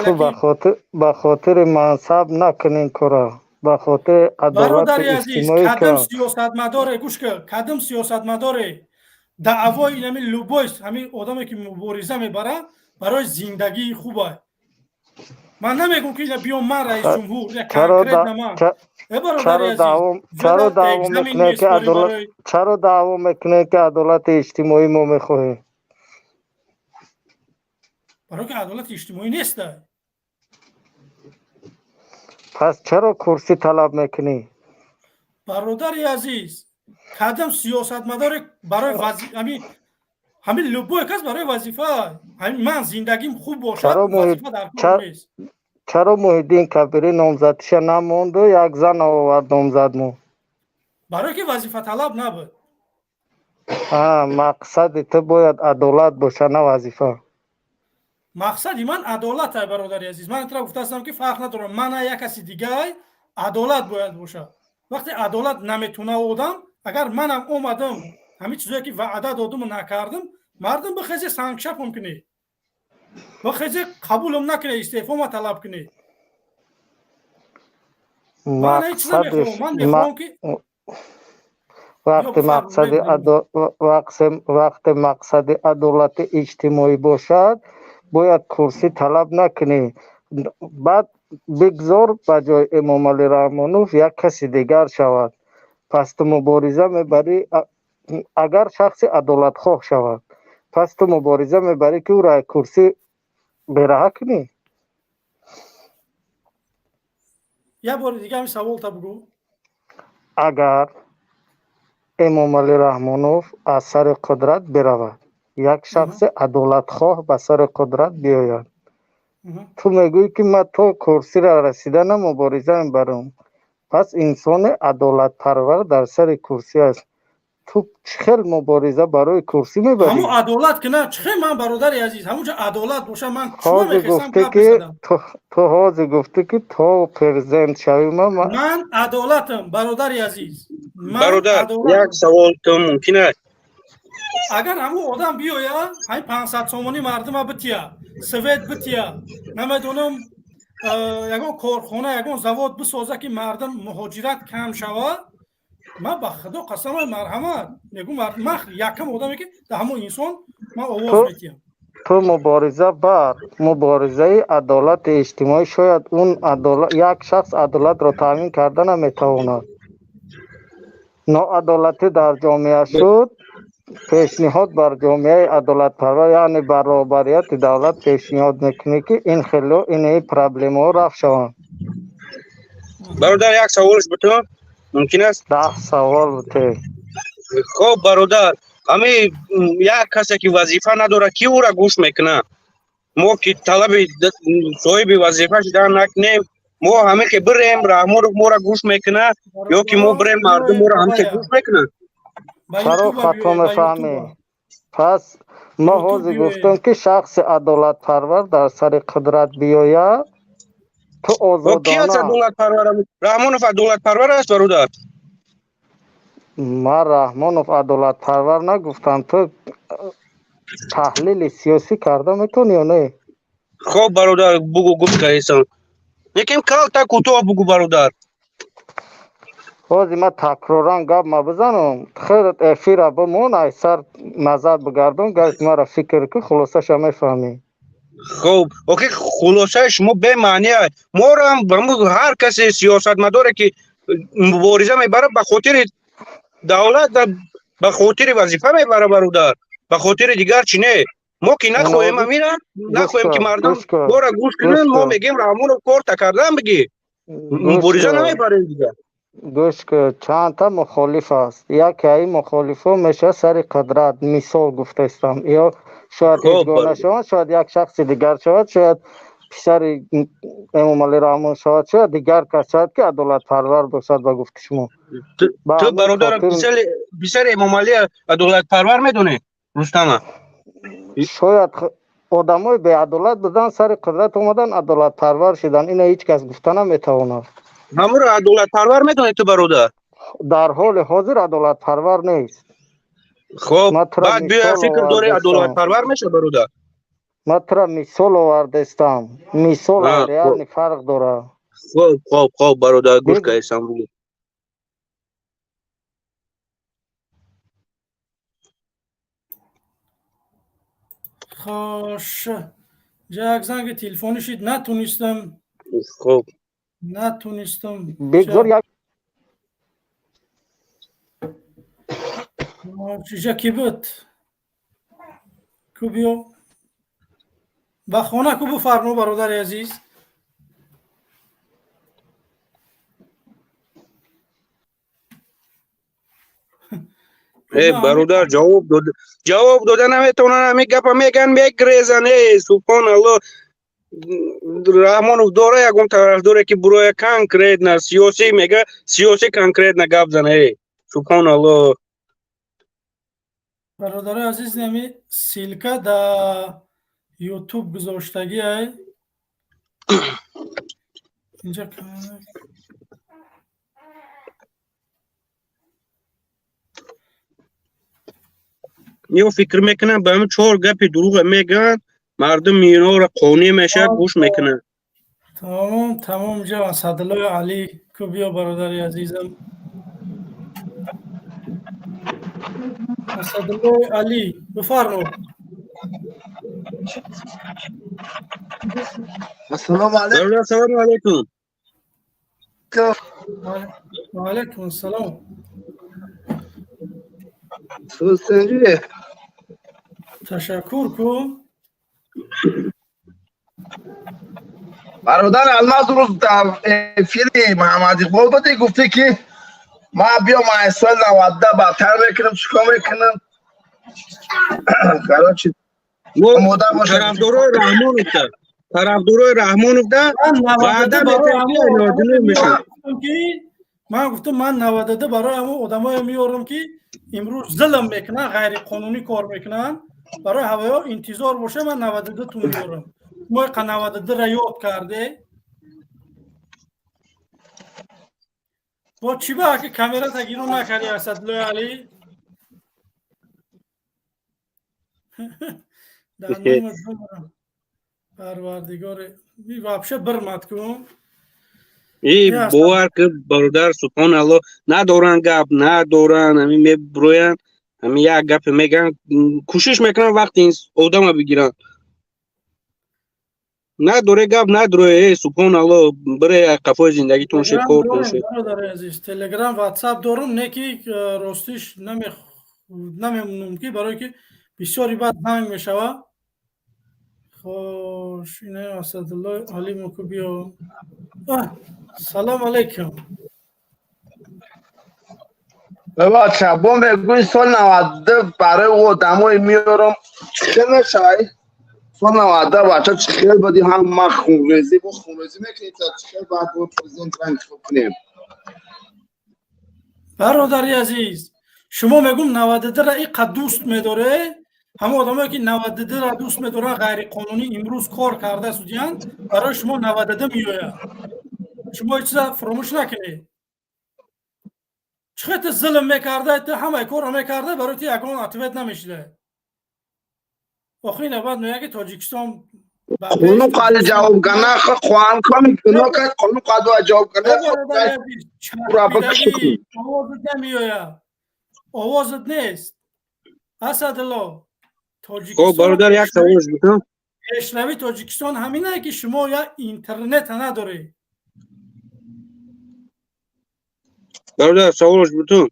S23: ту ба хотири мансаб накун ин корро, ба хотири адолати
S1: Бародари азиз,
S23: иҷтимоӣ
S1: кадом
S23: кун.
S1: сиёсатмадоре, гӯш кун, кадом сиёсатмадоре даъвои ҳами любой ҳами одаме ки мубориза мебарад барои зиндагии хуба. Ман намегӯм, ки биё, ман раисҷумҳур, конкретно ман. Э, бародари азиз,
S23: Чаро даъво мекунед, ки адолат, чаро даъво мекунед, ки адолати иҷтимоӣ мо мехоҳем?
S1: Барои ки адолати иҷтимоӣ неста.
S23: Пас чаро курсӣ талаб мекунӣ?
S1: Бародари азиз, кадом сиёсатмадоре барои ҳамин любой кас барои вазифа, ҳамин ман зиндагим хуб бошад, вазифа дар кор нест.
S23: Чаро Муҳиддин Кабирӣ номзадиша намонду, як зан овард номзад мо?
S1: Барое ки вазифаталаб набуд.
S23: Мақсади ту бояд адолат боша, на вазифа.
S1: Мақсади ман адолат, ай бародари азиз. Ман тра гуфтаастам, ки фарқ надорам, мана як каси дигай, адолат бояд бошад. Вақте адолат наметуна одам, агар манам омадам, ҳамин чизое ки ваъда додуму накардам, мардум бихезе, сангшапам кунед, бихезе, қабулам накунед, истеъфома талаб кунед. Ман ҳеҷ чиза мехоҳам, ман мехоҳам, ки
S23: Вақте мақсади адолати иҷтимоӣ бошад, бояд курсӣ талаб накунӣ. Баъд бигзор ба ҷои Эмомалӣ Раҳмонов як каси дигар шавад. Пас ту мубориза мебарӣ, агар шахси адолатхоҳ шавад, пас ту мубориза мебарӣ, ки ӯро аз курсӣ бераҳа кунӣ?
S1: Як бори дига ҳамин саволта бугӯ.
S23: Агар Эмомалӣ Раҳмонов аз сари қудрат биравад, як шахси адолатхоҳ ба сари қудрат биёяд, ту мегӯӣ, ки ман то курсиро расиданам мубориза мебарам. Пас инсони адолатпарвар дар сари курсӣ аст, ту чӣ хел мубориза барои курсӣ мебарӣ?
S1: Ҳамун адолат ки на, чӣ хел ман, бародари азиз, ҳамунҷо адолат боша, ман чумо
S23: Ҳозир
S1: мехестам,
S23: гуфтӣ,
S1: гап
S23: ки
S1: мезадам.
S23: Ту ҳозир гуфтӣ, ки то президент шавӣ ман
S1: Ман адолатам, бародари азиз, ман
S12: Бародар, як
S1: адолатам.
S12: савол ту мумкин аст?
S1: Агар ҳамун одам биёя, ҳамин 500 сомонӣ мардума бития, свет бития, намедонам, ягон корхона, ягон завод бисоза, ки мардум муҳоҷират кам шавад, ман ба худо қасам, марҳамат мегӯм, ман якам одаме, ки дар ҳамон инсон ман овоз метиҳам.
S23: Ту мубориза бар муборизаи адолати иҷтимоӣ, шояд он як шахс адолатро таъмин карда наметавонад. Ноадолатӣ дар ҷомеа шуд, пешниҳод бар ҷомеаи адолатпарвар, яъне бар роҳбарияти давлат пешниҳод мекунӣ, ки ин хело ини проблемаҳо рафъ шаванд.
S12: Бародар, як саволш бутун мумкин аст?
S23: 10 савол бутед.
S12: Хоб, бародар, ҳами як касе ки вазифа надорад, ки ӯра гӯш мекунад? Мо ки талаби соҳиби вазифа шудан накунем, мо ҳаме ки бирем, Раҳмонов мора гӯш мекунад, ё ки мо бирем, мардум мора ҳаме ки гӯш мекунад?
S23: Чаро хато мефаҳмӣ? Пас мо ҳозир гуфтем, ки шахси адолатпарвар дар сари қудрат биёяд, ту
S12: Ки аст
S23: озодона
S12: адолатпарвар? Раҳмонов адолатпарвар аст, бародар?
S23: Ман Раҳмонов адолатпарвар нагуфтам. Ту таҳлили сиёсӣ карда метавонӣ ё не?
S12: Хоб, бародар, бугу, гӯш кардистам, лекин калта кӯтоҳ бугу, бародар.
S23: Ҳозир ман такроран гап ма бизанам, хелат эфира бимон, ай сар назар бигардон, гапи маро фикр кун, хулосаша мефаҳмӣ.
S12: Хоб, охи хулосаи шумо бемаъни аст. Морам ҳар касе сиёсатмадоре ки мубориза мебарад ба хотири давлат ва ба хотири вазифа мебарад, бародар, ба хотири дигар чӣ не. Мо ки нахоҳем амира, нахоҳем, ки мардум мора гӯш кунанд, мо мегем, Раҳмонов корта кардан бигӣ, мубориза намебарем дигар.
S23: Гӯш кун, чандта мухолиф аст. Яке аи мухолифҳо мешавад сари қудрат, мисол гуфтаистам, ё Шояд
S12: Хоб,
S23: ҳеҷгоҳ
S12: бародар.
S23: нашаванд, шояд як шахси дигар шавад, шояд писари Эмомалӣ Раҳмон шавад, шояд дигар кас шавад, ки адолатпарвар бошад, ба гуфти шумо. Ба
S12: Ту
S23: ҳамин
S12: бародарам,
S23: хотир
S12: писари Эмомалӣ адолатпарвар медонӣ, Рустама?
S23: Шояд одамои беадолат будан, сари қудрат омадан, адолатпарвар шудан. Ина ҳеҷ кас гуфта наметавонад.
S12: Ҳамуро адолатпарвар медонӣ ту, бародар?
S23: Дар ҳоли ҳозир адолатпарвар нест.
S12: Хоб,
S23: Ман тура
S12: баъд биё,
S23: мисол
S12: фикр дорӣ,
S23: овардестам.
S12: адолатпарвар меша, бародар?
S23: Ман тура мисол овардестам. Мисол
S12: А, хоб.
S23: реални фарқ дорад.
S12: Хоб, бародар, гӯш кардесам, бугӯ.
S1: Хош, ҷа як занги телефонӣ шид, натунистам.
S12: Хоб.
S1: Натунистам.
S23: Бигзор як
S1: Ҷа ки буд? Ку биё ба хона, ку бифармо, бародари азиз.
S12: Э, бародар, ҷавоб дод, ҷавоб дода наметавонанд, ҳамин гапа меган, мегрезан. Э, субҳоналло, Раҳмонов дора ягон тарафдоре, ки буроя конкретно сиёсӣ мега, сиёсӣ конкретно гап зана? Э, субҳоналло.
S1: Бародари азиз, нами ссылка да ютуб гузоштагӣ ай инҷа.
S12: Ё фикр мекунанд, ба ҳамин чор гапи дурӯға мегӯянд, мардум инҳоро қонеъ мешавад, гӯш мекунанд.
S1: Тамом, ҷа Асадуллои Алӣ, ку биё, бародари азизам. Асадуллои Алӣ, бифармо.
S5: Ассалому алайкум.
S12: Бародар, ассалому алайкум.
S1: Ва алайкум ассалом.
S5: Сӯзсенҷи.
S1: Ташаккур, ку.
S5: Бародар Алмаз, рӯз дар эфири Муҳаммад Иқбол будӣ, гуфтӣ, ки ман биём, аз соли 92 бадтар мекунам, чикор мекунам. Короче, омода бошед.
S12: Тарафдорои Раҳмоновда, тарафдорои Раҳмоновда ваъда метиҳад, ки нодинӣ мешавад.
S1: Ман гуфтам, ман 92 барои ҳамон одамое меорам, ки имрӯз зулм мекунанд, ғайриқонунӣ кор мекунанд. Барои ҳавоё интизор боша, ман 92 тун меорам. Шумо қа 92 ра ёд карде? Бо чӣ ба ки камерата гирон накардӣ, Асадуллои Алӣ? Дар номат бимонам. Парвардигоре, вообще бирмад кун.
S12: И бовар ки, бародар, субҳоналло, надоранд гап, надоранд. Ҳамин мебуроянд, ҳамин як гапе мегӯянд, кӯшиш мекунанд вақти одама бигиранд. Надоре гап, надоре. Э, субҳоналло, бире қафои зиндагитон шед, кортон шед.
S1: Бародари азиз, Телеграм, Ватсап дорум, не ки ростиш намемонам, ки барое ки бисёри баъд занг мешава. Хош, ина Асадуллои Алимов, ку биё. Салом алейкум.
S5: Бача, бо мегӯи соли 92 барои одамое меорам, чӣ хел мешавад? Соли 92, бача, чӣ хел будӣ? Ҳам ма хунрезӣ, бо хунрезӣ мекунем, чӣ хел баъд бо президентро интихоб кунем?
S1: Бародари азиз, шумо мегӯм 92-ра иқа дӯст медоре, ҳамон одамое ки 92-ра дӯст медоранд, ғайриқонунӣ имрӯз кор карда судиянд, барои шумо 92 меояд. Шумо ҳеҷ чиза фуромӯш накунед. Чӣ хел ту зулм мекарда, ту ҳамаи корро мекарда, барои ту ягон ответ намешида. Охир баъд мегӯяд, ки Тоҷикистон
S5: Қонун қади ҷавобгана қоҳанкоми гуноҳ кард, қонун қади ҷавобгана.
S1: Овозат намеояд, овозат нест, Асадулло.
S12: Хоб, бародар, як савол бикунам.
S1: Пешравии Тоҷикистон ҳаминае, ки шумо як интернета надоред.
S12: Бародар, саволш бутун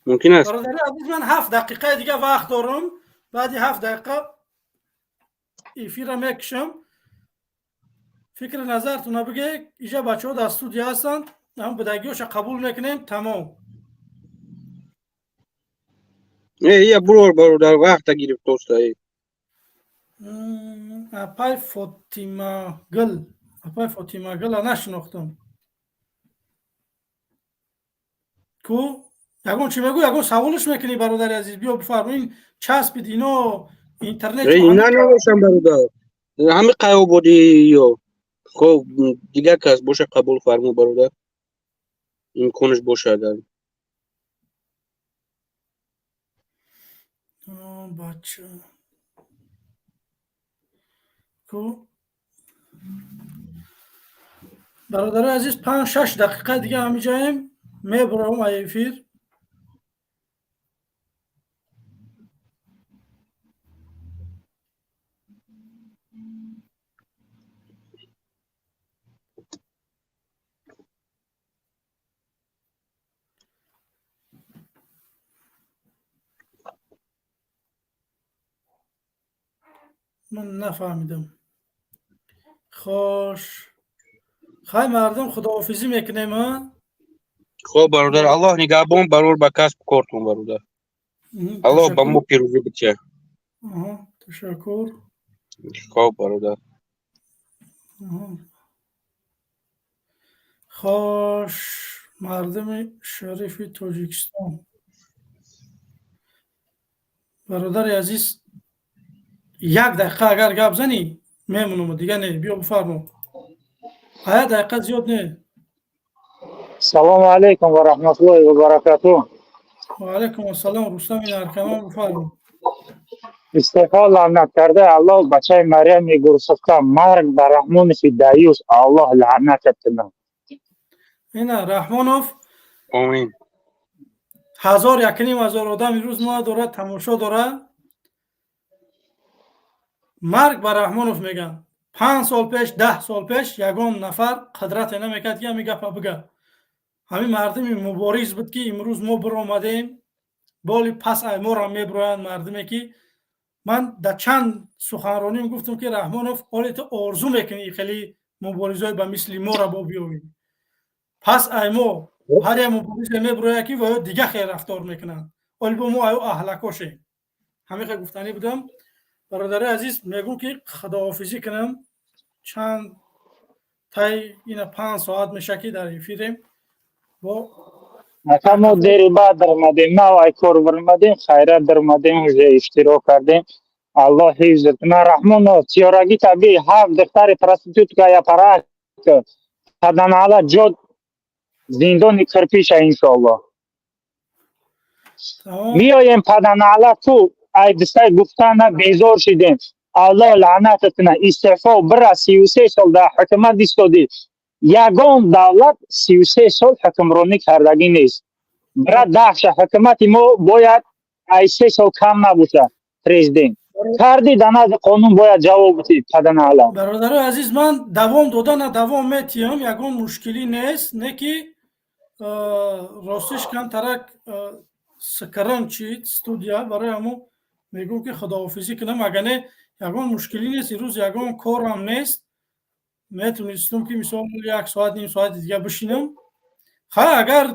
S12: мумкин аст?
S1: Бародари азиз, ман 7 дақиқаи дига вақт дорам. Баъди 7 дақиқа эфирра мекушам. Фикри назартона биге. Иҷа бачаҳо дар студия ҳастанд, ҳам будагиҳоша қабул мекунем, тамом.
S12: Э, ия бурор, бародар, вақта гирифтоста.
S1: Апай Фотимагул, апай Фотимагула нашинохтам. Ку ягон чӣ мегӯ, ягон саволш мекунӣ, бародари азиз, биё бифармо, ин часпид ино интернет.
S12: Ина набошам, бародар, ҳами Қайободӣ ё хоб дигар кас боша, қабул фармо, бародар, имконаш боша агар.
S1: Бача ку, бародари азиз, 5-6 дақиқа дига ҳамиҷаем, мебурам ай эфир. Ман нафаҳмидам. Хош, хай, мардум, худоҳофизӣ мекунем, а?
S12: Хоб, бародар, Аллоҳ нигаҳбон, барор ба касбу кортон, бародар. Аллоҳ ба мо пирӯзӣ бития.
S1: Ташаккур.
S12: Хоб, бародар.
S1: Хош, мардуми шарифи Тоҷикистон, бародари азиз, як дақиқа агар гап занӣ, мемонам, дига не. Биё, бифармо, як дақиқа зиёд не.
S6: Салому алейкум ва раҳматуллоҳи ва баракатуҳ.
S1: Ва алайкум ассалом, Рустами Наркамон, бифармо.
S6: Истеъфо лаънат карда Аллоҳ бачаи Марьями гурсухта, марг ба Раҳмонови даюс, Аллоҳ лаънатат кунад.
S1: Ина Раҳмонов.
S12: Омин.
S1: Ҳазор, якним ҳазор одам имрӯз мо дорад, тамошо дорад. Марг ба Раҳмонов мегӯянд. 5 сол пеш, 10 сол пеш ягон нафар қудрате намекард, ки ҳамин гапа бига. Ҳамин мардуми мубориз буд, ки имрӯз мо биромадем. Боли пас ай моро мебироянд мардуме, ки ман дар чанд суханроним гуфтам, ки Раҳмонов, ҳоле ту орзу мекунӣ хеле муборизҳои ба мисли моро бо биёвӣ. Пас ай мо ҳар як муборизе мебирояд, ки ва ё дига хел рафтор мекунанд. Оли бо мо аю аҳлакошем. Ҳамин хел гуфтанӣ будам. Бародари азиз, мегӯм, ки худоҳофизӣ кунам. Чанд тай ина 5 соат меша, ки дар эфирем бо.
S6: Ака, мо дери баъд даромадем, нав ай кор баромадем, хайрат даромадем, уже иштирок кардем. Аллоҳ ҳифзат кунад. Раҳмонов, тиёрагӣ таби ҳафт духтари проститутка япарак паданала ҷод зиндони кирпиша, иншоаллоҳ. Миёем, паданала, ту ай дистай гуфтана безор шидем. Аллоҳ лаънатат кунад. Истеъфо бира, 33 сол дар ҳукумат истодӣ. Ягон давлат 33 сол ҳукмронӣ кардагӣ нест. Бира дахша, ҳукумати мо бояд ай 3 сол кам набошад. Президент карди, дар назди қонун бояд ҷавоб бидӣ, паданаала.
S1: Бародарои азиз, ман давом додана давом метиҳам, ягон мушкилӣ нест, не ки ростиш камтарак сикрн чид студия, барои ҳамун мегӯм, ки худоҳофизӣ кунам. Агар не, ягон мушкилӣ нест. Имрӯз ягон корам нест, метонистам, ки мисол як соат, ним соати дига бишинам. Хай, агар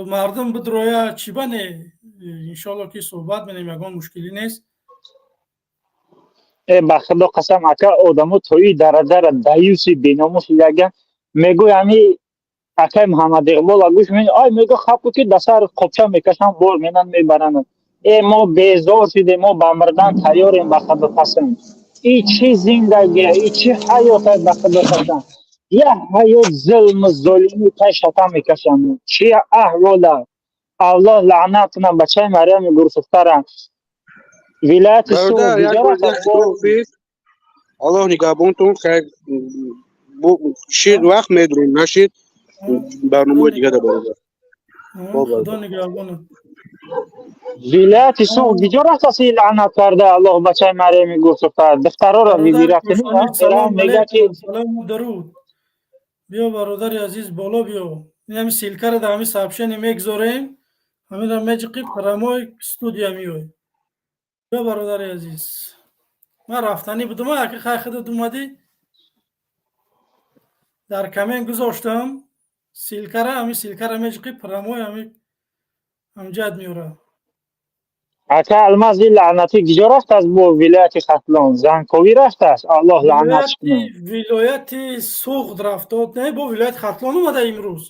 S1: мардум бидроя, чӣ ба не, иншоалло, ки суҳбат менем, ягон мушкилӣ нест.
S6: Э, ба худо қасам, ака, одамо то ин дараҷара даюси беномус яган. Мегӯй, ҳами акай Муҳаммад Иқбола гӯш мен, ай мегӯ, хапу ки да сар қопча мекашам, бор менан, мебаранд. Э, мо безор шудем, мо ба мурдан тайёрем, ба худо қасам. И чӣ зиндагия, и чӣ ҳаёта, ба худо қасам, як ҳаёт зулму золимӣ тай шата мекашанд. Чӣ аҳвола! Аллоҳ лаънат кунад бачаи Марьями гурсухтара. Вилояти Суғд.
S12: Бародар, як бор дигар худоҳофиз, Аллоҳ нигаҳбонтон. Хайр, шид вақт медурем, нашид, барномаҳои дига да, бародар.
S1: Худо нигаҳбонат.
S6: Вилояти Суғд киҷо рафтаси, лаънат карда Аллоҳ бачаи Марьями гурсухта духтароро
S1: мега
S6: ки.
S1: Салому даруд. Биё, бародари азиз, боло биё. Ин ҳами ссылка ро дар ҳами сообщение мегзорем, ҳаминро меҷиқи, прямой студия меой. Биё, бародари азиз, ман рафтанӣ будум, аки хай худат омадӣ. Дар коммент гузоштам ссылка ра, ҳами ссылка ра меҷиқи, прямой ҳами ҳамҷад меёра.
S6: Ака Алмаз, ин лаънатӣ киҷо рафтааст? Бо вилояти Хатлон Занковӣ рафтааст, Аллоҳ лаънатш кунад.
S1: Вилояти Суғд рафтод, не, бо вилояти Хатлон омада имрӯз.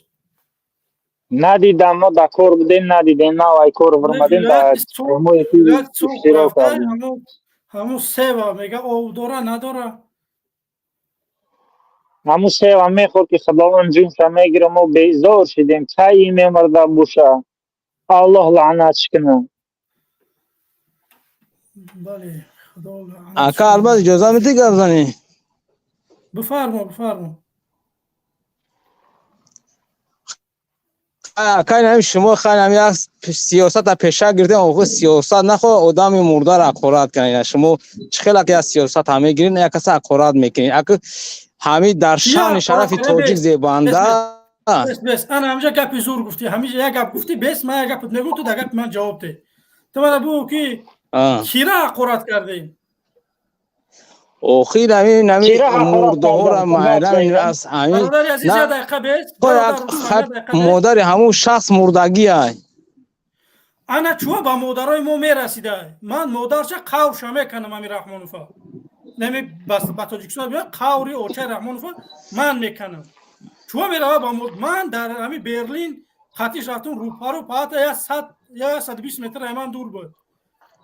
S6: Надидам, мо дар кор будем, надидем, нав ай кор вурмадем, дар прямой эфир иштирок кардем.
S1: Ҳамун сева мега об дора, надора?
S6: Ҳамун сева мехӯр, ки Худованд ҷунша мегира. Мо безор шидем, кай мемурда боша, Аллоҳ лаънатш кунад.
S1: Бале, Худо.
S4: Ака Алмаз, иҷоза медиҳӣ гап занӣ?
S1: Бифармо, бифармо.
S4: Акай, нами шумо хай нами як сиёсата пеша гирдем, охи сиёсат нахо одами мурдара ҳақорат кунед. Шумо чӣ хел ки аз сиёсат ҳа мегирин, як каса ҳақорат мекунед. Аки ҳами дар шаъни шарафи тоҷик зебанда.
S1: Бес, бес, ана ҳамҷа гапи зур гуфтӣ, ҳамиҷа як гап гуфтӣ, бес, ман як гапат мегӯм, ту дар гапи ман ҷавоб деҳ. Ту мана бугӯ, ки кира ҳақорат кардем?
S4: Охир ҳами нами мурдаҳоро майрам аз ҳами модари ҳамун шахс мурдагиай.
S1: Ана чуа ба модарои мо мерасидай? Ман модарша қаврша меканам, ами Раҳмонова. Нами ба Тоҷикистон биё, қаври очаи Раҳмонова ман меканам. Чуа мерава ба ман дар ами Берлин қатиш рафтум, рӯпару паата я сад я 120 метр ай ман дур буд.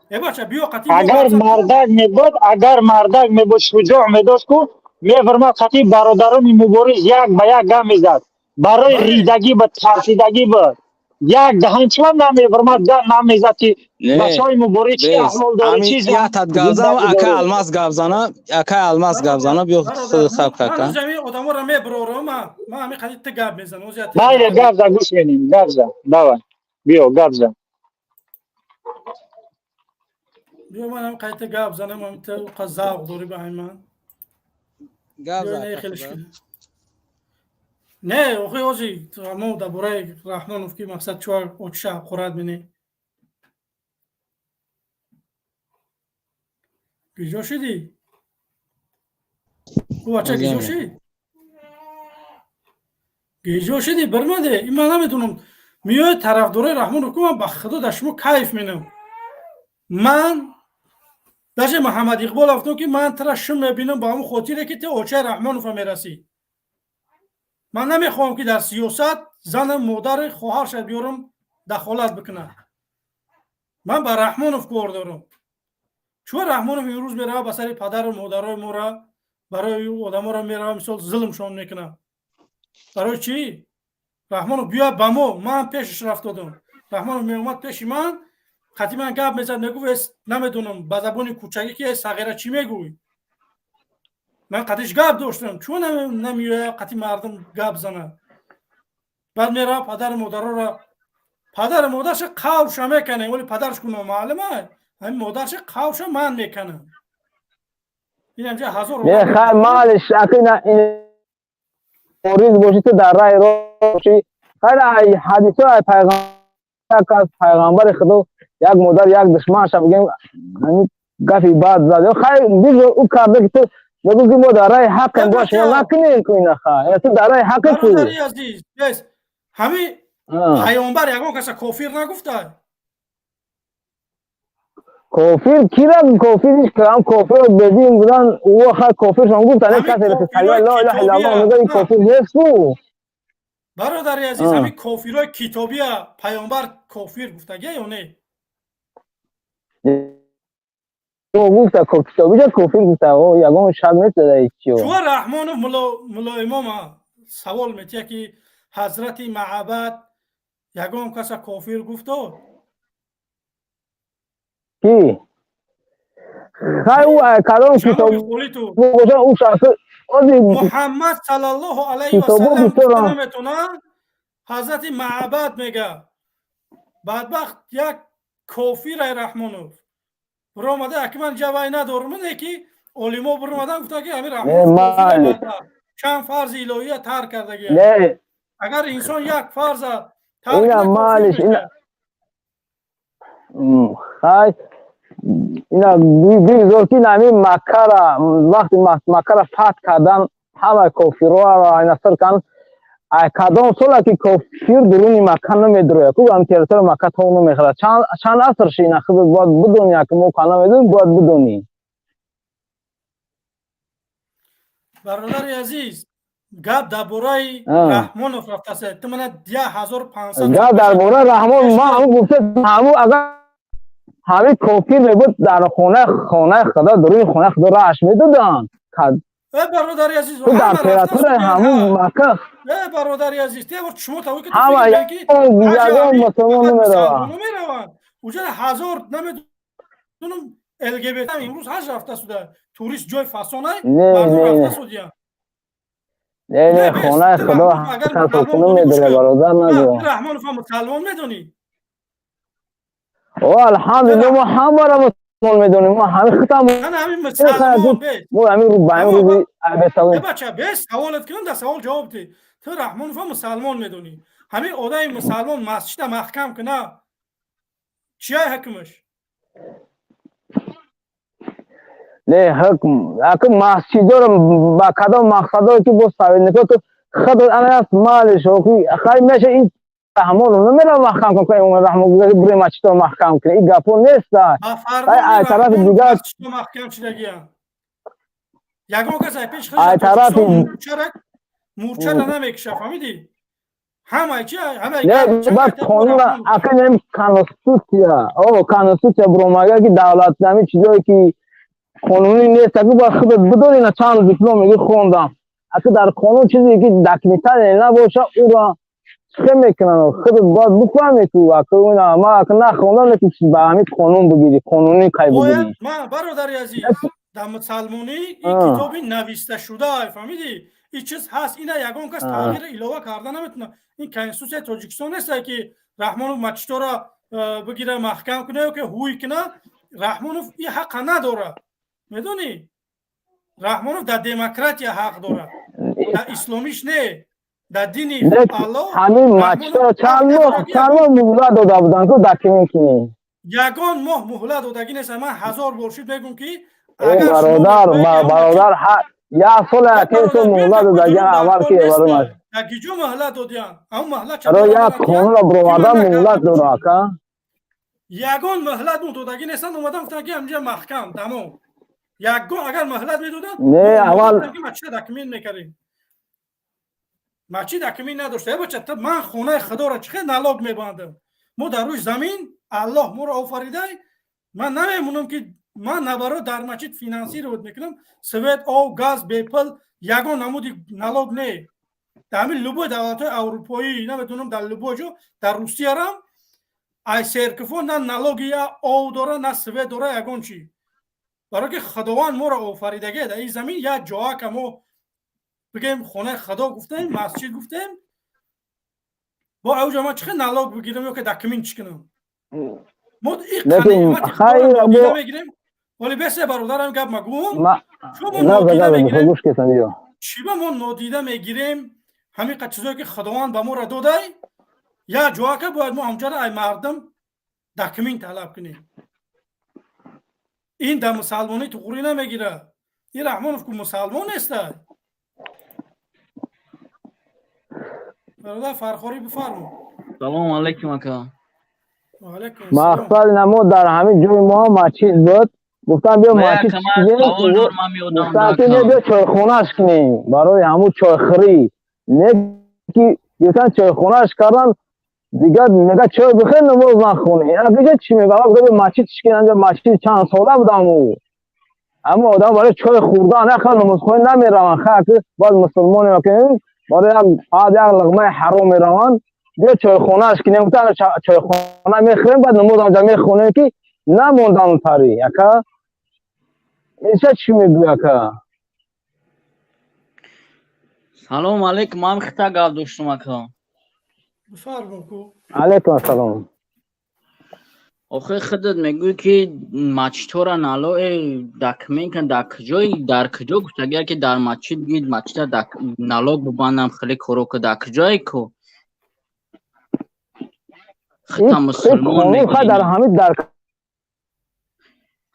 S1: Э бача, биё қати.
S6: Агар мардак мебуд, агар мардак мебуд, шуҷоъ медошт ку, мефармад, қати бародарони мубориз як ба як гап мезад. Барои ридагӣ ба тарсидагӣ буд, як даҳанча намефармад, гап намезад, ки бачаҳои мубориз чӣ аҳвол дорӣ, чӣ.
S4: Ятат гап зан, ака Алмаз, гап зана, ака Алмаз, гап зана, биё худ хаб кака.
S1: Одаморо меброрам, ман ҳами қати ту гап мезанам.
S6: Майли, гап за, гӯш менем, гап за, давай, биё, гап за.
S1: Биё, ман ҳам қайта гап занам, ҳам ту қа завқ дорӣ ба ҳамин ман.
S4: Гап за.
S1: Не, охи, ози мо дар бораи Раҳмонов, ки мақсад чуа очиша ҳақорат мене. Гиҷо шидӣ? Ӯ бача гиҷо шид? Гиҷо шидӣ, бирмаде? Ин ман намедонам. Миёи тарафдорои Раҳмонов ку, ман ба Худо дар шумо кайф менам. Ман даже Муҳаммад Иқбол гуфтам, ки ман тра шум мебинам ба ҳамон хотире, ки ту очаи Раҳмонова мерасӣ. Ман намехоҳам, ки дар сиёсат занам, модари, хоҳарша биёрам, дахолат бикунад. Ман ба Раҳмонов кор дорам. Чун Раҳмонов имрӯз мерава ба сари падару модарои мора, барои одаморо мерава, мисол, зулмшон мекунад. Барои чӣ? Раҳмонов биёяд ба мо, ман пешаш рафтодам. Раҳмонов меомад пеши ман, қати ман гап мезад, мегуфт, намедонам, ба забони кӯчагӣ, ки сағира, чӣ мегӯй? Ман қатиш гап доштам. Чун намеояд қати мардум гап занад? Баъд мерава падару модароро, падару модарша қавша меканем, вале падараш ку номаълума, ҳамин модарша қавша ман меканам. Ин ҳамҷа ҳазор.
S4: Не, хай, малиш, аки на ин мориз бошӣ, ту дар раи роҳ бошӣ. Хайр, ай ҳадисо, ай пайғамбар, як аз пайғамбари Худо як модар як душманша бигем, ҳамин гапи бад зад. Хай, бигзор ӯ карда, ки ту мегӯ, ки мо дар раи ҳаққем, бояд шумо накунем ку ина. Хай, ту дар раи ҳаққи ку.
S1: Азиз, бес, ҳамин пайғамбар ягон каса кофир нагуфта?
S4: Кофир кира? Кофириш ҳам кофир бедин будан, ӯ хай кофиршон гуфта, не касе ки калима ла илаҳа иллаллоҳ мегӯяд, ин кофир нест ку.
S1: Бародари азиз, ҳамин кофирҳои китобия пайғамбар кофир гуфтагия ё не?
S4: Гуфта, китобиҷа кофир гуфта, ягон шак нест дар чиё.
S1: Чуа Раҳмонов мулоимома савол метия, ки ҳазрати Маъбад ягон каса кофир гуфто?
S4: Ки хай, ӯ кадом китоб боша, ӯ шахс?
S1: Муҳаммад саллаллоҳу алайҳи васаллам гуфта наметонад, ҳазрати Маъбад мега. Бадбахт як кофирай Раҳмонов биромада, аки ман ҷавай надорам, не, ки олимо биромадан гуфтан, ки ҳамин Раҳмонов чанд фарзи илоҳия тарк кардагия. Агар инсон як фарза
S4: тарк, хай, ина бигзор, ки ҳамин Маккара, вақти Маккара фатҳ кардан, ҳама кофирҳоро ина сир кан. Ай кадом сола ки кофир дуруни Макка намедрояд, ку ам территория Макка то намехӯрад. Чанд аср шина худат бояд бидонӣ, аки мо ка намедонем, бояд бидонӣ.
S1: Бародари азиз, гап дар бораи Раҳмонов рафтааст. Ту мана 1500
S4: гап дар бораи Раҳмон, ман ҳамун гуфта, ҳамун агар ҳамин кофир мебуд, дар хонаи худо, дуруни хонаи худо рааш медоданд.
S1: Э бародари азиз,
S4: ту дар территорияи ҳамун Макка.
S1: Э бародари азиз, те шумо тавои ки
S4: ҳама ягон мусулмон намераванд.
S1: Намераванд. Уҷа ҳазор намедонам ЛГБТ имрӯз ҳаҷ рафта суда. Турист ҷои фасонай, мардум рафта судия.
S4: Не, не, хонаи худо кас намедора, бародар, надора.
S1: Раҳмонов ҳам мусалмон медонӣ?
S4: О, алҳамдулилла, мо ҳамаро мусулмон медонем. Мо ҳамин хитам.
S1: Ҳамин мусалмон.
S4: Мо ҳамин ба ҳамин рӯзи абесавем.
S1: Бача, бес саволат кунам, дар савол ҷавоб диҳ. Ту Раҳмонов ҳам мусалмон медонӣ. Ҳамин одами мусалмон масҷида маҳкам куна, чия ҳукмаш?
S4: Не, ҳукм, аки масҷидоро ба кадом мақсадое ки бо советнико ки худ ана аст малиш охи хай меша ин Раҳмонов намерав маҳкам кун, ки Раҳмон гуфта бирем масҷидро маҳкам кунем. Ин гапо нест. Ай ай тарафи дигар
S1: масҷидро маҳкам шидагия. Ягон кас ай пеш
S4: ай тарафи
S1: мурчара намекиша, фаҳмидӣ? Ҳамаи чи ҳамаи
S4: не, баъд қонуна ака нем конститутсия, о конститутсия буромага ки давлат ҳамин чизое ки қонунӣ нест, аки бояд худат бидонӣ, на чанд диплом меги хондам. Аки дар қонун чизе ки документале набоша, ура чӣ мекунанд? Худат бояд бифаҳмӣ ку аки уна ман аки нахондам, лекин ба ҳамин қонун бигирӣ, қонунӣ қай бигирӣ.
S1: Ман бародари азиз, дар мусалмонӣ ин китоби нависташуда, фаҳмидӣ? Ин чиз ҳаст, ина ягон кас тағйир илова карда наметавонад. Ин конститутсияи Тоҷикистон нест, ки Раҳмонов масҷидҳоро бигира маҳкам куна ё ки ҳуй куна. Раҳмонов ин ҳаққа надорад, медонӣ? Раҳмонов дар демократия ҳақ дорад, дар исломиш не, дар дини Аллоҳ.
S4: Ҳамин масҷидҳоро чанд моҳ муҳлат дода буданд ку документ кунӣ?
S1: Ягон моҳ муҳлат додагӣ нест. Ман ҳазор бор шуд мегӯм ки
S4: бародар, бародар, як сол якин сол муҳлат додагиан аввал ки барои
S1: Ягиҷо муҳлат додиан? Ҳамун муҳлат
S4: чаро як қонунро баровардан муҳлат дора, ака?
S1: Ягон муҳлат додагӣ нестанд. Омадан гуфтанд ки ҳаминҷа маҳкам, тамом. Ягон агар муҳлат медоданд,
S4: не, аввал
S1: масҷида документ мекардем. Масҷид документ надошта. Э бача, ман хонаи худоро чӣ хел налог мебандам? Мо дар рӯи замин Аллоҳ моро офаридай, ман намемонам ки ман наоборот дар масҷид финансировать мекунам, свет, об, газ бепул, ягон намуди налог не. Дар ҳамин любой давлатҳои аврупоӣ, наметавонам, дар любой ҷо, дар Русиярам ай серкифо на налоги об дора, на свет дора, ягон чи. Барое ки Худованд моро офаридагӣ дар ин замин як ҷоака мо бигем хонаи Худо гуфтем, масҷид гуфтем, бо ауҷа ман чӣ хел налог бигирам ё ки документ чӣ кунам? Мо ин қаноати Худоро нодида мегирем. Вале бесе бародарам, гап магӯм, чӣ мо нодида мегирем? Чӣ ба мо нодида мегирем ҳамин қад чизое ки Худованд ба моро додай? Як ҷоака бояд мо ҳамҷара ай мардум документ талаб кунем. Ин дар мусалмонӣ туғрӣ намегирад. Ин Раҳмонов ку мусалмон нестай. Бародар Фархорӣ, бифармо.
S10: Салому алайкум, ака.
S4: Мақсад намо дар ҳамин ҷои мо ҳам масҷид буд. Гуфтам биё масҷид кунем, гуфтам ки не, биё чойхонаш кунем барои ҳамун чойхӯрӣ. Не ки гуфтан чойхонаш кардан, дигар мега чой бихӯр, намоз нахонӣ. Ина дига чӣ мега? Аввал гуфта масҷид чӣ кунем, масҷид чанд сола будам ӯ. Аммо одам барои чой хӯрдан яха намозхонӣ намераванд. Ха ки бояд мусулмоне кунем, барои як фақат як луқмаи ҳаром мераванд. Биё чойхонаш кунем, гуфтан чойхона мехӯрем, баъд намоз онҷа мехонем, ки намондан тари ака. Иша чӣ мегӯй, ака?
S10: Салому алайкум, ман хита гап доштум, ака.
S1: Бифармо ку.
S4: Алайкум ассалом.
S10: Охи худат мегӯӣ ки масҷидҳоро налое документ кун, дар куҷои, дар куҷо гуфтагия ки дар масҷид гид масҷида налог бибандам, хеле коро ку, дар куҷое ку? Хита мусулмон
S4: мегӯӣ. Дар ҳамин дар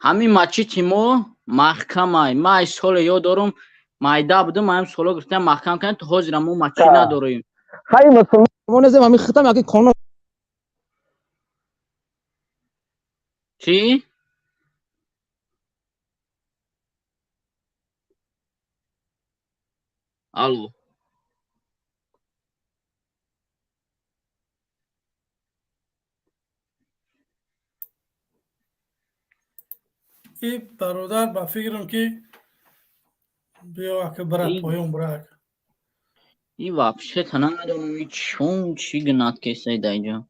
S10: ҳамин масҷиди мо маҳкамай. Ман ай соле ёд дорум, майда будум, ҳамин соло гуфтам маҳкам кардем, то ҳозира мо масҷид надорем.
S4: Хай мусулмон нестем, ҳамин хитам яки қонун.
S10: Чӣ? Алло.
S1: И бародар, ба фикрам ки биё ака, бира поён, бира ака.
S10: И вообще та намедонам и чун чӣ гнат кесай дар инҷо.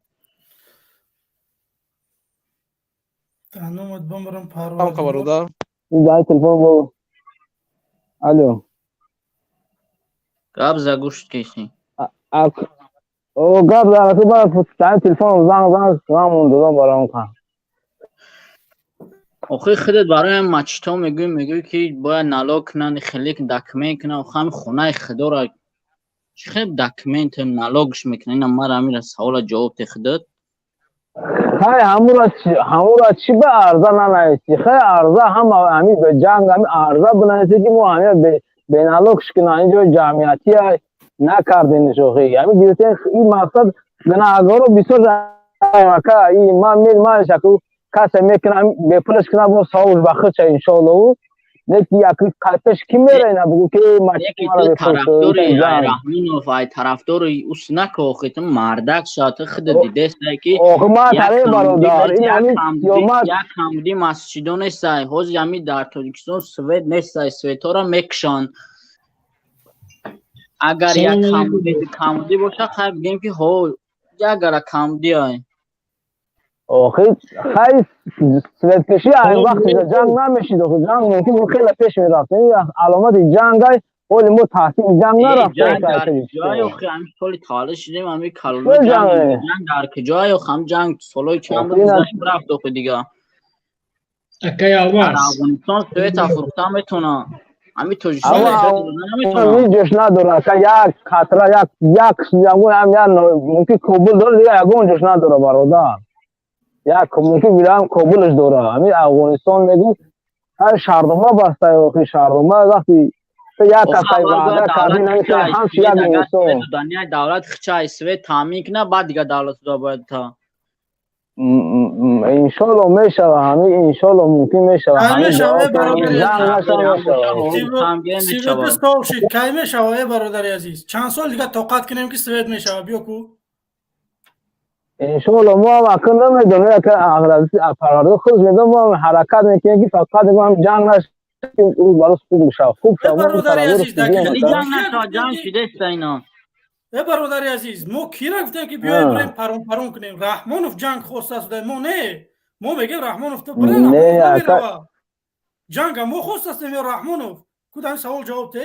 S1: Таҳнумат бимирам.
S3: Ҳамқа бародар.
S4: Дай телефон бо. Алло.
S10: Гап за гӯшт кеси.
S4: О, гап за аку ба телефон занг занг ғам додам барам ка.
S10: Охи худат барои мачито мегӯӣ, мегӯӣ ки бояд налог кунанд, хеле документ кунанд. Охи ҳами хонаи худоро чӣ хел документ налогш мекунанд? Ина мара ҳамира савола ҷавоб те худат.
S4: Хай, ҳамура чӣ ба арза нанависӣ? Хай, арза ҳама ҳами ба ҷанг ҳами арза бинависӣ ки мо ҳами беналогш кунанд, ин ҷои ҷамъиятия накардем охи. Ҳами гирифтем ин мақсад гунаҳгоро бисёр ака и ман мел ман шаку касе мекунам бепулаш кунам, бо савобш ба худша иншоалло. Неки як пеш ки мера ина бугу ки
S10: Яки ту тарафдори ай Раҳмонов, ай тарафдори ус нака. Охи ту мардак ша, ту худат дидестай ки
S4: охи ман таре бародар ин ҳамин сиёмат.
S10: Як камбуди масҷидо нестай. Ҳозир ҳами дар Тоҷикистон свет нестай, светҳоро мекушанд. Агар як камбудӣ боша, хай бигем ки ҳо, ягара камбудӣ ай.
S4: Охи хай, светкашӣ ай вақти ҷанг намешид. Охи ҷанг мумкин бу хеле пеш мерафт. Ин аломати ҷангай, оли мо таҳсили ҷанг нарафтем.
S10: Ҷой охи ҳами соли таваллуд шудем, ҳами калона ҷанг дар куҷое? Охи ҳам ҷанг солҳои чанд буд гузашт, рафт охи дига.
S11: Акай Алмаз.
S10: Афғонистон света фурӯхта метавонад, ҳами Тоҷикистон наметавонад.
S4: Ҳеҷ ҷош надорад ака, як қатра, як як ягон ҳам як мумкин Кобул дорад, дига ягон ҷош надорад бародар. Як мумкин вилоям Кобулаш дорад. Ҳамин Афғонистон мегӯ ҳар шаҳрнома бастай. Охи шаҳрнома вақти як касай ваъда кардӣ, намешавад ҳамчи як инсон.
S10: Давлат хичай свет таъмин кунад, баъд дига давлатуда бояд та.
S4: Иншолло мешава, ҳамин иншолло мумкин мешава.
S1: Кай мешава, э бародари азиз? 32 сол шид, кай мешава, э бародари азиз? Чанд сол дига тоқат кунем ки свет мешава? Биё ку.
S4: Иншолло мо ҳам акн намедонем, яка парвардигор худаш медонад. Мо ҳам ҳаракат мекунем ки фақат ҳам ҷанг нашава, рӯз ба рӯз хуб мешава, хуб шава.
S1: Бародари азиз,
S10: ҷанг нашава, ҷанг шидеста ино.
S1: Э бародари азиз, мо кира гуфтем ки биёем бирем парон парон кунем? Раҳмонов ҷанг хостааст, мо не. Мо мегем Раҳмонов ту бира, намерава. Ҷанга мо хостастем ё Раҳмонов? Куда ҳамин савол ҷавоб те.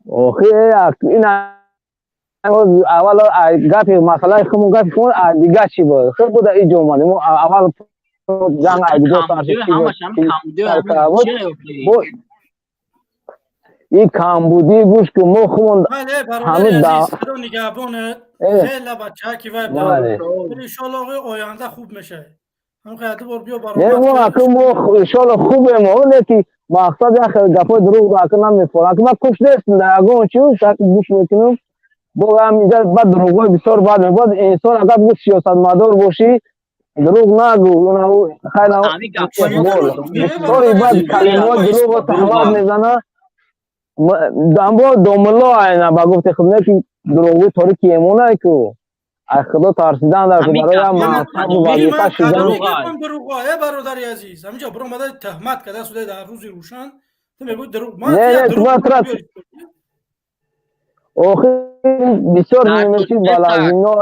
S4: Охи ин аввал гапи масъалаи худмон, гапи худмон дига чӣ буд? Худ буда иҷо омадем мо аввал ҷанг айдиҷо сар шуд. Ин камбудӣ, гӯш ки мо худмон
S1: ҳамин худо нигаҳбонат, хеле бачаки вай. Иншоалло оянда хуб мешавад. Ҳам ду бор биё.
S4: Не, мо аку мо иншоалло хубем, не ки мақсад як гапҳои дурӯғ аку намефорам. Аку ман куш нестам дар ягон чиз, гӯш мекунам бо ҳам инҷа. Баъд дурӯғҳои бисёр бад мебод. Инсон агар бигӯ сиёсатмадор бошӣ, дурӯғ нагӯ. Бисёри бад калимаҳои дурӯғо таҳмат мезанад. Дамбо домулло айна ба гуфти худ, не ки дурӯғгӯи торики эмонай ку. Аз худо тарсидан дар барои мансабу вазифа шудан.
S1: Э бародари азиз, ҳаминҷо биромада таҳмат карда шуда дар рӯзи рӯшан, ту мегӯӣ дурӯғ.
S4: Не, не, ту охи бисёр немечи балазино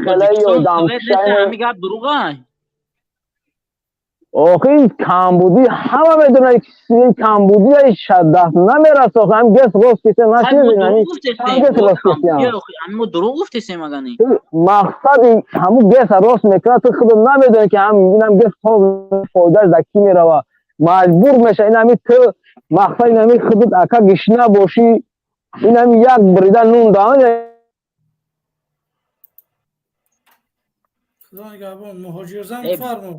S4: хелаи одамкушай.
S10: Гап дурӯғай.
S4: Охи камбудӣ ҳама медонад, камбудии даст намераса. Охи ҳам гес рост кесе нашиди, гес рост кесиям.
S10: Мо дурӯғ гуфтесем агани.
S4: Мақсади ҳамун геса рост мекунад, ту худат намедонӣ ки ҳам инам гес фоидааш дар кӣ мерава. Маҷбур меша инами ту мақсад инами худат ака гишна бошӣ, инами як бурида нун даҳон.
S1: Худо нигаҳбон, муҳоҷирзан, фармуд.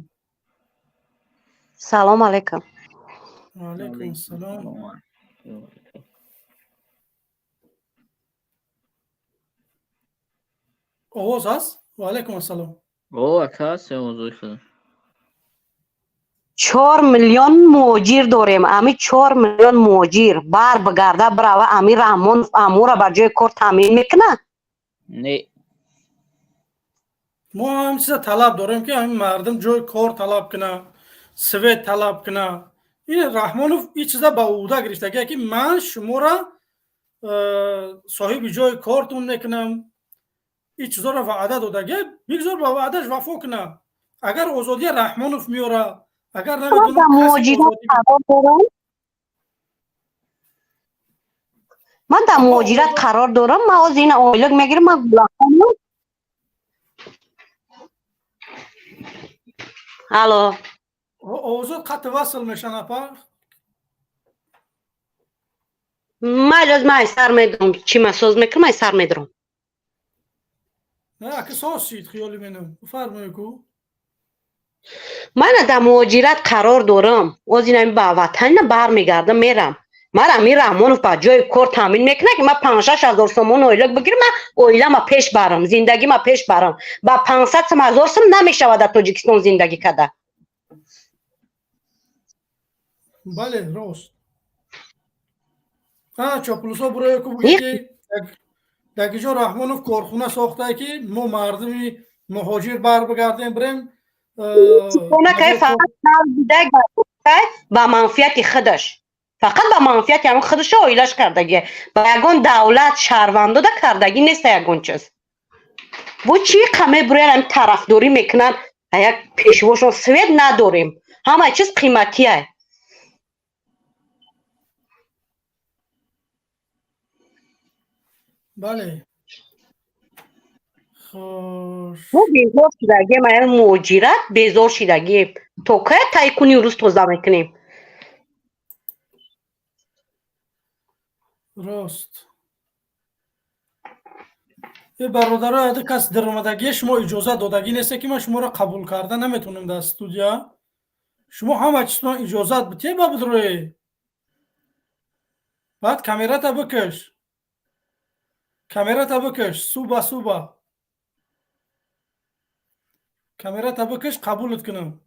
S13: Салом алейкум.
S1: Ваалайкум ассалом. Овоз ҳаст? Ва алайкум ассалом.
S10: О, ака ҳаст овозои худо.
S3: 4 миллион муҳоҷир дорем. Ами 4 миллион муҳоҷир бар бигарда бирава, ами Раҳмонов амура ба ҷои кор таъмин мекунад?
S10: Не.
S1: Мо ҳам чиза талаб дорем, ки ҳамин мардум ҷои кор талаб куна, свет талаб куна. Ин Раҳмонов ин чиза ба ӯҳда гирифтагия, ки ман шуморо соҳиби ҷои кортон мекунам. Ин чизоро ваъда додагия, бигзор ба ваъдаш вафо куна. Агар озодия Раҳмонов меёра, агар намедонам
S3: муҳоҷират қарор дорам, ман дар муҳоҷират қарор дорам. Ман ҳозир ина ойлик мегирам, ман гулахонам. Алло.
S1: Овозот қатъ васл мешан, апа.
S3: Майли, оз ман сар медорам, чӣ ма соз мекунам, ай сар медорам.
S1: Не, аки соз шид, хиёли менам, бифармоед ку.
S3: Мана дар муҳоҷират қарор дорам. Оз ина ба ватанина бармегардам, мерам. Ман ами Раҳмонов ба ҷои кор таъмин мекунад, ки ман 5-6 ҳазор сомон ойлик бигирам, ман оилама пеш барам, зиндагима пеш барам. Ба 500 сом, ҳазор сом намешавад дар Тоҷикистон зиндагӣ карда.
S1: Бале, рост. Чоплусо буроё ку, бугӯ ки дар ки ҷо Раҳмонов корхона сохтае, ки мо мардуми муҳоҷир бар бигардем, бирем.
S3: Ба манфиати худаш, фақат ба манфиати ҳамн худашу оилаш кардагӣ, ба ягон давлат шаҳрвандода кардагӣ неста ягон чиз. Бо чӣ қаме буроян, ами тарафдорӣ мекунанд як пешвошон. Свет надорем, ҳама чиз қиматия.
S1: Бале, хош.
S3: Мо безор шудагием, ая муҳоҷират безор шудагием. То кая тайкуни рӯз тоза мекунем?
S1: Рост. Э, бародаро, ада кас даромадагие, шумо иҷозат додагӣ несте, ки ман шуморо қабул карда наметавонам дар студия. Шумо ҳама чизтон иҷозат битие, ба бидроe, баъд камерата бикаш, камерата бикаш, суба суба камерата бикаш, қабулат кунам.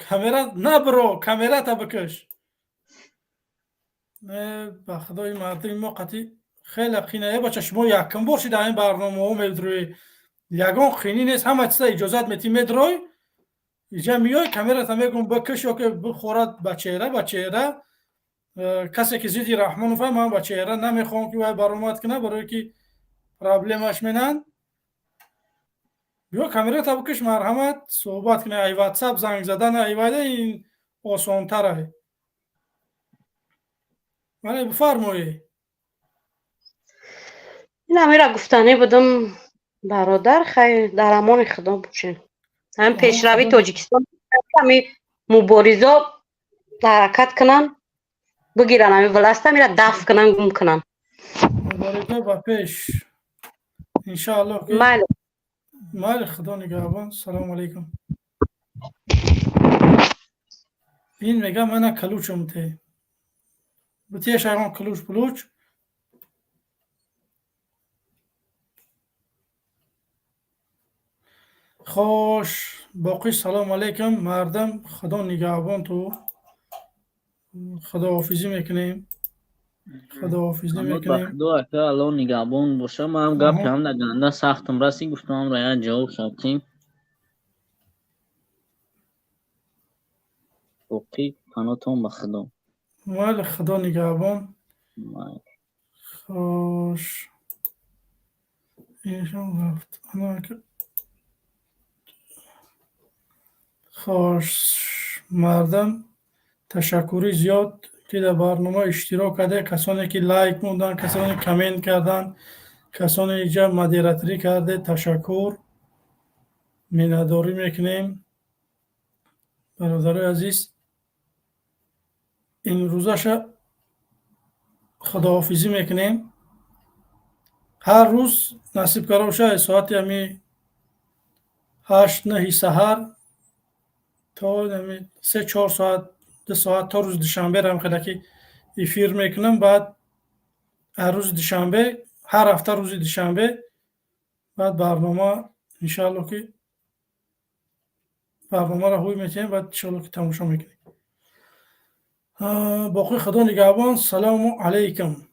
S1: Камера набро, камерата бикаш. Ба худои, мардуми мо қатъи хеле қина. Э, бача, шумо якум бор шида ҳамин барномаҳо медроӣ, ягон қинӣ нест, ҳама чиза иҷозат метӣ, медрой, иҷа миёй, камерата мегум бикаш ё ки бихорад ба чеҳра, ба чеҳра. Касе ки зидди Раҳмонов, ман ба чеҳра намехоҳам, ки вай баромад кунад, барое ки проблемаш менанд. Биё, камерата бикаш, марҳамат, суҳбат кунед. Ай Ватсап занг задан, айвайда ин осонтарай. Бале, бифармоед.
S3: Ин ҳамира гуфтанӣ будам, бародар. Хайр, дар амони худо бошед. Ҳамин пешравии Тоҷикистон, ҳами муборизо ҳаракат кунанд, бигиранд ҳами власта, ҳамира дафт кунанд, гум кунанд.
S1: Мубориза ба пеш, иншоаллоҳ.
S3: Майли.
S1: Майли, худо нигаҳбон, салому алайкум. Ин мега мана ключум те, битеш ягон ключ пулуч. Хош, боқӣ салому алайкум, мардам, худо нигаҳбон. Ту худоҳофизӣ мекунем, худоҳофизӣ мекунем.
S10: Худо ака, Алло нигаҳбон боша. Ман гап ҳам да ганда сахтам расид, гуфтам ра як ҷавоб шавтим. Боқӣ панотон ба худо.
S1: Майли, худо нигаҳбон. Хош, иншон рафт. Хош, мардам, ташаккури зиёд, ки дар барнома иштирок карде, касоне ки лайк монданд, касоне коммент карданд, касоне иҷа модераторӣ карде, ташаккур, миннатдорӣ мекунем. Бародарои азиз, имрӯзаша худоҳофизӣ мекунем. Ҳар рӯз насиб карда боша, соати ами 8-9 саҳар то 3-4 соат, 2 соат, то рӯзи душанбе рамхела ки эфир мекунам. Баъд ҳар рӯзи душанбе, ҳар ҳафта рӯзи душанбе Баъд барнома, иншаалло, ки барномаро ҳуй метиҳем, баъд иншоалло, ки тамошо мекунем. Боқӣ Худо нигаҳбон. Салому алайкум.